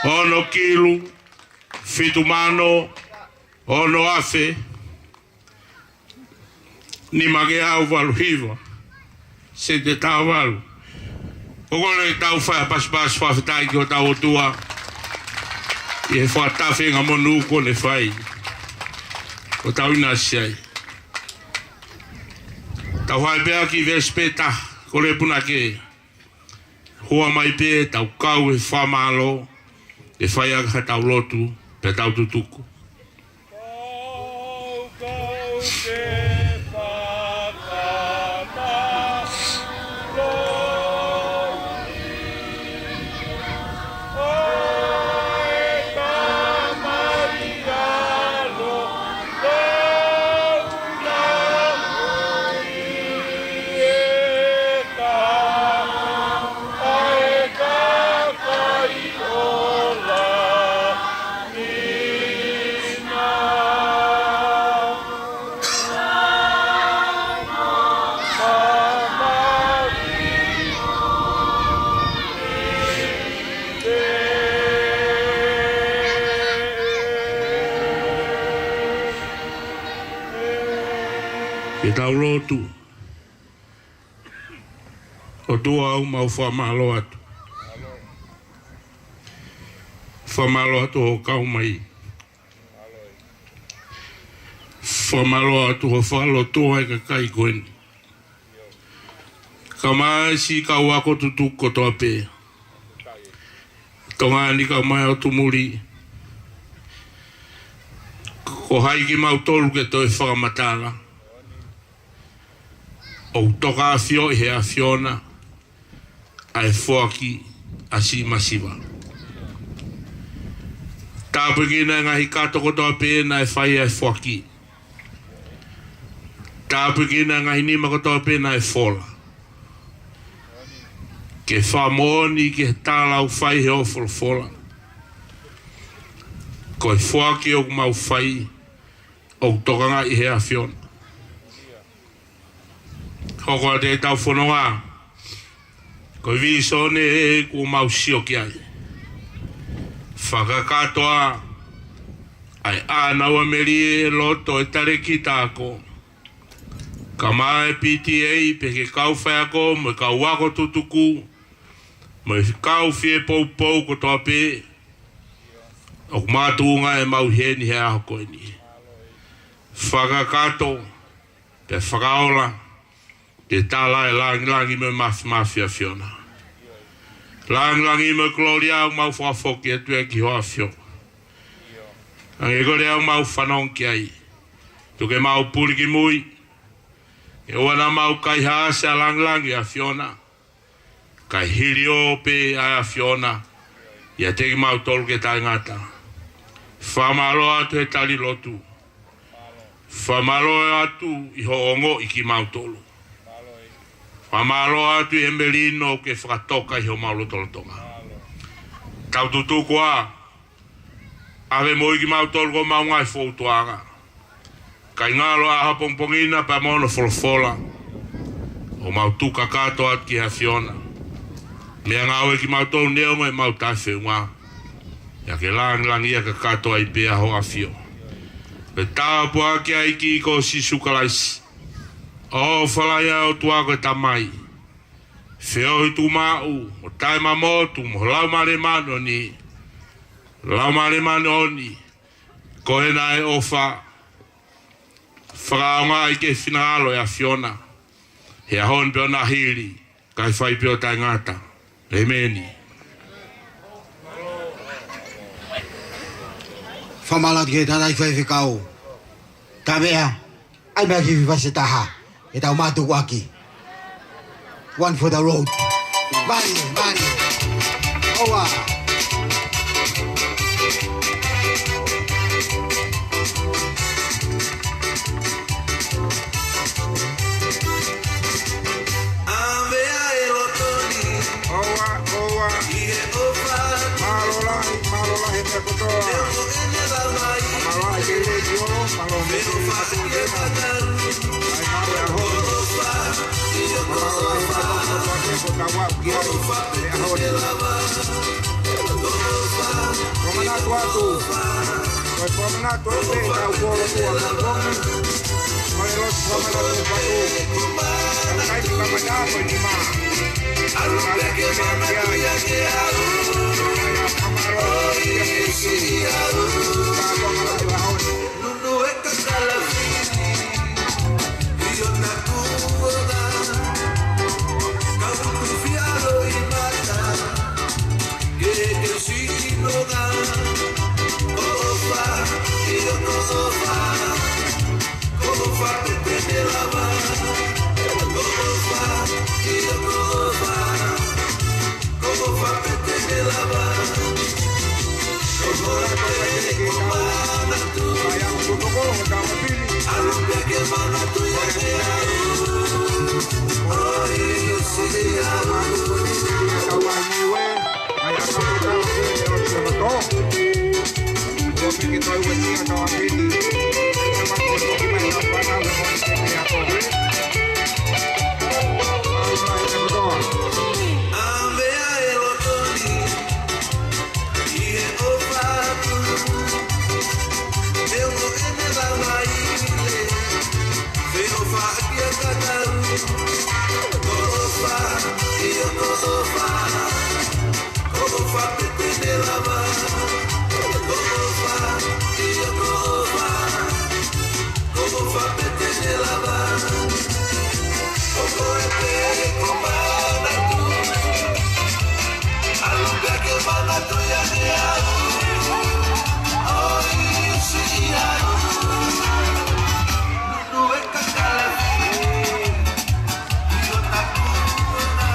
Ono kilu, fitu mano, ono afe, nimangeau valu hiva, sēniti ʻe taha valu. ʻOku ou kole ke tau fai ha pasipasi fakafetaʻi ki hotau ʻOtua ʻi he fakatafe ʻa e monū kuo ne fai, ʻo tau ʻinasi ai. Tau fai pē ʻa e kiʻi veesi pē taha, kole punake. Hua mai pē, tau kau he fakamālō, ʻe fai ʻaki haʻatau lotu, pea tau tutuku. Ke tau lotu. ʻOtua, ʻoku mau fakamālō atu. Fakamālō atu hoʻo kau mai. Fakamālō atu hoʻo fakalotoa e kakai ko eni. Kae ʻumaʻā siʻi kau ako tutuku kotoa pē. Tonga ni kae ʻumaʻā ʻOtu Muli. Ko hai kimautolu ke toe fakamatala. ʻOku toka ʻafioʻi he ʻAfiona ʻa e foaki ʻa siʻi masiva. Tāpuekina e ngaahi kato kotoa pē naʻe fai ai e foaki. Tāpuekina e ngaahi nima kotoa pē naʻe fola. Ke fakamoʻoni ki he tala ʻoku fai he ʻo folofola. Ko e foaki ʻoku mau fai, ʻoku tokangaʻi he ʻAfiona. Hoko atu ʻetau fononga. Ko e vīsone ē kuo mau sio ki ai. Fakakātoa ʻa e ʻānaua melie loto e talēkita ako. Kae ʻumaʻā e P T A pea ki he kau faiako mo e kau ako tutuku. Mo e kau fie poupou kotoa pē. ʻOku makatuʻunga ʻemau ʻi heni he ʻaho ko eni. Fakakātoa. Pea fakaola, ke tala e langilangi mo e māfimafi ʻa e ʻAfiona. Langilangi mo e kolōlia ʻoku mau fakafoki atu ia ki ho ʻAfio. Hangē ko e lea ʻoku mau fanongo ki ai. Tuku ke mau puli ki mui. ʻOua naʻa mau kaihaʻasi ʻa e langilangi ʻa e ʻAfiona. Kae hiliō pē ʻa e ʻAfiona ʻiate kimautolu ke taʻengata. Fakamālō atu he tali lotu. Fakamālō atu ʻi hoʻo ongoʻi kimautolu. Fakamālō atu ʻi he melino ke fakatoka ʻi homau lotolotonga. Tau tutuku ā, ʻave mo kimautolu ko homau ngaahi foutuʻanga. Kae ngalo ʻa e ʻaho pongipongi na pea mo hono folofola. ʻOku mau tuku kakato atu ki he ʻAfiona. Meʻangāue kimautolu neongo ʻemau taʻefeʻunga. ʻIo ke langilangiʻia kakato ai pē ʻa ho ʻAfio. Pea tāpuakiʻi ʻa e ʻEiki ko Sīsū Kalaisi. ʻOfa lahi ʻa e ʻOtua ko e Tamai. Feohi tuʻumaʻu, mo taʻemamotu, mo Laumālie Māʻoniʻoni. Laumālie Māʻoniʻoni. Ko ena ʻe ʻofa. Fakaʻaongaʻi ke finangalo e ʻAfiona. He ʻaho ni pea ʻo nahili. Kae fai pē ʻo taʻengata. ʻĒmeni. Fakamālō atu ki he tangataʻeiki faifekau. Tavea, ʻai mai ki he veesi ʻe taha, ke tau mātuku ʻaki. One for the road. Mālie, mālie. ʻOua. ʻOua, ʻoua. Mālō lahi, mālō lahi he meʻa kotoa. Mālō lahi ke lelei ʻo mālō mo e katoa ke mai. ʻAi mālō e ʻaho. Mālō lahi, mālō lahi, ko tau aʻu ki ai he ʻaho ni. Fakamanatu atu. Ko e fakamanatu atu pē ʻetau kolo tua ko Tongi. Ko e lotu fakamanatu atu. Kae kamata ko e nima. Alu pē ke manatu ia ke au. ʻOi, ʻosi au. Nunu e kakala fili, ʻio nakuoga, ka utu fialo i mata, ke ke siki noga, ko ʻofa, ʻio ko ʻofa, ko ʻofa pē te ne lava, ko ʻofa, ʻio ko ʻofa. Ko ʻofa pē te ne lava. Ko ʻofa pē te ne lava. Alu pē ke manatu ia ke au. ʻOi, ʻosi au. ʻAve ʻa e loto ni, ʻi he ʻofa atu, ʻe ongo ʻene lava ile, feʻofaʻaki ʻa e kakau, ko ʻofa, ʻio ko ʻofa. Ko ʻofa pē te ne lava. Ko ʻofa, ʻio ko ʻofa. Ko ʻofa pē te ne lava. Ko koe pē ko manatu. Alu pē ke manatu ia ke au. ʻOi, ʻosi au. Nunu e kakala fili, ʻio nakuoga.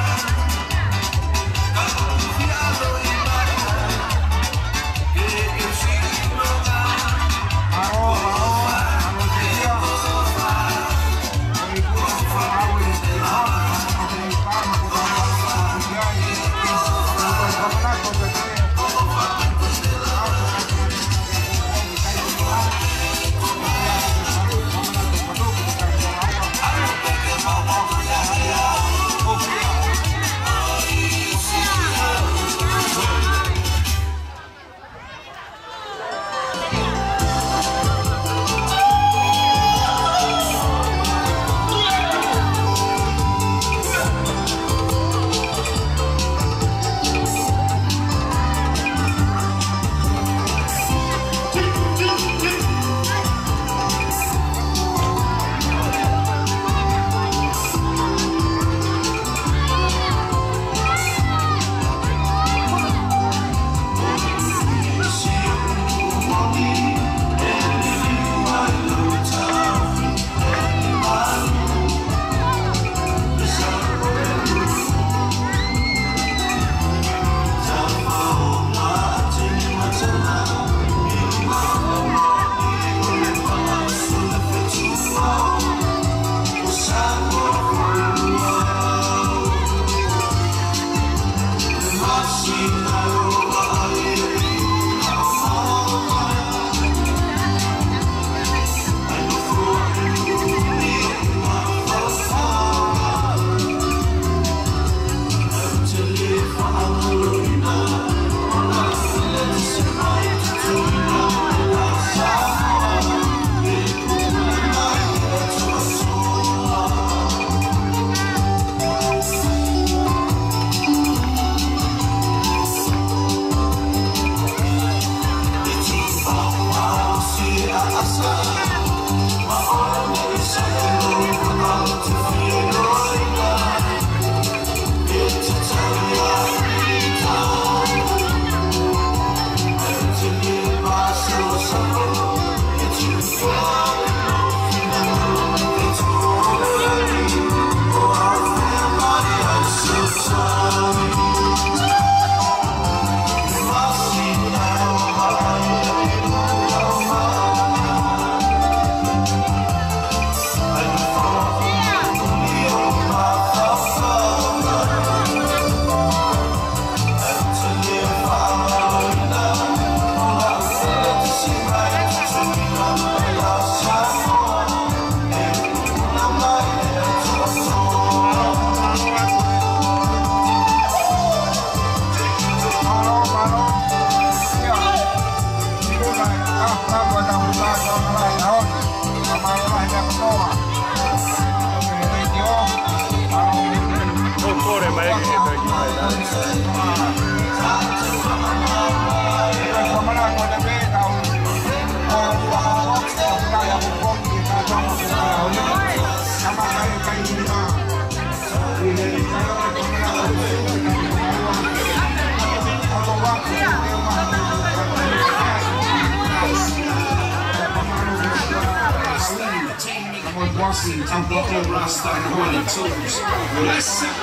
Rasta and the one and twos. Bless up.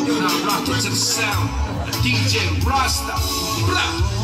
Now rock it to the sound. D J Rasta. Blah.